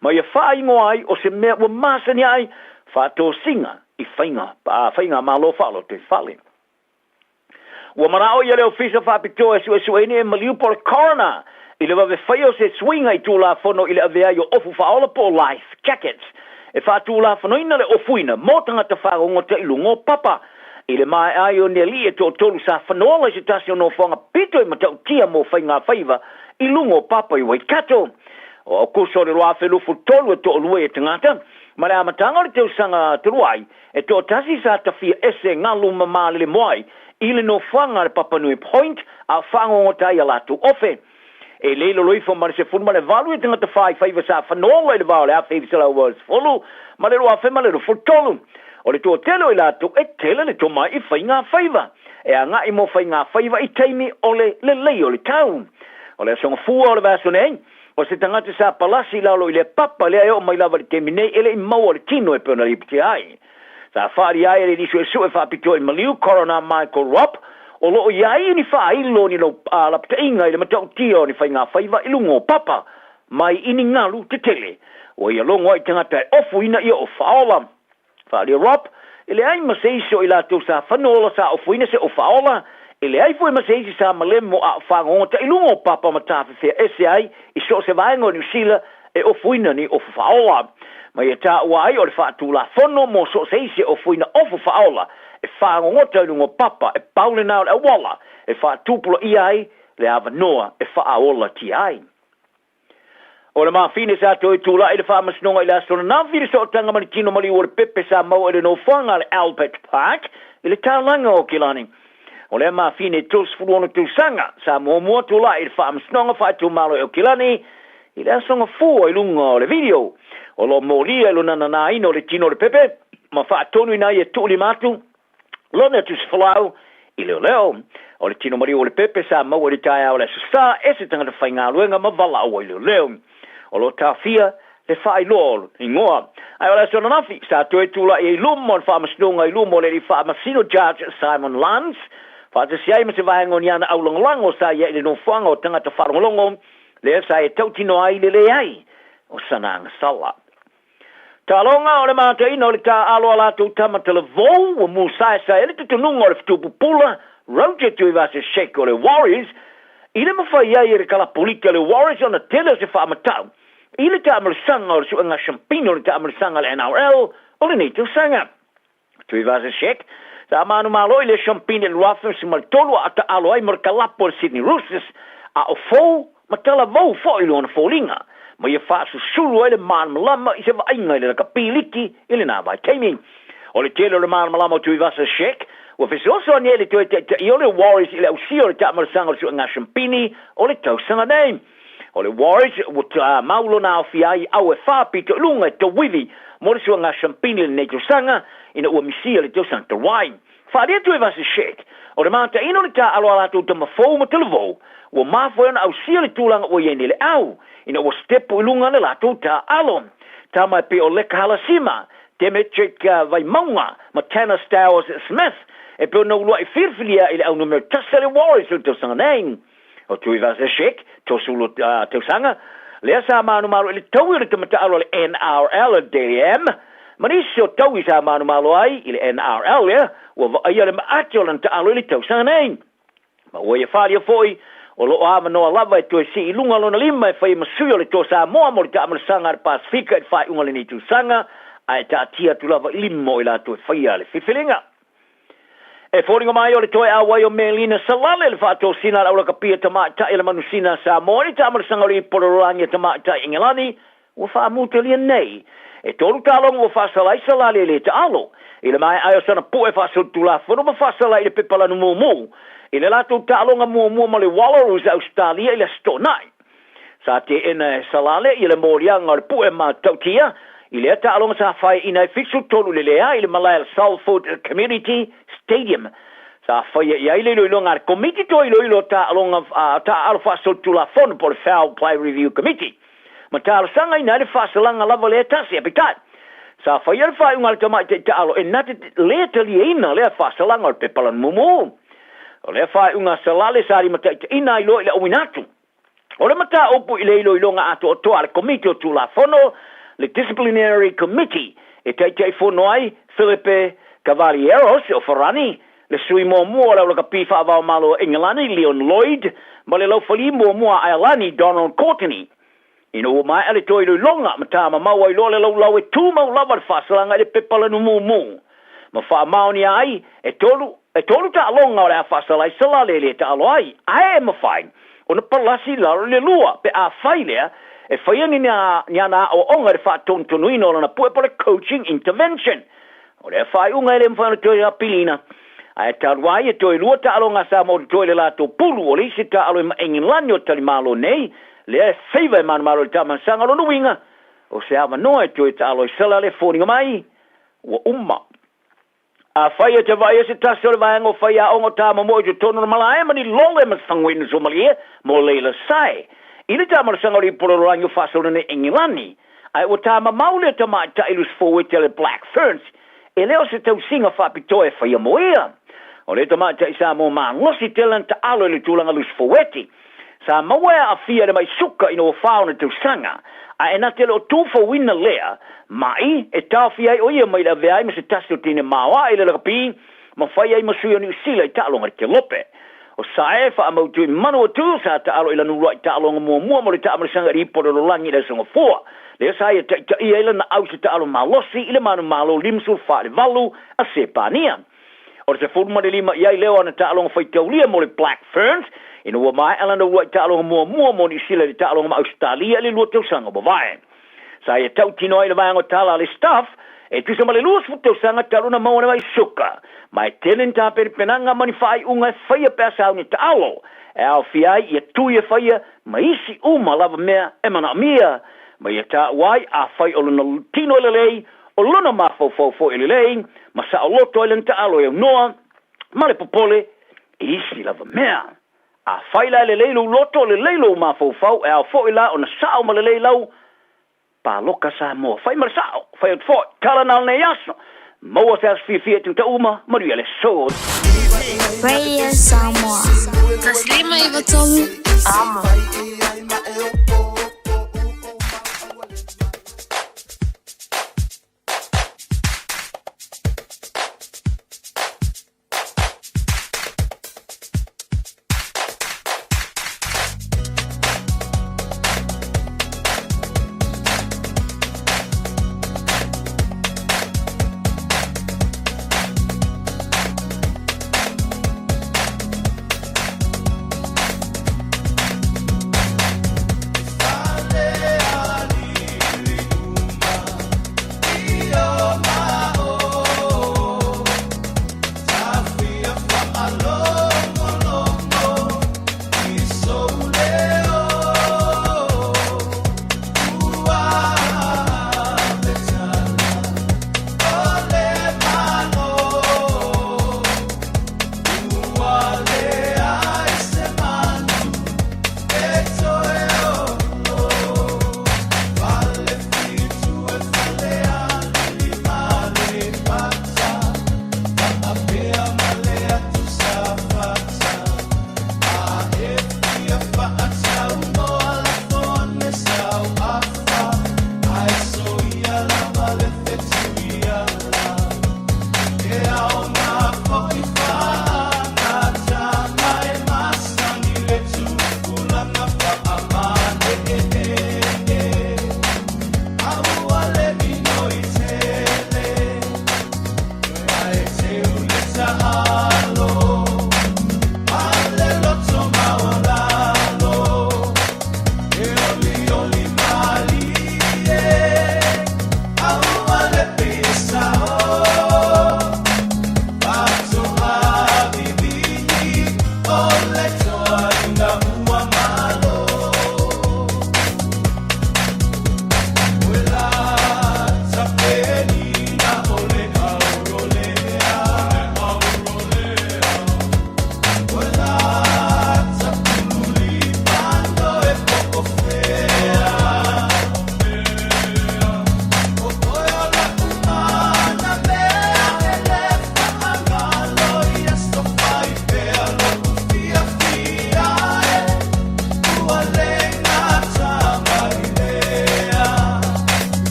Ma ia faaigoa ai o se mea ua masani ai faatosina i faiga faigamalo faalotoifale. Ua manao ia le Ofisa Faapitoa e suesueina e maliu po o le Coroner i le vave faia o se suiga i Tulafono i le avea ai o ofu faaola po o life jackets e faatulafonoina le ofuina mo tagata fagogota i luga o papa. I le maea ai o ni alii e toatolu sa fanola i se tasi o nofoaga pito i matautia mo faigafaiva i luga o papa i Waikato. O Aokuso o le 2023 e toalua ia tagata ma le amataga o le tausaga talu ai E toatasi sa tafia ese galu ma malelemoai i le nofoaga a le Papanui Point a o faagogota ai a latou ofe. E le i lalo ifo ma le 18 ia tagata faifaiva sa fanola i le va o le 1980 ma le 2023. O le toatele o i latou e tele le tomai i faigafaiva e agai mo faigafaiva i taimi o le lelei o le tau. O le aso Gafua o le vaiaso nei, O se tagata sa palasi i lalo i le papa lea e oo mai lava i le taimi nei e le i maua le tino e pei ona lipotia ai. Sa faaali ai e le alii suesue faapitoa i maliu, Coroner Michael Ropp, o lo o i ai ni faailo ni lapataiga i le matautia o ni faigafaiva i luga o papa mai i ni galu tetele. Ua ia logo ai tagata e ofuina ia o faaola. Faaalia Rob, E leai ma se isi o i latou sa fanola sa ofoina se ofaola, e leai foi ma se isi sa malemo a o fagogota i luga o papa ma tafefea ese ai i so o se vaega o Niu Sila e ofoina ni ofu faaola. Ma ia taua ai o le faatulafono mo so o se isi e ofoina ofu faaola e fagogota i luga o papa e pau lena o le auala e faatupulaia ai le avanoa e faaolatia ai. O le mafine sa toe tulai i le faamasinoga i le aso ananafi i le sootaga ma le tino maliu o le pepe sa maua i le nofoaga a le Albert Park i le taulaga o Kilani. O lea mafine e 36 tausaga sa muamua tulai i le faamasinoga faaitumalo i Aukilani i le aso Gafua i luga o le video o lo o molia i lona nanaina o le tino o le pepe ma faatonuina ai e tuulima atu lona tusi folau i leoleo. O le tino maliu o le pepe sa maua i le taeao o le Aso Sa e se tagata faigaluega ma valaau ai leoleo. O lo o taofia le faailoa o lona igoa. Ae o le aso ananafi, sa toe tulai ai i luma o le faamasinoga i luma o le alii faamasino Judge Simon Lance, faatasi ai ma se vaega o ni ana aulagolago sa i ai i le nofoaga o tagata faalogologo lea sa e tautino ai le leai o sana agasala. Taloga o le mataina o le taaalo a latou tama talavou ua musaesae ai le tutunuga o le fetu pupula Roger Tuivasa-Sheck o le Warriors I le mafai ai e le kalapu liki a le Warriors ona tele o se faamatau i le taamalosaga o le suega siampini o le taamalosaga a le NRL o lenei tausaga. Tuivasa-Sheck, sa manumalo i le siampini i le 2013 a taalo ai mo le kalapu a le Sydney Roosters, a o fou ma talavou foi lona foliga, ma ia faasusulu ai le malamalama i se vaaiga i le lakapi liki i lena vaitaimi. O le tele o le malamalama o Tuivasa-Sheck ua fesoasoani ai i le toe taitaia o le Warriors i le ausia o le taamalosaga o le suega siampini o le tausaga nei. O le Warriors ua mau lona aofia ai i au e faapito i luga e tauivi mo le suaga siampini i lenei tausaga ina ua misia le tausaga talu ai. Faaalia Tuivasa-Sheck, o le mataina o le taaalo a latou tama fou ma talavou ua mafua ai ona ausia le tulaga ua i ai nei le au ina ua sitepu i luga le latou taaalo. Tama e pei o Leka Halasima, Demetric Vaimauga ma Tanner Stowers-Smith e pei ona uluai filifilia i le au numera tasi a le Warriors i le tausaga nei. O Tuivasa-Sheck, 30 tausaga, lea sa manumalo i le taui o le tamataalu a le NRL a Dally M, ma nisi o taui sa manumalo ai i le NRL lea ua vaaia le maate o lana taalo i le tausaga nei. Ma ua ia faaalia foi, o lo o avanoa lava e toe sii i luga lona lima e fai ma sui o le Toa Samoa mo le taamalosaga a le Pasefika i le faaiuga o lenei tausaga, ae taatia atu lava i lima o i latou e faia le filifiliga. E foliga mai o le toe auai o Melina Salale le faatosina a le aulakapia tamaitai a le manusina a Samoa i le taamalosaga o le ipu lalolagi a tamaitai Engelani ua faamutalia nei. E tolu taaloga ua faasala ai Salale e le taalo i le maea ai o sana pu'e faasolitulafono ma faasala i le pepa lanu mumu i le latou taaloga muamua ma le Wallaroos a Ausetalia i le Aso Toonai. Sa teena e Salale ia le moliaga o le pu'e matautia i lea taaloga sa faeaina ai 73 i le leai i le malae a le Salford Community Stadium. Sa faia i ai le iloiloga a le Komiti Toe Iloilo o Taaloga Taaalo Faasolitulafono po o le Foul Play Review Committee ma talosagaina ai le faasalaga lava lea tasi. Aepeitai, sa faia le faaiuga a le tamaitai taalo e na te le taliaina lea faasalaga o le pepa lanumumu. O lea faaiuga a Salale sa limataitaiina ai loa i le auina atu O le mataupu i le iloiloga atoatoa a le Komiti o Tulafono, le Disciplinary Committee, e taitaifono ai Philippe Cavalieros o Farani, le sui muamua o le aulakapi faavaomalo o Engelani, Leon Lloyd, ma le laufali muamua a Aelani, Donald Courtenay. Ina ua maea le toe iloiloga, ma tamamau ai loa le laulau e tumau lava le faasalaga i le pepa lanumumu, ma faamaonia ai, e tolu, e tolu taaloga o le a faasala ai Salale e le taalo ai, ae e mafai ona palasi i lalo i le lua, pe afai lea e faia ni ni ana aoaoga i le faatonutonuina o lana pue po o le coaching intervention. O lea faaiuga e le mafai ona toe apilina, ae talu ai e toe lua taaloga a Samoa o totoe i le latou pulu, o le isi taalo i Maengelani o Talimalo nei, lea e feiva e manumalo i le taamasaga o lona uiga, o se avanoa e toe taalo ai Sala le foliga mai, ua uma. Afai e te vaaia se tasi o le vaega o faiaoga o Tāmamoe i totonu o le malae ma ni lole ma se faguina suamalie mo Leila Sae i le taamalosaga o le Ipolololangi o Faasauna nei Engelani, ae ua tāmamau lea tamaitai loose forward a le Black Ferns, e le o se tausiga faapitoa e faia mo ia. O le tamaitai Samoa malosi tele ana taalo i le tulaga loose forward. Sa maua e aafia i le mai suka ina ua fa ona tausaga, ae na te le o tufauina lea ma'i e taofia ai o ia mai le avea ai ma se tasi o teine maoae i le lakapi ma fai ai ma sui o Niu Sila i taaloga i le Kelope. O Sae faamautu i Manawatu sa taalo i lana uluai taaloga muamua mo le taamalosaga i le ipu o le lalolagi i le Aso Gafua. Lea sa ia taitaia ai lana au i se taalo malosi i le manumalo 54 i le 8 a Sepania. O le 15 i ai lea o ana taaloga faitaulia mo le Black Ferns, ina ua maea lana uluai taaloga muamua mo Niu Sila i le taaloga ma Ausetalia i le lua tausaga ua mavae. Sa ia tautino ai le vaega o tala a le staff, e tusa ma le 20 tausaga talu ona maua le mai suka. Ma e tele ni tapenapenaga ma ni faaiuga e faia pe a sauni taalo, e aofia ai ia tui e faia ma isi uma lava mea e manaomia. Ma ia taua ai afai o lona tino e lelei, O lona mafaufau foi e lelei ma saoloto ai lana taalo e aunoa ma le popole i isi lava mea. Afai la e lelei lou loto, lelei lou mafaufau, e ao foi la ona sao ma lelei lau paloka Samoa. Fai ma le sao, fai atu foi, tala na o lenei aso. Maua se aso fiafia i tangata uma, manuia le aso. Radio Samoa. 153 Amo.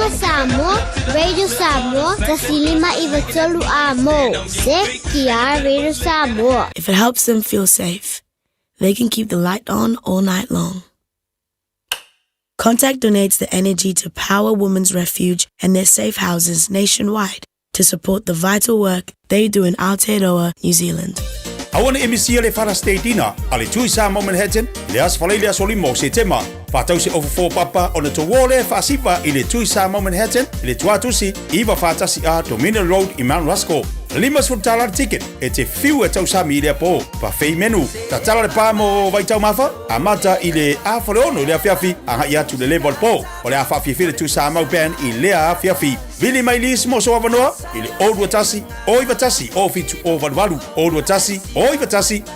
Faafofoga Samoa, Radio Samoa, 153 Amo. ZTR Radio Samoa. If it helps them feel safe, they can keep the light on all night long. Contact donates the energy to power Women's Refuge and their safe houses nationwide to support the vital work they do in Aotearoa, New Zealand. Aua ne i misia le Father's Day Dinner a le Tui Samoa Manhattan i le Aso Faraile aso 5 o Setema. Faatau se ofo papa ona touō lea e faasiva i le Tui Samoa Manhattan i le Tuatusi 941A Dominion Road i Mount Roskill. $50 le ticket e te fiu e tausami i lea pō. Buffet menu. Tatala le pa mo vaitaumafa, amata i le 5:30 i le afiafi agai atu i le leva o le pō. O le a faafiafia le Tui Samoa Band i lea afiafi. Vili mai lisi mo sou avanoa i le 021 091 0788 021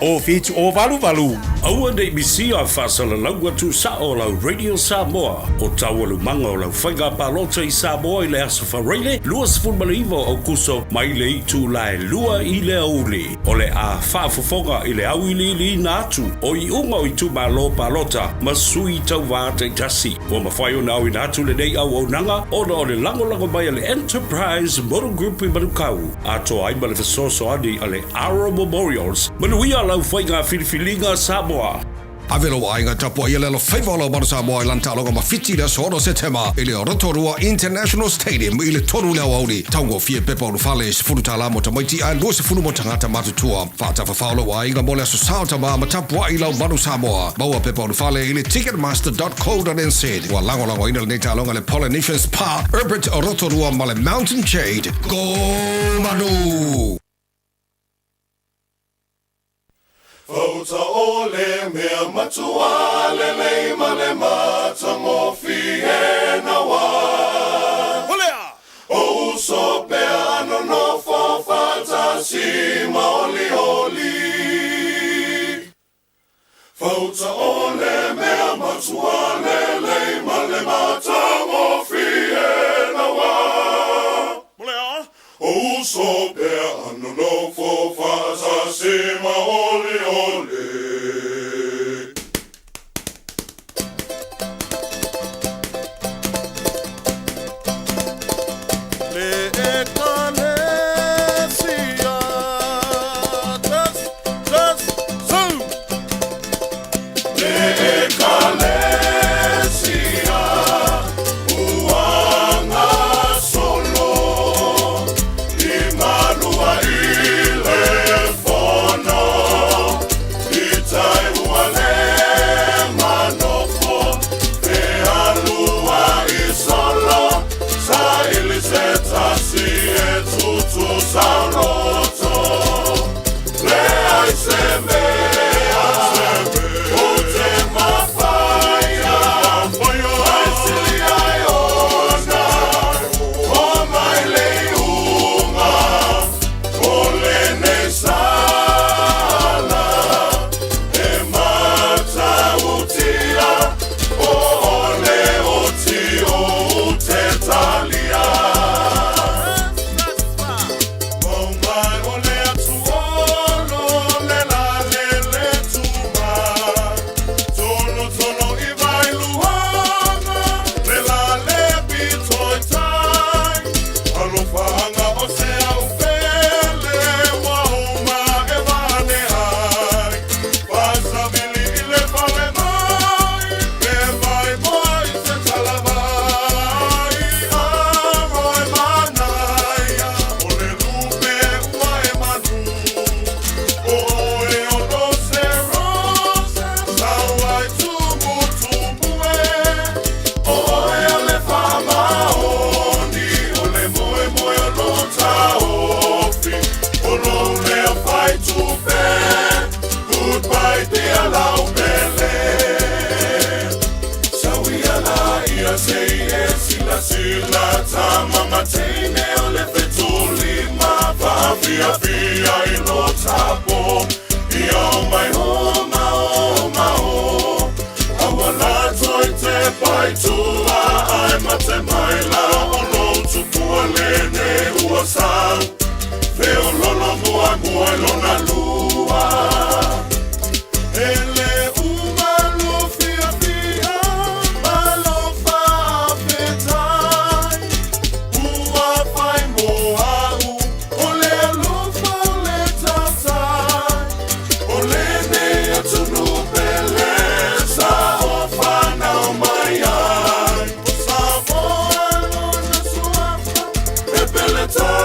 091 0788. Aua ne i misia faasalalauga tuusao o lau Radio Samoa o taualumaga o lau faiga palota i Samoa i le Aso Faraile 29 o Aokuso mai le itula e 2 i le aoauli. O le a faafofoga i le auiliiliina atu o iuga o itumalo palota ma sui tauva taitasi. Ua mafai ona aoina atu lenei auaunaga ona o le lagolago mai a le Enterprise Motor Group i Manukau, atoa ai ma le fesoasoani a le Aro Memorials. Manuia lau faiga filifiliga Samoa! Ave lou aiga tapuai i le alofaiva o lau Manu Samoa i lana taaloga ma Fiti i le aso 6 Setema i le Rotorua International Stadium i le 3 i le aoauli. Taugofie pepa ulufale, $10 mo tamaiti ae $20 mo tagata matutua. Faatafafao lou aiga mo le aso Sa o Tama ma tapuai i lau Manu Samoa. Maua pepa ulufale i le ticketmaster.co.nz. Ua lagolagoina lenei taaloga e le Polynesian Spa, Herbert Rotorua ma le Mountain Jade. Go Manu! Fauta o le mea matua lelei ma le matagofie naua. O uso pea nonofo faatasi ma olioli. Fauta o le mea matua lelei ma le matagofie naua. O uso pea nonofo faatasi ma olioli. Le Ekalesia tas tas su. Le Ekalesia ua gasolo i malua i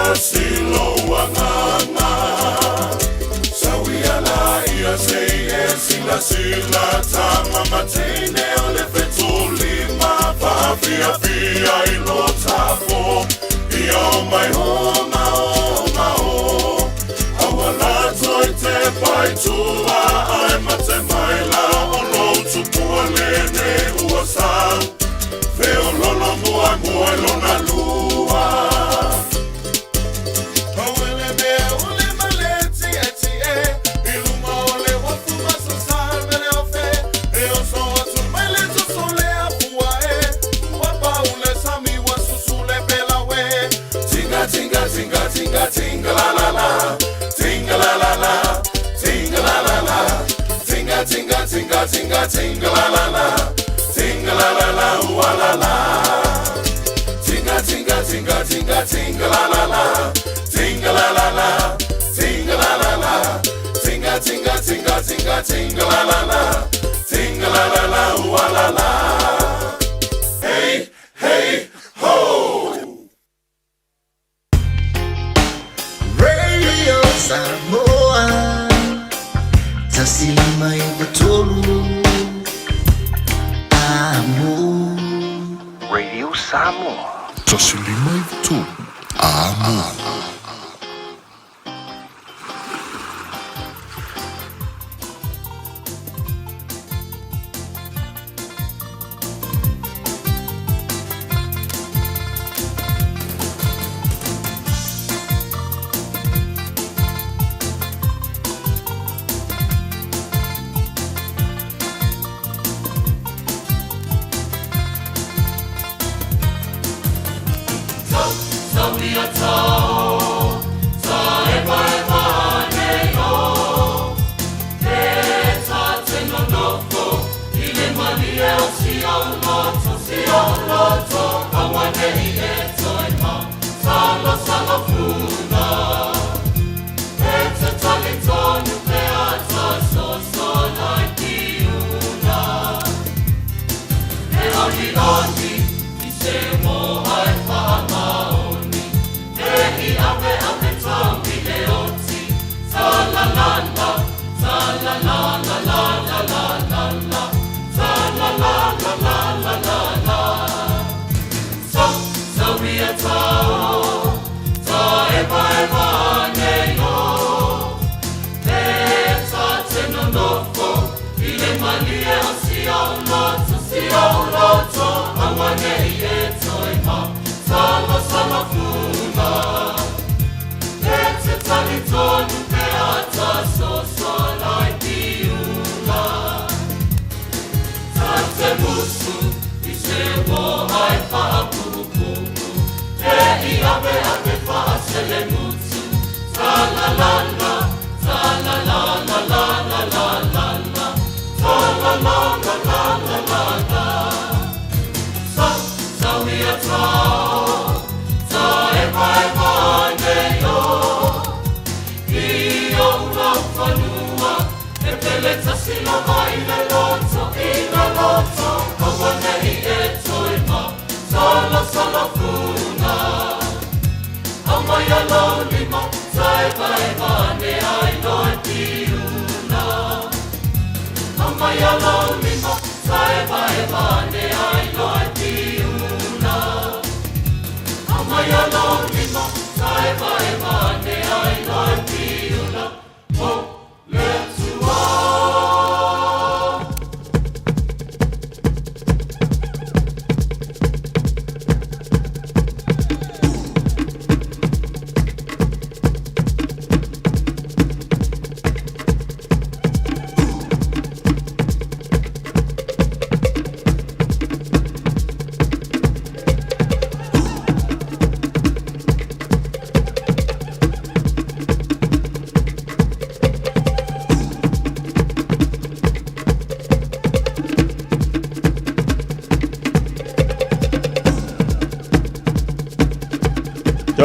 tasi lou agaga. Sauia laia sei e silasila tama ma teine o le fetulima faafiafia i lo tafo. Ia o mai o ma o ma o. Aua lato i te paitua ai mate mai la o lou tupua lene ua sa. Feo lolo mua mua i lona lua. Auele mea ule maleti e ti e. I luma o le wafu masosa mele o fe. E oso atu mai le tuso le apua e. Ua paule sami wa susu le pela we. Tinga tinga tinga tinga tinga la la la. Tinga la la la. Tinga la la la. Tinga tinga tinga tinga tinga la la la. Tinga la la la ua la la. Tinga tinga tinga tinga tinga la la la. Tinga la la la. Tinga la la la. Tinga tinga tinga tinga tinga la la la. Tinga la la la ua la la. Hey hey ho. Radio Samoa 153 Amo. Radio Samoa. 153 Amo.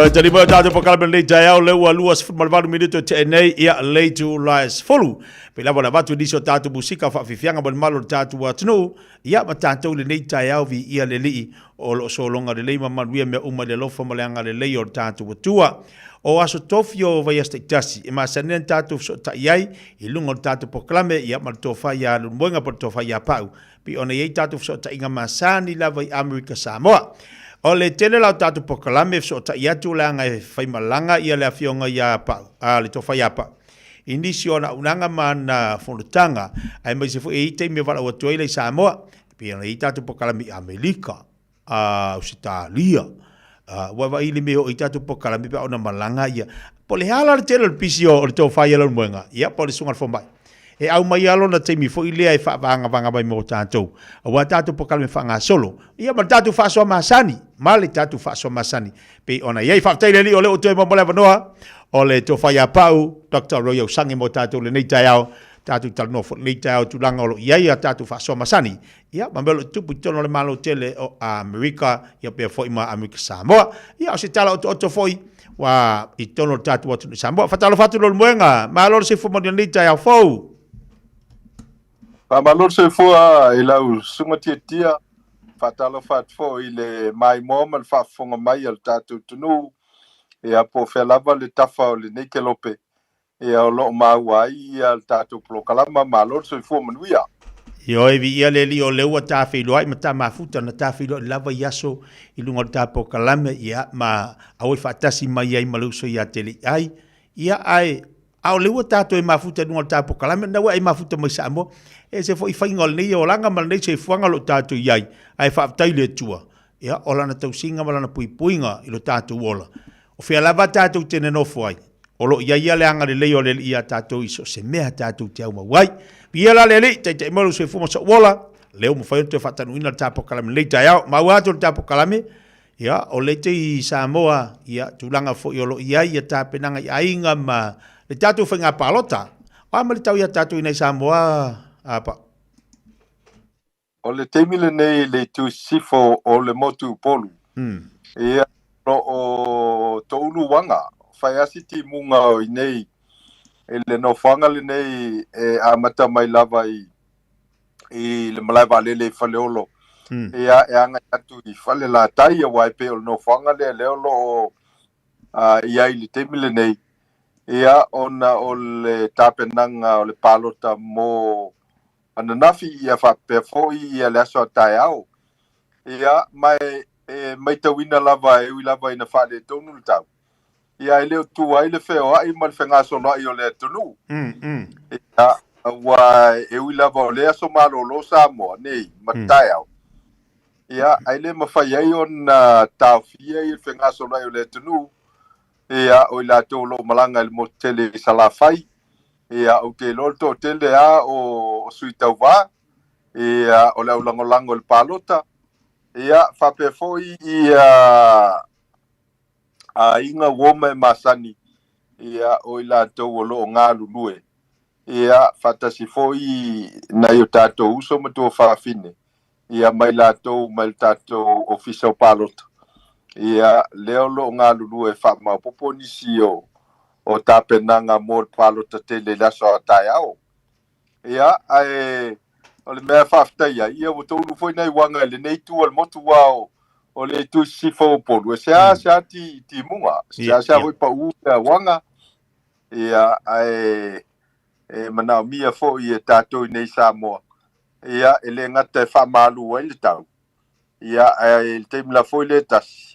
Ioe, tali mai o tātou polokalame lenei taeao, lea ua 28 minute o tea nei, ia, le itula e 10. Pei lava ona avatu nisi o tātou musika faafiafiaga mo le mamalu o le tātou atunuu, ia, ma tātou lenei taeao viia le Alii o lo o sologa lelei ma manuia mea uma i le alofa ma le agalelei o le tātou Atua. O aso tofi o vaiaso taitasi, e masani ai ona tātou fesootai ai i luga o le tātou polokalame, ia, ma le tofa ia Leulumoega po o le tofa ia Pau. Pei ona i ai tatou fesootaiga masani lava i Amerika Samoa. O le tele la o tatou polokalame e fesootai atu leaga e faimalaga ia le afioga ia Pau, a le tofa ia Pau i nisi o ana auaunaga ma ana fonotaga, aemaise foi e i ai taimi e valaau atu ai la i Samoa, pei ona i ai tatou polokalame i Amerika, a Ausetalia, a ua vaai i le mea e oo i tatou polokalame pe a ona malaga ia. Po o le a la le tele o le pisi o le tofa ia Leulumoega, ia po o le susuga i le fomai. E au mai lava lona taimi foi lea e faavagavaga mai mo tatou, aua tatou polokalame faagasolo, ia ma le tatou faasoa masani, ma le tatou faasoa masani pei ona i ai. Faafetai i le Alii o lea ua toe maua mai le avanoa o le tofa ia Pau, Doctor Roy Ausangi mo tatou i lenei taeao, tatou talanoa foi i lenei taeao i tulaga o lo o i ai a tatou faasoa masani, Ia, ma mea o lo o tutupu i totonu o le Malo tele o Amerika, ia pea foi ma Amerika Samoa. Ia, o se tala otooto foi, ua i totonu o le tatou atunuu i Samoa. Faatalofa atu Leulumoega, malo le soifua manuia i lenei taeao fou. Faamalo le soifua i lau susuga Tiatia. Faatalofa atu foi i le maimoa ma le faafofoga mai a le tatou atunuu, ia po o fea lava le tafa o lenei kelope Ia o lo o maua ai ia le tatou polokalama, malo le soifua manuia. Ioe, viia le Alii o lea ua ta feiloai ma ta mafuta na ta feiloai lava i aso i luga o le ta polokalame, ia, ma auai faatasi mai ai ma le uso ia Teleiai. Ia, ae, a o lea ua ta toe mafuta i luga o le ta polokalame, na ua e mafuta mai Samoa. E ese foi faiga o lenei olaga ma lenei soifuaga o lo o tatou i ai, ae faafetai i le Atua, ia, o Lana tausiga ma Lana puipuiga i lo tatou ola. O fea lava tatou te nonofo ai, o lo o i ai ia le agalelei o le Alii iā tatou i so o se mea tatou te aumau ai. Viia la le Alii, taitai mai lou soifua ma sou ola, lea ua mafai ona toe faatanuuina le ta polokalame i lenei taeao. Maua atu le ta polokalame, ia, o lea te i Samoa, ia, tulaga foi o lo o i ai ia tapenaga i aiga ma le tatou faiga palota. O a ma le tau iā tatou i inei i Samoa, a Pau? O le taimi lenei i le itu sisifo o le motu Upolu, ia, o lo o toulu uaga, fai lava si timuga o i inei i le nofoaga lenei e amata mai lava i i le malae vaalele i Faleolo, ia, e agai atu i Falelatai, aua e pei o le nofoaga lea lea o lo o i ai i le taimi lenei, ia, ona o le tapenaga o le palota mo ananafi, ia faapea foi ia le aso a taeao. Ia, ma e, e maitauina lava e ui lava ina faaletonu le tau, ia e le o tu ai le feoai ma le fegasoloai o le atunuu. Ia, aua e ui lava o le aso malolo Samoa nei ma taeao, ia, ae le mafai ai ona taofia ia le fegasoloai o le atunuu, ia, o i latou o lo o malaga i le motu tele i Salafai, Ia, ou te iloa o le toatele lava o sui tauva, ia, o le au lagolago i le palota, ia, faapea foi ia aiga uo ma e masani, ia, o i latou o lo o galulue, ia, faatasi foi nai o tatou uso ma tuafafine, ia, ma i latou mai le tatou Ofisa o Palota, ia, lea o lo o galulue e faamaopoopo nisi o, o tapenaga mo le palota tele i le aso a taeao. Ia, ae o le mea e faafetai ai, ia ua toulu foi nai uaga i lenei itu o le motu aua o, o le itu i sisifo o Upolu, e seasea ti, timuga, seasea foi pau le uaga, ia, ae e manaomia foi e tatou i nei Samoa, ia, e le gata e faamalu ai le tau, ia, ae i le taimi la foi lea tasi,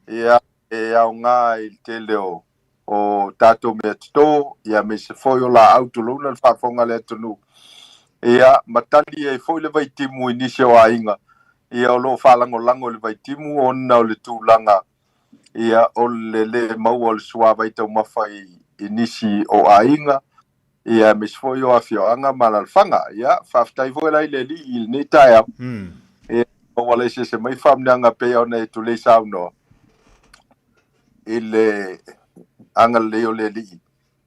ia, e aoga i le tele o, o tatou mea toto, ia, aemaise foi o laau, tulouna le faafofoga a le atunuu, ia, ma tali ai foi le vaitimu i nisi o aiga, ia, o lo o faalagolago i le vaitimu ona o le tulaga, ia, o le lē maua o le suavai taumafa i, i nisi o aiga, ia, aemaise foi o afioaga ma alaalafaga. Ia, faafetai foi la i le Alii i lenei taeao, ia, ua laisese mai faamanuiaga pei ona e tulei saunoa i le agalelei o le Alii.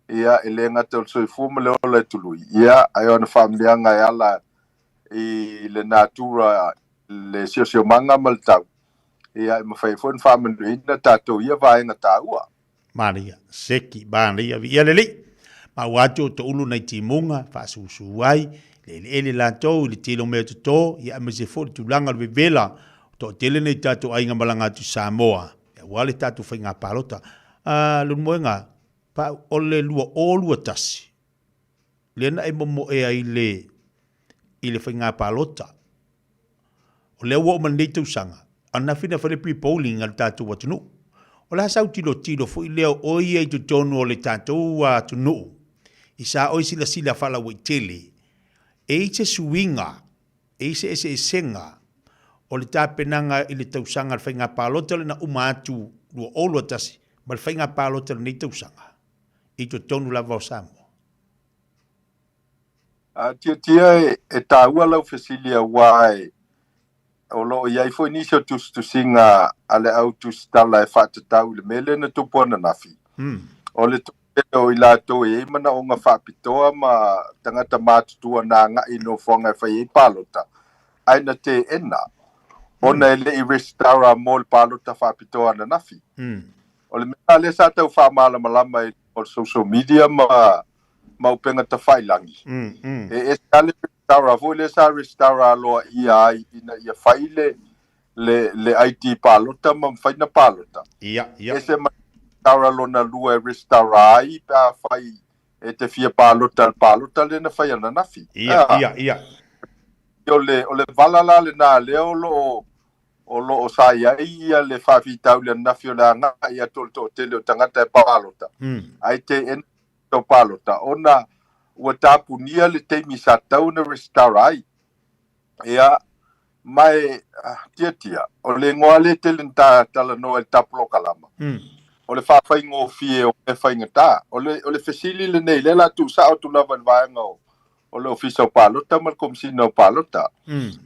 Ia, e le gata o le soifua ma le ola e tului, ia, ae o ana faamanuiaga e ala i le natura, le siosiomaga ma le tau. Ia, e mafai ai foi ona faamanuiaina tatou i ia vaega taua. Manaia, seki, manaia, viia le Alii. Ma ua atu o toulu nai timuga, faasusu ai, le eleele latou i le tele o mea toto, ia aemaise foi le tulaga o le vevela o toatele nei tatou aiga malaga atu i Samoa, aua le tatou faiga palota. A, Leulumoega, pa, o le 2021, lea na e momoe ai le, i le faiga palota. O lea ua oo mai lenei tausaga, ananafi na fai le pre-polling a le tatou atunuu. O le a sau tilotilo foi lea o oe ia i totonu o le tatou atunuu, i sa oe silasila faalauaitele, e i se suiga, e i se eseesega o le tapenaga i le tausaga o le faiga palota lena uma atu 2021 ma le faiga palota o lenei tausaga i totonu lava o Samoa? A tiatia e, e taua lau fesili auā e o lo o i ai foi nisi o tusitusiga a le au tusitala e faatatau i le mea lea na tupu ananafi. O le toatele o i latou e i ai manaoga faapitoa ma tagata matutua na agai i nofoaga e fai ai palota, ae na teena ona e le i resitara mo le palota faapitoa ananafi. O le mea la lea sa tau faamalamalama i luga o le social media ma ma upega tafailagi. E ese lava le resitara foi lea sa resitara aloaia ai ina ia fai le le le ID palota ma mafai ona palota. Ia, ia. Ese ma resitara lona lua e resitara ai pe afai e te fia palota i le palota lea na fai ananafi. Ia, ia, ia. O le o le vala la lena lea o lo o o lo o sa i ai ia le faafitauli ananafi o le agai atu o le toatele o tagata e palota, ae teena le palota ona ua tapunia le taimi sa tatau ona resitara ai. Ia, ma e tiatia, o le igoa lea e tele na talanoa i le ta polokalama, o le faafaigofie o mea faigata. O le, o le fesili lenei, lea o le a tuusao atu lava i le vaega o, o le Ofisa o Palota ma le Komesina o Palota.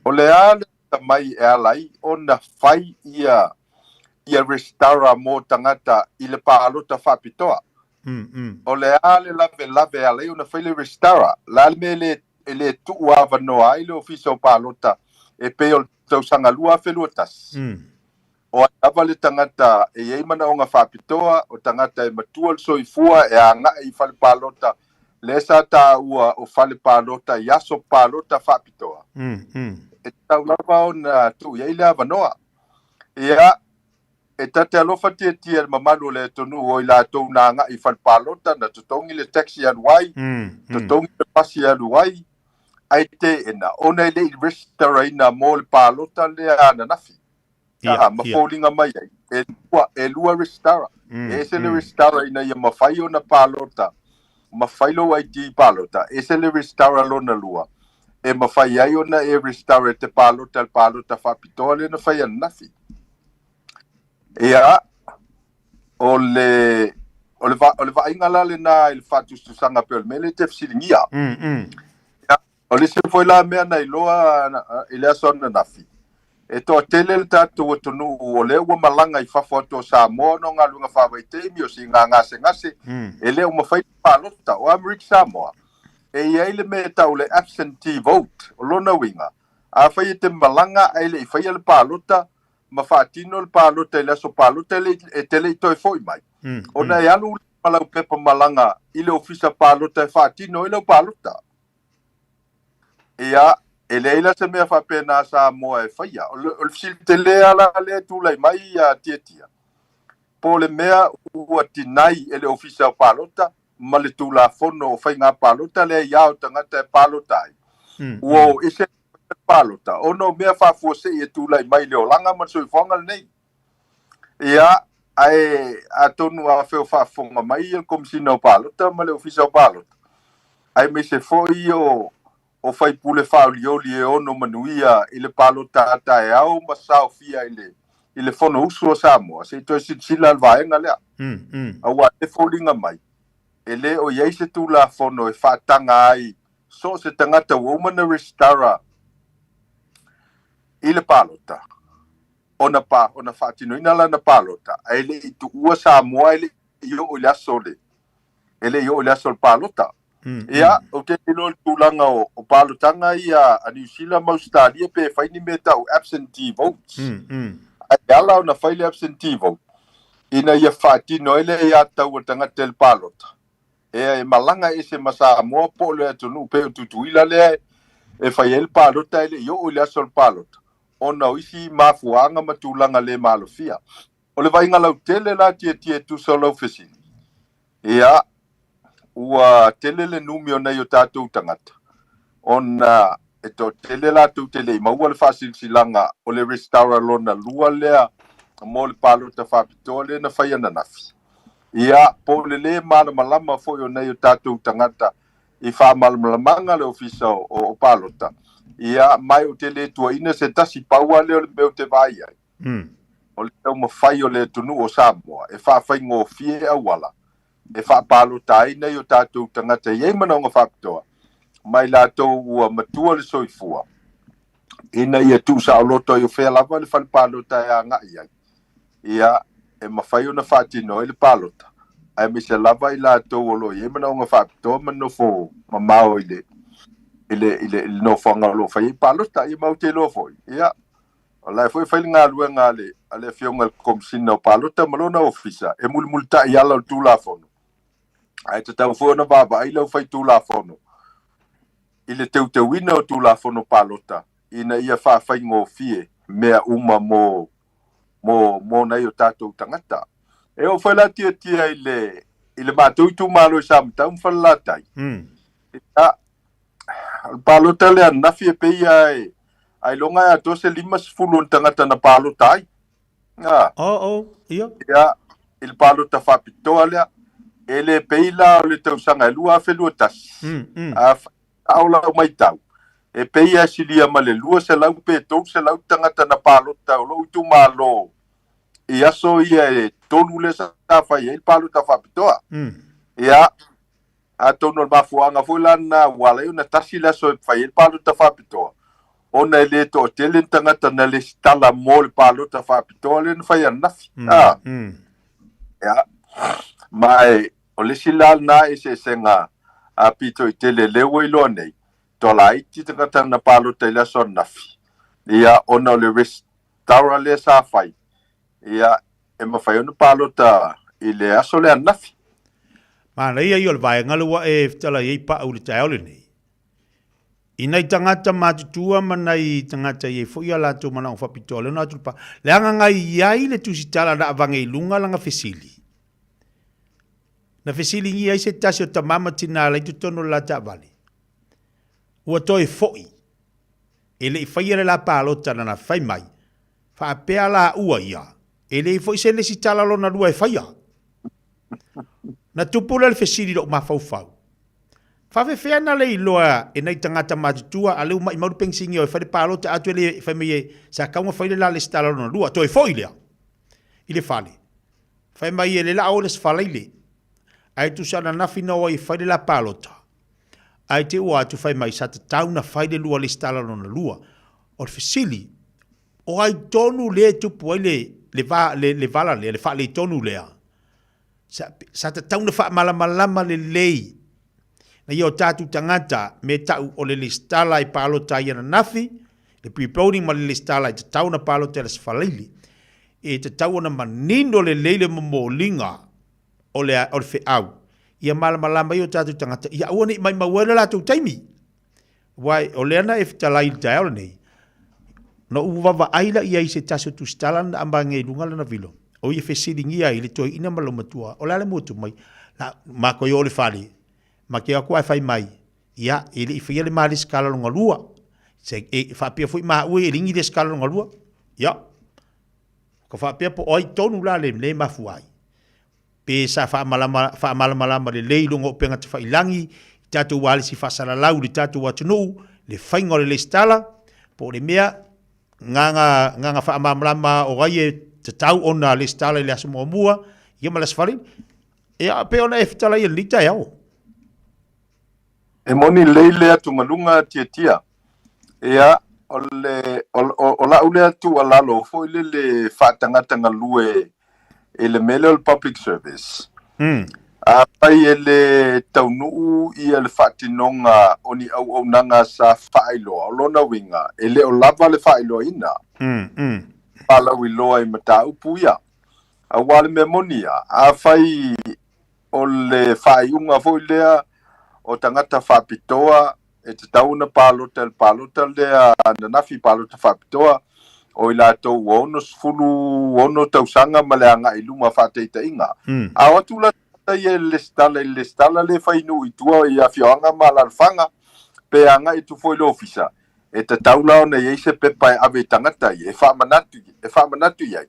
O le a le mai e ala ai ona fai ia ia resitara mo tagata i le palota faapitoa. O le a le lavelave e ala ai ona fai le resitara? O le a le mea e le e le tuu avanoa ai le Ofisa o Palota e pei o le tausaga 2021? O ai lava le tagata e i ai manaoga faapitoa, o tagata e matua le soifua e agai i fale palota, lea sa taua o fale palota i aso palota faapitoa, e tatau lava ona tuu i ai le avanoa. Ia, e ta te alofa tiatia i le mamalu o le atunuu o i latou na agai i fale palota, na totogi le taxi e alu ai, totogi le pasi e alu ai, ae teena ona e le i resitaraina mo le palota lea ananafi. Ia, ma foliga mai ai, e lua, e lua resitara. E ese le resitara ina ia mafai ona palota, mafai lou ID palota, ese le resitara lona lua, e mafai ai ona e resitara e te palota i le palota faapitoa lea na fai ananafi. Ia, o le, o le, o le vaaiga la lena i le faatusatusaga pei o le mea lea e te fesiligia. Ia, O le isi foi la mea na iloa i le aso ananafi, e toatele le tatou atunuu o lea ua malaga i fafo atu o Samoa ona o galuega faavaitaimi, o siiga gasegase, e le o mafai ona palota. O Amerika Samoa, e i ai le mea e tau o le absentee vote, o lona uiga, afai e te malaga ae le i faia le palota ma faatino le palota i le aso palota, e te le i toe foi mai, ona e alu ma lau pepa malaga i le ofisa palota e faatino ai lau palota. Ia, e leai la se mea faapena a Samoa e faia. O le, o le fesili tele lava la lea e tulai mai ia Tiatia, po o le mea ua tinai e le Ofisa o Palota ma le Tulafono o Faiga Palota lea ia o tagata e palota ai, ua o ese le palota ona o mea faafuasei e tulai mai i le olaga ma le soifuaga lenei. Ia, ae atonu afai o faafofoga mai le Komesina o Palota ma le Ofisa o Palota, aemaise foi o o faipule faaolioli e ono manuia i le palota a taeao ma saofia i le i le Fonousu a Samoa, se i toe silasila le vaega lea. Aua e foliga mai, e le o i ai se Tulafono e faataga ai so o se tagata ua uma ona resitara i le palota, ona pa, ona faatinoina lana palota, ae le i tuua Samoa e le i oo i le aso o le, e le i oo i le aso o le palota. Ia, ou te le iloa i le tulaga o, o palotaga ia a Niu Sila ma Ausetalia pe fai ni mea tau absentee votes. Ae ala ona fai le absentee vote, ina ia faatino ai le aiatatau a le tagata i le palota, ea e malaga ese ma Samoa po o le atunuu pei o Tutuila lea e fai ai le palota ae le i oo i le aso o le palota, ona o isi mafuaaga ma tulaga le malofia. O le vaaiga lautele la Tietie e tusa o lau fesili, ia, ua tele le numi o nai o tatou tagata, ona e toatele latou te le i maua le faasilasilaga o le resitala lona lua lea mo le palota faapitoa lea na fai ananafi. Ia, po o le lē malamalama foi o nai o tatou tagata i faamalamalamaga a le Ofisa o Palota, ia, ma ou te le tuuaina se tasi, pau lava lea o le mea ou te vaai ai, o le taumafai o le atunuu o Samoa e faafaigofie auala e faapalota ai nai o tatou tagata e i ai manaoga faapitoa ma i latou ua matua le soifua ina ia tuusaoloto ai o fea lava le fale palota e agai ai, ia, e mafai ona faatino ai le palota, aemaise lava i latou o lo o i ai manaoga faapitoa ma nofo mamao i le i le i le nofoaga o lo o fai ai palota. Ia ma ou te iloa foi, ia, O la e foi e fai le galuega a le, a le Afioga i le Komesina o Palota ma lona ofisa e mulimulita'i i ala o le Tulafono. Ae tatau foi ona vaavaai le aufaitulafono i le teuteuina o Tulafono Palota ina ia faafaigofie mea uma mo, mo, mo nai o tatou tagata. E oo foi la Tiatia i le, i le matou itumalo i Samatau ma Falelatai, ia, O le palota lea ananafi e pei lava e ailoga e atoa se 50 o ni tagata na palota ai. A. Oh, oh, ia. Ia, i le palota faapitoa lea, e le pei la o le tausaga e 2021. A faitau lau maitau, e pei lava e silia ma le 200 pe 300 tagata na palota o lou itumalo i aso ia e tolu lea sa fai ai le palota faapitoa. Ia, Atonu o le mafuaaga foi la lena ua ala ai ona tasi le aso e fai ai le palota faapitoa, ona e le toatele ni tagata na lesitala mo le palota faapitoa lea na fai ananafi. A, ia. Ma e, o le isi la lena eseesega a pito i tele lea ua iloa nei, toa laiti tagata na palota i le aso ananafi, ia, ona o le resitala lea sa fai, Ia, e mafai ona palota i le aso lea ananafi. Manaia ia o le vaega lea ua e fetalai ai Pau i le taeao lenei. I nai tagata matutua ma nai tagata e i ai foi a latou manaoga faapitoa lea na o atu le pa. Leaga na i ai le tusitala na avage i luga lana fesili. Na fesiligia ai se tasi o tama ma tina la i totonu o le la taavale. Ua toe foi. E le i faia le la palota na na fai mai. Faapea laua ia, e leai foi se lesitala lona lua e faia. Na tupu lea le fesili i lou mafaufau, Faafefea na le iloa e nai tagata matutua a lea ua maimau le penisini e o e fai le palota atu e le fai mai e sa tatau ona fai le la lesitala lona lua. Toe foi lea i le fale, fai mai e le la o le sefalaile. Ae tusa ananafi na o ai e fai le la palota. Ae te ua atu fai mai sa tatau na fai le lua lesitala lona lua. O le fesili, o ai tonu lea e tupu ai le, le, va, le, le vala lea, le faaletonu lea? Sa, sa tatau na faamalamalama lelei na ia o tatou tagata me tau o le lesitala e palota ai ananafi, le pre-polling ma le lesitala e tatau na palota i le Aso Faraile. E tatau ona manino lelei le momoliga o le, o le feau, ia malamalama ai o tatou tagata, ia aua ne i maimau ai le latou taimi. Aua o lea na e fetalai i le taeao lenei, na ou vaavaai la i ai i se tasi o tusitala na aumai i luga lana vilo, o ia fesiligia ai le toeaina ma lou matua, o le a le motu mai? La, matou o i le fale, ma te o atu ae fai mai, ia, e le i faia le ma lesitala lona lua. Se, e faapea foi maua e ligi lesitala lona lua. Ia, ka faapea po o ai tonu la le mea e mafua ai. Pe sa faamalama, faamalamalama lelei i luga o upega tafailagi, i tatou ualesi faasalalau i le tatou atunuu, le faiga o le lesitala, po o le mea, gagga, gagga faamalamalama o ai e tatau ona lesitala i le aso muamua, ia ma le aso faraile. Ia, pei ona e fetalai i lenei taeao. E moni lelei le atugaluga Tiatia. Ia, o le, o, o, o lau lea tuualalo foi lele faatagata galue i le mea lea o le public service. Afai e le taunuu ia le faatinoga o ni auaunaga sa faailoa, o lona uiga, e le o lava le faailoaina. faalauiloa i mataupu ia. Auā le mea moni ia, afai o le faaiuga foi lea o tagata faapitoa e tatau ona palota i le palota lea ananafi, palota faapitoa, o i latou ua 66 tausaga ma le agai i luma faataitaiga. A o atu la tagata ia i le lesitala i le lesitala lea e fai i nuu i tua i afioaga ma alaalafaga, pe agai atu foi i le ofisa, e tatau la ona i ai se pepa e ave i tagata ia e faamanatu, e faamanatu i ai,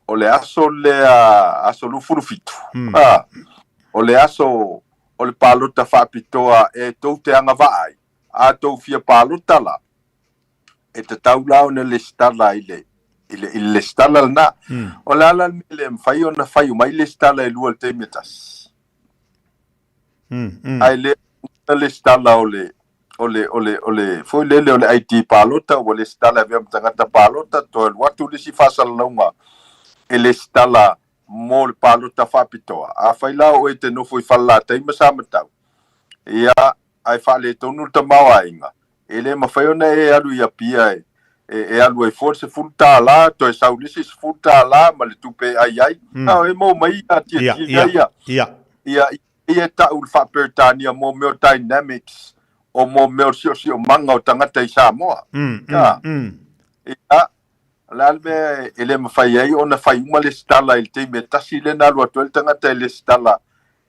o le aso lea, aso 27, a, o le aso o le palota faapitoa e tou te agavaa ai, a tou fia palota la, e tatau la ona lesitala i le, i le, i le lesitala lena. O le a la le mea e le mafai ona fai uma ai lesitala e lua i le taimi e tasi? Ae le ona lesitala o le, o le, o le, o le, foi lele o le ID palota, ua lesitala e avea ma tagata palota, toe alu atu le isi faasalalauga e lesitala mo le palota faapitoa. Afai la o oe e te nofo i Falelatai ma Samatau, ia, ae faaletonu le tamaoaiga, e le mafai ona e alu i Apia e, e, e alu ai fua le $10, toe sau le isi $10 ma le tupe e ai ai. A, e maua mai ia tiatia ia. Ia, ia e tau le faa-Peretania mo mea o dynamics o mo mea o le siosiomaga o tagata i Samoa. Ia, O le a le mea e le mafai ai ona fai uma lesitala i le taimi e tasi lea na alu atu ai le tagata e lesitala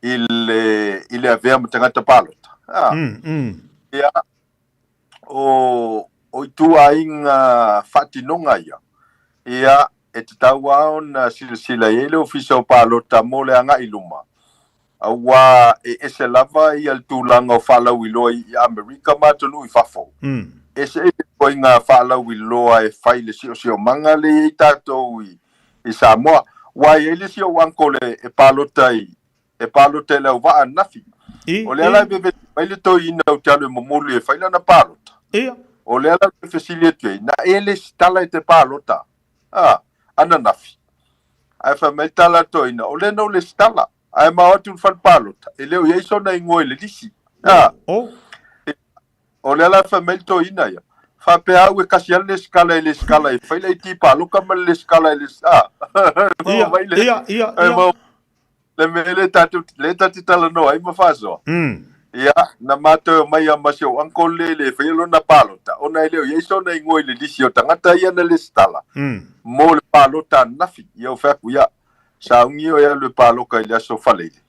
i le, i le avea ma tagata palota? A. Ia, o, o ituaiga faatinoga ia, ia, e tatau lava ona silasila i ai le Ofisa o Palota mo le agai i luma, auā e ese lava ia le tulaga o faalauiloa i Amerika ma atunuu i fafo. Ese le ituaiga faalauiloa e fai i le siosiomaga lea i ai tatou i Samoa. Ua i ai le isi ou uncle e palota i e palota i le auvaa ananafi. O lea la e vevesi mai le toeaina ou te alu e momoli e fai lana palota. O lea la ou te fesili atu ai, na e lesitala e te palota ananafi? Ae fai mai le tala a le toeaina, o lea na ou lesitala. Ae mao atu i le fale palota, e le o i ai sona igoa i le lisi. A, o lea la e fai mai le toeaina ia, faapea au e kasi lava le lesitala e lesitala e fai le ID paloka ma le lesitala e lesitala. Ia, ia, ia, ia. Le mea lea tatou, lea ta te talanoa ai ma faasoa. Ia, na matou omai lava ma si ou uncle lea e le faia lona palota, ona e le o i ai sona igoa i le lisi o tagata ia na lesitala mo le palota ananafi. Ia ou fai atu, ia, Sauni oe alu e paloka i le aso Faleile.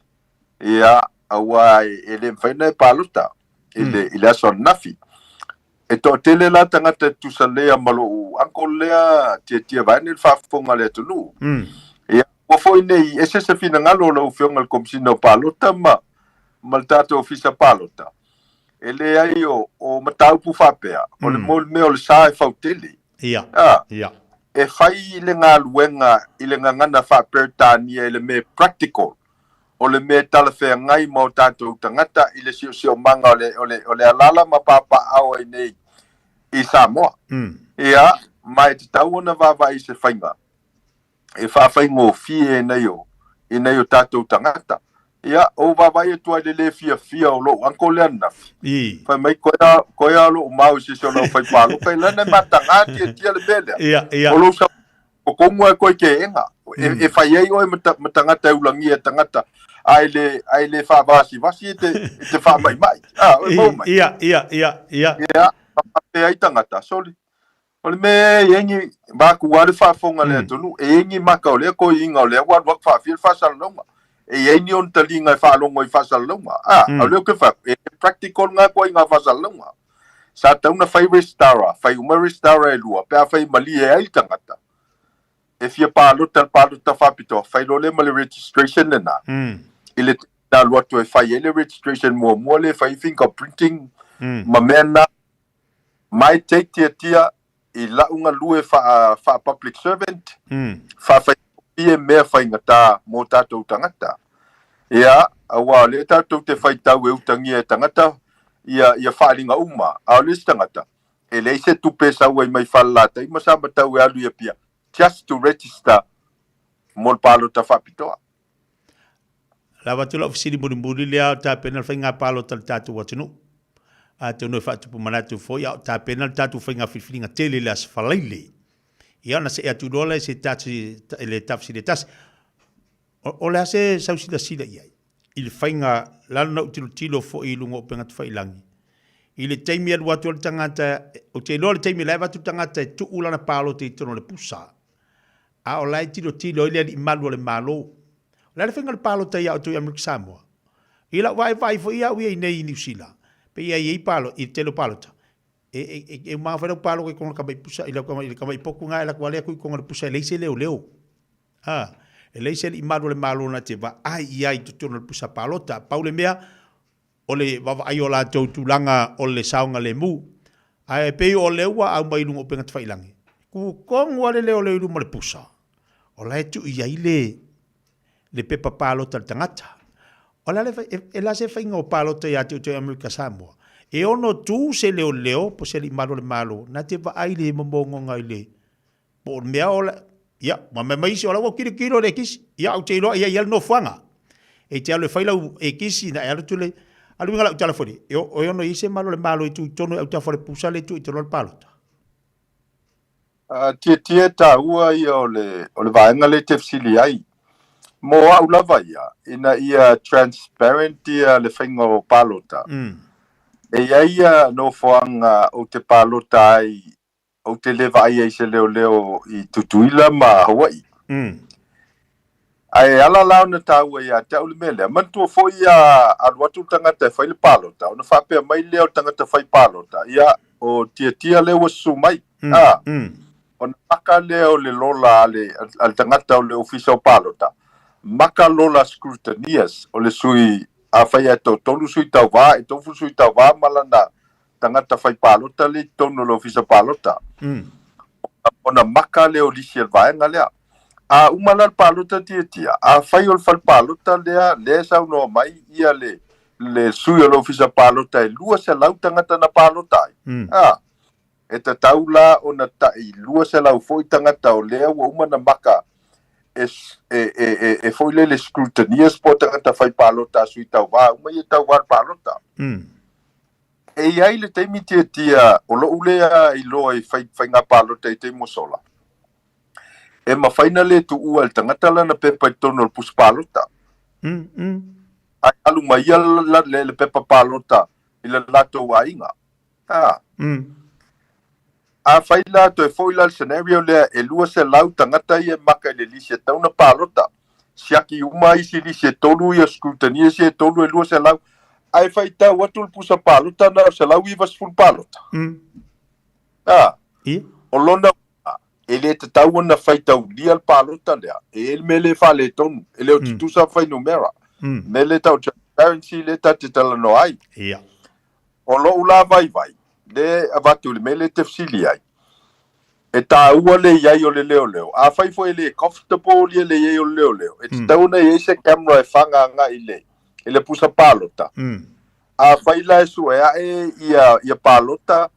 Ia, auā e le mafai ona e palota i le, i le aso ananafi. E toatele la tagata e tusa lea ma lou uncle lea tiatia vaeane le faafofoga a le atunuu. Ia, ua foi nei ese se finagalo o lau Afioga i le Komesina o Palota ma, ma le tatou Ofisa Palota. E leai o, o mataupu faapea, o le mo le mea o le sa e fautele. Ia. A. Ia. E fai le galuega i le gagana faa-Peretania i le mea practical, o le mea talafeagai ma o tatou tagata i le siosiomaga o le, o le, o le alaala ma papaaao ai nei i Samoa. Ia, ma e tatau ona vaavaai i se faiga e faafaigofie i o, i nai o tatou tagata. Ia, ou vaavaai atu ai i le le fiafia o lou uncle lea ananafi. Fai mai, koe a, koe a lou mau i se isi o lau fai paloka, i lana e mataga tiatia le mea lea. Ia, ia. O lou sa o komu ai koe ke enga. E, e fai ai oe ma tagata e ulagia e tagata, a e le, a e le faavasivasi e te, e te faamaimai. Ah, oe mau mai. Ia, ia, ia, ia. Ia, faapea ai tagata, soli. O le mea e i ai ni vaku a le faafofoga a le atunuu, e i ai ni maka o lea toeaiina o lea ua alu atu faafia le faasalalauga. E i ai ni ona taliga e faalogo ai i faasalalauga. A, o lea ou te fai atu, e le practical lena ituaiga faasalalauga. Sa tatau ona fai resitala, fai uma resitala e lua pe afai e malie ai le tagata e fia palota i le palota faapitoa, fai loa lea ma le registration lena i le taimi na alu atu e fai ai le registration muamua lea e fai ai fingerprinting ma mea na. Mai take tiatia i la'u galue faa faa public servant, faafaigofie mea faigata mo tatou tagata. Ia, auā o lea tatou te faitau e utagia e tagata ia ia faaaliga uma, a o le isi tagata, e leai se tupe e sau ai mai Falelatai ma Samatau e alu i Apia just to register mo le palota faapitoa. Lava atu lau fesili mulimuli lea o tapena le faiga palota a le tatou atunuu. Atonu e faatupu manatu foi a o tapena le tatou faiga filifiliga tele i le Aso Faraile. Ia ona see atu loa lea i se tasi i le tafesili e tasi. O le a se sau silasila i ai i le faiga lalo na ou tilotilo foi i luga o upega tafailangi i le taimi e alu atu ai le tagata, ou te iloa le taimi la e avatu le tagata e tuu lana palota i totonu o le pusa, a o la e tilotilo ai le alii malu o le Malo. O le a le faiga o le palota ia outou i Amerika Samoa? I lau vaaivaai foi au ia i nei i Niu Sila, pei e i ai palota, i le tele o palota, e, e, e, e uma fai lau palota i kona kamai pusa, i lau kamai, i le kamai poku ngā e laku ale aku i kona le pusa e leai se leoleo. A, e leai se alii malu o le Malo na te vaai i ai i totonu o le pusa palota. Pau le mea, o le vaavaai o latou tulaga o le saogalemu. Ae pei o lea ua aumai i luga o upega tafailangi, kukonu lava le leoleo i luma o le pusa, o la e tuu i ai le, le pepa palota a le tagata. O le a le fai, e, e le a se faiga o palota ia te outou i Amerika Samoa? E ono tu se leoleo po o se alii malu o le Malo na te vaai i le momogoga i le, Po o le mea o le, ia, ma mai mai isi o la ua kilokilo le ekisi. Ia, ou te iloa ia ia le nofoaga. E te alu e fai lau ekisi na e alu atu le, a le uiga lau tala foi le, e o e ono i ai se malo le malo i tu i tonu e autafa o le pusa le tu i tonu o le palota. A tietie taua ia o le, o le vaega lea e te fesili ai. Mo au lava ia, ina ia transparent ia le faiga o palota, e i ai ia nofoaga ou te palota ai Ou te le vaai ai se leoleo i Tutuila ma Hawaii. Ae ala la ona taua ia te au le mea lea, manatua foi a alu atu le tagata e fai le palota, ona faapea mai lea o le tagata fai palota, ia, o Tiatia lea ua susu mai, a, ona maka lea o le lola a le, a le tagata o le ofisa o palota, maka lola scrutineers o le sui, afai e toatolu sui tauva, e tofu sui tauva ma lana tagata fai palota lea i totonu o le ofisa palota. Ona maka lea o lisi a le vaega lea. A uma la le palota tiatia, afai o le fale palota lea, lea e saunoa mai ia le, le sui o le ofisa palota e 200 tagata na palota ai, a, e tatau la ona tai 200 foi tagata o lea ua uma na maka e, e, e, e, e foi lele scrutineers po o tagata fai palota a sui tauva, uma ia tauva le palota. E i ai le taimi tiatia o lo'u lea iloa i fai, faiga palota i taimi ua sola, e mafai na le tuua e le tagata lana pepa i totonu o le pusa palota. Ae alu mai ia la, le, le pepa palota i le latou aiga. A. Afai la toe foi la le scenario lea e 200 tagata ia e maka i le lisi e tatau ona palota, siaki uma isi lisi e tolu ia, scrutineers ia e tolu e 200, ae faitau atu le pusa palota na o le 190 palota. A. O lona uiga, e le tatau ona faitaulia le palota lea, e i ai le mea lea e faaletonu, e le o tutusa fuainumera. Mea lea e tau o transparency lea ta te talanoa ai. O lou la vaivai, le avatu i le mea lea e te fesili ai, e taua le i ai o le leoleo. Afai foi e le comfortable ia le i ai o le leoleo, e tatau ona i ai se camera e faga agai i le, i le pusa palota. Afai la e sue ae ia, ia palota,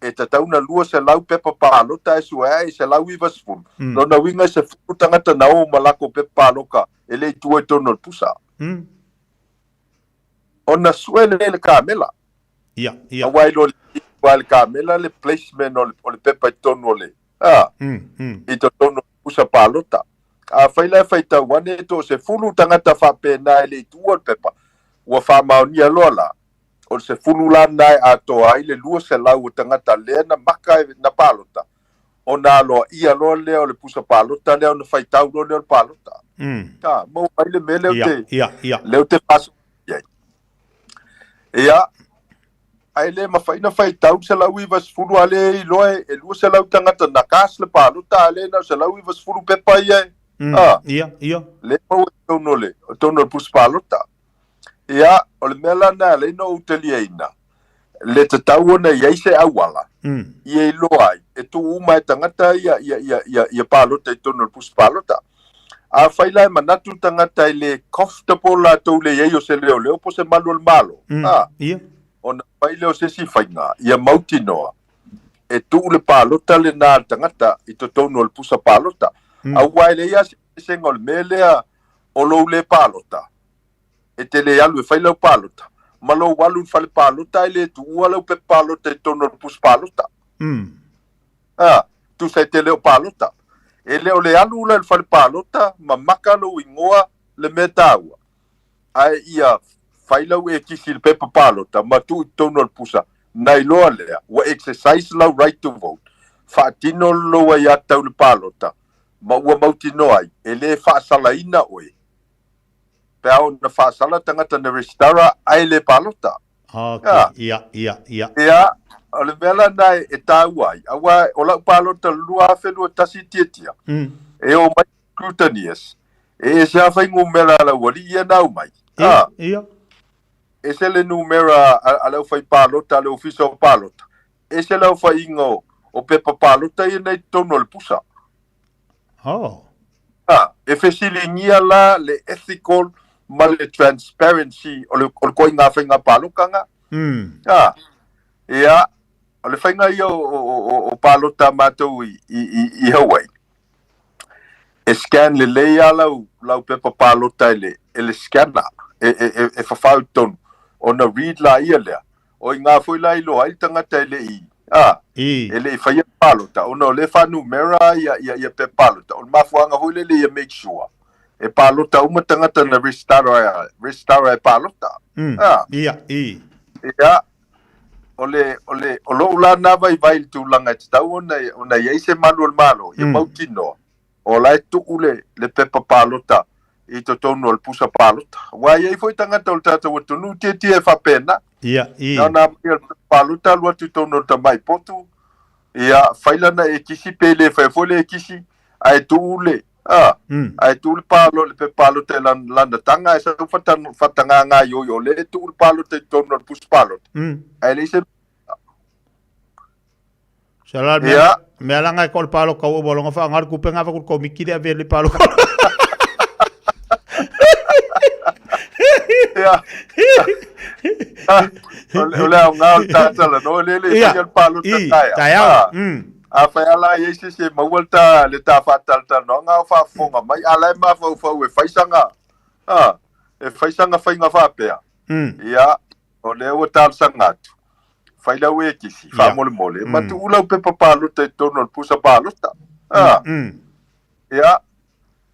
e tatau ona 200 pepa palota ae sue ae 190. Lona uiga e 10 tagata na o ma lakou pepa paloka e le i tua i totonu o le pusa. Ona sue lea i le kamela. Ia, ia. Aua e iloa lelei lava e le kamela le placement o le, o le pepa i totonu o le, a, i totonu o le pusa palota. Afai la e faitau ane e toasefulu tagata faapena e le i tuua le pepa, ua faamaonia loa la, o le sefulu la lena e atoa ai le 200 o tagata lea na maka e, na palota, ona aloaia loa lea o le pusa palota lea ona faitau loa lea o le palota. A, maua mai le mea lea ou te, lea ou te faasoa i ai. Ia, ae le mafai ona faitau le 190 a lea e iloa e 200 tagata na cast le palota a lea na o le 190 pepa ia e. A, lea e maua i totonu o le, totonu o le pusa palota. Ia, o le mea la lena e ala ai ona ou taliaina, le tatau ona i ai se auala ia iloa ai e tuu uma e tagata ia, ia, ia, ia, ia palota i totonu o le pusa palota. Afai la e manatu tagata e le comfortable latou le i ai o se leoleo po o se malu o le Malo, a, ona fai lea o se isi faiga ia mautinoa e tuu le palota lena a le tagata i totonu o le pusa palota. Aua e leai lava se eseesega o le mea lea o lou le palota, e te le alu e fai lau palota, ma lou alu i le fale palota ae le tuua lau pepa palota i totonu o le pusa palota. A, Tusa e te le o palota. E le o le alu la i le fale palota ma maka lou igoa le mea taua, ae ia fai lau ekisi i le pepa palota ma tuu i totonu o le pusa, na iloa lea ua exercise lau right to vote, faatino lou aiatatau i le palota ma ua mautinoa ai e le faasalaina oe pe a oo ina faasala tagata na resitara ae le palota. Ok, ia, ia, ia. Ia, o le mea la lena e taua ai, aua o lau palota i le 2021 Tiatia, e o mai scrutineers, e ese lava fuainumera a le aualii ia na aumai. Ia, ia. Ese le numera a le aufaipalota a le Ofisa o Palota, ese le aofaiga o pepa palota ia na i totonu o le pusa. Oh. A, e fesiligia la le ethical ma le transparency o le, o le koiga faiga paloka Mm. A, ia, o le faiga ia o, o, o, o palota a matou i, i, i, i Hawaii. E scan lelei lava lau, lau pepa palota e le, e le scanner, e, e, e, e fafao i totonu, ona read laia lea. O i ngā foi la i iloa ai le tagata e le i, a, I. e le i faia le palota, ona o lea e faanumera ia, ia, ia pepa palota. O le mafuaaga foi lele ia make sure e palota uma tagata na resitara, resitara e palota. A. Ia, i. Ia, o le, o le, o lou la na vaivai i le tulaga e tatau ona, ona i ai se malu o le Malo, ia mautinoa, o la e tuu le, le pepa palota i totonu o le pusa palota. Aua e i ai foi tagata o le tatou atunuu tietie e faapena. Ia, i. Na ona aumai o le pepa palota alu atu i totonu o le tamai potu, ia, fai lana ekisi pe le faia foi le ekisi, ae tuu le, a, ae tuu le palo, le pepa palota i lana, lana taga ae sau faatagaga gaoioi o lea e tuu le palota i totonu o le pusa palota. Ae leai se Sala mea, Ia. mea langa e ko le palo kau o longa fa ngar kupe nga fa ku komiki le ave le palo. Ia. O le o le aoga o le tatala no le le Ia. faia le palota I, taeao. taeao. Ah. Mm. A fai ala i ai se isi e maua le ta le ta faatalatalanoaga o faafofoga mai, a la e mafaufau e fai saga, ah, e fai saga faiga faapea. Ia, O lea ua talosaga atu, fai lau ekisi, faamolemole, ma tuu lau pepa palota i totonu o le pusa palota. A, ia,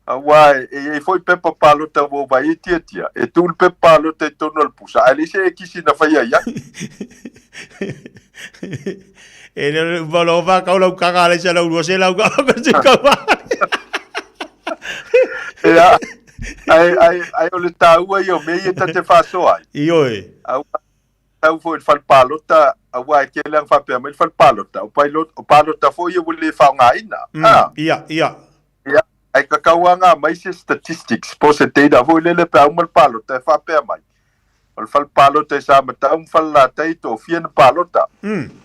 aua e i ai foi pepa palota ua ou vaai e tiatia, e tuu le pepa palota i totonu o le pusa, ae leai se ekisi na faia i ai. E le le uma lo va kau lau kaka le sa lau lua se lau ka ka se kau va. Ia, ai, ai, ai o le taua ia o mea ia ta te faasoa ai. Ioe. Aua, tau foi i le fale palota, aua e tele lava faapea mai le fale palota, o, pailo, o palota foi ia ua le faaaogaina. Ah. Ia, ia. Ia, ae kakau lava mai se statistics po o se data foi lele pe a uma le palota e faapea mai. O le fale palota i Samatau ma Falelatai e toafia na palota.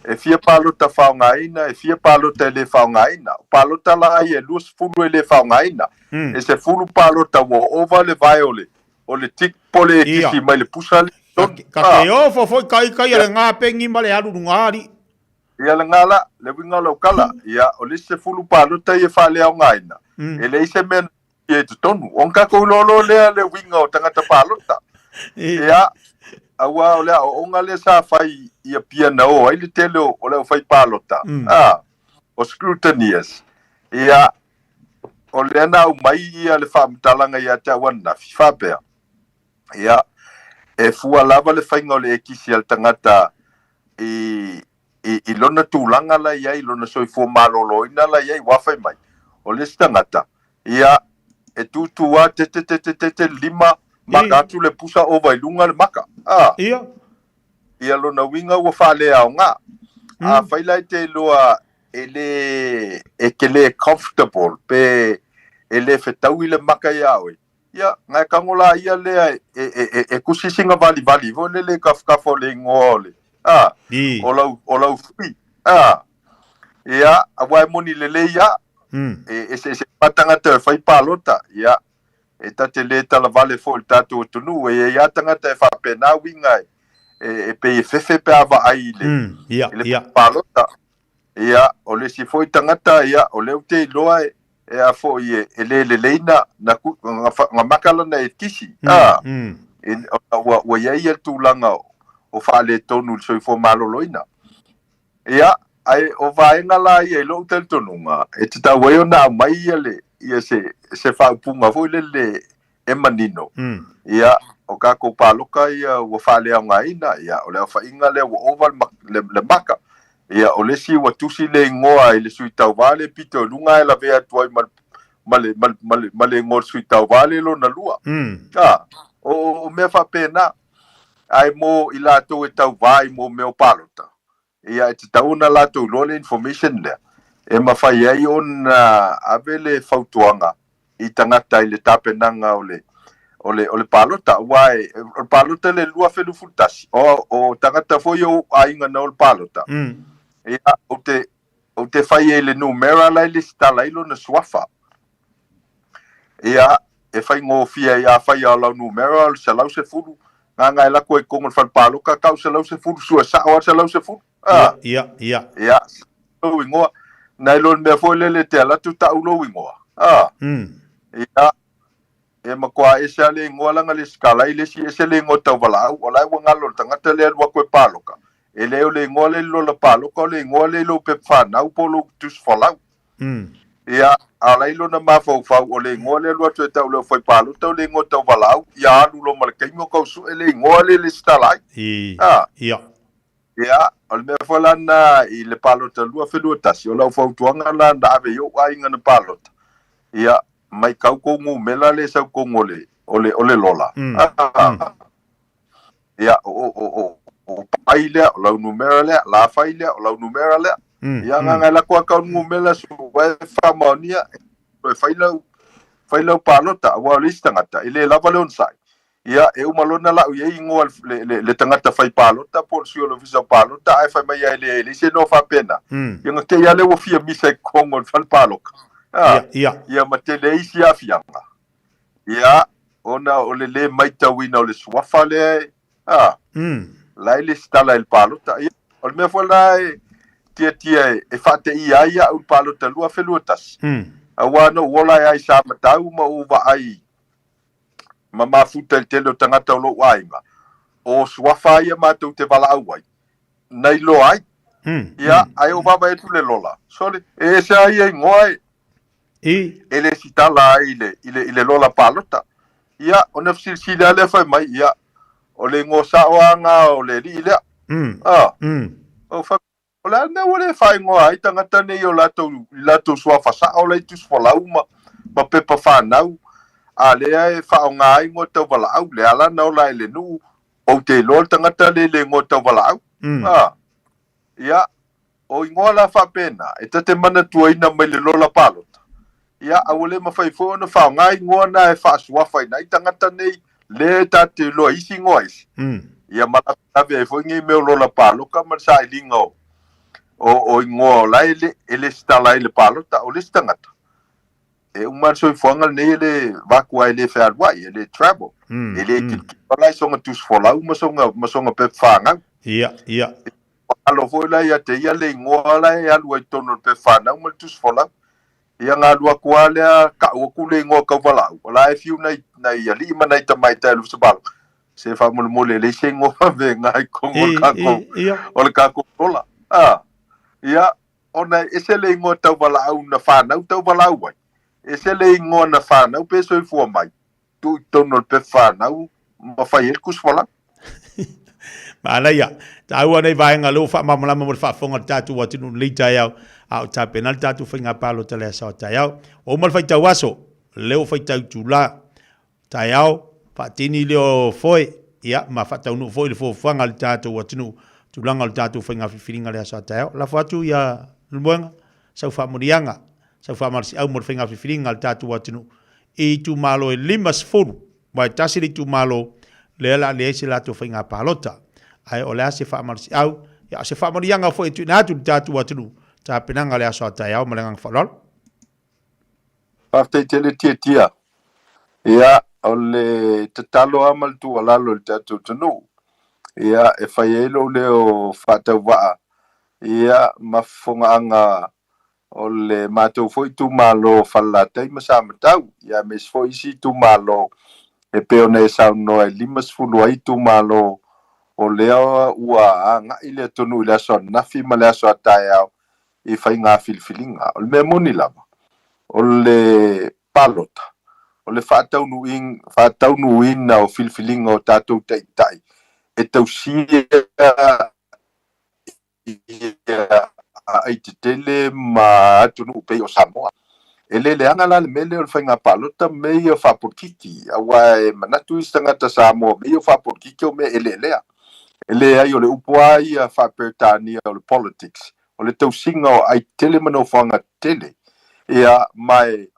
E fia palota faaaogaina, e fia palota e le faaaogaina. O palota la ia e 20 e le faaaogaina. E 10 palota ua ova le vae o le, o le tick po o le ekisi mai le pusa lea i totonu. Ka te ofo foi kai kai a le ngā pengi ma le alu lunga ali. Ia le ngala, le uiga o lau kala, ia, o le isi 10 palota ia e faaleaogaina, e leai se mea na ia i totonu. Ona tatou iloa loa lea le uiga o tagata palota. Ia, aua o le aoaoga lea sa fai i Apia na o ai le tele o le aufai palota, a, o scrutineers. Ia, o lea na aumai ia le faamatalaga ia te au ananafi, faapea, ia, e fua lava le faiga o le ekisi a le tagata i, i, i lona tulaga la i ai, lona soifua maloloina la i ai, ua fai mai, o le isi tagata, ia, e tūtū a te te te te te te lima, maka atu le pusa ova i luga le maka. A. Ia. Ia lona uiga ua faaleaoga. A fai la e te iloa e le, e te le comfortable pe e le fetaui le maka iā oe, Ia, ngai tango la ia lea e, e, e, e kusi singa valivali foi lele i kafukafu o le ingoa o le, a, o lau, o lau fui, a. Ia, aua e moni lelei ia, e, e se, se patangata e fai palota, ia, e ta te le talavale foi i le tatou atunuu, e i ai a tagata e faapena uiga e, e, e pei e fefe pe a vaai i le, Ia, i le ia. palota. Ia, o le isi foi tagata, ia, o lea ou te iloa e, e a foi e, e le lelei na, na, ku, na, fa, na maka lana e kisi, a, e, ona ua, ua i ai ia le tulaga o, o faaletonu i le soifua maloloina. Ia, Ae o vaega la ia i lou talitonuga, e tatau ai ona aumai ia le, ia se, se faaupuga foi lele e manino. Ia, o tatou paloka ia ua faaleaogaina, ia, o le aofaiga lea ua ova le, le, le maka. Ia, o le isi ua tusi le igoa i le sui tauva le pito i luga ae lavea atu ai ma le, ma le, ma le, ma le, ma le igoa o le sui tauva le lona lua. A, o, o mea faapena. Ae mo i latou e tauva i mo mea o palota, Ia, e tatau ona latou iloa le information lea, e mafai ai ona ave le fautuaga i tagata i le tapenaga o le, o le, o le palota. Aua e, o le palota le 2021, o, o tagata foi o aiga na o le palota, ia, ou te, ou te fai ai le numera la e lesitala ai lona suafa. Ia, e faigofie ai afai a o lau numera o le 110, gagae lako ai totonu o le fale paloka tau 110, sua sao lava le 110. Ah. Ia, ia. Ia, lou igoa. Nai lo le mea foi lele te alu atu tau lou igoa. Ah. Ia, e matua ese lava le igoa laga lesitala ai le isi ese le igoa tauvalaau, o la e ua galo le tagata lea e alu atu e paloka, e le o le igoa lea i le lola paloka, o le igoa lea i lou pepa fanau po o lou tusi folau. Ia, a o la e i lona mafaufau, o le igoa lea alu atu e tau le aufaipalota o le igoa tauvalaau, ia alu loa ma le taimi o tau sue le igoa lea e lesitala ai. A. Ia. Ia, o le mea foi la lena i le palota 2021, o lau fautuaga la na ave i ou aiga na palota, ia, mai kau kou numera lea e sau i totonu o le, o le, o le lola. A. Ia, o, o, o, o pai lea, o lau numera lea, la fai lea, o lau numera lea. Ia, nganga e lako a kau numera su e whamaonia, e fai lau, fai lau palota, aua o le isi tagata, e le lava le onosai. Ia, e uma loa ona lau i ai igoa le, le, le tagata fai palota po o le sui o le ofisa o palota, ae fai mai ai e leai se igoa faapena. Ia, na kei lava lea ua fia misa i totonu o le fale paloka. Ia, ia. Ia, ma tele ai isi aafiaga. Ia, ona o le lē maitauina o le suafa lea e, a, la e lesitala i le palota. Ia, o le mea foi la e tiatia e, e faateia ai au i le palota 2021, auā na ou ola ai sa matau ma ou vaai ma mafuta i le tele o tagata o lou aiga, o suafa ia matou te valaau ai, na iloa ai. Ia, ae ou vaavaai atu i le lola, sole, e ese lava ia igoa e, I. E lesitala ai i le, i le, i le lola palota. Ia, ona fesilisili lava lea fai mai, ia, o le igoa sao lava na o le alii lea. A. Ou fai, o le a le mea ua le faaigoa ai tagata nei i o latou, i latou suafa sao la i tusi folau ma, ma pepa fanau, a lea e faaaoga ai igoa tauvalaau, le ala na ola ai i le nuu, ou te iloa le tagata lea i le igoa tauvalaau. A. Ia, o igoa la faapena, e ta te manatuaina mai le lola palota. Ia, a ua le mafai foi ona faaaoga igoa na e faasuafaina ai tagata nei, lea e ta te iloa isi igoa isi. Ia, ma lavelave ai foi nei mea o lola paloka ma le sailiga o, o, o igoa o la e le, e lesitala ai le palota. O le isi tagata, e uma le soifuaga lenei e le vaku e le fealuai, e le travel, e le tilotilo la i soga tusi folau ma soga, ma soga pepa fanau. Ia, ia. Alo foi la ia te ia le igoa la e alu ai totonu o le pepa fanau ma le tusi folau. Ia na alu atu lava lea kau atu le igoa tauvalaau, o la e fiu nai, nai alii ma nai tamaitai o le Ofisa Se faamolemole e leai se igoa vega i totonu o le tatou, o le tatou lola. A, ia, ona e ese le igoa tauvalaau na fanau tauvalaau ai, ese le igoa na fanau pe soifua mai, tuu i totonu o le pepa fanau ma fai ai le tusi folau. Manaia, taua nei vaega lea ua faamalamalama mo le faafofoga o le tatou atunuu i lenei taeao, a o tapena le tatou faiga palota i le aso a taeao. Ua uma le faitau aso, lea ua faitau itula, taeao, faatini lea o foe, ia, ma faataunuu foi le fuafuaga a le tatou atunuu, tulaga o le tatou faiga filifiliga i le aso a taeao. Lafo atu ia Lemoega, sau faamanuiaga, sau faamalosiau mo le faiga filifiliga a le tatou atunuu i itumalo e 50, aua e tasi le itumalo lea o le a leai se latou faiga palota. Ae o le a se faamalosiau, ia, o se faamanuiaga foi e tuuina atu i le tatou atunuu, tapenaga o le aso a taeao ma le agaga faaaloalo. Faafetai tele Tiatia. Ia, o le tatalo lava ma le tuualalo i le tatou atunuu, ia, e fai ai lou leo faatauvaa, ia, ma fofogaaga o le matou foi itumalo o Falelatai ma Samatau, ia, aemaise foi isi itumalo e pei ona e saunoa e 50 ai itumalo. O lea ua agai le atunuu i le aso ananafi ma le aso a taeao i faiga filifiliga. O le mea moni lava, o le palota, o le faataunuuina o filifiliga o tatou taitai e tausia aai tetele ma atunuu pei o Samoa. E le leaga la le mea lea o le faiga palota ma mea ia faapolokiki, aua e manatu isi tagata Samoa o mea ia faapolokiki o mea eleelea. E leai, o le upu lava ia faa-Peretania o le politics, o le tausiga o aai tetele ma nofoaga tetele. Ia, ma e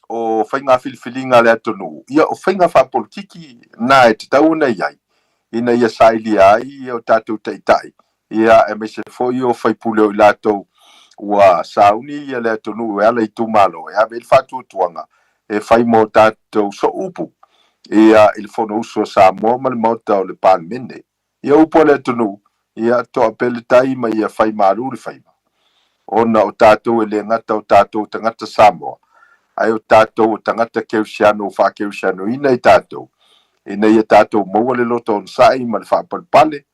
o faiga filifiliga a le atunuu, ia o faiga faapolokiki na e tatau ona i ai, ina ia sailia ai o tatou taitai, ia aemaise foi o faipule o i latou ua sauni ia le atunuu e ala i itumalo e ave ai le faatuatuaga e fai mo tatou sooupu ia i le Fonousu a Samoa ma le Maota o le Palemene. Ia upu a le atunuu, ia toa pea le tai ma ia fai malu le faiva. Ona o tatou e le gata o tatou tagata Samoa, ae o tatou o tagata kerisiano ua faakerisianoina i tatou, ina ia tatou maua le loto onosai ma le faapalepale,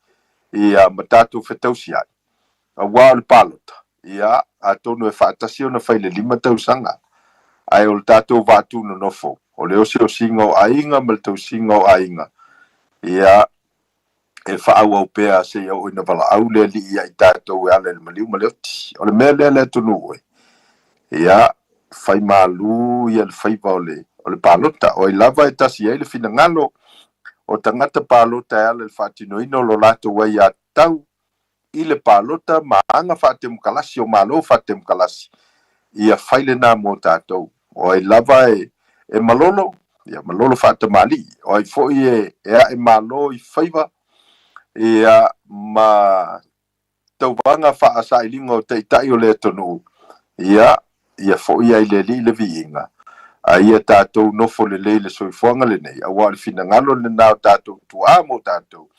ia, ma tatou fetausiai. Aua o le palota, ia, atonu e faatasi ona fai i le 5 tausaga. Ae o le tatou vaa tūnonofo, o le osiosiga o aiga ma le tausiga o aiga, ia, e faaauau pea seia oo ina valaau le Alii ia i tatou e ala i le maliu ma le oti. O le mea lea le atunuu e, ia, fai malu ia le faiva o le, o le palota. O ai lava e tasi ai le finagalo o tagata palota e ala i le faatinoina o lo latou aiatatau i le palota ma aga faatemokalasi o Malo faatemokalasi, ia fai lena mo tatou. O ai lava e malolo, ia malolo faatamalii. O ai foi e ae malo i faiva, ia ma tauvaga faasailiga o taitai o le atunuu, ia, ia foi ai le Alii le viiga, a ia tatou nofo lelei i le soifuaga lenei, aua o le finagalo lena o tatou tuaa mo tatou,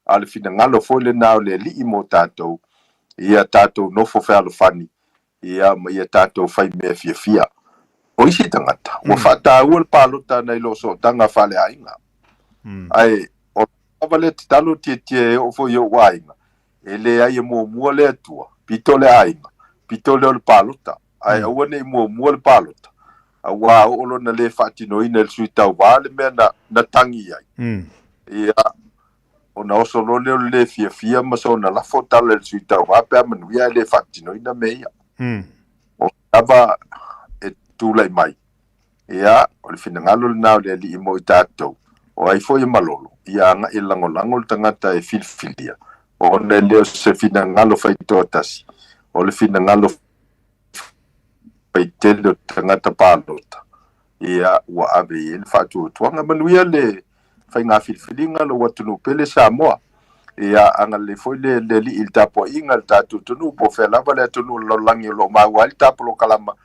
a o le finagalo foi lena o le Alii mo tatou, ia tatou nofo fealofani, ia ma ia tatou fai mea fiafia. O isi tagata, ua faataua le palota nai lo sootaga faaleaiga. Ae o lava le tatalo tietie e oo foi i ou aiga, e leai e muamua le Atua, pito le aiga, pito lea o le palota, ae aua ne i muamua le palota, auā oo lona le faatinoina e le sui tauva le mea na, na tagi i ai. Ia, ona oso loa lea o le le fiafia ma sona lafo tala i le sui tauva pe a manuia ae le faatinoina mea ia. O lava e tulai mai, Ia, o le finagalo lena o le Alii mo i tatou, o ai foi e malolo, ia agai e lagolago le tagata e filifilia, ona e le o se finagalo faitoatasi, o le finagalo faitele o tagata palota, ia, ua ave i ai le faatuatuaga. Manuia le faiga filifiliga lou atunuu pele Samoa. Ia, agalelei foi le, le Alii i le tapuaiga i le tatou atunuu, po o fea lava le atunuu o le lalolagi o lo o maua ai le tapolokalama,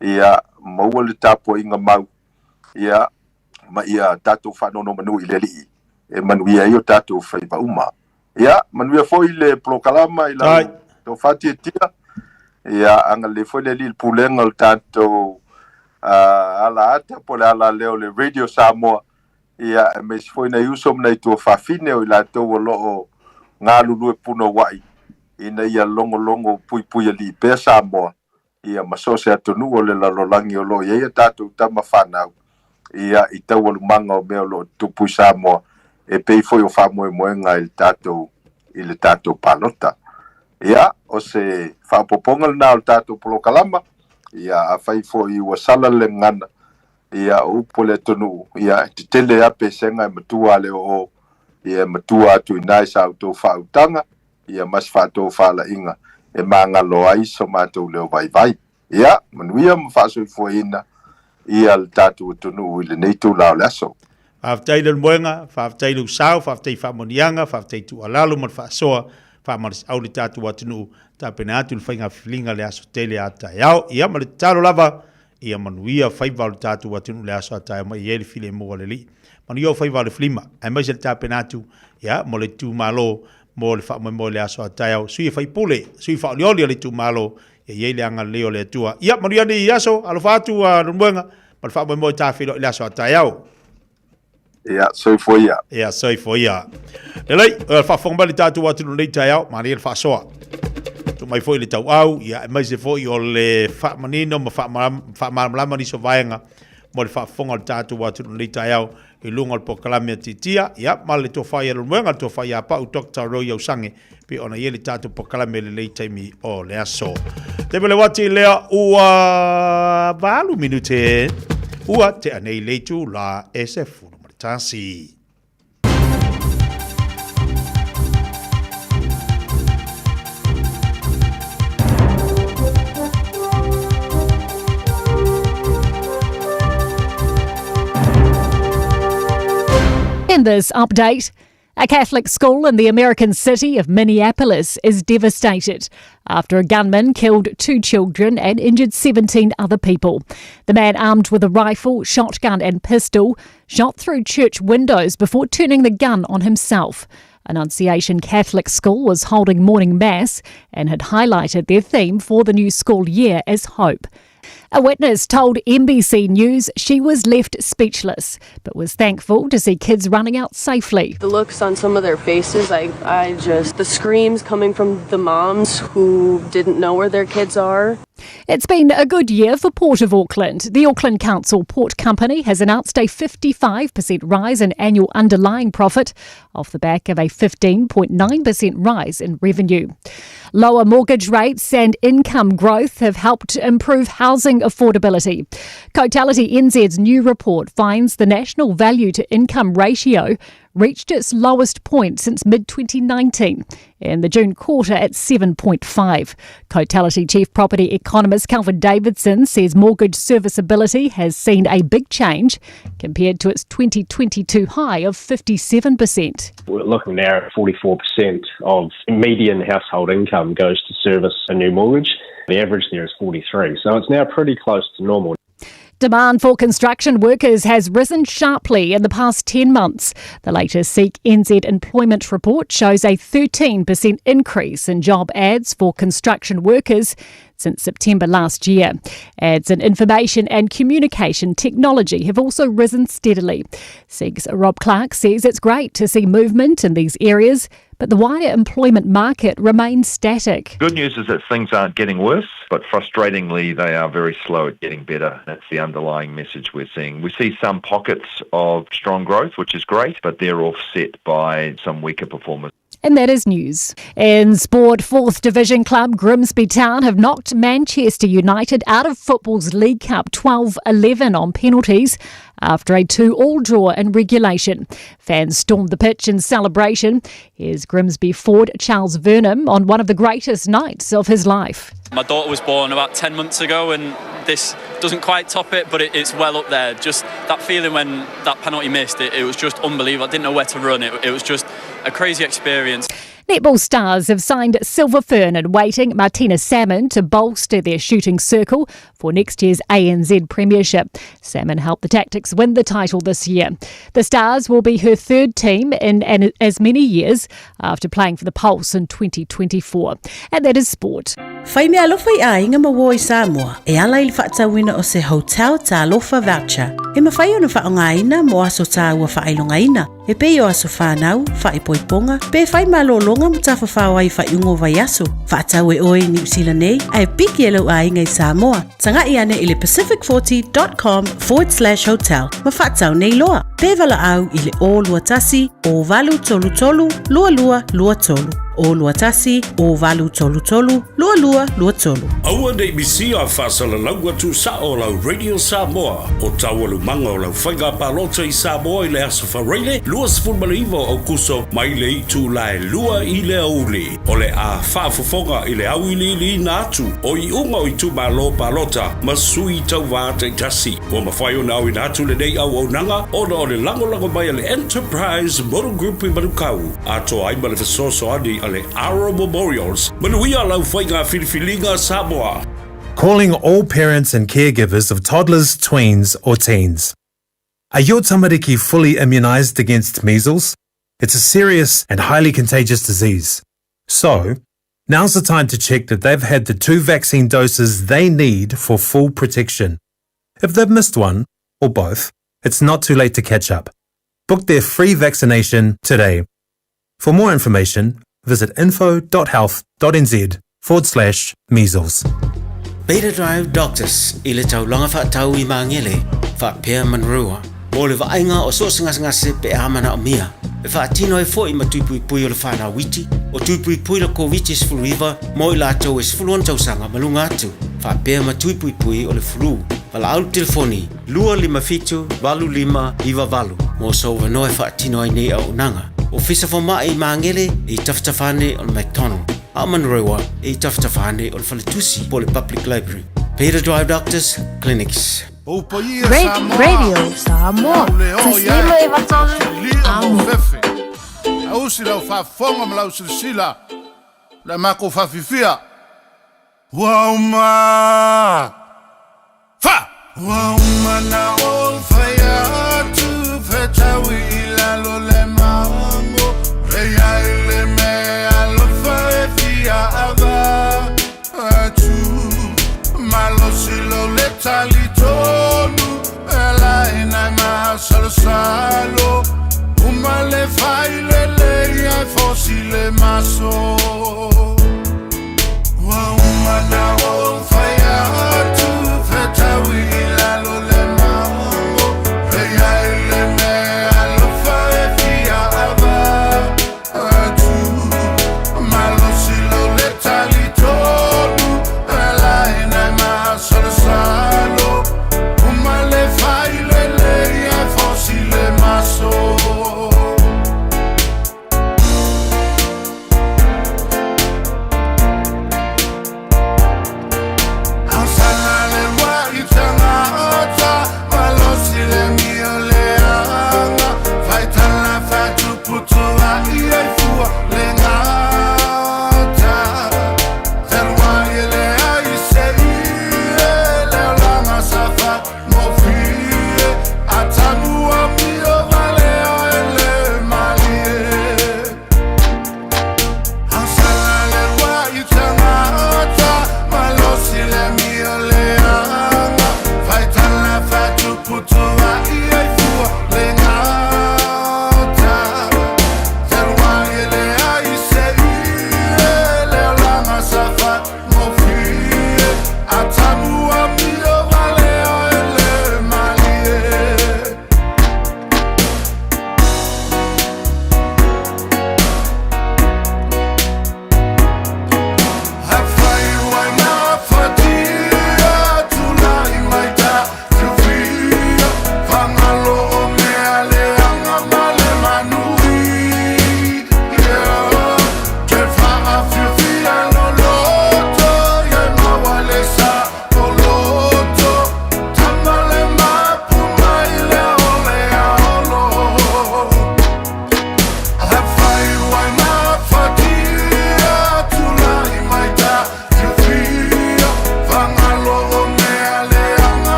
ia maua le tapuaiga mau, ia, ma ia tatou faanonomanu i le Alii e manuia ai o tatou faiva uma. Ia, manuia foi le polokalama i lau tofa tiatia. Ia, agalelei foi le Alii i le pulega o le tatou ala ata po o le ala lea o le Radio Samoa, ia, aemaise foi nai uso ma nai tuafafine o i latou o lo o galulue punouai ina ia logologo puipuialii pea Samoa ia ma so o se atunuu o le lalolagi o lo o i ai a tatou tama fanau, ia, i taualumaga o mea o lo o tutupu i Samoa, e pei foi o faamoemoega i le tatou, i le tatou palota. Ia, o se faaopoopoga lena o le tatou polokalama, ia, afai foi ua sala le gagana, ia, o upu a le atunuu, ia, e tetele lava pesega e matua lava le oo, ia, e matua atu i ina i sa outou faautaga, ia ma se faatofalaiga e magalo ai so matou leo vaivai. Ia, manuia ma faasoifuaina ia le tatou atunuu i lenei itula o le aso. Faafetai Leulumoega, faafetai lou sao, faafetai faamanuiaga, faafetai tuualalo ma le faasoa, faamalosiau le tatou atunuu, tapena atu le faiga filifiliga le aso tele a taeao. Ia ma le tatalo lava, ia manuia faiva o le tatou atunuu le aso a taeao ma i ai le filemu o le Alii. Manuia o faiva o le filima, aemaise le tapena atu, ia, mo le itumalo mo le faamoemoe i le aso a taeao. Sui e faipule, sui faaolioli o le itumalo, ia i ai le agalelei o le Atua. Ia, manuia nei aso, alofa atu a Leulumoega, ma le faamoemoe ta feiloai i le aso a taeao. Ia, soifua ia. Ia, soifua ia. Lelei, faafofoga mai le tatou atunuu nei taeao, manaia le faasoa. Tuu mai foi le tauau, ia aemaise foi o le faamanino ma faamalamalama nisi o vaega mo le faafofoga o le tatou atunuu nei taeao i luga o le polokalame a Tiatia, ia ma le tofa ia Leulumoega, le tofa ia Pau Dr. Roy Ausange, pei ona i ai le tatou polokalame i lenei taimi o le aso. Taimi o le uati lea ua 8 minute ua tea nei le itula e 11. In this update, a Catholic school in the American city of Minneapolis is devastated after a gunman killed two children and injured 17 other people. The man armed with a rifle, shotgun, and pistol shot through church windows before turning the gun on himself. Annunciation Catholic School was holding morning mass and had highlighted their theme for the new school year as hope. A witness told NBC News she was left speechless, but was thankful to see kids running out safely. The looks on some of their faces, I, I just, the screams coming from the moms who didn't know where their kids are. It's been a good year for Port of Auckland. The Auckland Council Port Company has announced a 55% rise in annual underlying profit off the back of a 15.9% rise in revenue. Lower mortgage rates and income growth have helped improve housing affordability. Cotality NZ's new report finds the national value to income ratio reached its lowest point since mid 2019 in the June quarter at 7.5. Cotality Chief Property Economist Calvin Davidson says mortgage serviceability has seen a big change compared to its 2022 high of 57%. We're looking now at 44% of median household income goes to service a new mortgage. The average there is 43, so it's now pretty close to normal. Demand for construction workers has risen sharply in the past 10 months. The latest Seek NZ employment report shows a 13% increase in job ads for construction workers since September last year. Ads in information and communication technology have also risen steadily. Seek's Rob Clark says it's great to see movement in these areas, but the wider employment market remains static. Good news is that things aren't getting worse, but frustratingly, they are very slow at getting better. That's the underlying message we're seeing. We see some pockets of strong growth, which is great, but they're offset by some weaker performers. And that is news. In sport, fourth division club Grimsby Town have knocked Manchester United out of football's League Cup 12 11 on penalties after a 2 all draw in regulation. Fans stormed the pitch in celebration. Here's Grimsby forward Charles Vernam on one of the greatest nights of his life. My daughter was born about 10 months ago, and this doesn't quite top it, but it, it's well up there. Just that feeling when that penalty missed, it, it was just unbelievable. I didn't know where to run. It, it was just a crazy experience. Netball stars have signed Silver Fern and waiting Martina Salmon to bolster their shooting circle for next year's ANZ Premiership. Salmon helped the Tactix win the title this year. The Stars will be her third team in as many years after playing for the Pulse in 2024. And that is sport. Fai mea alofa i aiga ma uō i Samoa e ala i le faatauina o se Hotel Talofa Voucher e mafai ona faaaogaina mo aso tāua faailogaina e pei o aso whānau, whaipoiponga, pe whai malōlōga ma tafafao ai faaiuga o vaiaso. Faatau e oe i Niu Sila nei, ae piki e lou aiga i Samoa. Taga'i ane i le pacific40.com forward slash hotel ma faatau nei loa. Pe valaau i le 021 0833 2223. 021 0833 2223. Aua nei misia faasalalau atu sao lau Radio Samoa o taualumaga o lau faiga palota i Samoa i le Aso Faraile 29 o Aukuso mai le itula e 2 i le aoauli. O le a faafofoga i le auiliiliina atu o iuga o itumalo palota ma sui tauvā taitasi. Ua mafai ona auina atu lenei auaunaga ona o le lagolago mai a le Enterprise Motor Group i Manukau, atoa ai ma le fesoasoani a le Aro Memorials. Manuia lau faiga filifiliga Samoa! Calling all parents and caregivers of toddlers, tweens, or teens. Are your tamariki fully immunised against measles? It's a serious and highly contagious disease. So, now's the time to check that they've had the two vaccine doses they need for full protection. If they've missed one, or both, it's not too late to catch up. Book their free vaccination today. For more information, visit info.health.nz forward slash measles. Beta Drive Doctors i le taulaga faatau i Magele faapea Manurewa mo le vaaiga o so o se gasegase pe a manaomia. E faatino ai foi ma tui puipui o le whanau iti, o tui puipui le Koviti-19 mo i latou e 16 tausaga ma luga atu, faapea ma tui puipui o le flu. Valaau le telefoni 257 8598 mo sou avanoa e faatino ai nei auaunaga. Ofisa Fomai i Magele i tafatafa ane o le McDonald, a o Manurewa i tafatafa ane o le Faletusi po o le Public Library. Peter Drive Doctors Clinics. Radio Samoa. Taslima e Amo. Ausi lau faafofoga ma lau silasila le makou faafifia. Ua uma! Fa! Ua uma na ou fai atu fetaui i lalo le mango E ai le mea alofa e fia ava atu Malosi lo le talitonu E lai nai masalosalo Uma le fai lelei ai fosi le maso Ua uma na ou fai atu fetaui i lalo le mango E ai le mea alofa e fia ava atu Malosi lo le talitonu E lai nai masalosalo Uma le fai lelei ai fosi le maso.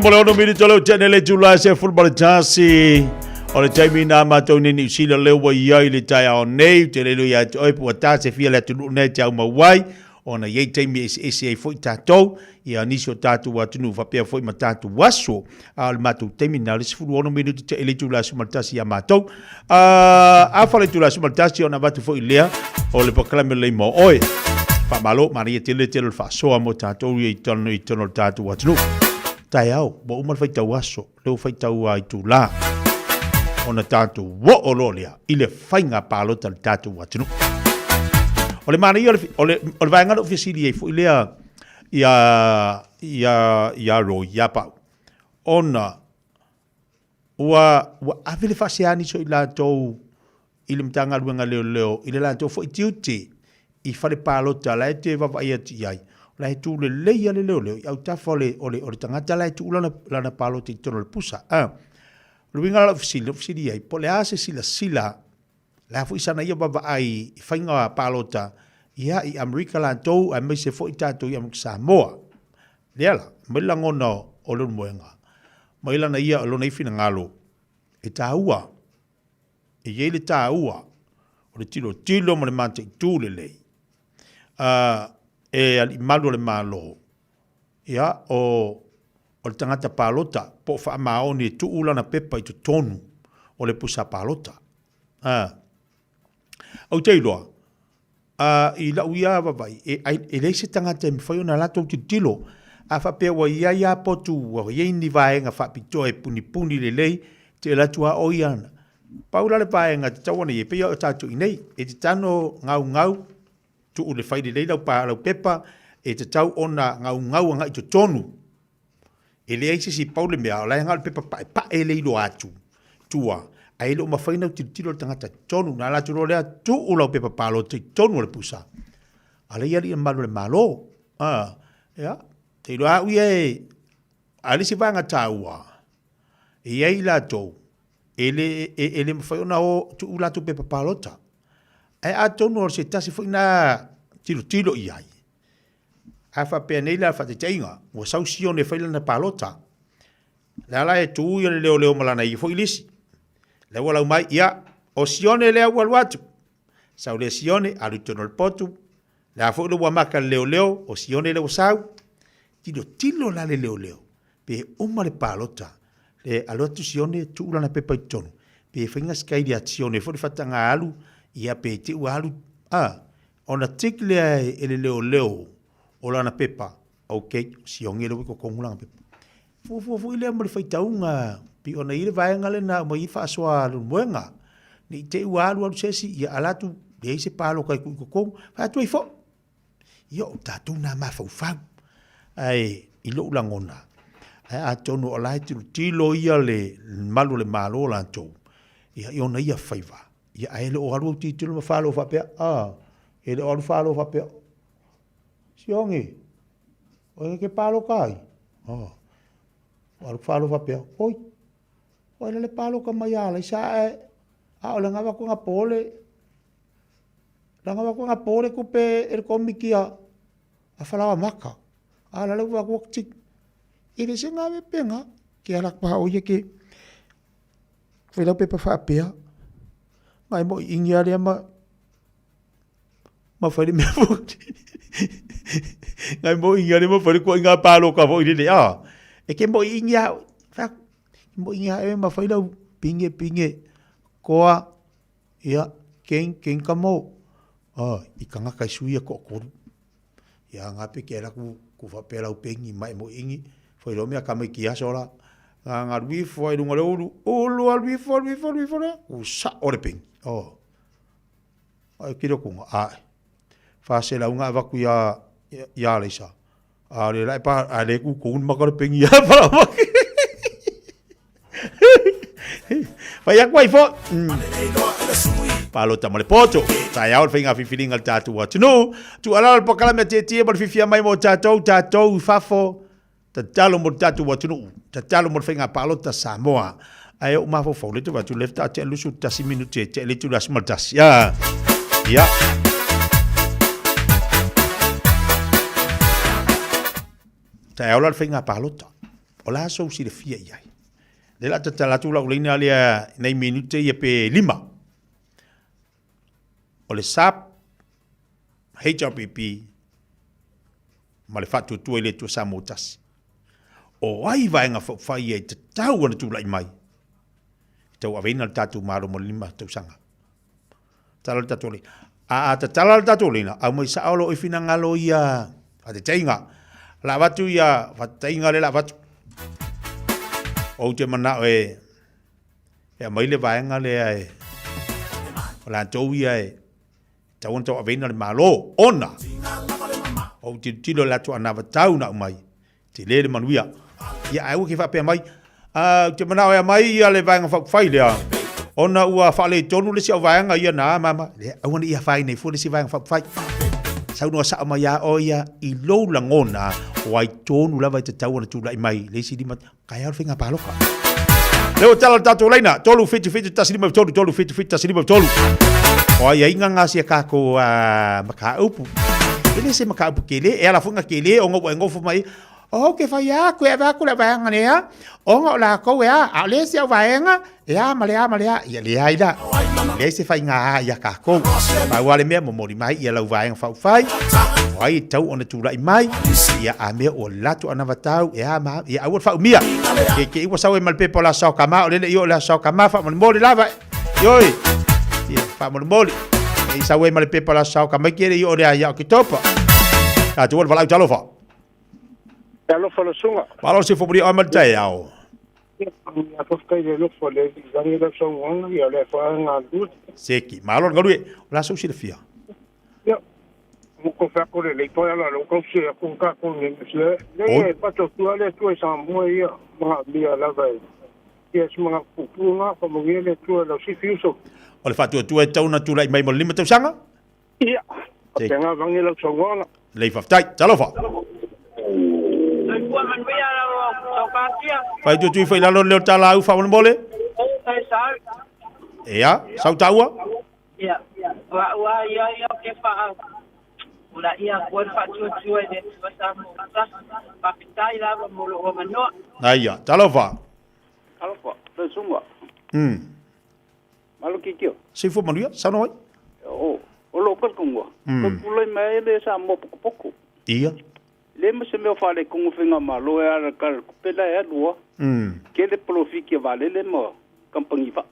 Sefulu ma le ono minute o leo tene le tula se fulu ma le tasi. O le taimi nā mātou nei Niu Sila leo ua i ai le taeao nei, te lelo ia te oe pua tā se fia le atunuu nei te au mauai, ona i ai taimi e eseese ai foi tātou, ia nisi o tātou atunuu faapea foi ma tātou aso, a o le matou taimi na o le 16 minute te le itula 11 ia mātou. A, a fa le itula 11 ona avatu foi lea o le pakalame lelei mo oe. Faamalo, manaia tele tele o le faasoa mo tātou ia i tonu i tonu o le tātou atunuu. Taeao, ua uma le faitau aso, lea ua faitau a itula ona tātou oo loa lea i le faiga palota a le tātou atunuu. O le manaia o le, o le, o le vaega lea ou fesili ai foi lea ia, ia, ia Roy, ia Pau, ona ua, ua ave le faaseani so i latou i le Matagaluega Leoleo i le latou foi tiute i fale palota la e te vaavaai atu i ai, o la e tu lelei lava le leoleo i autafa o le, o le, o le tagata la e tuu lana, lana palota i totonu o le pusa. A. O le uiga la o lau fesili, lau fesili i ai, po o le a se silasila, le a foi sana ia vaavaai i faiga palota ia i Amerika latou aemaise foi tatou i Amerika Samoa. Lea la, mai le lagona o Leulumoega, mai lana ia, lona ia finagalo, e taua, E i ai le taua O le tilotilo ma le mataitū lelei a e alii malu o le Malo, ia, o, o le tagata palota po o faamaoni e tuu lana pepa i totonu o le pusa palota. A, ou te iloa, a, i lau ia vaavaai, e, e leai se tagata e mafai ona latou tilotilo. A faapea ua i ai lava potu, ua i ai ni vaega faapitoa e punipuni lelei, te alu atu lava o ia ana. Pau la le vaega e tatau ona i ai, pei o tatou i nei, e tatano gaugau, tuu le fai lelei lau pa, lau pepa, e tatau ona gaugau agai i totonu. E leai se isi pau le mea, o la e gau le pepa paepae le iloa atu i tua, ae le o mafai ona tilotilo le tagata i totonu. Na ala atu loa lea, tuu lau pepa palota i totonu o le pusa. A o la e i alii mamalu o le Malo. A, ia, te iloa au ia e, a o le isi vaega taua, e i ai i latou, e le, e, e le mafai ona o tuu latou pepa palota. Ae atonu o se tasi foi na tilotilo i ai, a faapea nei la faataitaiga, ua sau Sione e fai lana palota. Le ala e tu ia le leoleo ma lana ia foi lisi. Le ua lau mai, ia, o Sione lea ua alu atu. Sau lea Sione, alu i totonu o le potu. Le a foi le ua maka le leoleo, o Sione lea ua sau. Tilotilo la le leoleo, pe uma le palota, le alu atu Sione, tuu lana pepa i totonu, pe fai gaskai ia Sione foi le fataga alu, ia pe te ua alu, a, ona tick lea e le leoleo o lana pepa, ok, o Sione lea ua i totonu lana pepa. Fuafua foi lea mo le faitauga, pei ona i ai le vaega lea na aumai ai faasoa a Leulumoega, ne i te i ua alu alu se isi, ia ala atu, leai se paloka e tuu i totonu, fai atu ai foi. Ia o tatou na mafaufau. Ae i lou lagona, ae atonu o la e tilotilo ia le malu o le Malo latou, ia i ona ia faiva, ia ae le o alu au tilotilo ma falo faapea, a, e le o alu falo faapea, Siogi, o e ke paloka ai? Oh. O alu falo faapea, oi, o e le paloka mai a lai sa e, a o le ngawa ko nga pole, Langa wa ko nga pore ko pe el komiki a a falawa maka. A la le wa ko tik. I le se nga ve penga ke ala pa o ye ke fai lau pepa faapea. Mai mo ingi a lea ma ma fai le mea fo. Ngai mo ingi a lea ma fai le ko inga palo ka fo i le a. E ke mo ingi a fa mo ingi a e ma fai lau pinge pinge koa Ia, keng, keng ka mo. Oh, i kangaka i suia ko koru. Ia, ngā peke era ku, ku whapea lau pengi mai mo ingi. Whai lo mea ka mai ki aso la. Ngā ngā ruifo ai runga le ulu. Ulu a ruifo, ruifo, ruifo le. Ku sa o le pengi. Oh. Ai kiro kunga, ai. Whase lau ngā waku ia, ia, ia leisa. A le lai pa, a le ku kun maka le pengi ia para maki. Fai aku ai fo. Palota ma le poto. Taeao le faiga filifiliga le tatou atunuu. Tuualalo le polokalame a Tietie mo le fiafia mai mo tatou, tatou i fafo. Tatalo mo le tatou atunuu. Tatalo mo le faiga palota Samoa. Ae ou mafaufau le te vaai atu le faatoa tea 21 minute e tea le itula 11. Ah. Ia. Taeao la le faiga palota. O le a sou silafia i ai? Lea o le a tatala atu lau laina lea nei minute ia pe lima. O le SAP, HRPP ma le Faatuatua i le Atua Samoa Tasi. O ai vaega faaupufai ia e tatau ona tulai mai e tauaveina le tatou Malo mo le 5 tausaga. Tatala le tatou laina. A, a tatala le tatou laina, aumai sao lou finagalo ia faataitaiga. O le a avatu ia faataitaiga lea o le a avatu. Ou te manao e, e aumai le vaega lea e, o latou ia e tatau ona tauaveina le Malo, ona ou tilotilo i le latou anavatau na aumai, Tele le manuia. Ia, ae aua ke faapea mai, ah, ou te manao e aumai ia le Vaega Faaupufai lea, ona ua faaletonu le isi au vaega ia na ma ma. Lea, aua ne i afaina ai fua le isi Vaega Faaupufai. Saunoa sao mai a oe ia i lou lagona, o ai tonu lava e tatau ona tulai mai le isi lima, taeao le faiga palota. Lea ua tala le tatou laina, 3 7 7 1 5 3 3 7 7 1 5 3. O aiaiga ngā sia kākou mataupu. E le se mataupu kele, e ala foi ngā kele ona ua e nofo mai. O ke whai aku e ave aku le vaenga nea, o ngā o la kou e a, a le se au vaenga, e a ma le a ma le a, ia le ai la. Le se whai ngā a ia ka kou. Pa wale mea mo mori mai ia lau vaenga whau whai. O ai tau ona tūrai mai, ia a mea o latu ana watau, e a ma, ia aua whau mia. Ke ke iwa sau e malpepo la sao kama, o lele i o la sao kama, wha moli lava. Ioi, ia wha moli. E i sau e malpepo la sao kama, ki ere i o le a ia o ki topa. A tu wala talofa. Talofa le sunga. Malo se fo o mal ao. Ia fofkai le lofo le zangi la songa ia le fa nga lu. Seki, malo ngalue, la so sile fia. Ia. Mo ko fa ko le le to ala lo ko se ko ka ko ni se. Le pa to tu ale tu sa mo ia ma mia la va. Ia se mga pupunga pa mo le tu la si fiuso. O le fatu tu e tauna tu lai mai mo lima tausanga? Ia. Tenga vangi la songa. Le faftai, talofa. Fai tu tui fai lalo leo tala au fa mole. Ia, sau taua. Ia. Wa wa ia ia ke fa. Ula ia ko fa tu tu e sa mo sa. Pa pitai la mo lo manoa. Aia, talofa. Talofa, le sunga. Malo kikio. Se fo manuia, sa noi. O, o lo ko kongo. Ko pulai mai le sa mo poko poko. Ia. Le mo se meo fale kongo finga malo e ara ka pela e lua. Ke le profiki vale le mo kampangi va.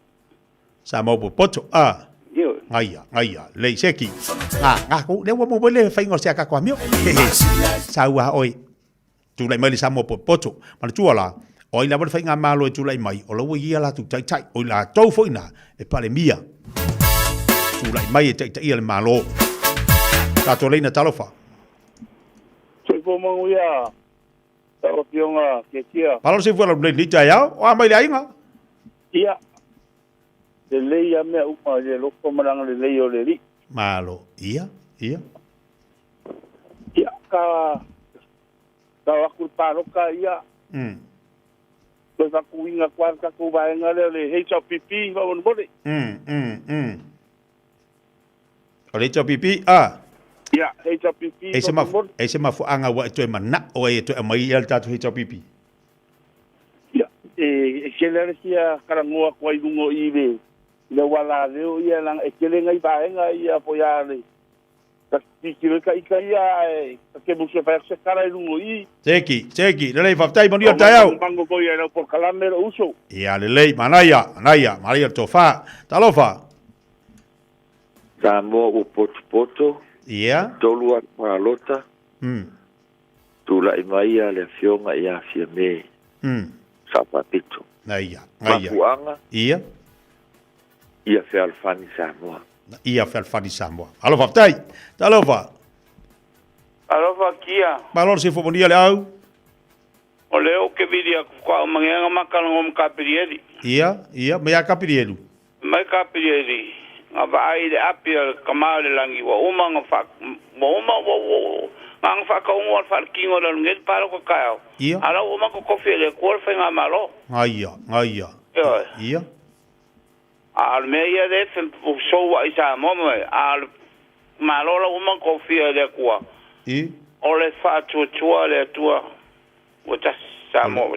Sa mo poto a. Io. Ngaia, ngaia, le seki. Nga ko le mo le faingo se ka kwa mio. Sa ua oi. Tu lai mai le sa mo poto. Ma tu ala. Oi la mo fainga malo e tu lai mai. O lo ia la tu tai tai. Oi la tau foi na e pale mia. Tu lai mai e tai tai le malo. Ta to leina talofa. Manguia, tau pionga ke tia. Palo se fuala le lita ia, o a mai le ainga. Ia. Le lei a mea uma le loko maranga le lei o le ri. Malo, ia, ia. Ia ka ka aku paloka ia. Ko ka kuinga kwa ka ku vaenga le le HPP va on bole. O le HPP a. Ia, HPP. E se mafu anga wa toe mana o e toe mai ia tatu HPP. Ia, e kele sia karangoa kwa ilungo i le le wala leo ia lang e kele ngai vaenga ia po ia le. Ka tiki ka ika ia e ke musu fa se kara ilungo i. Seki, seki, lelei faftai manu ia taiau. Mango ko ia por kalame uso. Ia lelei manaia, manaia, manaia tofa. Talofa. Samoa o poto. Ia. Tolu a palota. Tu lai mai a le fionga ia fia me. Sa papito. Ngaia, ngaia. Mafuanga. Ia. Ia fealfani Samoa. Ia fealfani Samoa. Alofa ftai. Talofa. Alofa kia. Malo se fo monia le au. O leo ke vidia kwa mangenga makala ngom kapirieli. Ia, ia, me a kapirielu. Mai kapirieli. Nga vaai le api al kamau le langi wa uma nga fa uma wa nga fa ka ungo fa kingo le ngel paro ko kao. Ia. Ala uma ko kofi le ko fa nga malo. Ngaia, ngaia. Ia. Al me ia le so wa isa mo mo al malo la uma kofi le ko. I. O le fa tu tu le tu o ta sa mo.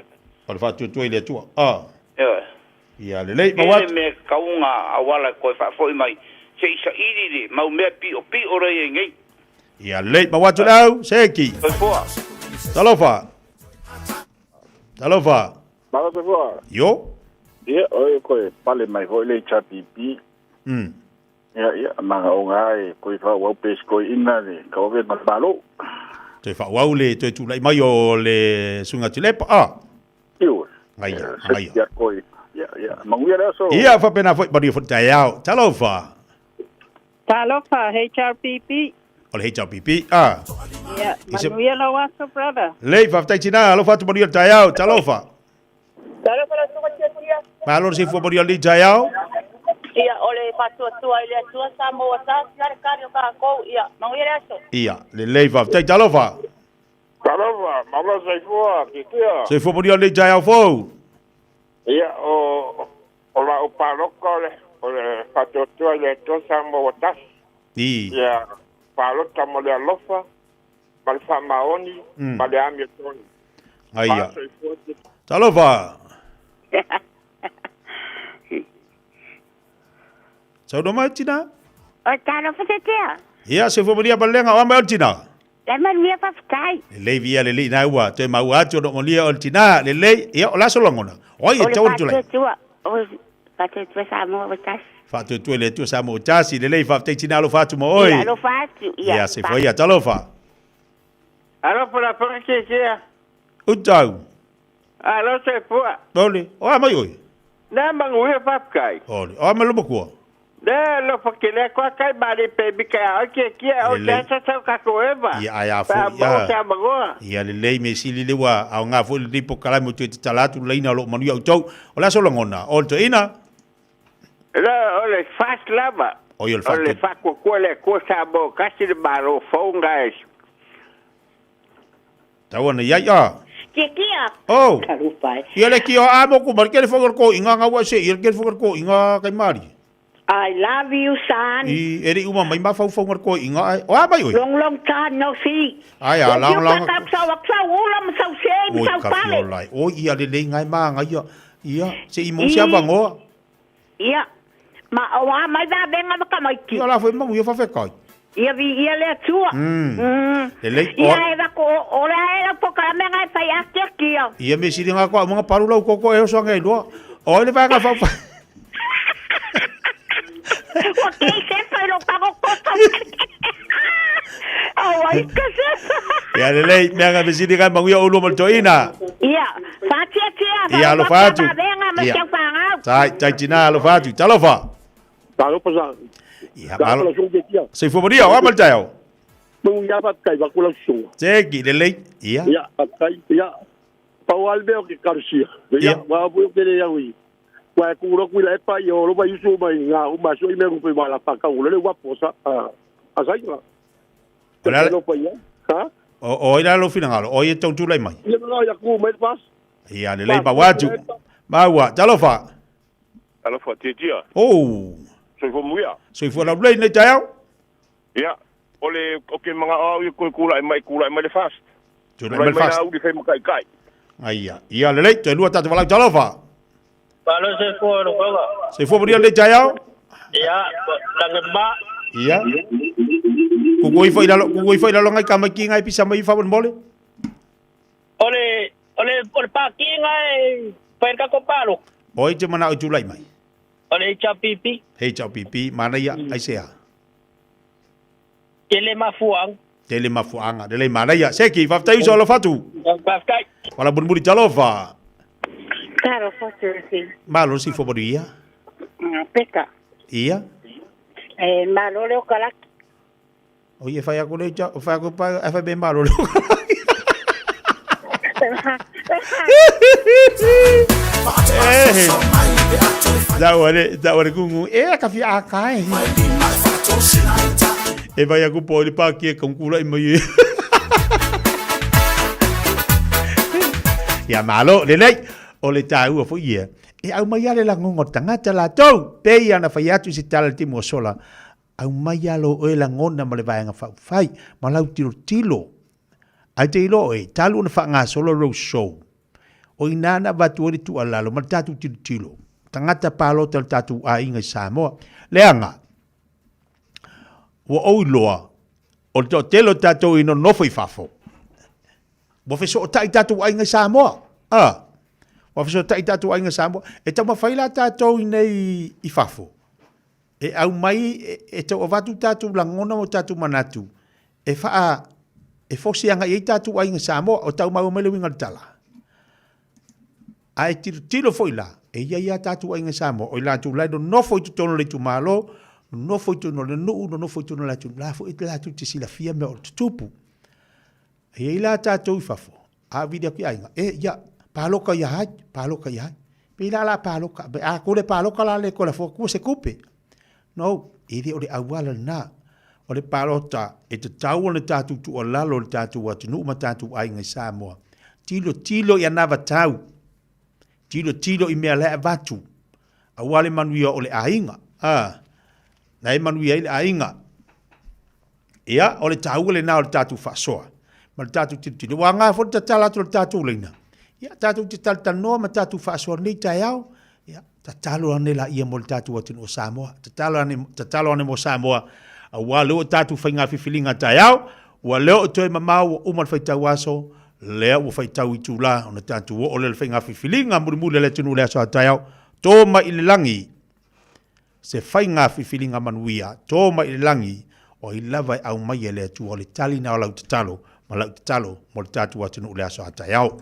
O le fa tu tu le tu. Ah. Ia. Ia le lei mawat. Me kaunga awala ko fa foi mai. Se isa iri le mau mea pi o rei ngai. Ia lei mawat lau seki. Talofa. Talofa. Malo Yo. Ia oi ko pale mai hoi le HPP. Ia ia manga o ngai ko fa wa pes ko ina le ka ove malo. Te fa wau le te tu lai mai o le sunga tilepa a. Io. Ngaia, ngaia. Ia ko ia, ia. Manguia le aso. Ia, fa pena foi bari foi taiao. Talofa. Talofa, HRPP. O le HRPP, ah. Ia, manuia lau aso, brother. Lei, fa tina, alofa atu manuia taiao. Talofa. Talofa la sunga tia tia. Malo se fua manuia li taiao. Ia, o le fatuatua i le atua sa moa sa, siare kari o kākou, ia, manuia le aso. Ia, le lei fa tai talofa. Talofa, malo se fua, kikia. Se fua manuia li taiao fou. Ia, o la o paloko o le fatuatua i le atua sa moa tasi. Ia, palota mo le alofa, ma le whaamaoni, ma le ami toni. Aia. Talofa. Saunoa mai tina. O talofa te tea. Ia, se fua malia palenga o ama o tina. Le manuia faafetai. Lelei via lelei na ua toe maua atu ona malia o le tina lelei. Ia o le aso lagona. Oi e tau le tulai. O le faatuatua o faatuatua Samoa ua tasi. Faatuatua le Atua Samoa ua tasi. Lelei faafetai tina alofa atu mo oe. Ia alofa atu. Ia, ia se fua ia talofa. Alofa la fanga ke Utau. Alo se fua. Ole, o a mai oe. Na manguia faafetai. Ole, o a mai lomakua. Ne lo fakele kwa kai mari pe mi kai o ke kia o Lelei. te sa ka ko eva. Ia ai a Pa foi mo ia. te mangoa. Ia lelei me sili le ua au ngā foi le po kalai mo te tala atu leina o lo manuia outou. O le aso lagona, o le toeina. Le o le fast lava. O ia le O le fatu. fa ko ko le ko sa mo kasi le maro fo ngai. Tau ana iai a. Kia kia. Oh. Karupai. Ia le ki o a mo ku mar ke le whangar ko inga ngā ua se ia ke le whangar ko inga kai mari. I love you, son. I ere uma mai ma whau whangar ko inga ai. O a mai oi. Long long time no see. Ai a long long. Ka sau sau ula ma sau se ma Oi sau ka pale. fiolai. O ia le le ngai ma ngai ia. Ia se i mo sia vangoa. Ia. Ma o a mai va venga ma kamaiti. Ia la foi mamu ia whawhekai. Ia vi ia le atua. Lelei Ia o e va ko o le e la poka me ngai fai a kia kia. ia me siri ngā koa mga paru lau koko e oso ngai loa. O le whanga whau O ke se fai lo ka ko ko. O ai ka se. Ia lelei mea ngā me siri ngai manguia o lua maltoina. Ia, whatia tia, Ia alofa atu. Venga ma Ia. kia whangau. Tai, tai tina alofa atu. Talofa. Talofa sa. Ia malo. Soifua maria, o a maltaeo. Mau ia faafetai vaku lau susuga. Seki, lelei. Ia. Ia, faafetai. Ia. Pau lava le mea o ke kalusia. Ia, ua foi o kele au i. Ua e kulo kui la e pa ia o lo mai usu mai ngā o maso i mea kupe ma la whakau le ua posa a a sainga. O le Lo pa ia. Ha? O o ila lo finangalo. O ia tau tulai mai. Ia no ia ku mai pas. Ia lelei maua atu. Maua, talofa. Alofa, tia tia. Oh. Soifua muia. Soifua lau lei nei taeao. Ia, o le, o ke mga au i koe kula e mai kula e mai le fast. Tulai mai le fast. Kula mai le mai kai kai. Aia. Ia lelei, toe lua tātou walau talofa. Malo se fua no koga. Soifua maria lei taeao. Ia, lange ma. Ia. Kukui foi lalo, kukui foi lalo ngai kama ki ngai pisa mai fa mole. Ole, ole, ole pa ki ngai, pai ka ko palo. Oi te mana o tulai mai. Ole HPP, Hei chau pipi, mana ia, ai sea. Tele mafuang. Tele mafuanga, lelei mana ia. Seki, faafetai uso alofa atu. Faafetai. Wala mulimuli talofa. Talofa Thursday. Malo soifua manuia. Peka. Ia. E malo le o kalaki. O ia whai ako le cha, whai ako pa, e whai be malo le o Eh. Da ua le kungu, e ka fia a kai. E vai aku po le pa ki e kaungkula i mai e. Ia malo, lelei, o le tāua fo ia. E au mai ale lagona o le tagata latou, pei ana fai atu i se tala le timu o sola. Au mai alo oe lagona ma le vaega faufai, ma lau tilotilo. Ae te iloa oe, talu ona faagasolo lou show. O ina na avatu ai le tuualalo ma le tatou tilotilo. Tagata palota o le tatou aiga i Samoa. Leaga, ua ou iloa, o le toatele o tatou i nonofo i fafo. Ua fesootai tatou aiga i Samoa. A, ua fesootai tatou aiga i Samoa. E taumafai la tatou i nei i fafo. E au mai e tau avatu tatou lagona ma tatou manatu. E faa, e fosi agai ai tatou aiga i Samoa. O tau maua mai le uiga o le tala. Ae tilotilo foi la, e ia ia tatou aiga i Samoa, o i latou la e nonofo i totonu o le itumalo, nonofo i totonu o le nuu, nonofo i totonu o le atunuu, la foi latou te silafia mea o le tutupu. E i ai la tatou i fafo, a vili atu i aiga, e ia, paloka ia hai, paloka ia hai. Pe la la paloka, pe a kule paloka la le kola fo kua se kupe. No, e le o le auala lena. O le palota e tatau ona tatou tuualalo le tatou atunuu ma tatou aiga i Samoa. Tilo tilo i anava tau. Tilo tilo i mea la e avatu. Aua le manuia o le aiga. A, na e manuia ai le aiga. Ia, o le taua lena o le tatou faasoa. Ma le tatou tilotilo. Ua aoga foi le tatala atu o le tatou laina. Ia, tatou te talatalanoa ma tatou faasoa lenei taeao. Ia, tatalo ane laia mo le tatou atunuu o Samoa. Tatalo ane, tatalo ane mo Samoa, aua lea ua tatou faiga filifiliga taeao, ua le oo toe mamao ua uma le faitau aso, lea ua faitau itula ona tatou oo lea i le faiga filifiliga mulimuli a le atunuu i le aso a taeao. To mai i le lagi se faiga filifiliga manuia, to mai i le lagi, o ai lava e aumaia e le Atua. O le tali na o lau tatalo ma lau tatalo mo le tatou atunuu i le aso a taeao.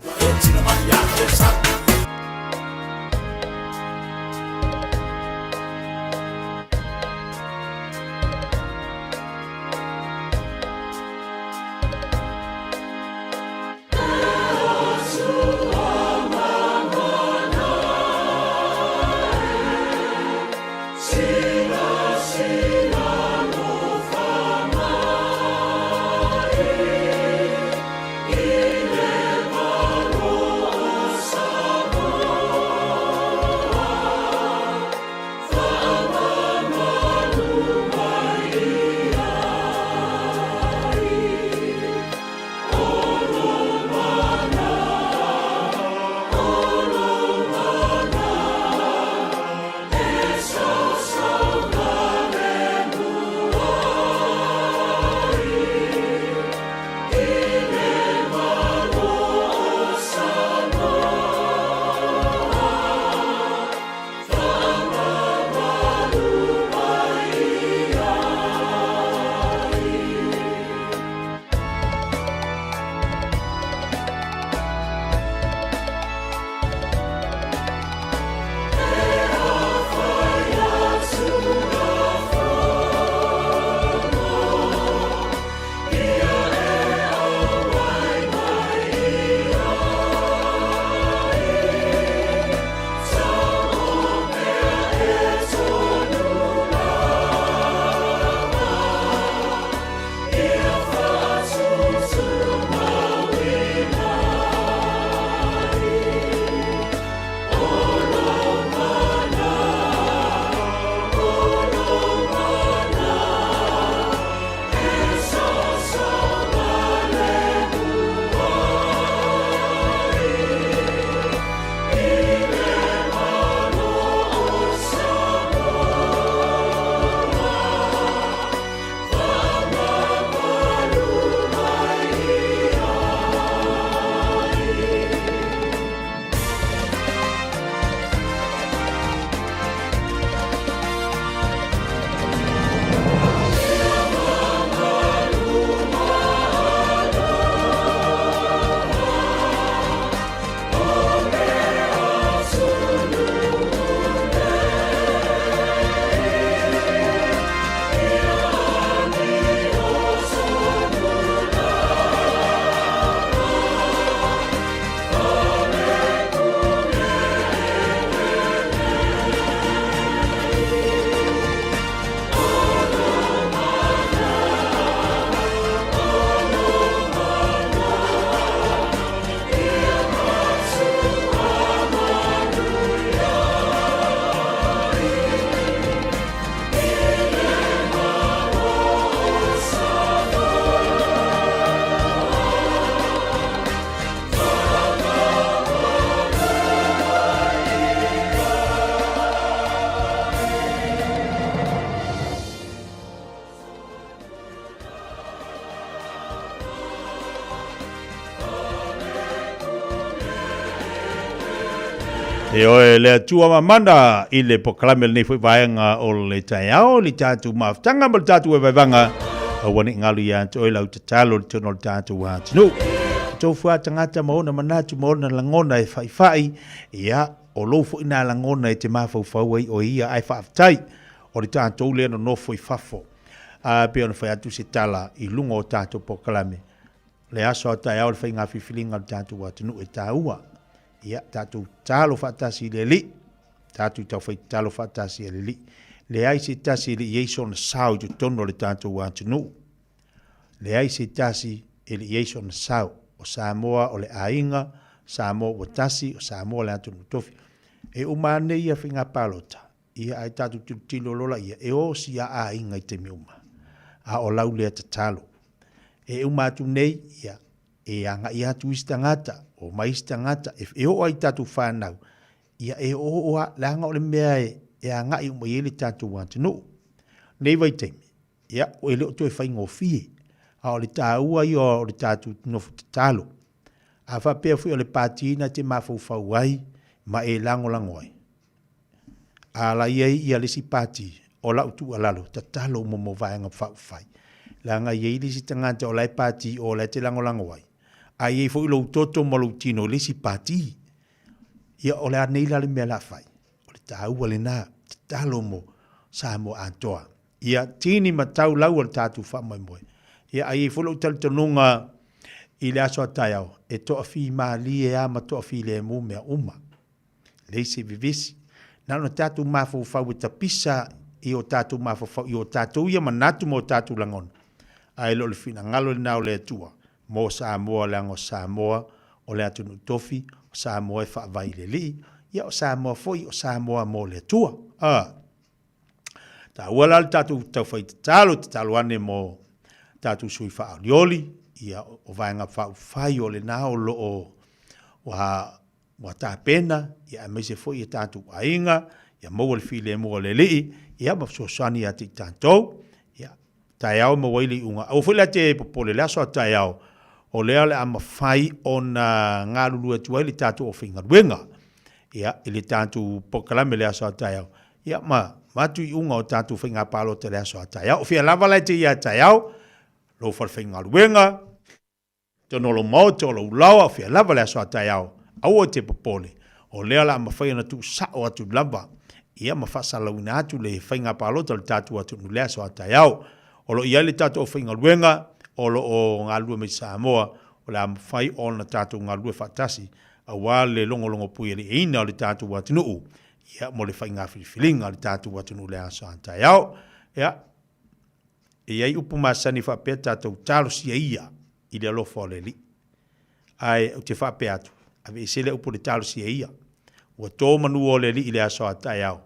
E oe le Atua mamana i le polokalame lenei foi vaega o le taeao, le tatou mafutaga ma le tatou vaevaevaga, aua ne i galu ia te oe lau tatalo i le totonu o le tatou atunuu. Tofu lava tagata ma ona manatu ma ona lagona e faifai, ia, o lou foi nā lagona e te mafaufau ai oe ia, ae faafetai o le tatou lea nonofo i fafo. A pei ona fai atu se tala i luga o tatou polokalame, le aso a taeao le faiga filifiliga o le tatou atunuu e taua. Ia, tatou tatalo faatasi i le Alii, tatou taufai tatalo faatasi i le Alii. Leai se tasi e le i i ai sona sao i totonu o le tatou atunuu. Leai se tasi e le i i ai sona sao. O Samoa o le aiga, Samoa ua tasi, o Samoa le atunuu tofi. E uma ane ia faiga palota, ia ae tatou tilotilo loa laia, e osi a aiga i taimi uma. A o lau lea tatalo. E uma atu nei, ia, E agai atu isi tagata, omai isi tagata, e e oo ai i tatou fanau, ia e oooo lava, leaga o le mea e e agai uma i ai le tatou atunuu. Nei vaitaimi, ia, e le o toe faigofie, a o le taua ia o le tatou nofo tatalo. A faapea foi o le pati na te mafaufau ai ma e lagolago ai, a la i ai ia le isi pati, o lau tuualalo, tatalo uma mo Vaega Faaupufai. Leaga e i ai le isi tagata o la e pati o la e te lagolago ai, a i ai foi lou toto ma lou tino i le isi pati. Ia, o le a nei la le mea o le a fai? O le taua lena, tatalo mo Samoa atoa. Ia tini ma tau lau o le tatou faamoemoe. Ia, a i ai foi lou talitonuga i le aso a taeao, e toafimalie lava ma toafilemu mea uma. Leai se vevesi. Na ona tatou mafaufau e tapisa i o tatou mafaufau i o tatou ia manatu ma o tatou lagona, ae le o le finagalo lena o le Atua mo Samoa leaga o Samoa o le atunuu tofi, o Samoa e faavae i le Alii, ia o Samoa foi o Samoa mo le Atua. A. Taua la le tatou taufai tatalo, tatalo ane mo tatou sui faaolioli, ia o Vaega Faaupufai o lena o lo o ua ua tapena, ia aemaise foi e tatou aiga, ia maua le filemu o le Alii, ia ma fesoasoani ia te i tatou. Ia, taeao e maua ai le iuga. Aua foi la te popole le aso a taeao, o lea o le a mafai ona galulue atu ai le tatou aufaigaluega, ia, i le tatou polokalame le aso a taeao, ia ma avatu iuga o tatou faiga palota le aso a taeao. O fea lava la e te i a taeao, lou falefaigaluega, Tonu o lou maota, o lou laoa, o fea lava le aso a taeao, aua e te popole, o lea o le a mafai ona tuusao atu lava, ia ma faasalalauina atu le faiga palota o le tatou atunuu i le aso a taeao. O lo o i ai le tatou aufaigaluega o lo o galulue mai Samoa, o le a mafai ona tatou galulue faatasi aua le logologo puialiiina o le tatou atunuu, ia mo le faiga filifiliga o le tatou atunuu i le aso a taeao. Ia. E i ai upu masani faapea tatou talosia ia i le alofa o le Alii. Ae ou te faapea atu, aveese lea upu o le talosia ia. Ua to manu o le Alii i le aso a taeao,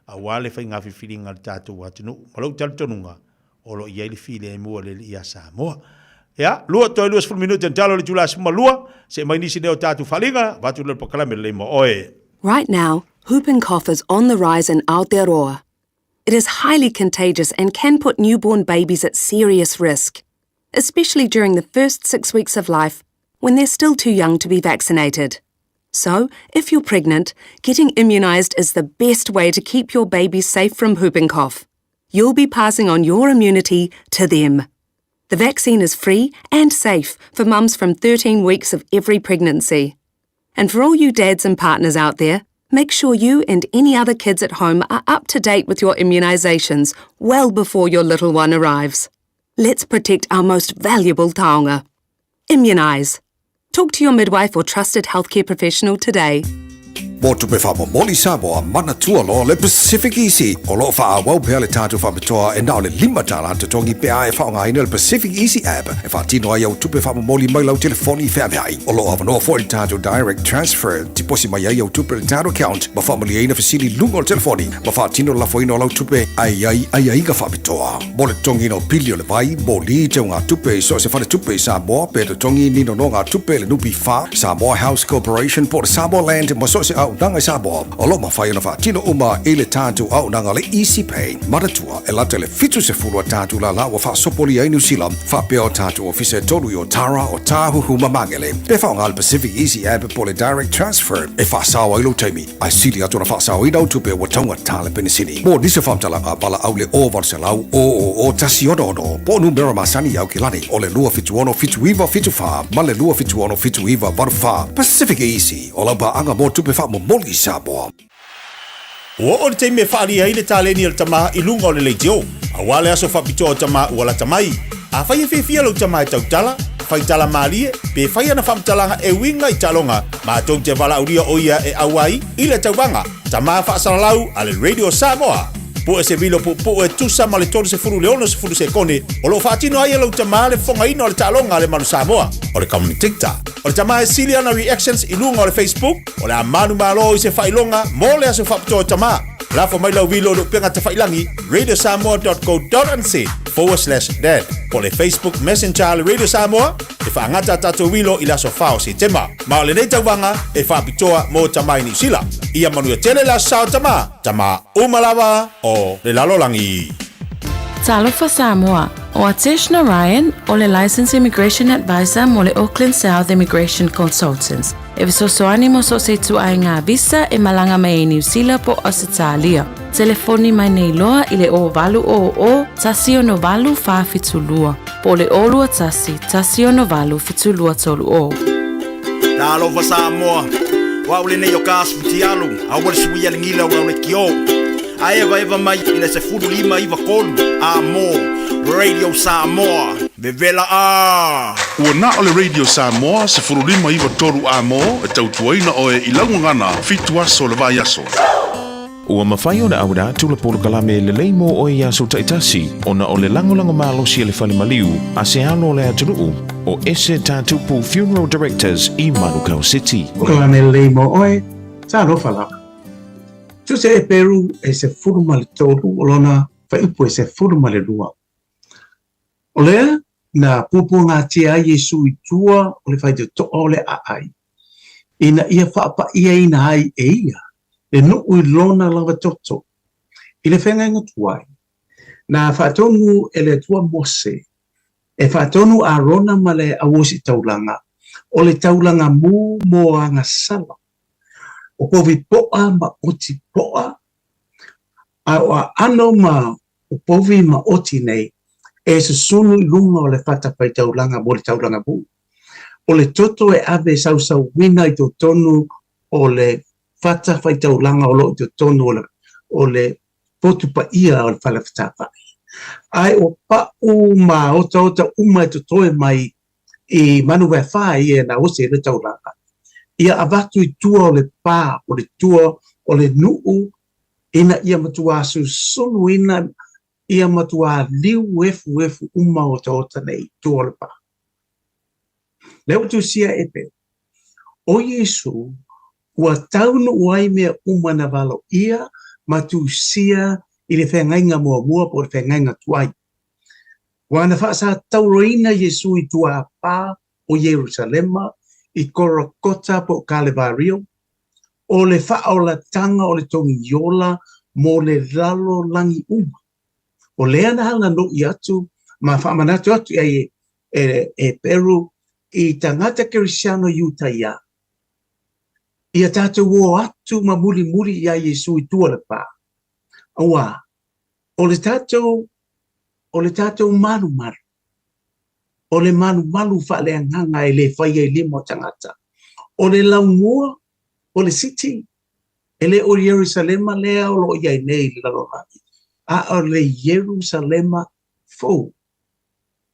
aua le faiga filifiliga a le tatou atunuu. Ma lou talitonuga, o lo o i ai le filemu a le Alii ia Samoa. Ia, 2 toe 20 minute tatalo i le itula 12, see mai nisi nei o tatou faaaliga, avatu lea o le polokalame lelei mo oe. Right now, whooping cough is on the rise in Aotearoa. It is highly contagious and can put newborn babies at serious risk, especially during the first six weeks of life when they're still too young to be vaccinated. So, if you're pregnant, getting immunised is the best way to keep your baby safe from whooping cough. You'll be passing on your immunity to them. The vaccine is free and safe for mums from 13 weeks of every pregnancy. And for all you dads and partners out there, make sure you and any other kids at home are up to date with your immunisations well before your little one arrives. Let's protect our most valuable taonga. Immunise. Talk to your midwife or trusted healthcare professional today. Mo tupe faamomoli Samoa, manatua loa le Pacific Easy. O lo o faaauau pea le tatou faapitoa e na o le $5 totogi pe a e faaaogaina le Pacific Easy app e faatino ai au tupe faamomoli mai lau telefoni feaveai. O lo o avanoa foi le tatou Direct Transfer, tiposi mai ai au tupe i le tatou account ma faamalieina fesili i luga o le telefoni ma faatino le lafoina o lau tupe ae i ai aiaiga faapitoa. Mo le totogiina o pili o le vai, moli, teugatupe i so o se faletupe i Samoa pe totogi ni nonogatupe i le NPF, Samoa House Corporation po o le Samoa Land ma so o se auaunaga i Samoa. O lo o mafai ona faatino uma i le tatou auaunaga le Easy Pay. Manatua, e lata i le 70 a tatou lala ua faasopolia ai Niu Sila, faapea o tatou ofisa e tolu i Otara, Otāhuhu ma Magele. Pe faaaoga le Pacific Easy App po o le Direct Transfer e faasao ai lou taimi, ae sili atu ona faasaoina au tupe ua taugata le penisini. Mo nisi o faamatalaga, valaau le 0800 000 166 po o numera masani i Aukilani o le 276 7974 ma le 276 7984. Pacific Easy, o lau paaga mo tupe faamomoli i Samoa. Ua oo le taimi e faaalia ai le taleni a le tama i luga o le leitio, aua le aso faapitoa o tama ua lata mai. Afai e fiafia lou tama e tautala, fai tala malie, pe fai ana faamatalaga e uiga i taaloga, matou te valaaulia o ia e auai i le tauvaga Tama Faasalalau a le Radio Samoa. Pue se vilo puupuu e tusa ma le 30 i le 60 sekone o lo o faatino ai e lou tama le fofogaina o le taaloga a le Manu Samoa. O le commentator. O le tama e sili ana reactions i luga o le Facebook, o le a manumalo i se faailoga mo le aso faapitoa o tama. Lafo mai lau uilo i le upega tafailagi radiosamoa.co.nz forward slash dad po o le Facebook Messenger a le Radio Samoa e faagata a tatou uilo i le aso 4 o Setema. Ma o lenei tauvaga e faapitoa mo tama i Niu Sila. Ia manuia tele le Aso Sa o Tama, tama uma lava o le lalolagi. Talofa Samoa, ʻO Atesh Narayan, ʻo le Licensed Immigration Advisor mo le Auckland South Immigration Consultants, e fesoasoani mo so o se ituaiga visa e malaga mai ai Niu Sila po o Ausetalia. Telefoni mai nei loa i le 0800 168 472 po o le 021 168 7230. Talofa Samoa, o au lenei o ka asu fitialu, aua le suia le gila o lau lekiō. A evaeva mai i le 15 9 3 a mo Radio Samoa, vevela a! Ua na o le Radio Samoa 15 9 3 amo e tautuaina oe i lau gagana 7 aso o le vaiaso. Ua mafai ona auina atu le polokalame lelei mo oe i aso taitasi ona o le lagolago malosi a le fale maliu a se alo o le atunuu o Ese Tatupu Funeral Directors i Manukau City. Polokalame lelei mo oe, talofa lava. Tusa Eperu e 13 o lona fuaiupu e 12. O lea na puapuagatia ai Iesu i tua o le faitotoa o le aai, ina ia faapa'iaina ai e ia le nuu i lona lava toto. I le feagaiga tuai, na faatonu e le Atua Mose e faatonu Arona ma le auositaulaga o le taulaga mu mo agasala, o povi po'a ma oti po'a, a o aano ma o povi ma oti nei e susunu i luga o le fatafaitaulaga mo le taulaga mu. O le toto e ave sausauina i totonu o le fatafaitaulaga o loo i totonu o le potu paia o le fale fetāfa'i. Ae o pa'u ma otaota uma e totoe mai i manu vaefā ia na osi ai le taulaga, ia avatu i tua o le pā o le tua o le nuu ina ia matuā susunuina ia matuā liu efuefu uma otaota nei i tua o le pā. Lea ua tusia e Eperu, o Iesu ua taunuu ai mea uma na valoia ma tusia i le feagaiga muamua po o le feagaiga tuai. Ua na faasatauroina Iesu i tuāpā o Ierusalema i Korokota po o Kalevario, o le faaolataga o le togiola mo le lalolagi uma. O lea na aganui atu ma faamanatu atu i ai e Eperu i tagata kerisiano Iutaia, ia tatou o atu ma mulimuli iā Iesu i tua o le pā, auā o le tatou o le tatou malumalu, o le malumalu faaleagaga e lē faia i lima o tagata. O le laumua o le siti, e lē o Ierusalema lea o loo i ai nei i le lalolagi, a o le Ierusalema fou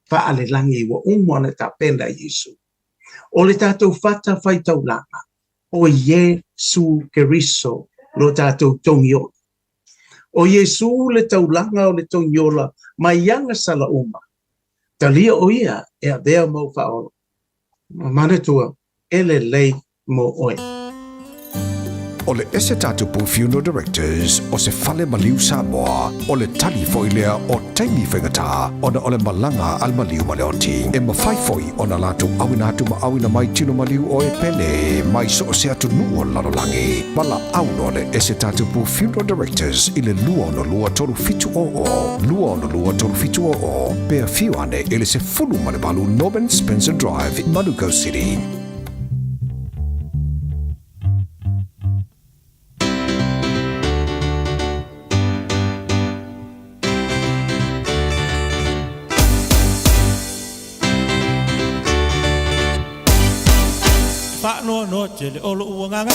faalelagi ua uma ona tapena e Iesu. O le tatou fatafaitaulaga, o Iesu Keriso lo tatou togiola. O Iesu le taulaga o le togiola mai agasala uma. Talia o ia e avea ma ou Faaola. Manatua, e lelei mo oe. O le Ese Tatupu Funeral Directors o se fale maliu Samoa, o le tali foi lea o taimi faigata ona o le malaga a le maliu ma le oti. E mafai foi ona latou auina atu ma auina mai tino maliu o e pele mai so o se atunuu o le lalolagi. Valaau loa le Ese Tatupu Funeral Directors i le 262 3700, 262 3700, pe afio ane i le 18 Norman Spencer Drive, Manukau City. Faanoanoa tele o loʻu agaga a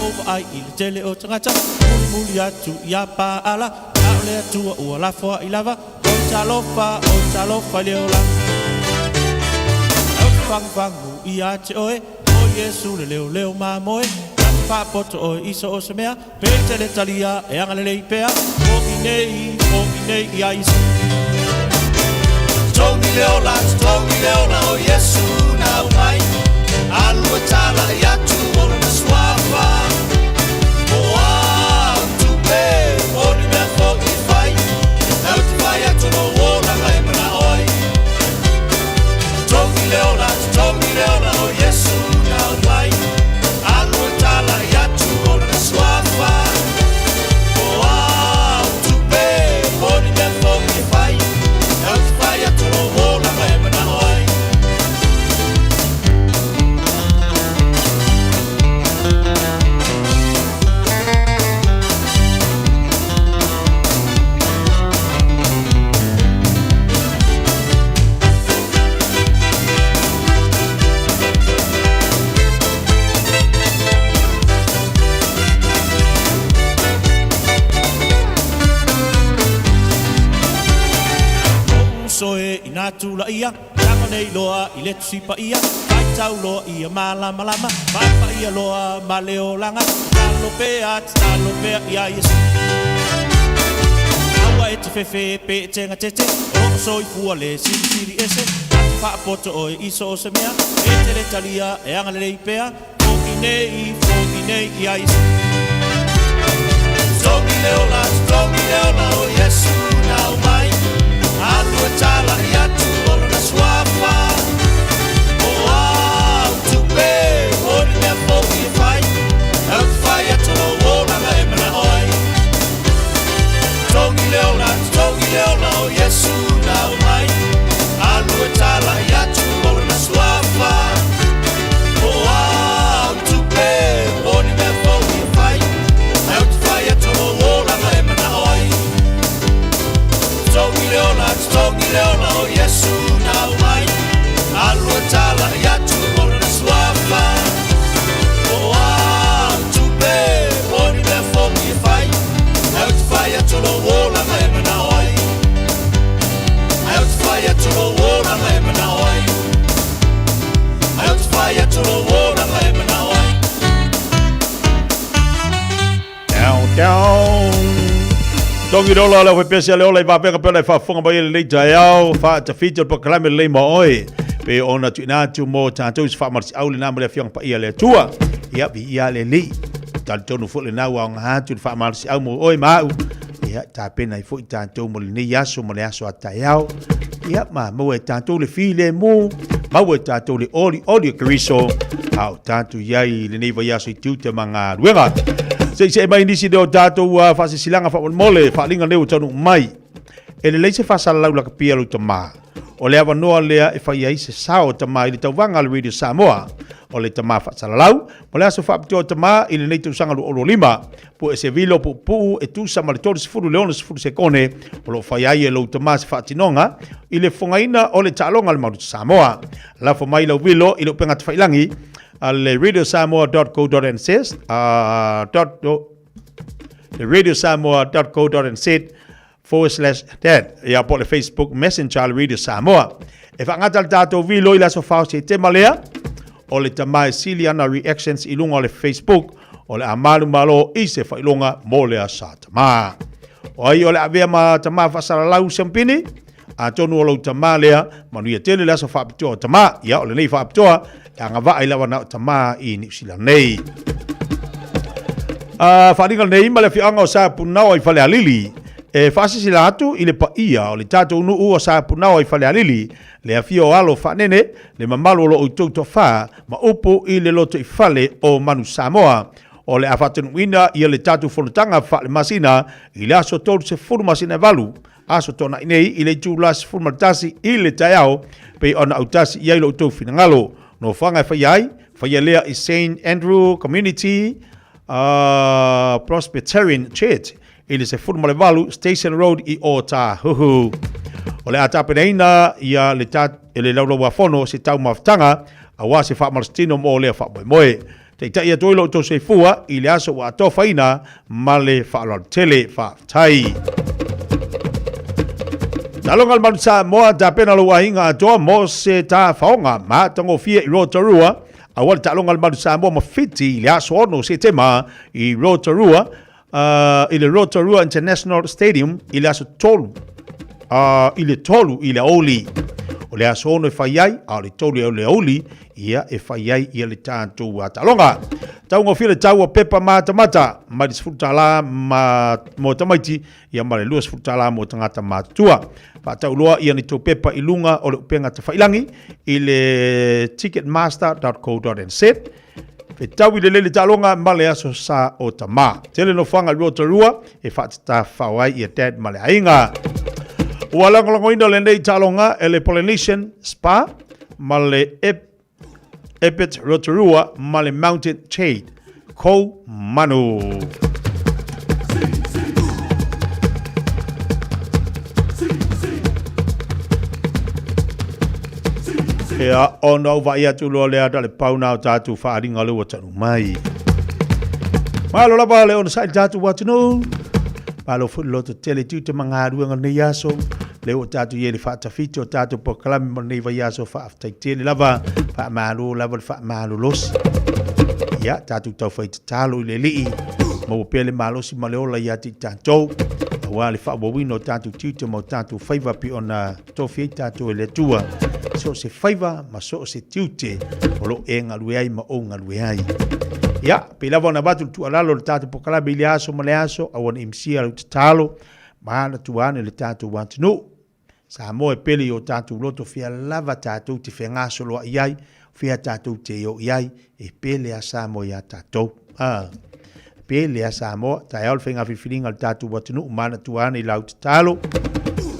ou vaai i le tele o tagata mulimuli atu iā Paala, a o le Atua ua lafoaʻi lava. Oi talofa, oi talofa i le olaga. Ou te fagufagu ia te oe, o Iesu le leoleo mamoe. Na te faapoto oe i so o se mea, pe te le talia e agalelei pea. Foʻi nei, foʻi nei iā Iesu. Togi le ola, togi le ola o Iesu na aumai. Alu e talaʻi atu o lona suafa. O au tupe. ina tulaia, tago nei loa i le Tusi Paia, faitau loa ia malamalama, faapaia loa ma le olaga, tatalo pea, tatalo pea iā Iesu. Aua e te fefe pe e tegatete, o loo soifua le Silisili Ese, na te faapoto oe i so o se mea, e te le talia e agalelei pea, Fo'i nei, fo'i nei iā Iesu. Totogi le ola, totogi le ola o Iesu na aumai, Alu e tala'i atu o lona suafa. O āu tupe, o ni mea fo'i e fai, Au te fai atu lou olaga e mana'o ai. Totogi le ola, totogi le ola o Iesu na aumai, Alu e tala'i atu o lona suafa. O āu tupe, o ni mea fou e fai, Ai ou te fai atu lou olaga e mana'o ai. Totogi le ola, totogi le ola o Iesu na aumai, Alu e tala'i atu o lona suafa. O āu tupe, o ni mea fou e fai, Ai ou te fai atu lou olaga e mana'o ai. Ai ou te fai atu lou olaga e mana'o ai. Ai ou te fai atu lou olaga e mana'o ai. Down, down. Tongi le ola le pese le ola i vavega pela i faafofoga mai ai lenei taeao faatafiti o le polokalame lelei ma oe pe ona tuuina atu mo tatou se faamalosiau lena ma le Afioga Paia a le Atua. Ia, viia le Alii. Talitonu foi lena ua aoga atu le faamalosiau mo oe ma au. Ia, tapena ai foi tatou mo lenei aso ma le aso a taeao. Ia, ma maua e tatou le filemu, maua e tatou le olioli o Keriso, a o tatou i ai i lenei vaiaso i tiute ma galuega. Se i see mai nisi lea o tatou faasisilaga faamolemole, faaaliga nei ua taunuu mai. E lelei se faasalalau lakapi a lou tama. O le avanoa lea e fai ai se sao o tama i le tauvaga a le Radio Samoa. O le tama faasalalau, mo le aso faapitoa o tama i lenei tausaga 2025, pue se vilo puupuu e tusa ma le 30 i le 60 sekone o lo o fai ai e lou tama se faatinoga i le fofogaina o le taaloga a le Maota Samoa. Lafo mai lau vilo i le upega tafailagi a le radiosamoa.co.nz, le radiosamoa.co.nz forward slash dad ia po o le Facebook Messenger a le Radio Samoa. E faagata le tatou vilo i le aso 4 o Setema lea, o le tama e sili ana reactions i luga o le Facebook o le a malumalo i se faailoga mo le aso tama. O ai o le avea ma tama faasalalau siampini? Atonu o lou tama lea, manuia tele le aso faapitoa o tama. Ia, o lenei faapitoa, e agavaa i lava na o tama i Niu Sila nei. Faaaliga lenei ma le afioaga o Sapunaoa i Falealili e faasilasila atu i le paia o le tatou nuu o Sapunaoa i Falealili le afio o alo faanene, le mamalu o lo outou toafa ma upu i le lotoifale o Manu Samoa. O le a faatonuina ia le tatou fonotaga faalemasina i le aso 30 masina e 8, aso tuanai nei i le itula 11 i le taeao, pei ona autasi i ai lo outou finagalo. Nofoaga e faia ai, faia lea i Saint Andrew Community Presbyterian Church i le 18 Station Road i Ōtāhuhu. O le a tapenaina ia le, ta, le laulauafono se taumafataga aua se faamalositino mo lea faamoemoe. Taitai atu ai lo outou soifua i le aso ua atofaina ma le faaaloalo tele. Faafetai. Taloga le Malu Samoa, tapena lou aiga atoa mo se tafaoga matagofie i Rotorua. Aua le taaloga le Malu Samoa ma Fiti i le aso 6 Setema i Rotorua, i le Rotorua International Stadium i le aso 3 i le 3 i le aoauli. O le aso 6 e fai ai, a o le 3 i le aoauli, ia e fai ai ia le tatou taaloga. Taugofie le tau o pepa matamata mai le $10 ma mo tamaiti ia ma le $20 mo tagata matutua. Faatauloa ia ni tou pepa i luga o le upega tafailangi i le ticketmaster.co.nz. Fetaui lelei le taaloga ma le aso sa o tama. Tele nofoaga i Rotorua e faatatafao ai ia dad ma le aiga. Ua lagolagoina lenei taaloga e le Polynesian Spa ma le Epit Rotorua ma le Mountain Shade. Ko Manu. Ia, ona ou vaai atu loa lea na le pau na o tatou faaaliga lea ua tanu mai. Malo lava le onosai i le tatou atunuu. Malo foi le loto tele tiute ma galuega o lenei aso. Lea ua tatou i ai i le faatafiti o tatou polokalame mo lenei vaiaso, faafetai tele lava, faamalo lava le faamalolosi. Ia, tatou taufai tatalo i le Alii, maua pea le malosi ma le ola ia te i tatou, aua le faaauauina o tatou tiute ma o tatou faiva pei ona tofi ai tatou e le Atua, so o se faiva ma so o se tiute o lo o e galue ai ma ou galue ai. Ia, pei lava ona avatu le tuualalo i le tatou polokalame i le aso ma le aso, aua ne i misia lau tatalo, Manatua ane le tatou atunuu. Samoa e pele i o tatou loto fea lava tatou te fegasoloai ai, fea tatou te o i ai, e pele a Samoa iā tatou. A. Pele a Samoa, taeao le faiga filifiliga a le tatou atunuu, manatua ane i lau tatalo,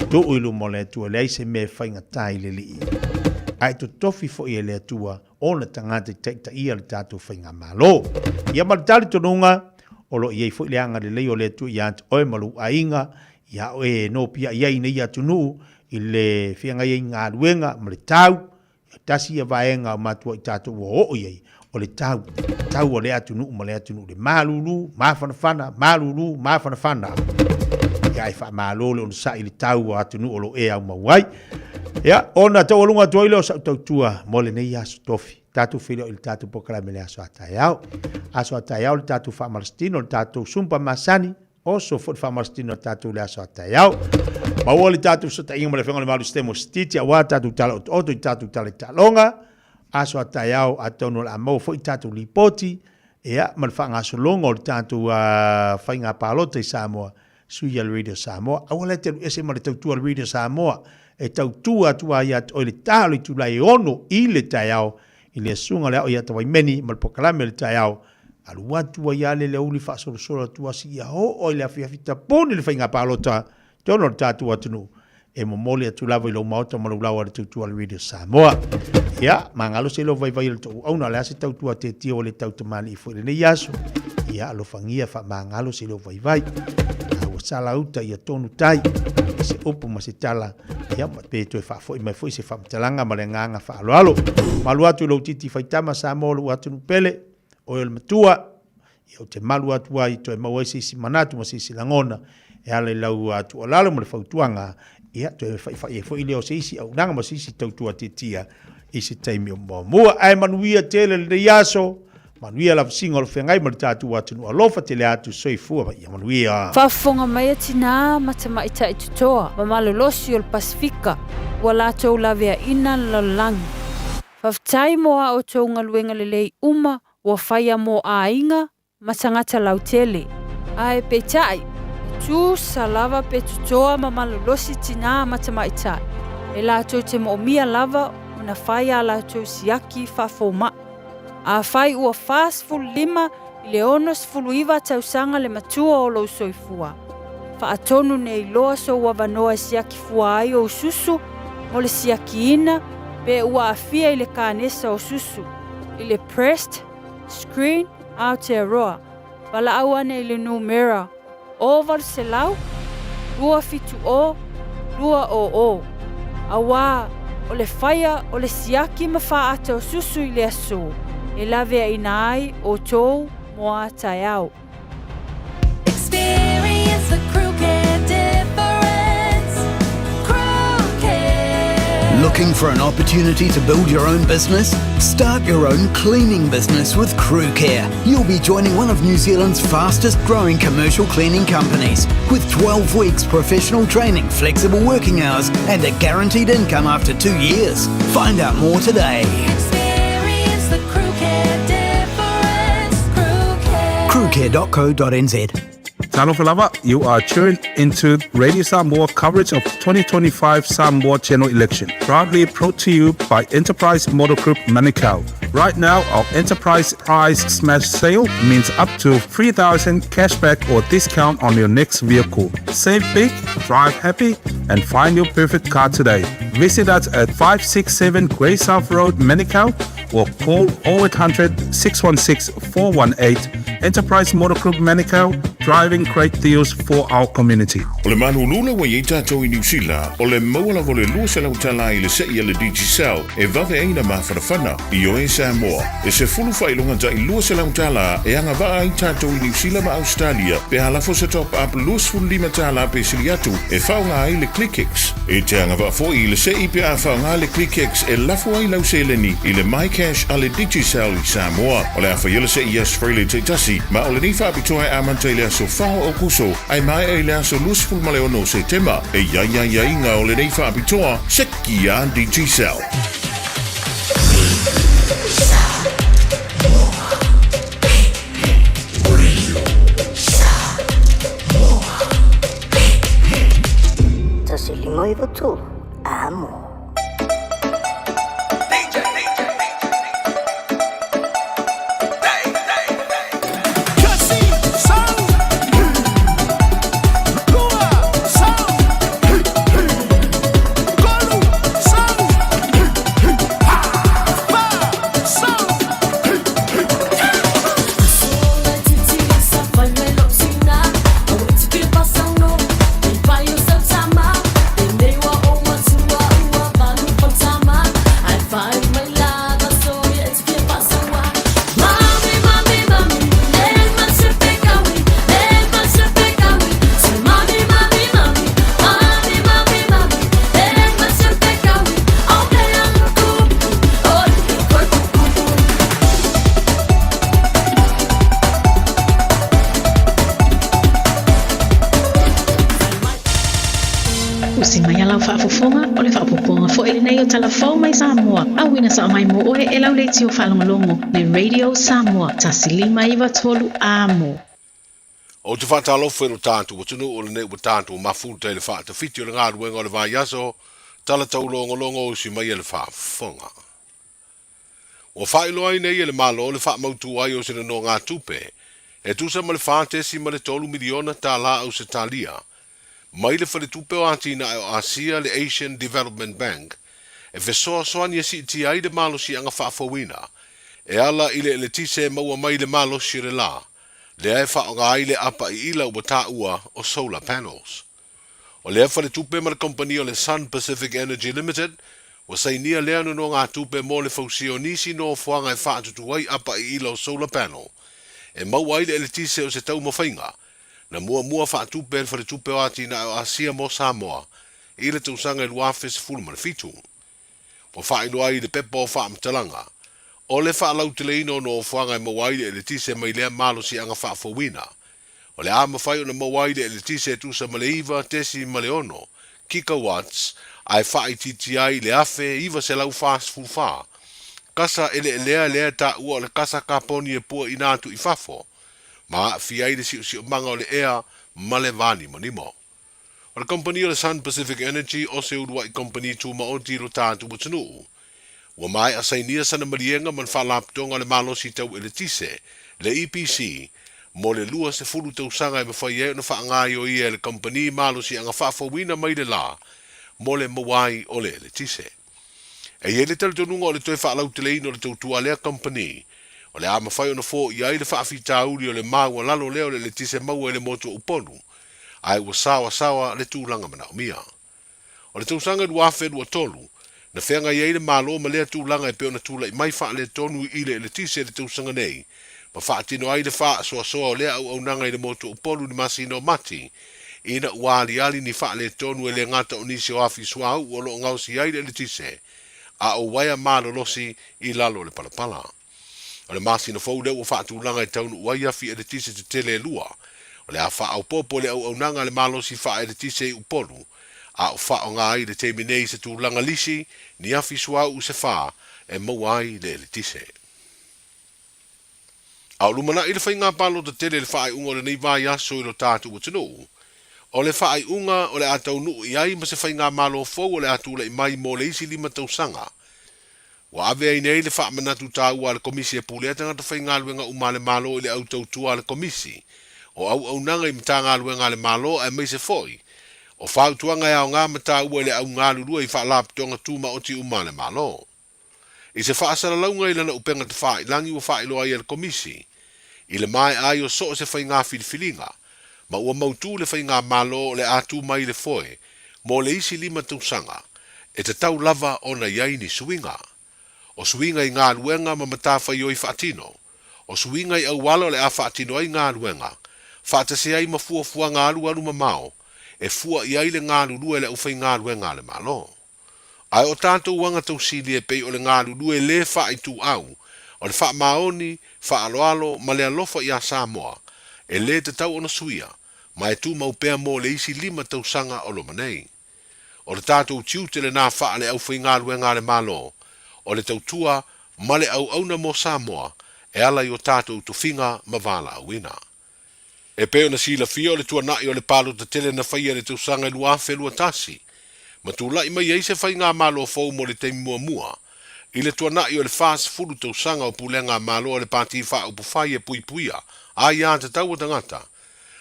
tuu i luma o le Atua, leai se mea e faigata i le Alii. Ae totofi foi e le Atua ona tagata i taitaia le tatou faigamalo. Ia ma le talitonuga, o lo o i ai foi le agalelei o le Atua ia te oe ma lou aiga, ia oe e nopiai ai nei atunuu i le feagai ai galuega ma le tau, ia tasi ia vaega o matua i tatou ua oo i ai, o le tau, tau o lea atunuu ma lea atunuu, le malulu, mafanafana, malulu, mafanafana. Ia ae faamalo le onosai i le tau o atunuu o lo o e aumau ai. Ia, ona taualuga atu ai lea o sau tautua mo lenei aso tofi. Tatou feiloai i le tatou polokalame i le aso a taeao. Aso a taeao le tatou faamalositino, le tatou sumpa masani, oso foi le faamalositino a tatou i le aso a taeao. Maua le tatou fesootaiga ma le Afioga i le Malu Sitemo Sititi aua tatou tala otooto i tatou tala i taaloga. Aso a taeao atonu o le a maua foi tatou lipoti ia, ma le faagasologa o le tatou faiga palota i Samoa. Sui a le Radio Samoa. Aua la e te alu ese ma le tautua a le Radio Samoa. E tautua atu lava ia te oe i le ta o le itula e 6 i le taeao i le asuga o le ao ia Tawaimeni ma le polokalame o le taeao. Alu atu ai lava le aoauli faasolosolo atu lava seia oo i le afiafi tapuni le faiga palota i totonu o le tatou atunuu. E momoli atu lava i lou maota ma lou laoa i le tautua a le Radio Samoa. Ia, magalo se leo vaivai o le touauna, o le a se tautua tetia ua le tautamalii foi i lenei aso. Ia, alofagia faamagalo se leo vaivai. A ua sala uta ia tonu tai, i se upu ma se tala, ia, pe toe faafoi mai foi se faamatalaga ma le agaga faaaloalo. Malu atu i lou titi faitama Samoa lou atunuu pele, oe o le matua, Ia ou te malu atu ai toe maua ai se isi manatu ma se isi lagona e ala i lau tuualalo ma le fautuaga, ia toe faifai ai foi lea o se isi auaunaga ma se isi tautua tiatia i se taimi o muamua. Ae manuia tele lenei aso, manuia lavasiga o le feagai ma le tatou atunuu. Alofa tele atu, soifua ma ia manuia. Faafofoga mai a tinā ma tamaitai totoa ma malolosi o le Pasefika ua latou laveaina le lalolagi. Faafetai mo a outou galuega lelei uma Ua faia mō āinga ma tagata lautele. Ae peitai, e tusa lava pe totoa ma malolosi tinā ma tamaitai, e latou te moomia lava ona fai ā latou siaki faafomaʻi. Afai ua 45 i le 69 tausaga le matua o lou soifua, faatonu nei loa sou avanoa e siaki fua ai ou susu mo le siakiina pe ua aafia i le kanesa o susu. I le Breast Screen Aotearoa, valaau ane i le numera 800 270 200, auā o le faia o le siaki ma fāata o susu i le asō e laveaina ai ōtou moā taeao. Experience the crew care difference. Crew care. Looking for an opportunity to build your own business? Start your own cleaning business with Crew Care. You'll be joining one of New Zealand's fastest growing commercial cleaning companies with 12 weeks professional training, flexible working hours, and a guaranteed income after two years. Find out more today. Experience the crew care difference. Crew care. Crewcare.co.nz Talofa lava, you are tuned into Radio Samoa coverage of 2025 Samoa General Election, proudly brought to you by Enterprise Motor Group Manukau. Right now, our Enterprise Price Smash Sale means up to 3000 cashback or discount on your next vehicle. Save big, drive happy, and find your perfect car today. Visit us at 567 Grey South Road, Manukau, or call 0800 616 418. Enterprise Motor Group Manukau, driving great deals for our community. O le malulu ua i ai tatou i Niu Sila, o le maua lava o le 200 tala i le se'i a le Digicel e vave ai na mafanafana. Ioe Samoa, e 10 faailoga ta'i 200 tala e agavaa ai tatou i Niu Sila ma Ausetalia pe a lafo se top up 25 tala pe sili atu e faaaoga ai le ClickX. E te agavaa foi i le se'i pe a faaaoga le ClickX e lafo ai lau seleni i le MyCash a le Digicel i Samoa. O le a faia le se'i i aso Friday taitasi, ma o lenei faapitoa e amata i le aso 4 o Aokuso ae maea i le aso 26 o Setema. E i ai aiaiga o lenei faapitoa, seki a Digicel. 1 5 9 3, amo. Usi mai a lau faafofoga o le faaopoopoga foi lenei o Tala Fou mai Samoa. Auina sao mai mo oe e lau leitio faalogologo le Radio Samoa 1 5 9 3 Amo. Ou te faatalofa i lo tatou atunuu lenei ua tatou mafuta i le faatafiti o le galuega o le vaiaso, tala taulogologo usi mai e le faafofoga. Ua faailoa ai nei e le Malo le faamautu ai o se nonogatupe e tusa ma le $4.3 miliona tala Ausetalia mai le Faletupe o Atinae o Asia le Asian Development Bank e fesoasoani e siitia ai le malosiaga faafouina e ala i le eletise e maua mai le malosi o le lā, lea e faaaoga ai le apa'iila ua taua o solar panels. O lea faletupe ma le kamupani o le Sun Pacific Energy Limited ua sainia lea nonogatupe mo le fausia o nisi nofoaga e faatutu ai apa'iila o solar panel e maua ai le eletise o se taumafaiga na muamua faatupe e le Faletupe o Atinae o Asia mo Samoa i le tausaga e 2017. Ua faailoa ai i le pepa o faamatalaga, o le faalauteleina o nofoaga e maua ai le eletise mai lea malosiaga faafouina, o le a mafai ona maua ai le eletise e tusa ma le 9.6 gigawatts ae faaitiitia ai i le 1944 kasa eleelea lea e taua o le kasa kaponi e puaina atu i fafo ma aafia ai le siosiomaga o le ea ma le vanimonimo. O le kamupani o le Sun Pacific Energy o se uluai kamupani tumaoti i lo tatou atunuu. Ua maea sainia sana maliega ma le Faalapotopotoga o le Malosi Tau Eletise, le EPC, mo le 20 tausaga e mafai ai ona faagaoioia e le kamupani malosiaga faafouina mai le lā mo le maua ai o le eletise. E i ai le talitonuga o le toe faalauteleina o le tautua a lea kamupani, o le a mafai ona foia ai le faafitauli o le maualalo lea o le eletise maua i le motu o Upolu, ae ua saoasaoa le tulaga manaomia. O le tausaga 2023, na feagai ai le Malo ma lea tulaga e pei ona tulai mai faaletonu i le eletise i le tausaga nei, ma faatino ai le faasoasoa o lea auaunaga i le motu o Upolu i le masina o Mati, ina ua aliali ni faaletonu e le gata o nisi o afi suauu o lo o gaosi ai le eletise, a o uaea malolosi i lalo o le palapala. O le masina fou lea ua faatulaga e taunuu ai afi eletise tetele e lua, o le a faaopoopo i le auaunaga a le malosi faaeletise i Upolu, a o faaaoga ai i le taimi nei i se tulaga lisi ni afi suauu se fa e maua ai le eletise. A o lumanai le faiga palota tele i le faaiuga o lenei vaiaso i lo tatou atunuu, o le faaiuga o le a taunuu i ai ma se faigamalo fou o le a tulai mai mo le isi 5 tausaga. Ua ave ai nei le faamanatu taua a le Komisi e pulea tagata faigaluega uma a le Malo i le au tautua a le Komisi o Auaunaga i Matagaluega a le Malo aemaise foi O fautuaga e aogā ma taua i le au galulue i faalapotopotoga tumaoti uma a le Malo. I se faasalalauga i lana upega tafailagi ua faailoa ai e le Komisi, i le maea ai o so o se faiga filifiliga, ma ua mautū le faigamalo o le a tu mai i le foe mo le isi 5 tausaga, e tatau lava ona i ai ni suiga. O suiga i galuega ma matafaioi faatino. O suiga i auala o le a faatino ai galuega, faatasi ai ma fuafuaga alualu mamao e fua i ai le galulue a le aufaigaluega a le Malo. Ae o tatou aga tausili e pei o le galulue lē faaituau, o le faamaoni, faaaloalo ma le alofa iā Samoa, e lē tatau ona suia, ma e tumau pea mo le isi 5 tausaga o loma nei. O le tatou tiute lenā faa le aufaigaluega a le Malo, o le tautua ma le auauna mo Samoa e ala i o tatou tofiga ma valaauina. E pei ona silafia o le tuanai o le palota tele na faia i le tausaga e 2021, ma tulai mai ai se faigamalo fou mo le taimi muamua, i le tuanai o le 40 tausaga o pulega a Malo a le Pati Faaupufai e Puipuia Aiatatau a Tagata,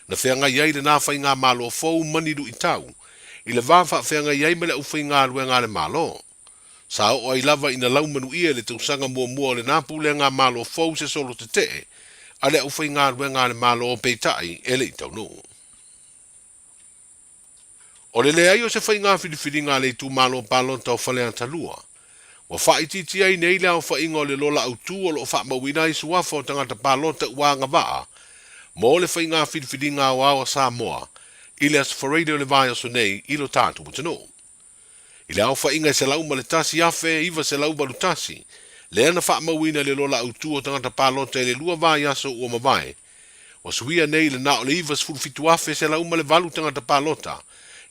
na feagai ai lenā faigamalo fou ma ni luitau i le va faafeagai ai ma le aufaigaluega a le Malo. Sa oo ai lava ina laumanuia i le tausaga muamua o lenā pulega a Malo fou se solo tetee a le aufaigaluega a le Malo peitai e le i taunuu. O le leai o se faiga filifiliga a le itumalo palota o Faleata 2, ua faaitiitia ai nei le aofaiga o le lola autū o lo o faamauina ai suafa o tagata palota ua agavaa mo le faiga filifiliga aoao a Samoa i le Aso Faraile o le vaiaso nei i lo tatou atunuu. I le aofaiga e 101,981, lea na faamauina i le lola autū o tagata palota i le 2 vaiaso ua mavae, ua suia nei i le na o le 97,108 tagata palota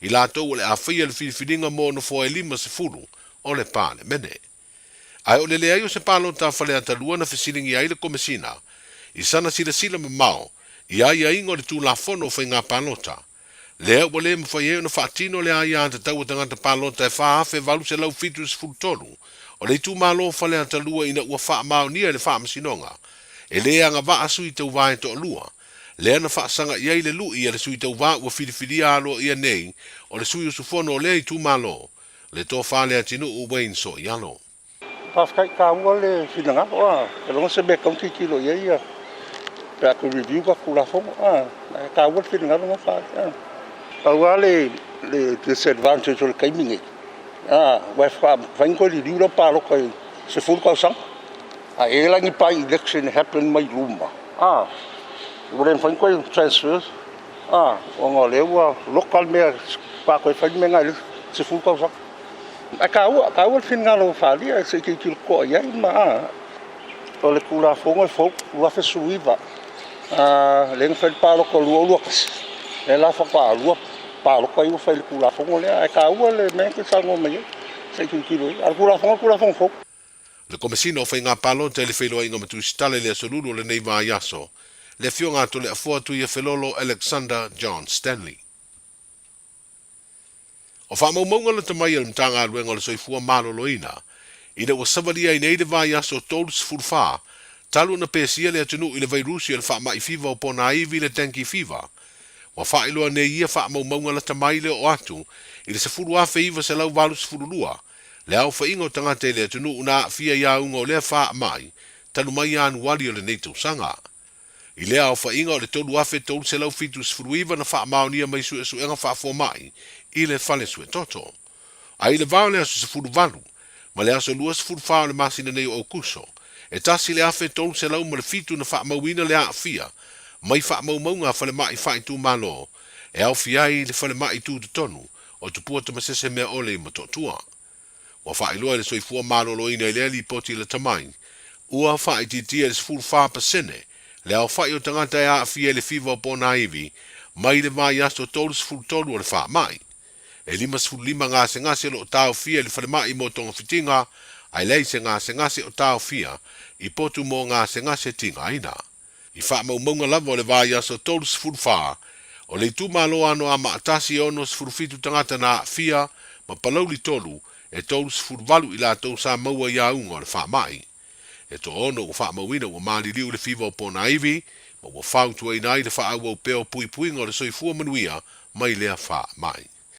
i latou o le a faia le filifiliga mo nofoa e 50 o le Palemene. Ae o le leai o se palota a Faleata 2 na fesiligia ai le Komesina i sana silasila mamao i aiaiga o le Tulafono o Faiga Palota, lea ua le mafai ai ona faatino le aiatatau a tagata palota e 4,873 o le itumalo o Faleata 2 ina ua faamaonia e le Faamasinoga e lē agavaa sui tauva e toalua, lea na faasaga i ai le lu'i a le sui tauva ua filifilia aloaia nei o le sui usufono o lea itumalo, le Tofa Leatinuu Wayne Soialo. Faafetai taua le finagalo a, ailoga se mea e tatau ona tilotilo i ai pe a toe review tatou Tulafono a, ae taua le finagalo na faaali a. Pau lava le disadvantage o le taimi nei a, aua e faatoa mafai ona toe liliu lau palota i 10 tausaga, a i ai la ni by election e happen mai luma a, ua le mafai ona toe transfer a, ona o lea ua loka le mea faatoa toe fai le mea lena i le isi 10 tausaga. Ae taua, taua le finagalo ua faaalia se i tilotilo totoa i ai ma a. O le Tulafono e fou, 2019, a, lea na fai le palota 2021, lea la faatoa 2 palota ia ua fai i le Tulafono lea, ae taua le mea e te saunoa mai ai, se i tilotilo i ai. A o le Tulafono, o le Tulafono fou. Le Komesina o Faiga Palota i le Feiloaiga ma Tusitala i le Aso Lulu o lenei vaiaso, le Afioga a Toleafoa Tuiafelolo Alexander John Stanley. O faamaumauga lata mai a le Matagaluega o le Soifua Maloloina, ina ua savalia ai nei le vaiaso 34 talu ona pesia le atunuu i le vairusi o le faamai fiva o ponaivi le dengue fever, ua faailoa nei ia faamaumauga lata mai le oo atu i le 10,982 le aofaiga o tagata i le atunuu na aafia i auga o lea faamai talu mai Ianuari o lenei tausaga. I lea aofaiga o le 3,379 na faamaonia mai suesuega faafomai i le fale suetoto. A i le va o le aso 18 ma le aso 24 o le masina nei o Aokuso, e 1,307 na faamauina le aafia mai faamaumauga a falemai faaitumalo e aofia ai le falemai tutotonu o Tupua Tamasese Meaole i Motootua. Ua faailoa e le Soifua Maloloina i lea lipoti lata mai, ua faaitiitia i le 14% le aofai o tagata e aafia i le fiva o ponaivi mai le vaiaso 33 o le faamai. E 55 gasegase o lo o taofia i le falemai mo togafitiga, ae leai se gasegase o taofia i potu mo gasegase tigaina. I faamaumauga lava o le vaiaso 34, o le itumalo Anoamaa 1 e 67 tagata na aafia ma Palauli 3 e 38 i latou sa maua i auga o le faamai. E toaono ua faamauina ua maliliu i le fiva o ponaivi ma ua fautuaina ai le faaauau pea o puipuiga o le soifua manuia mai lea faamai.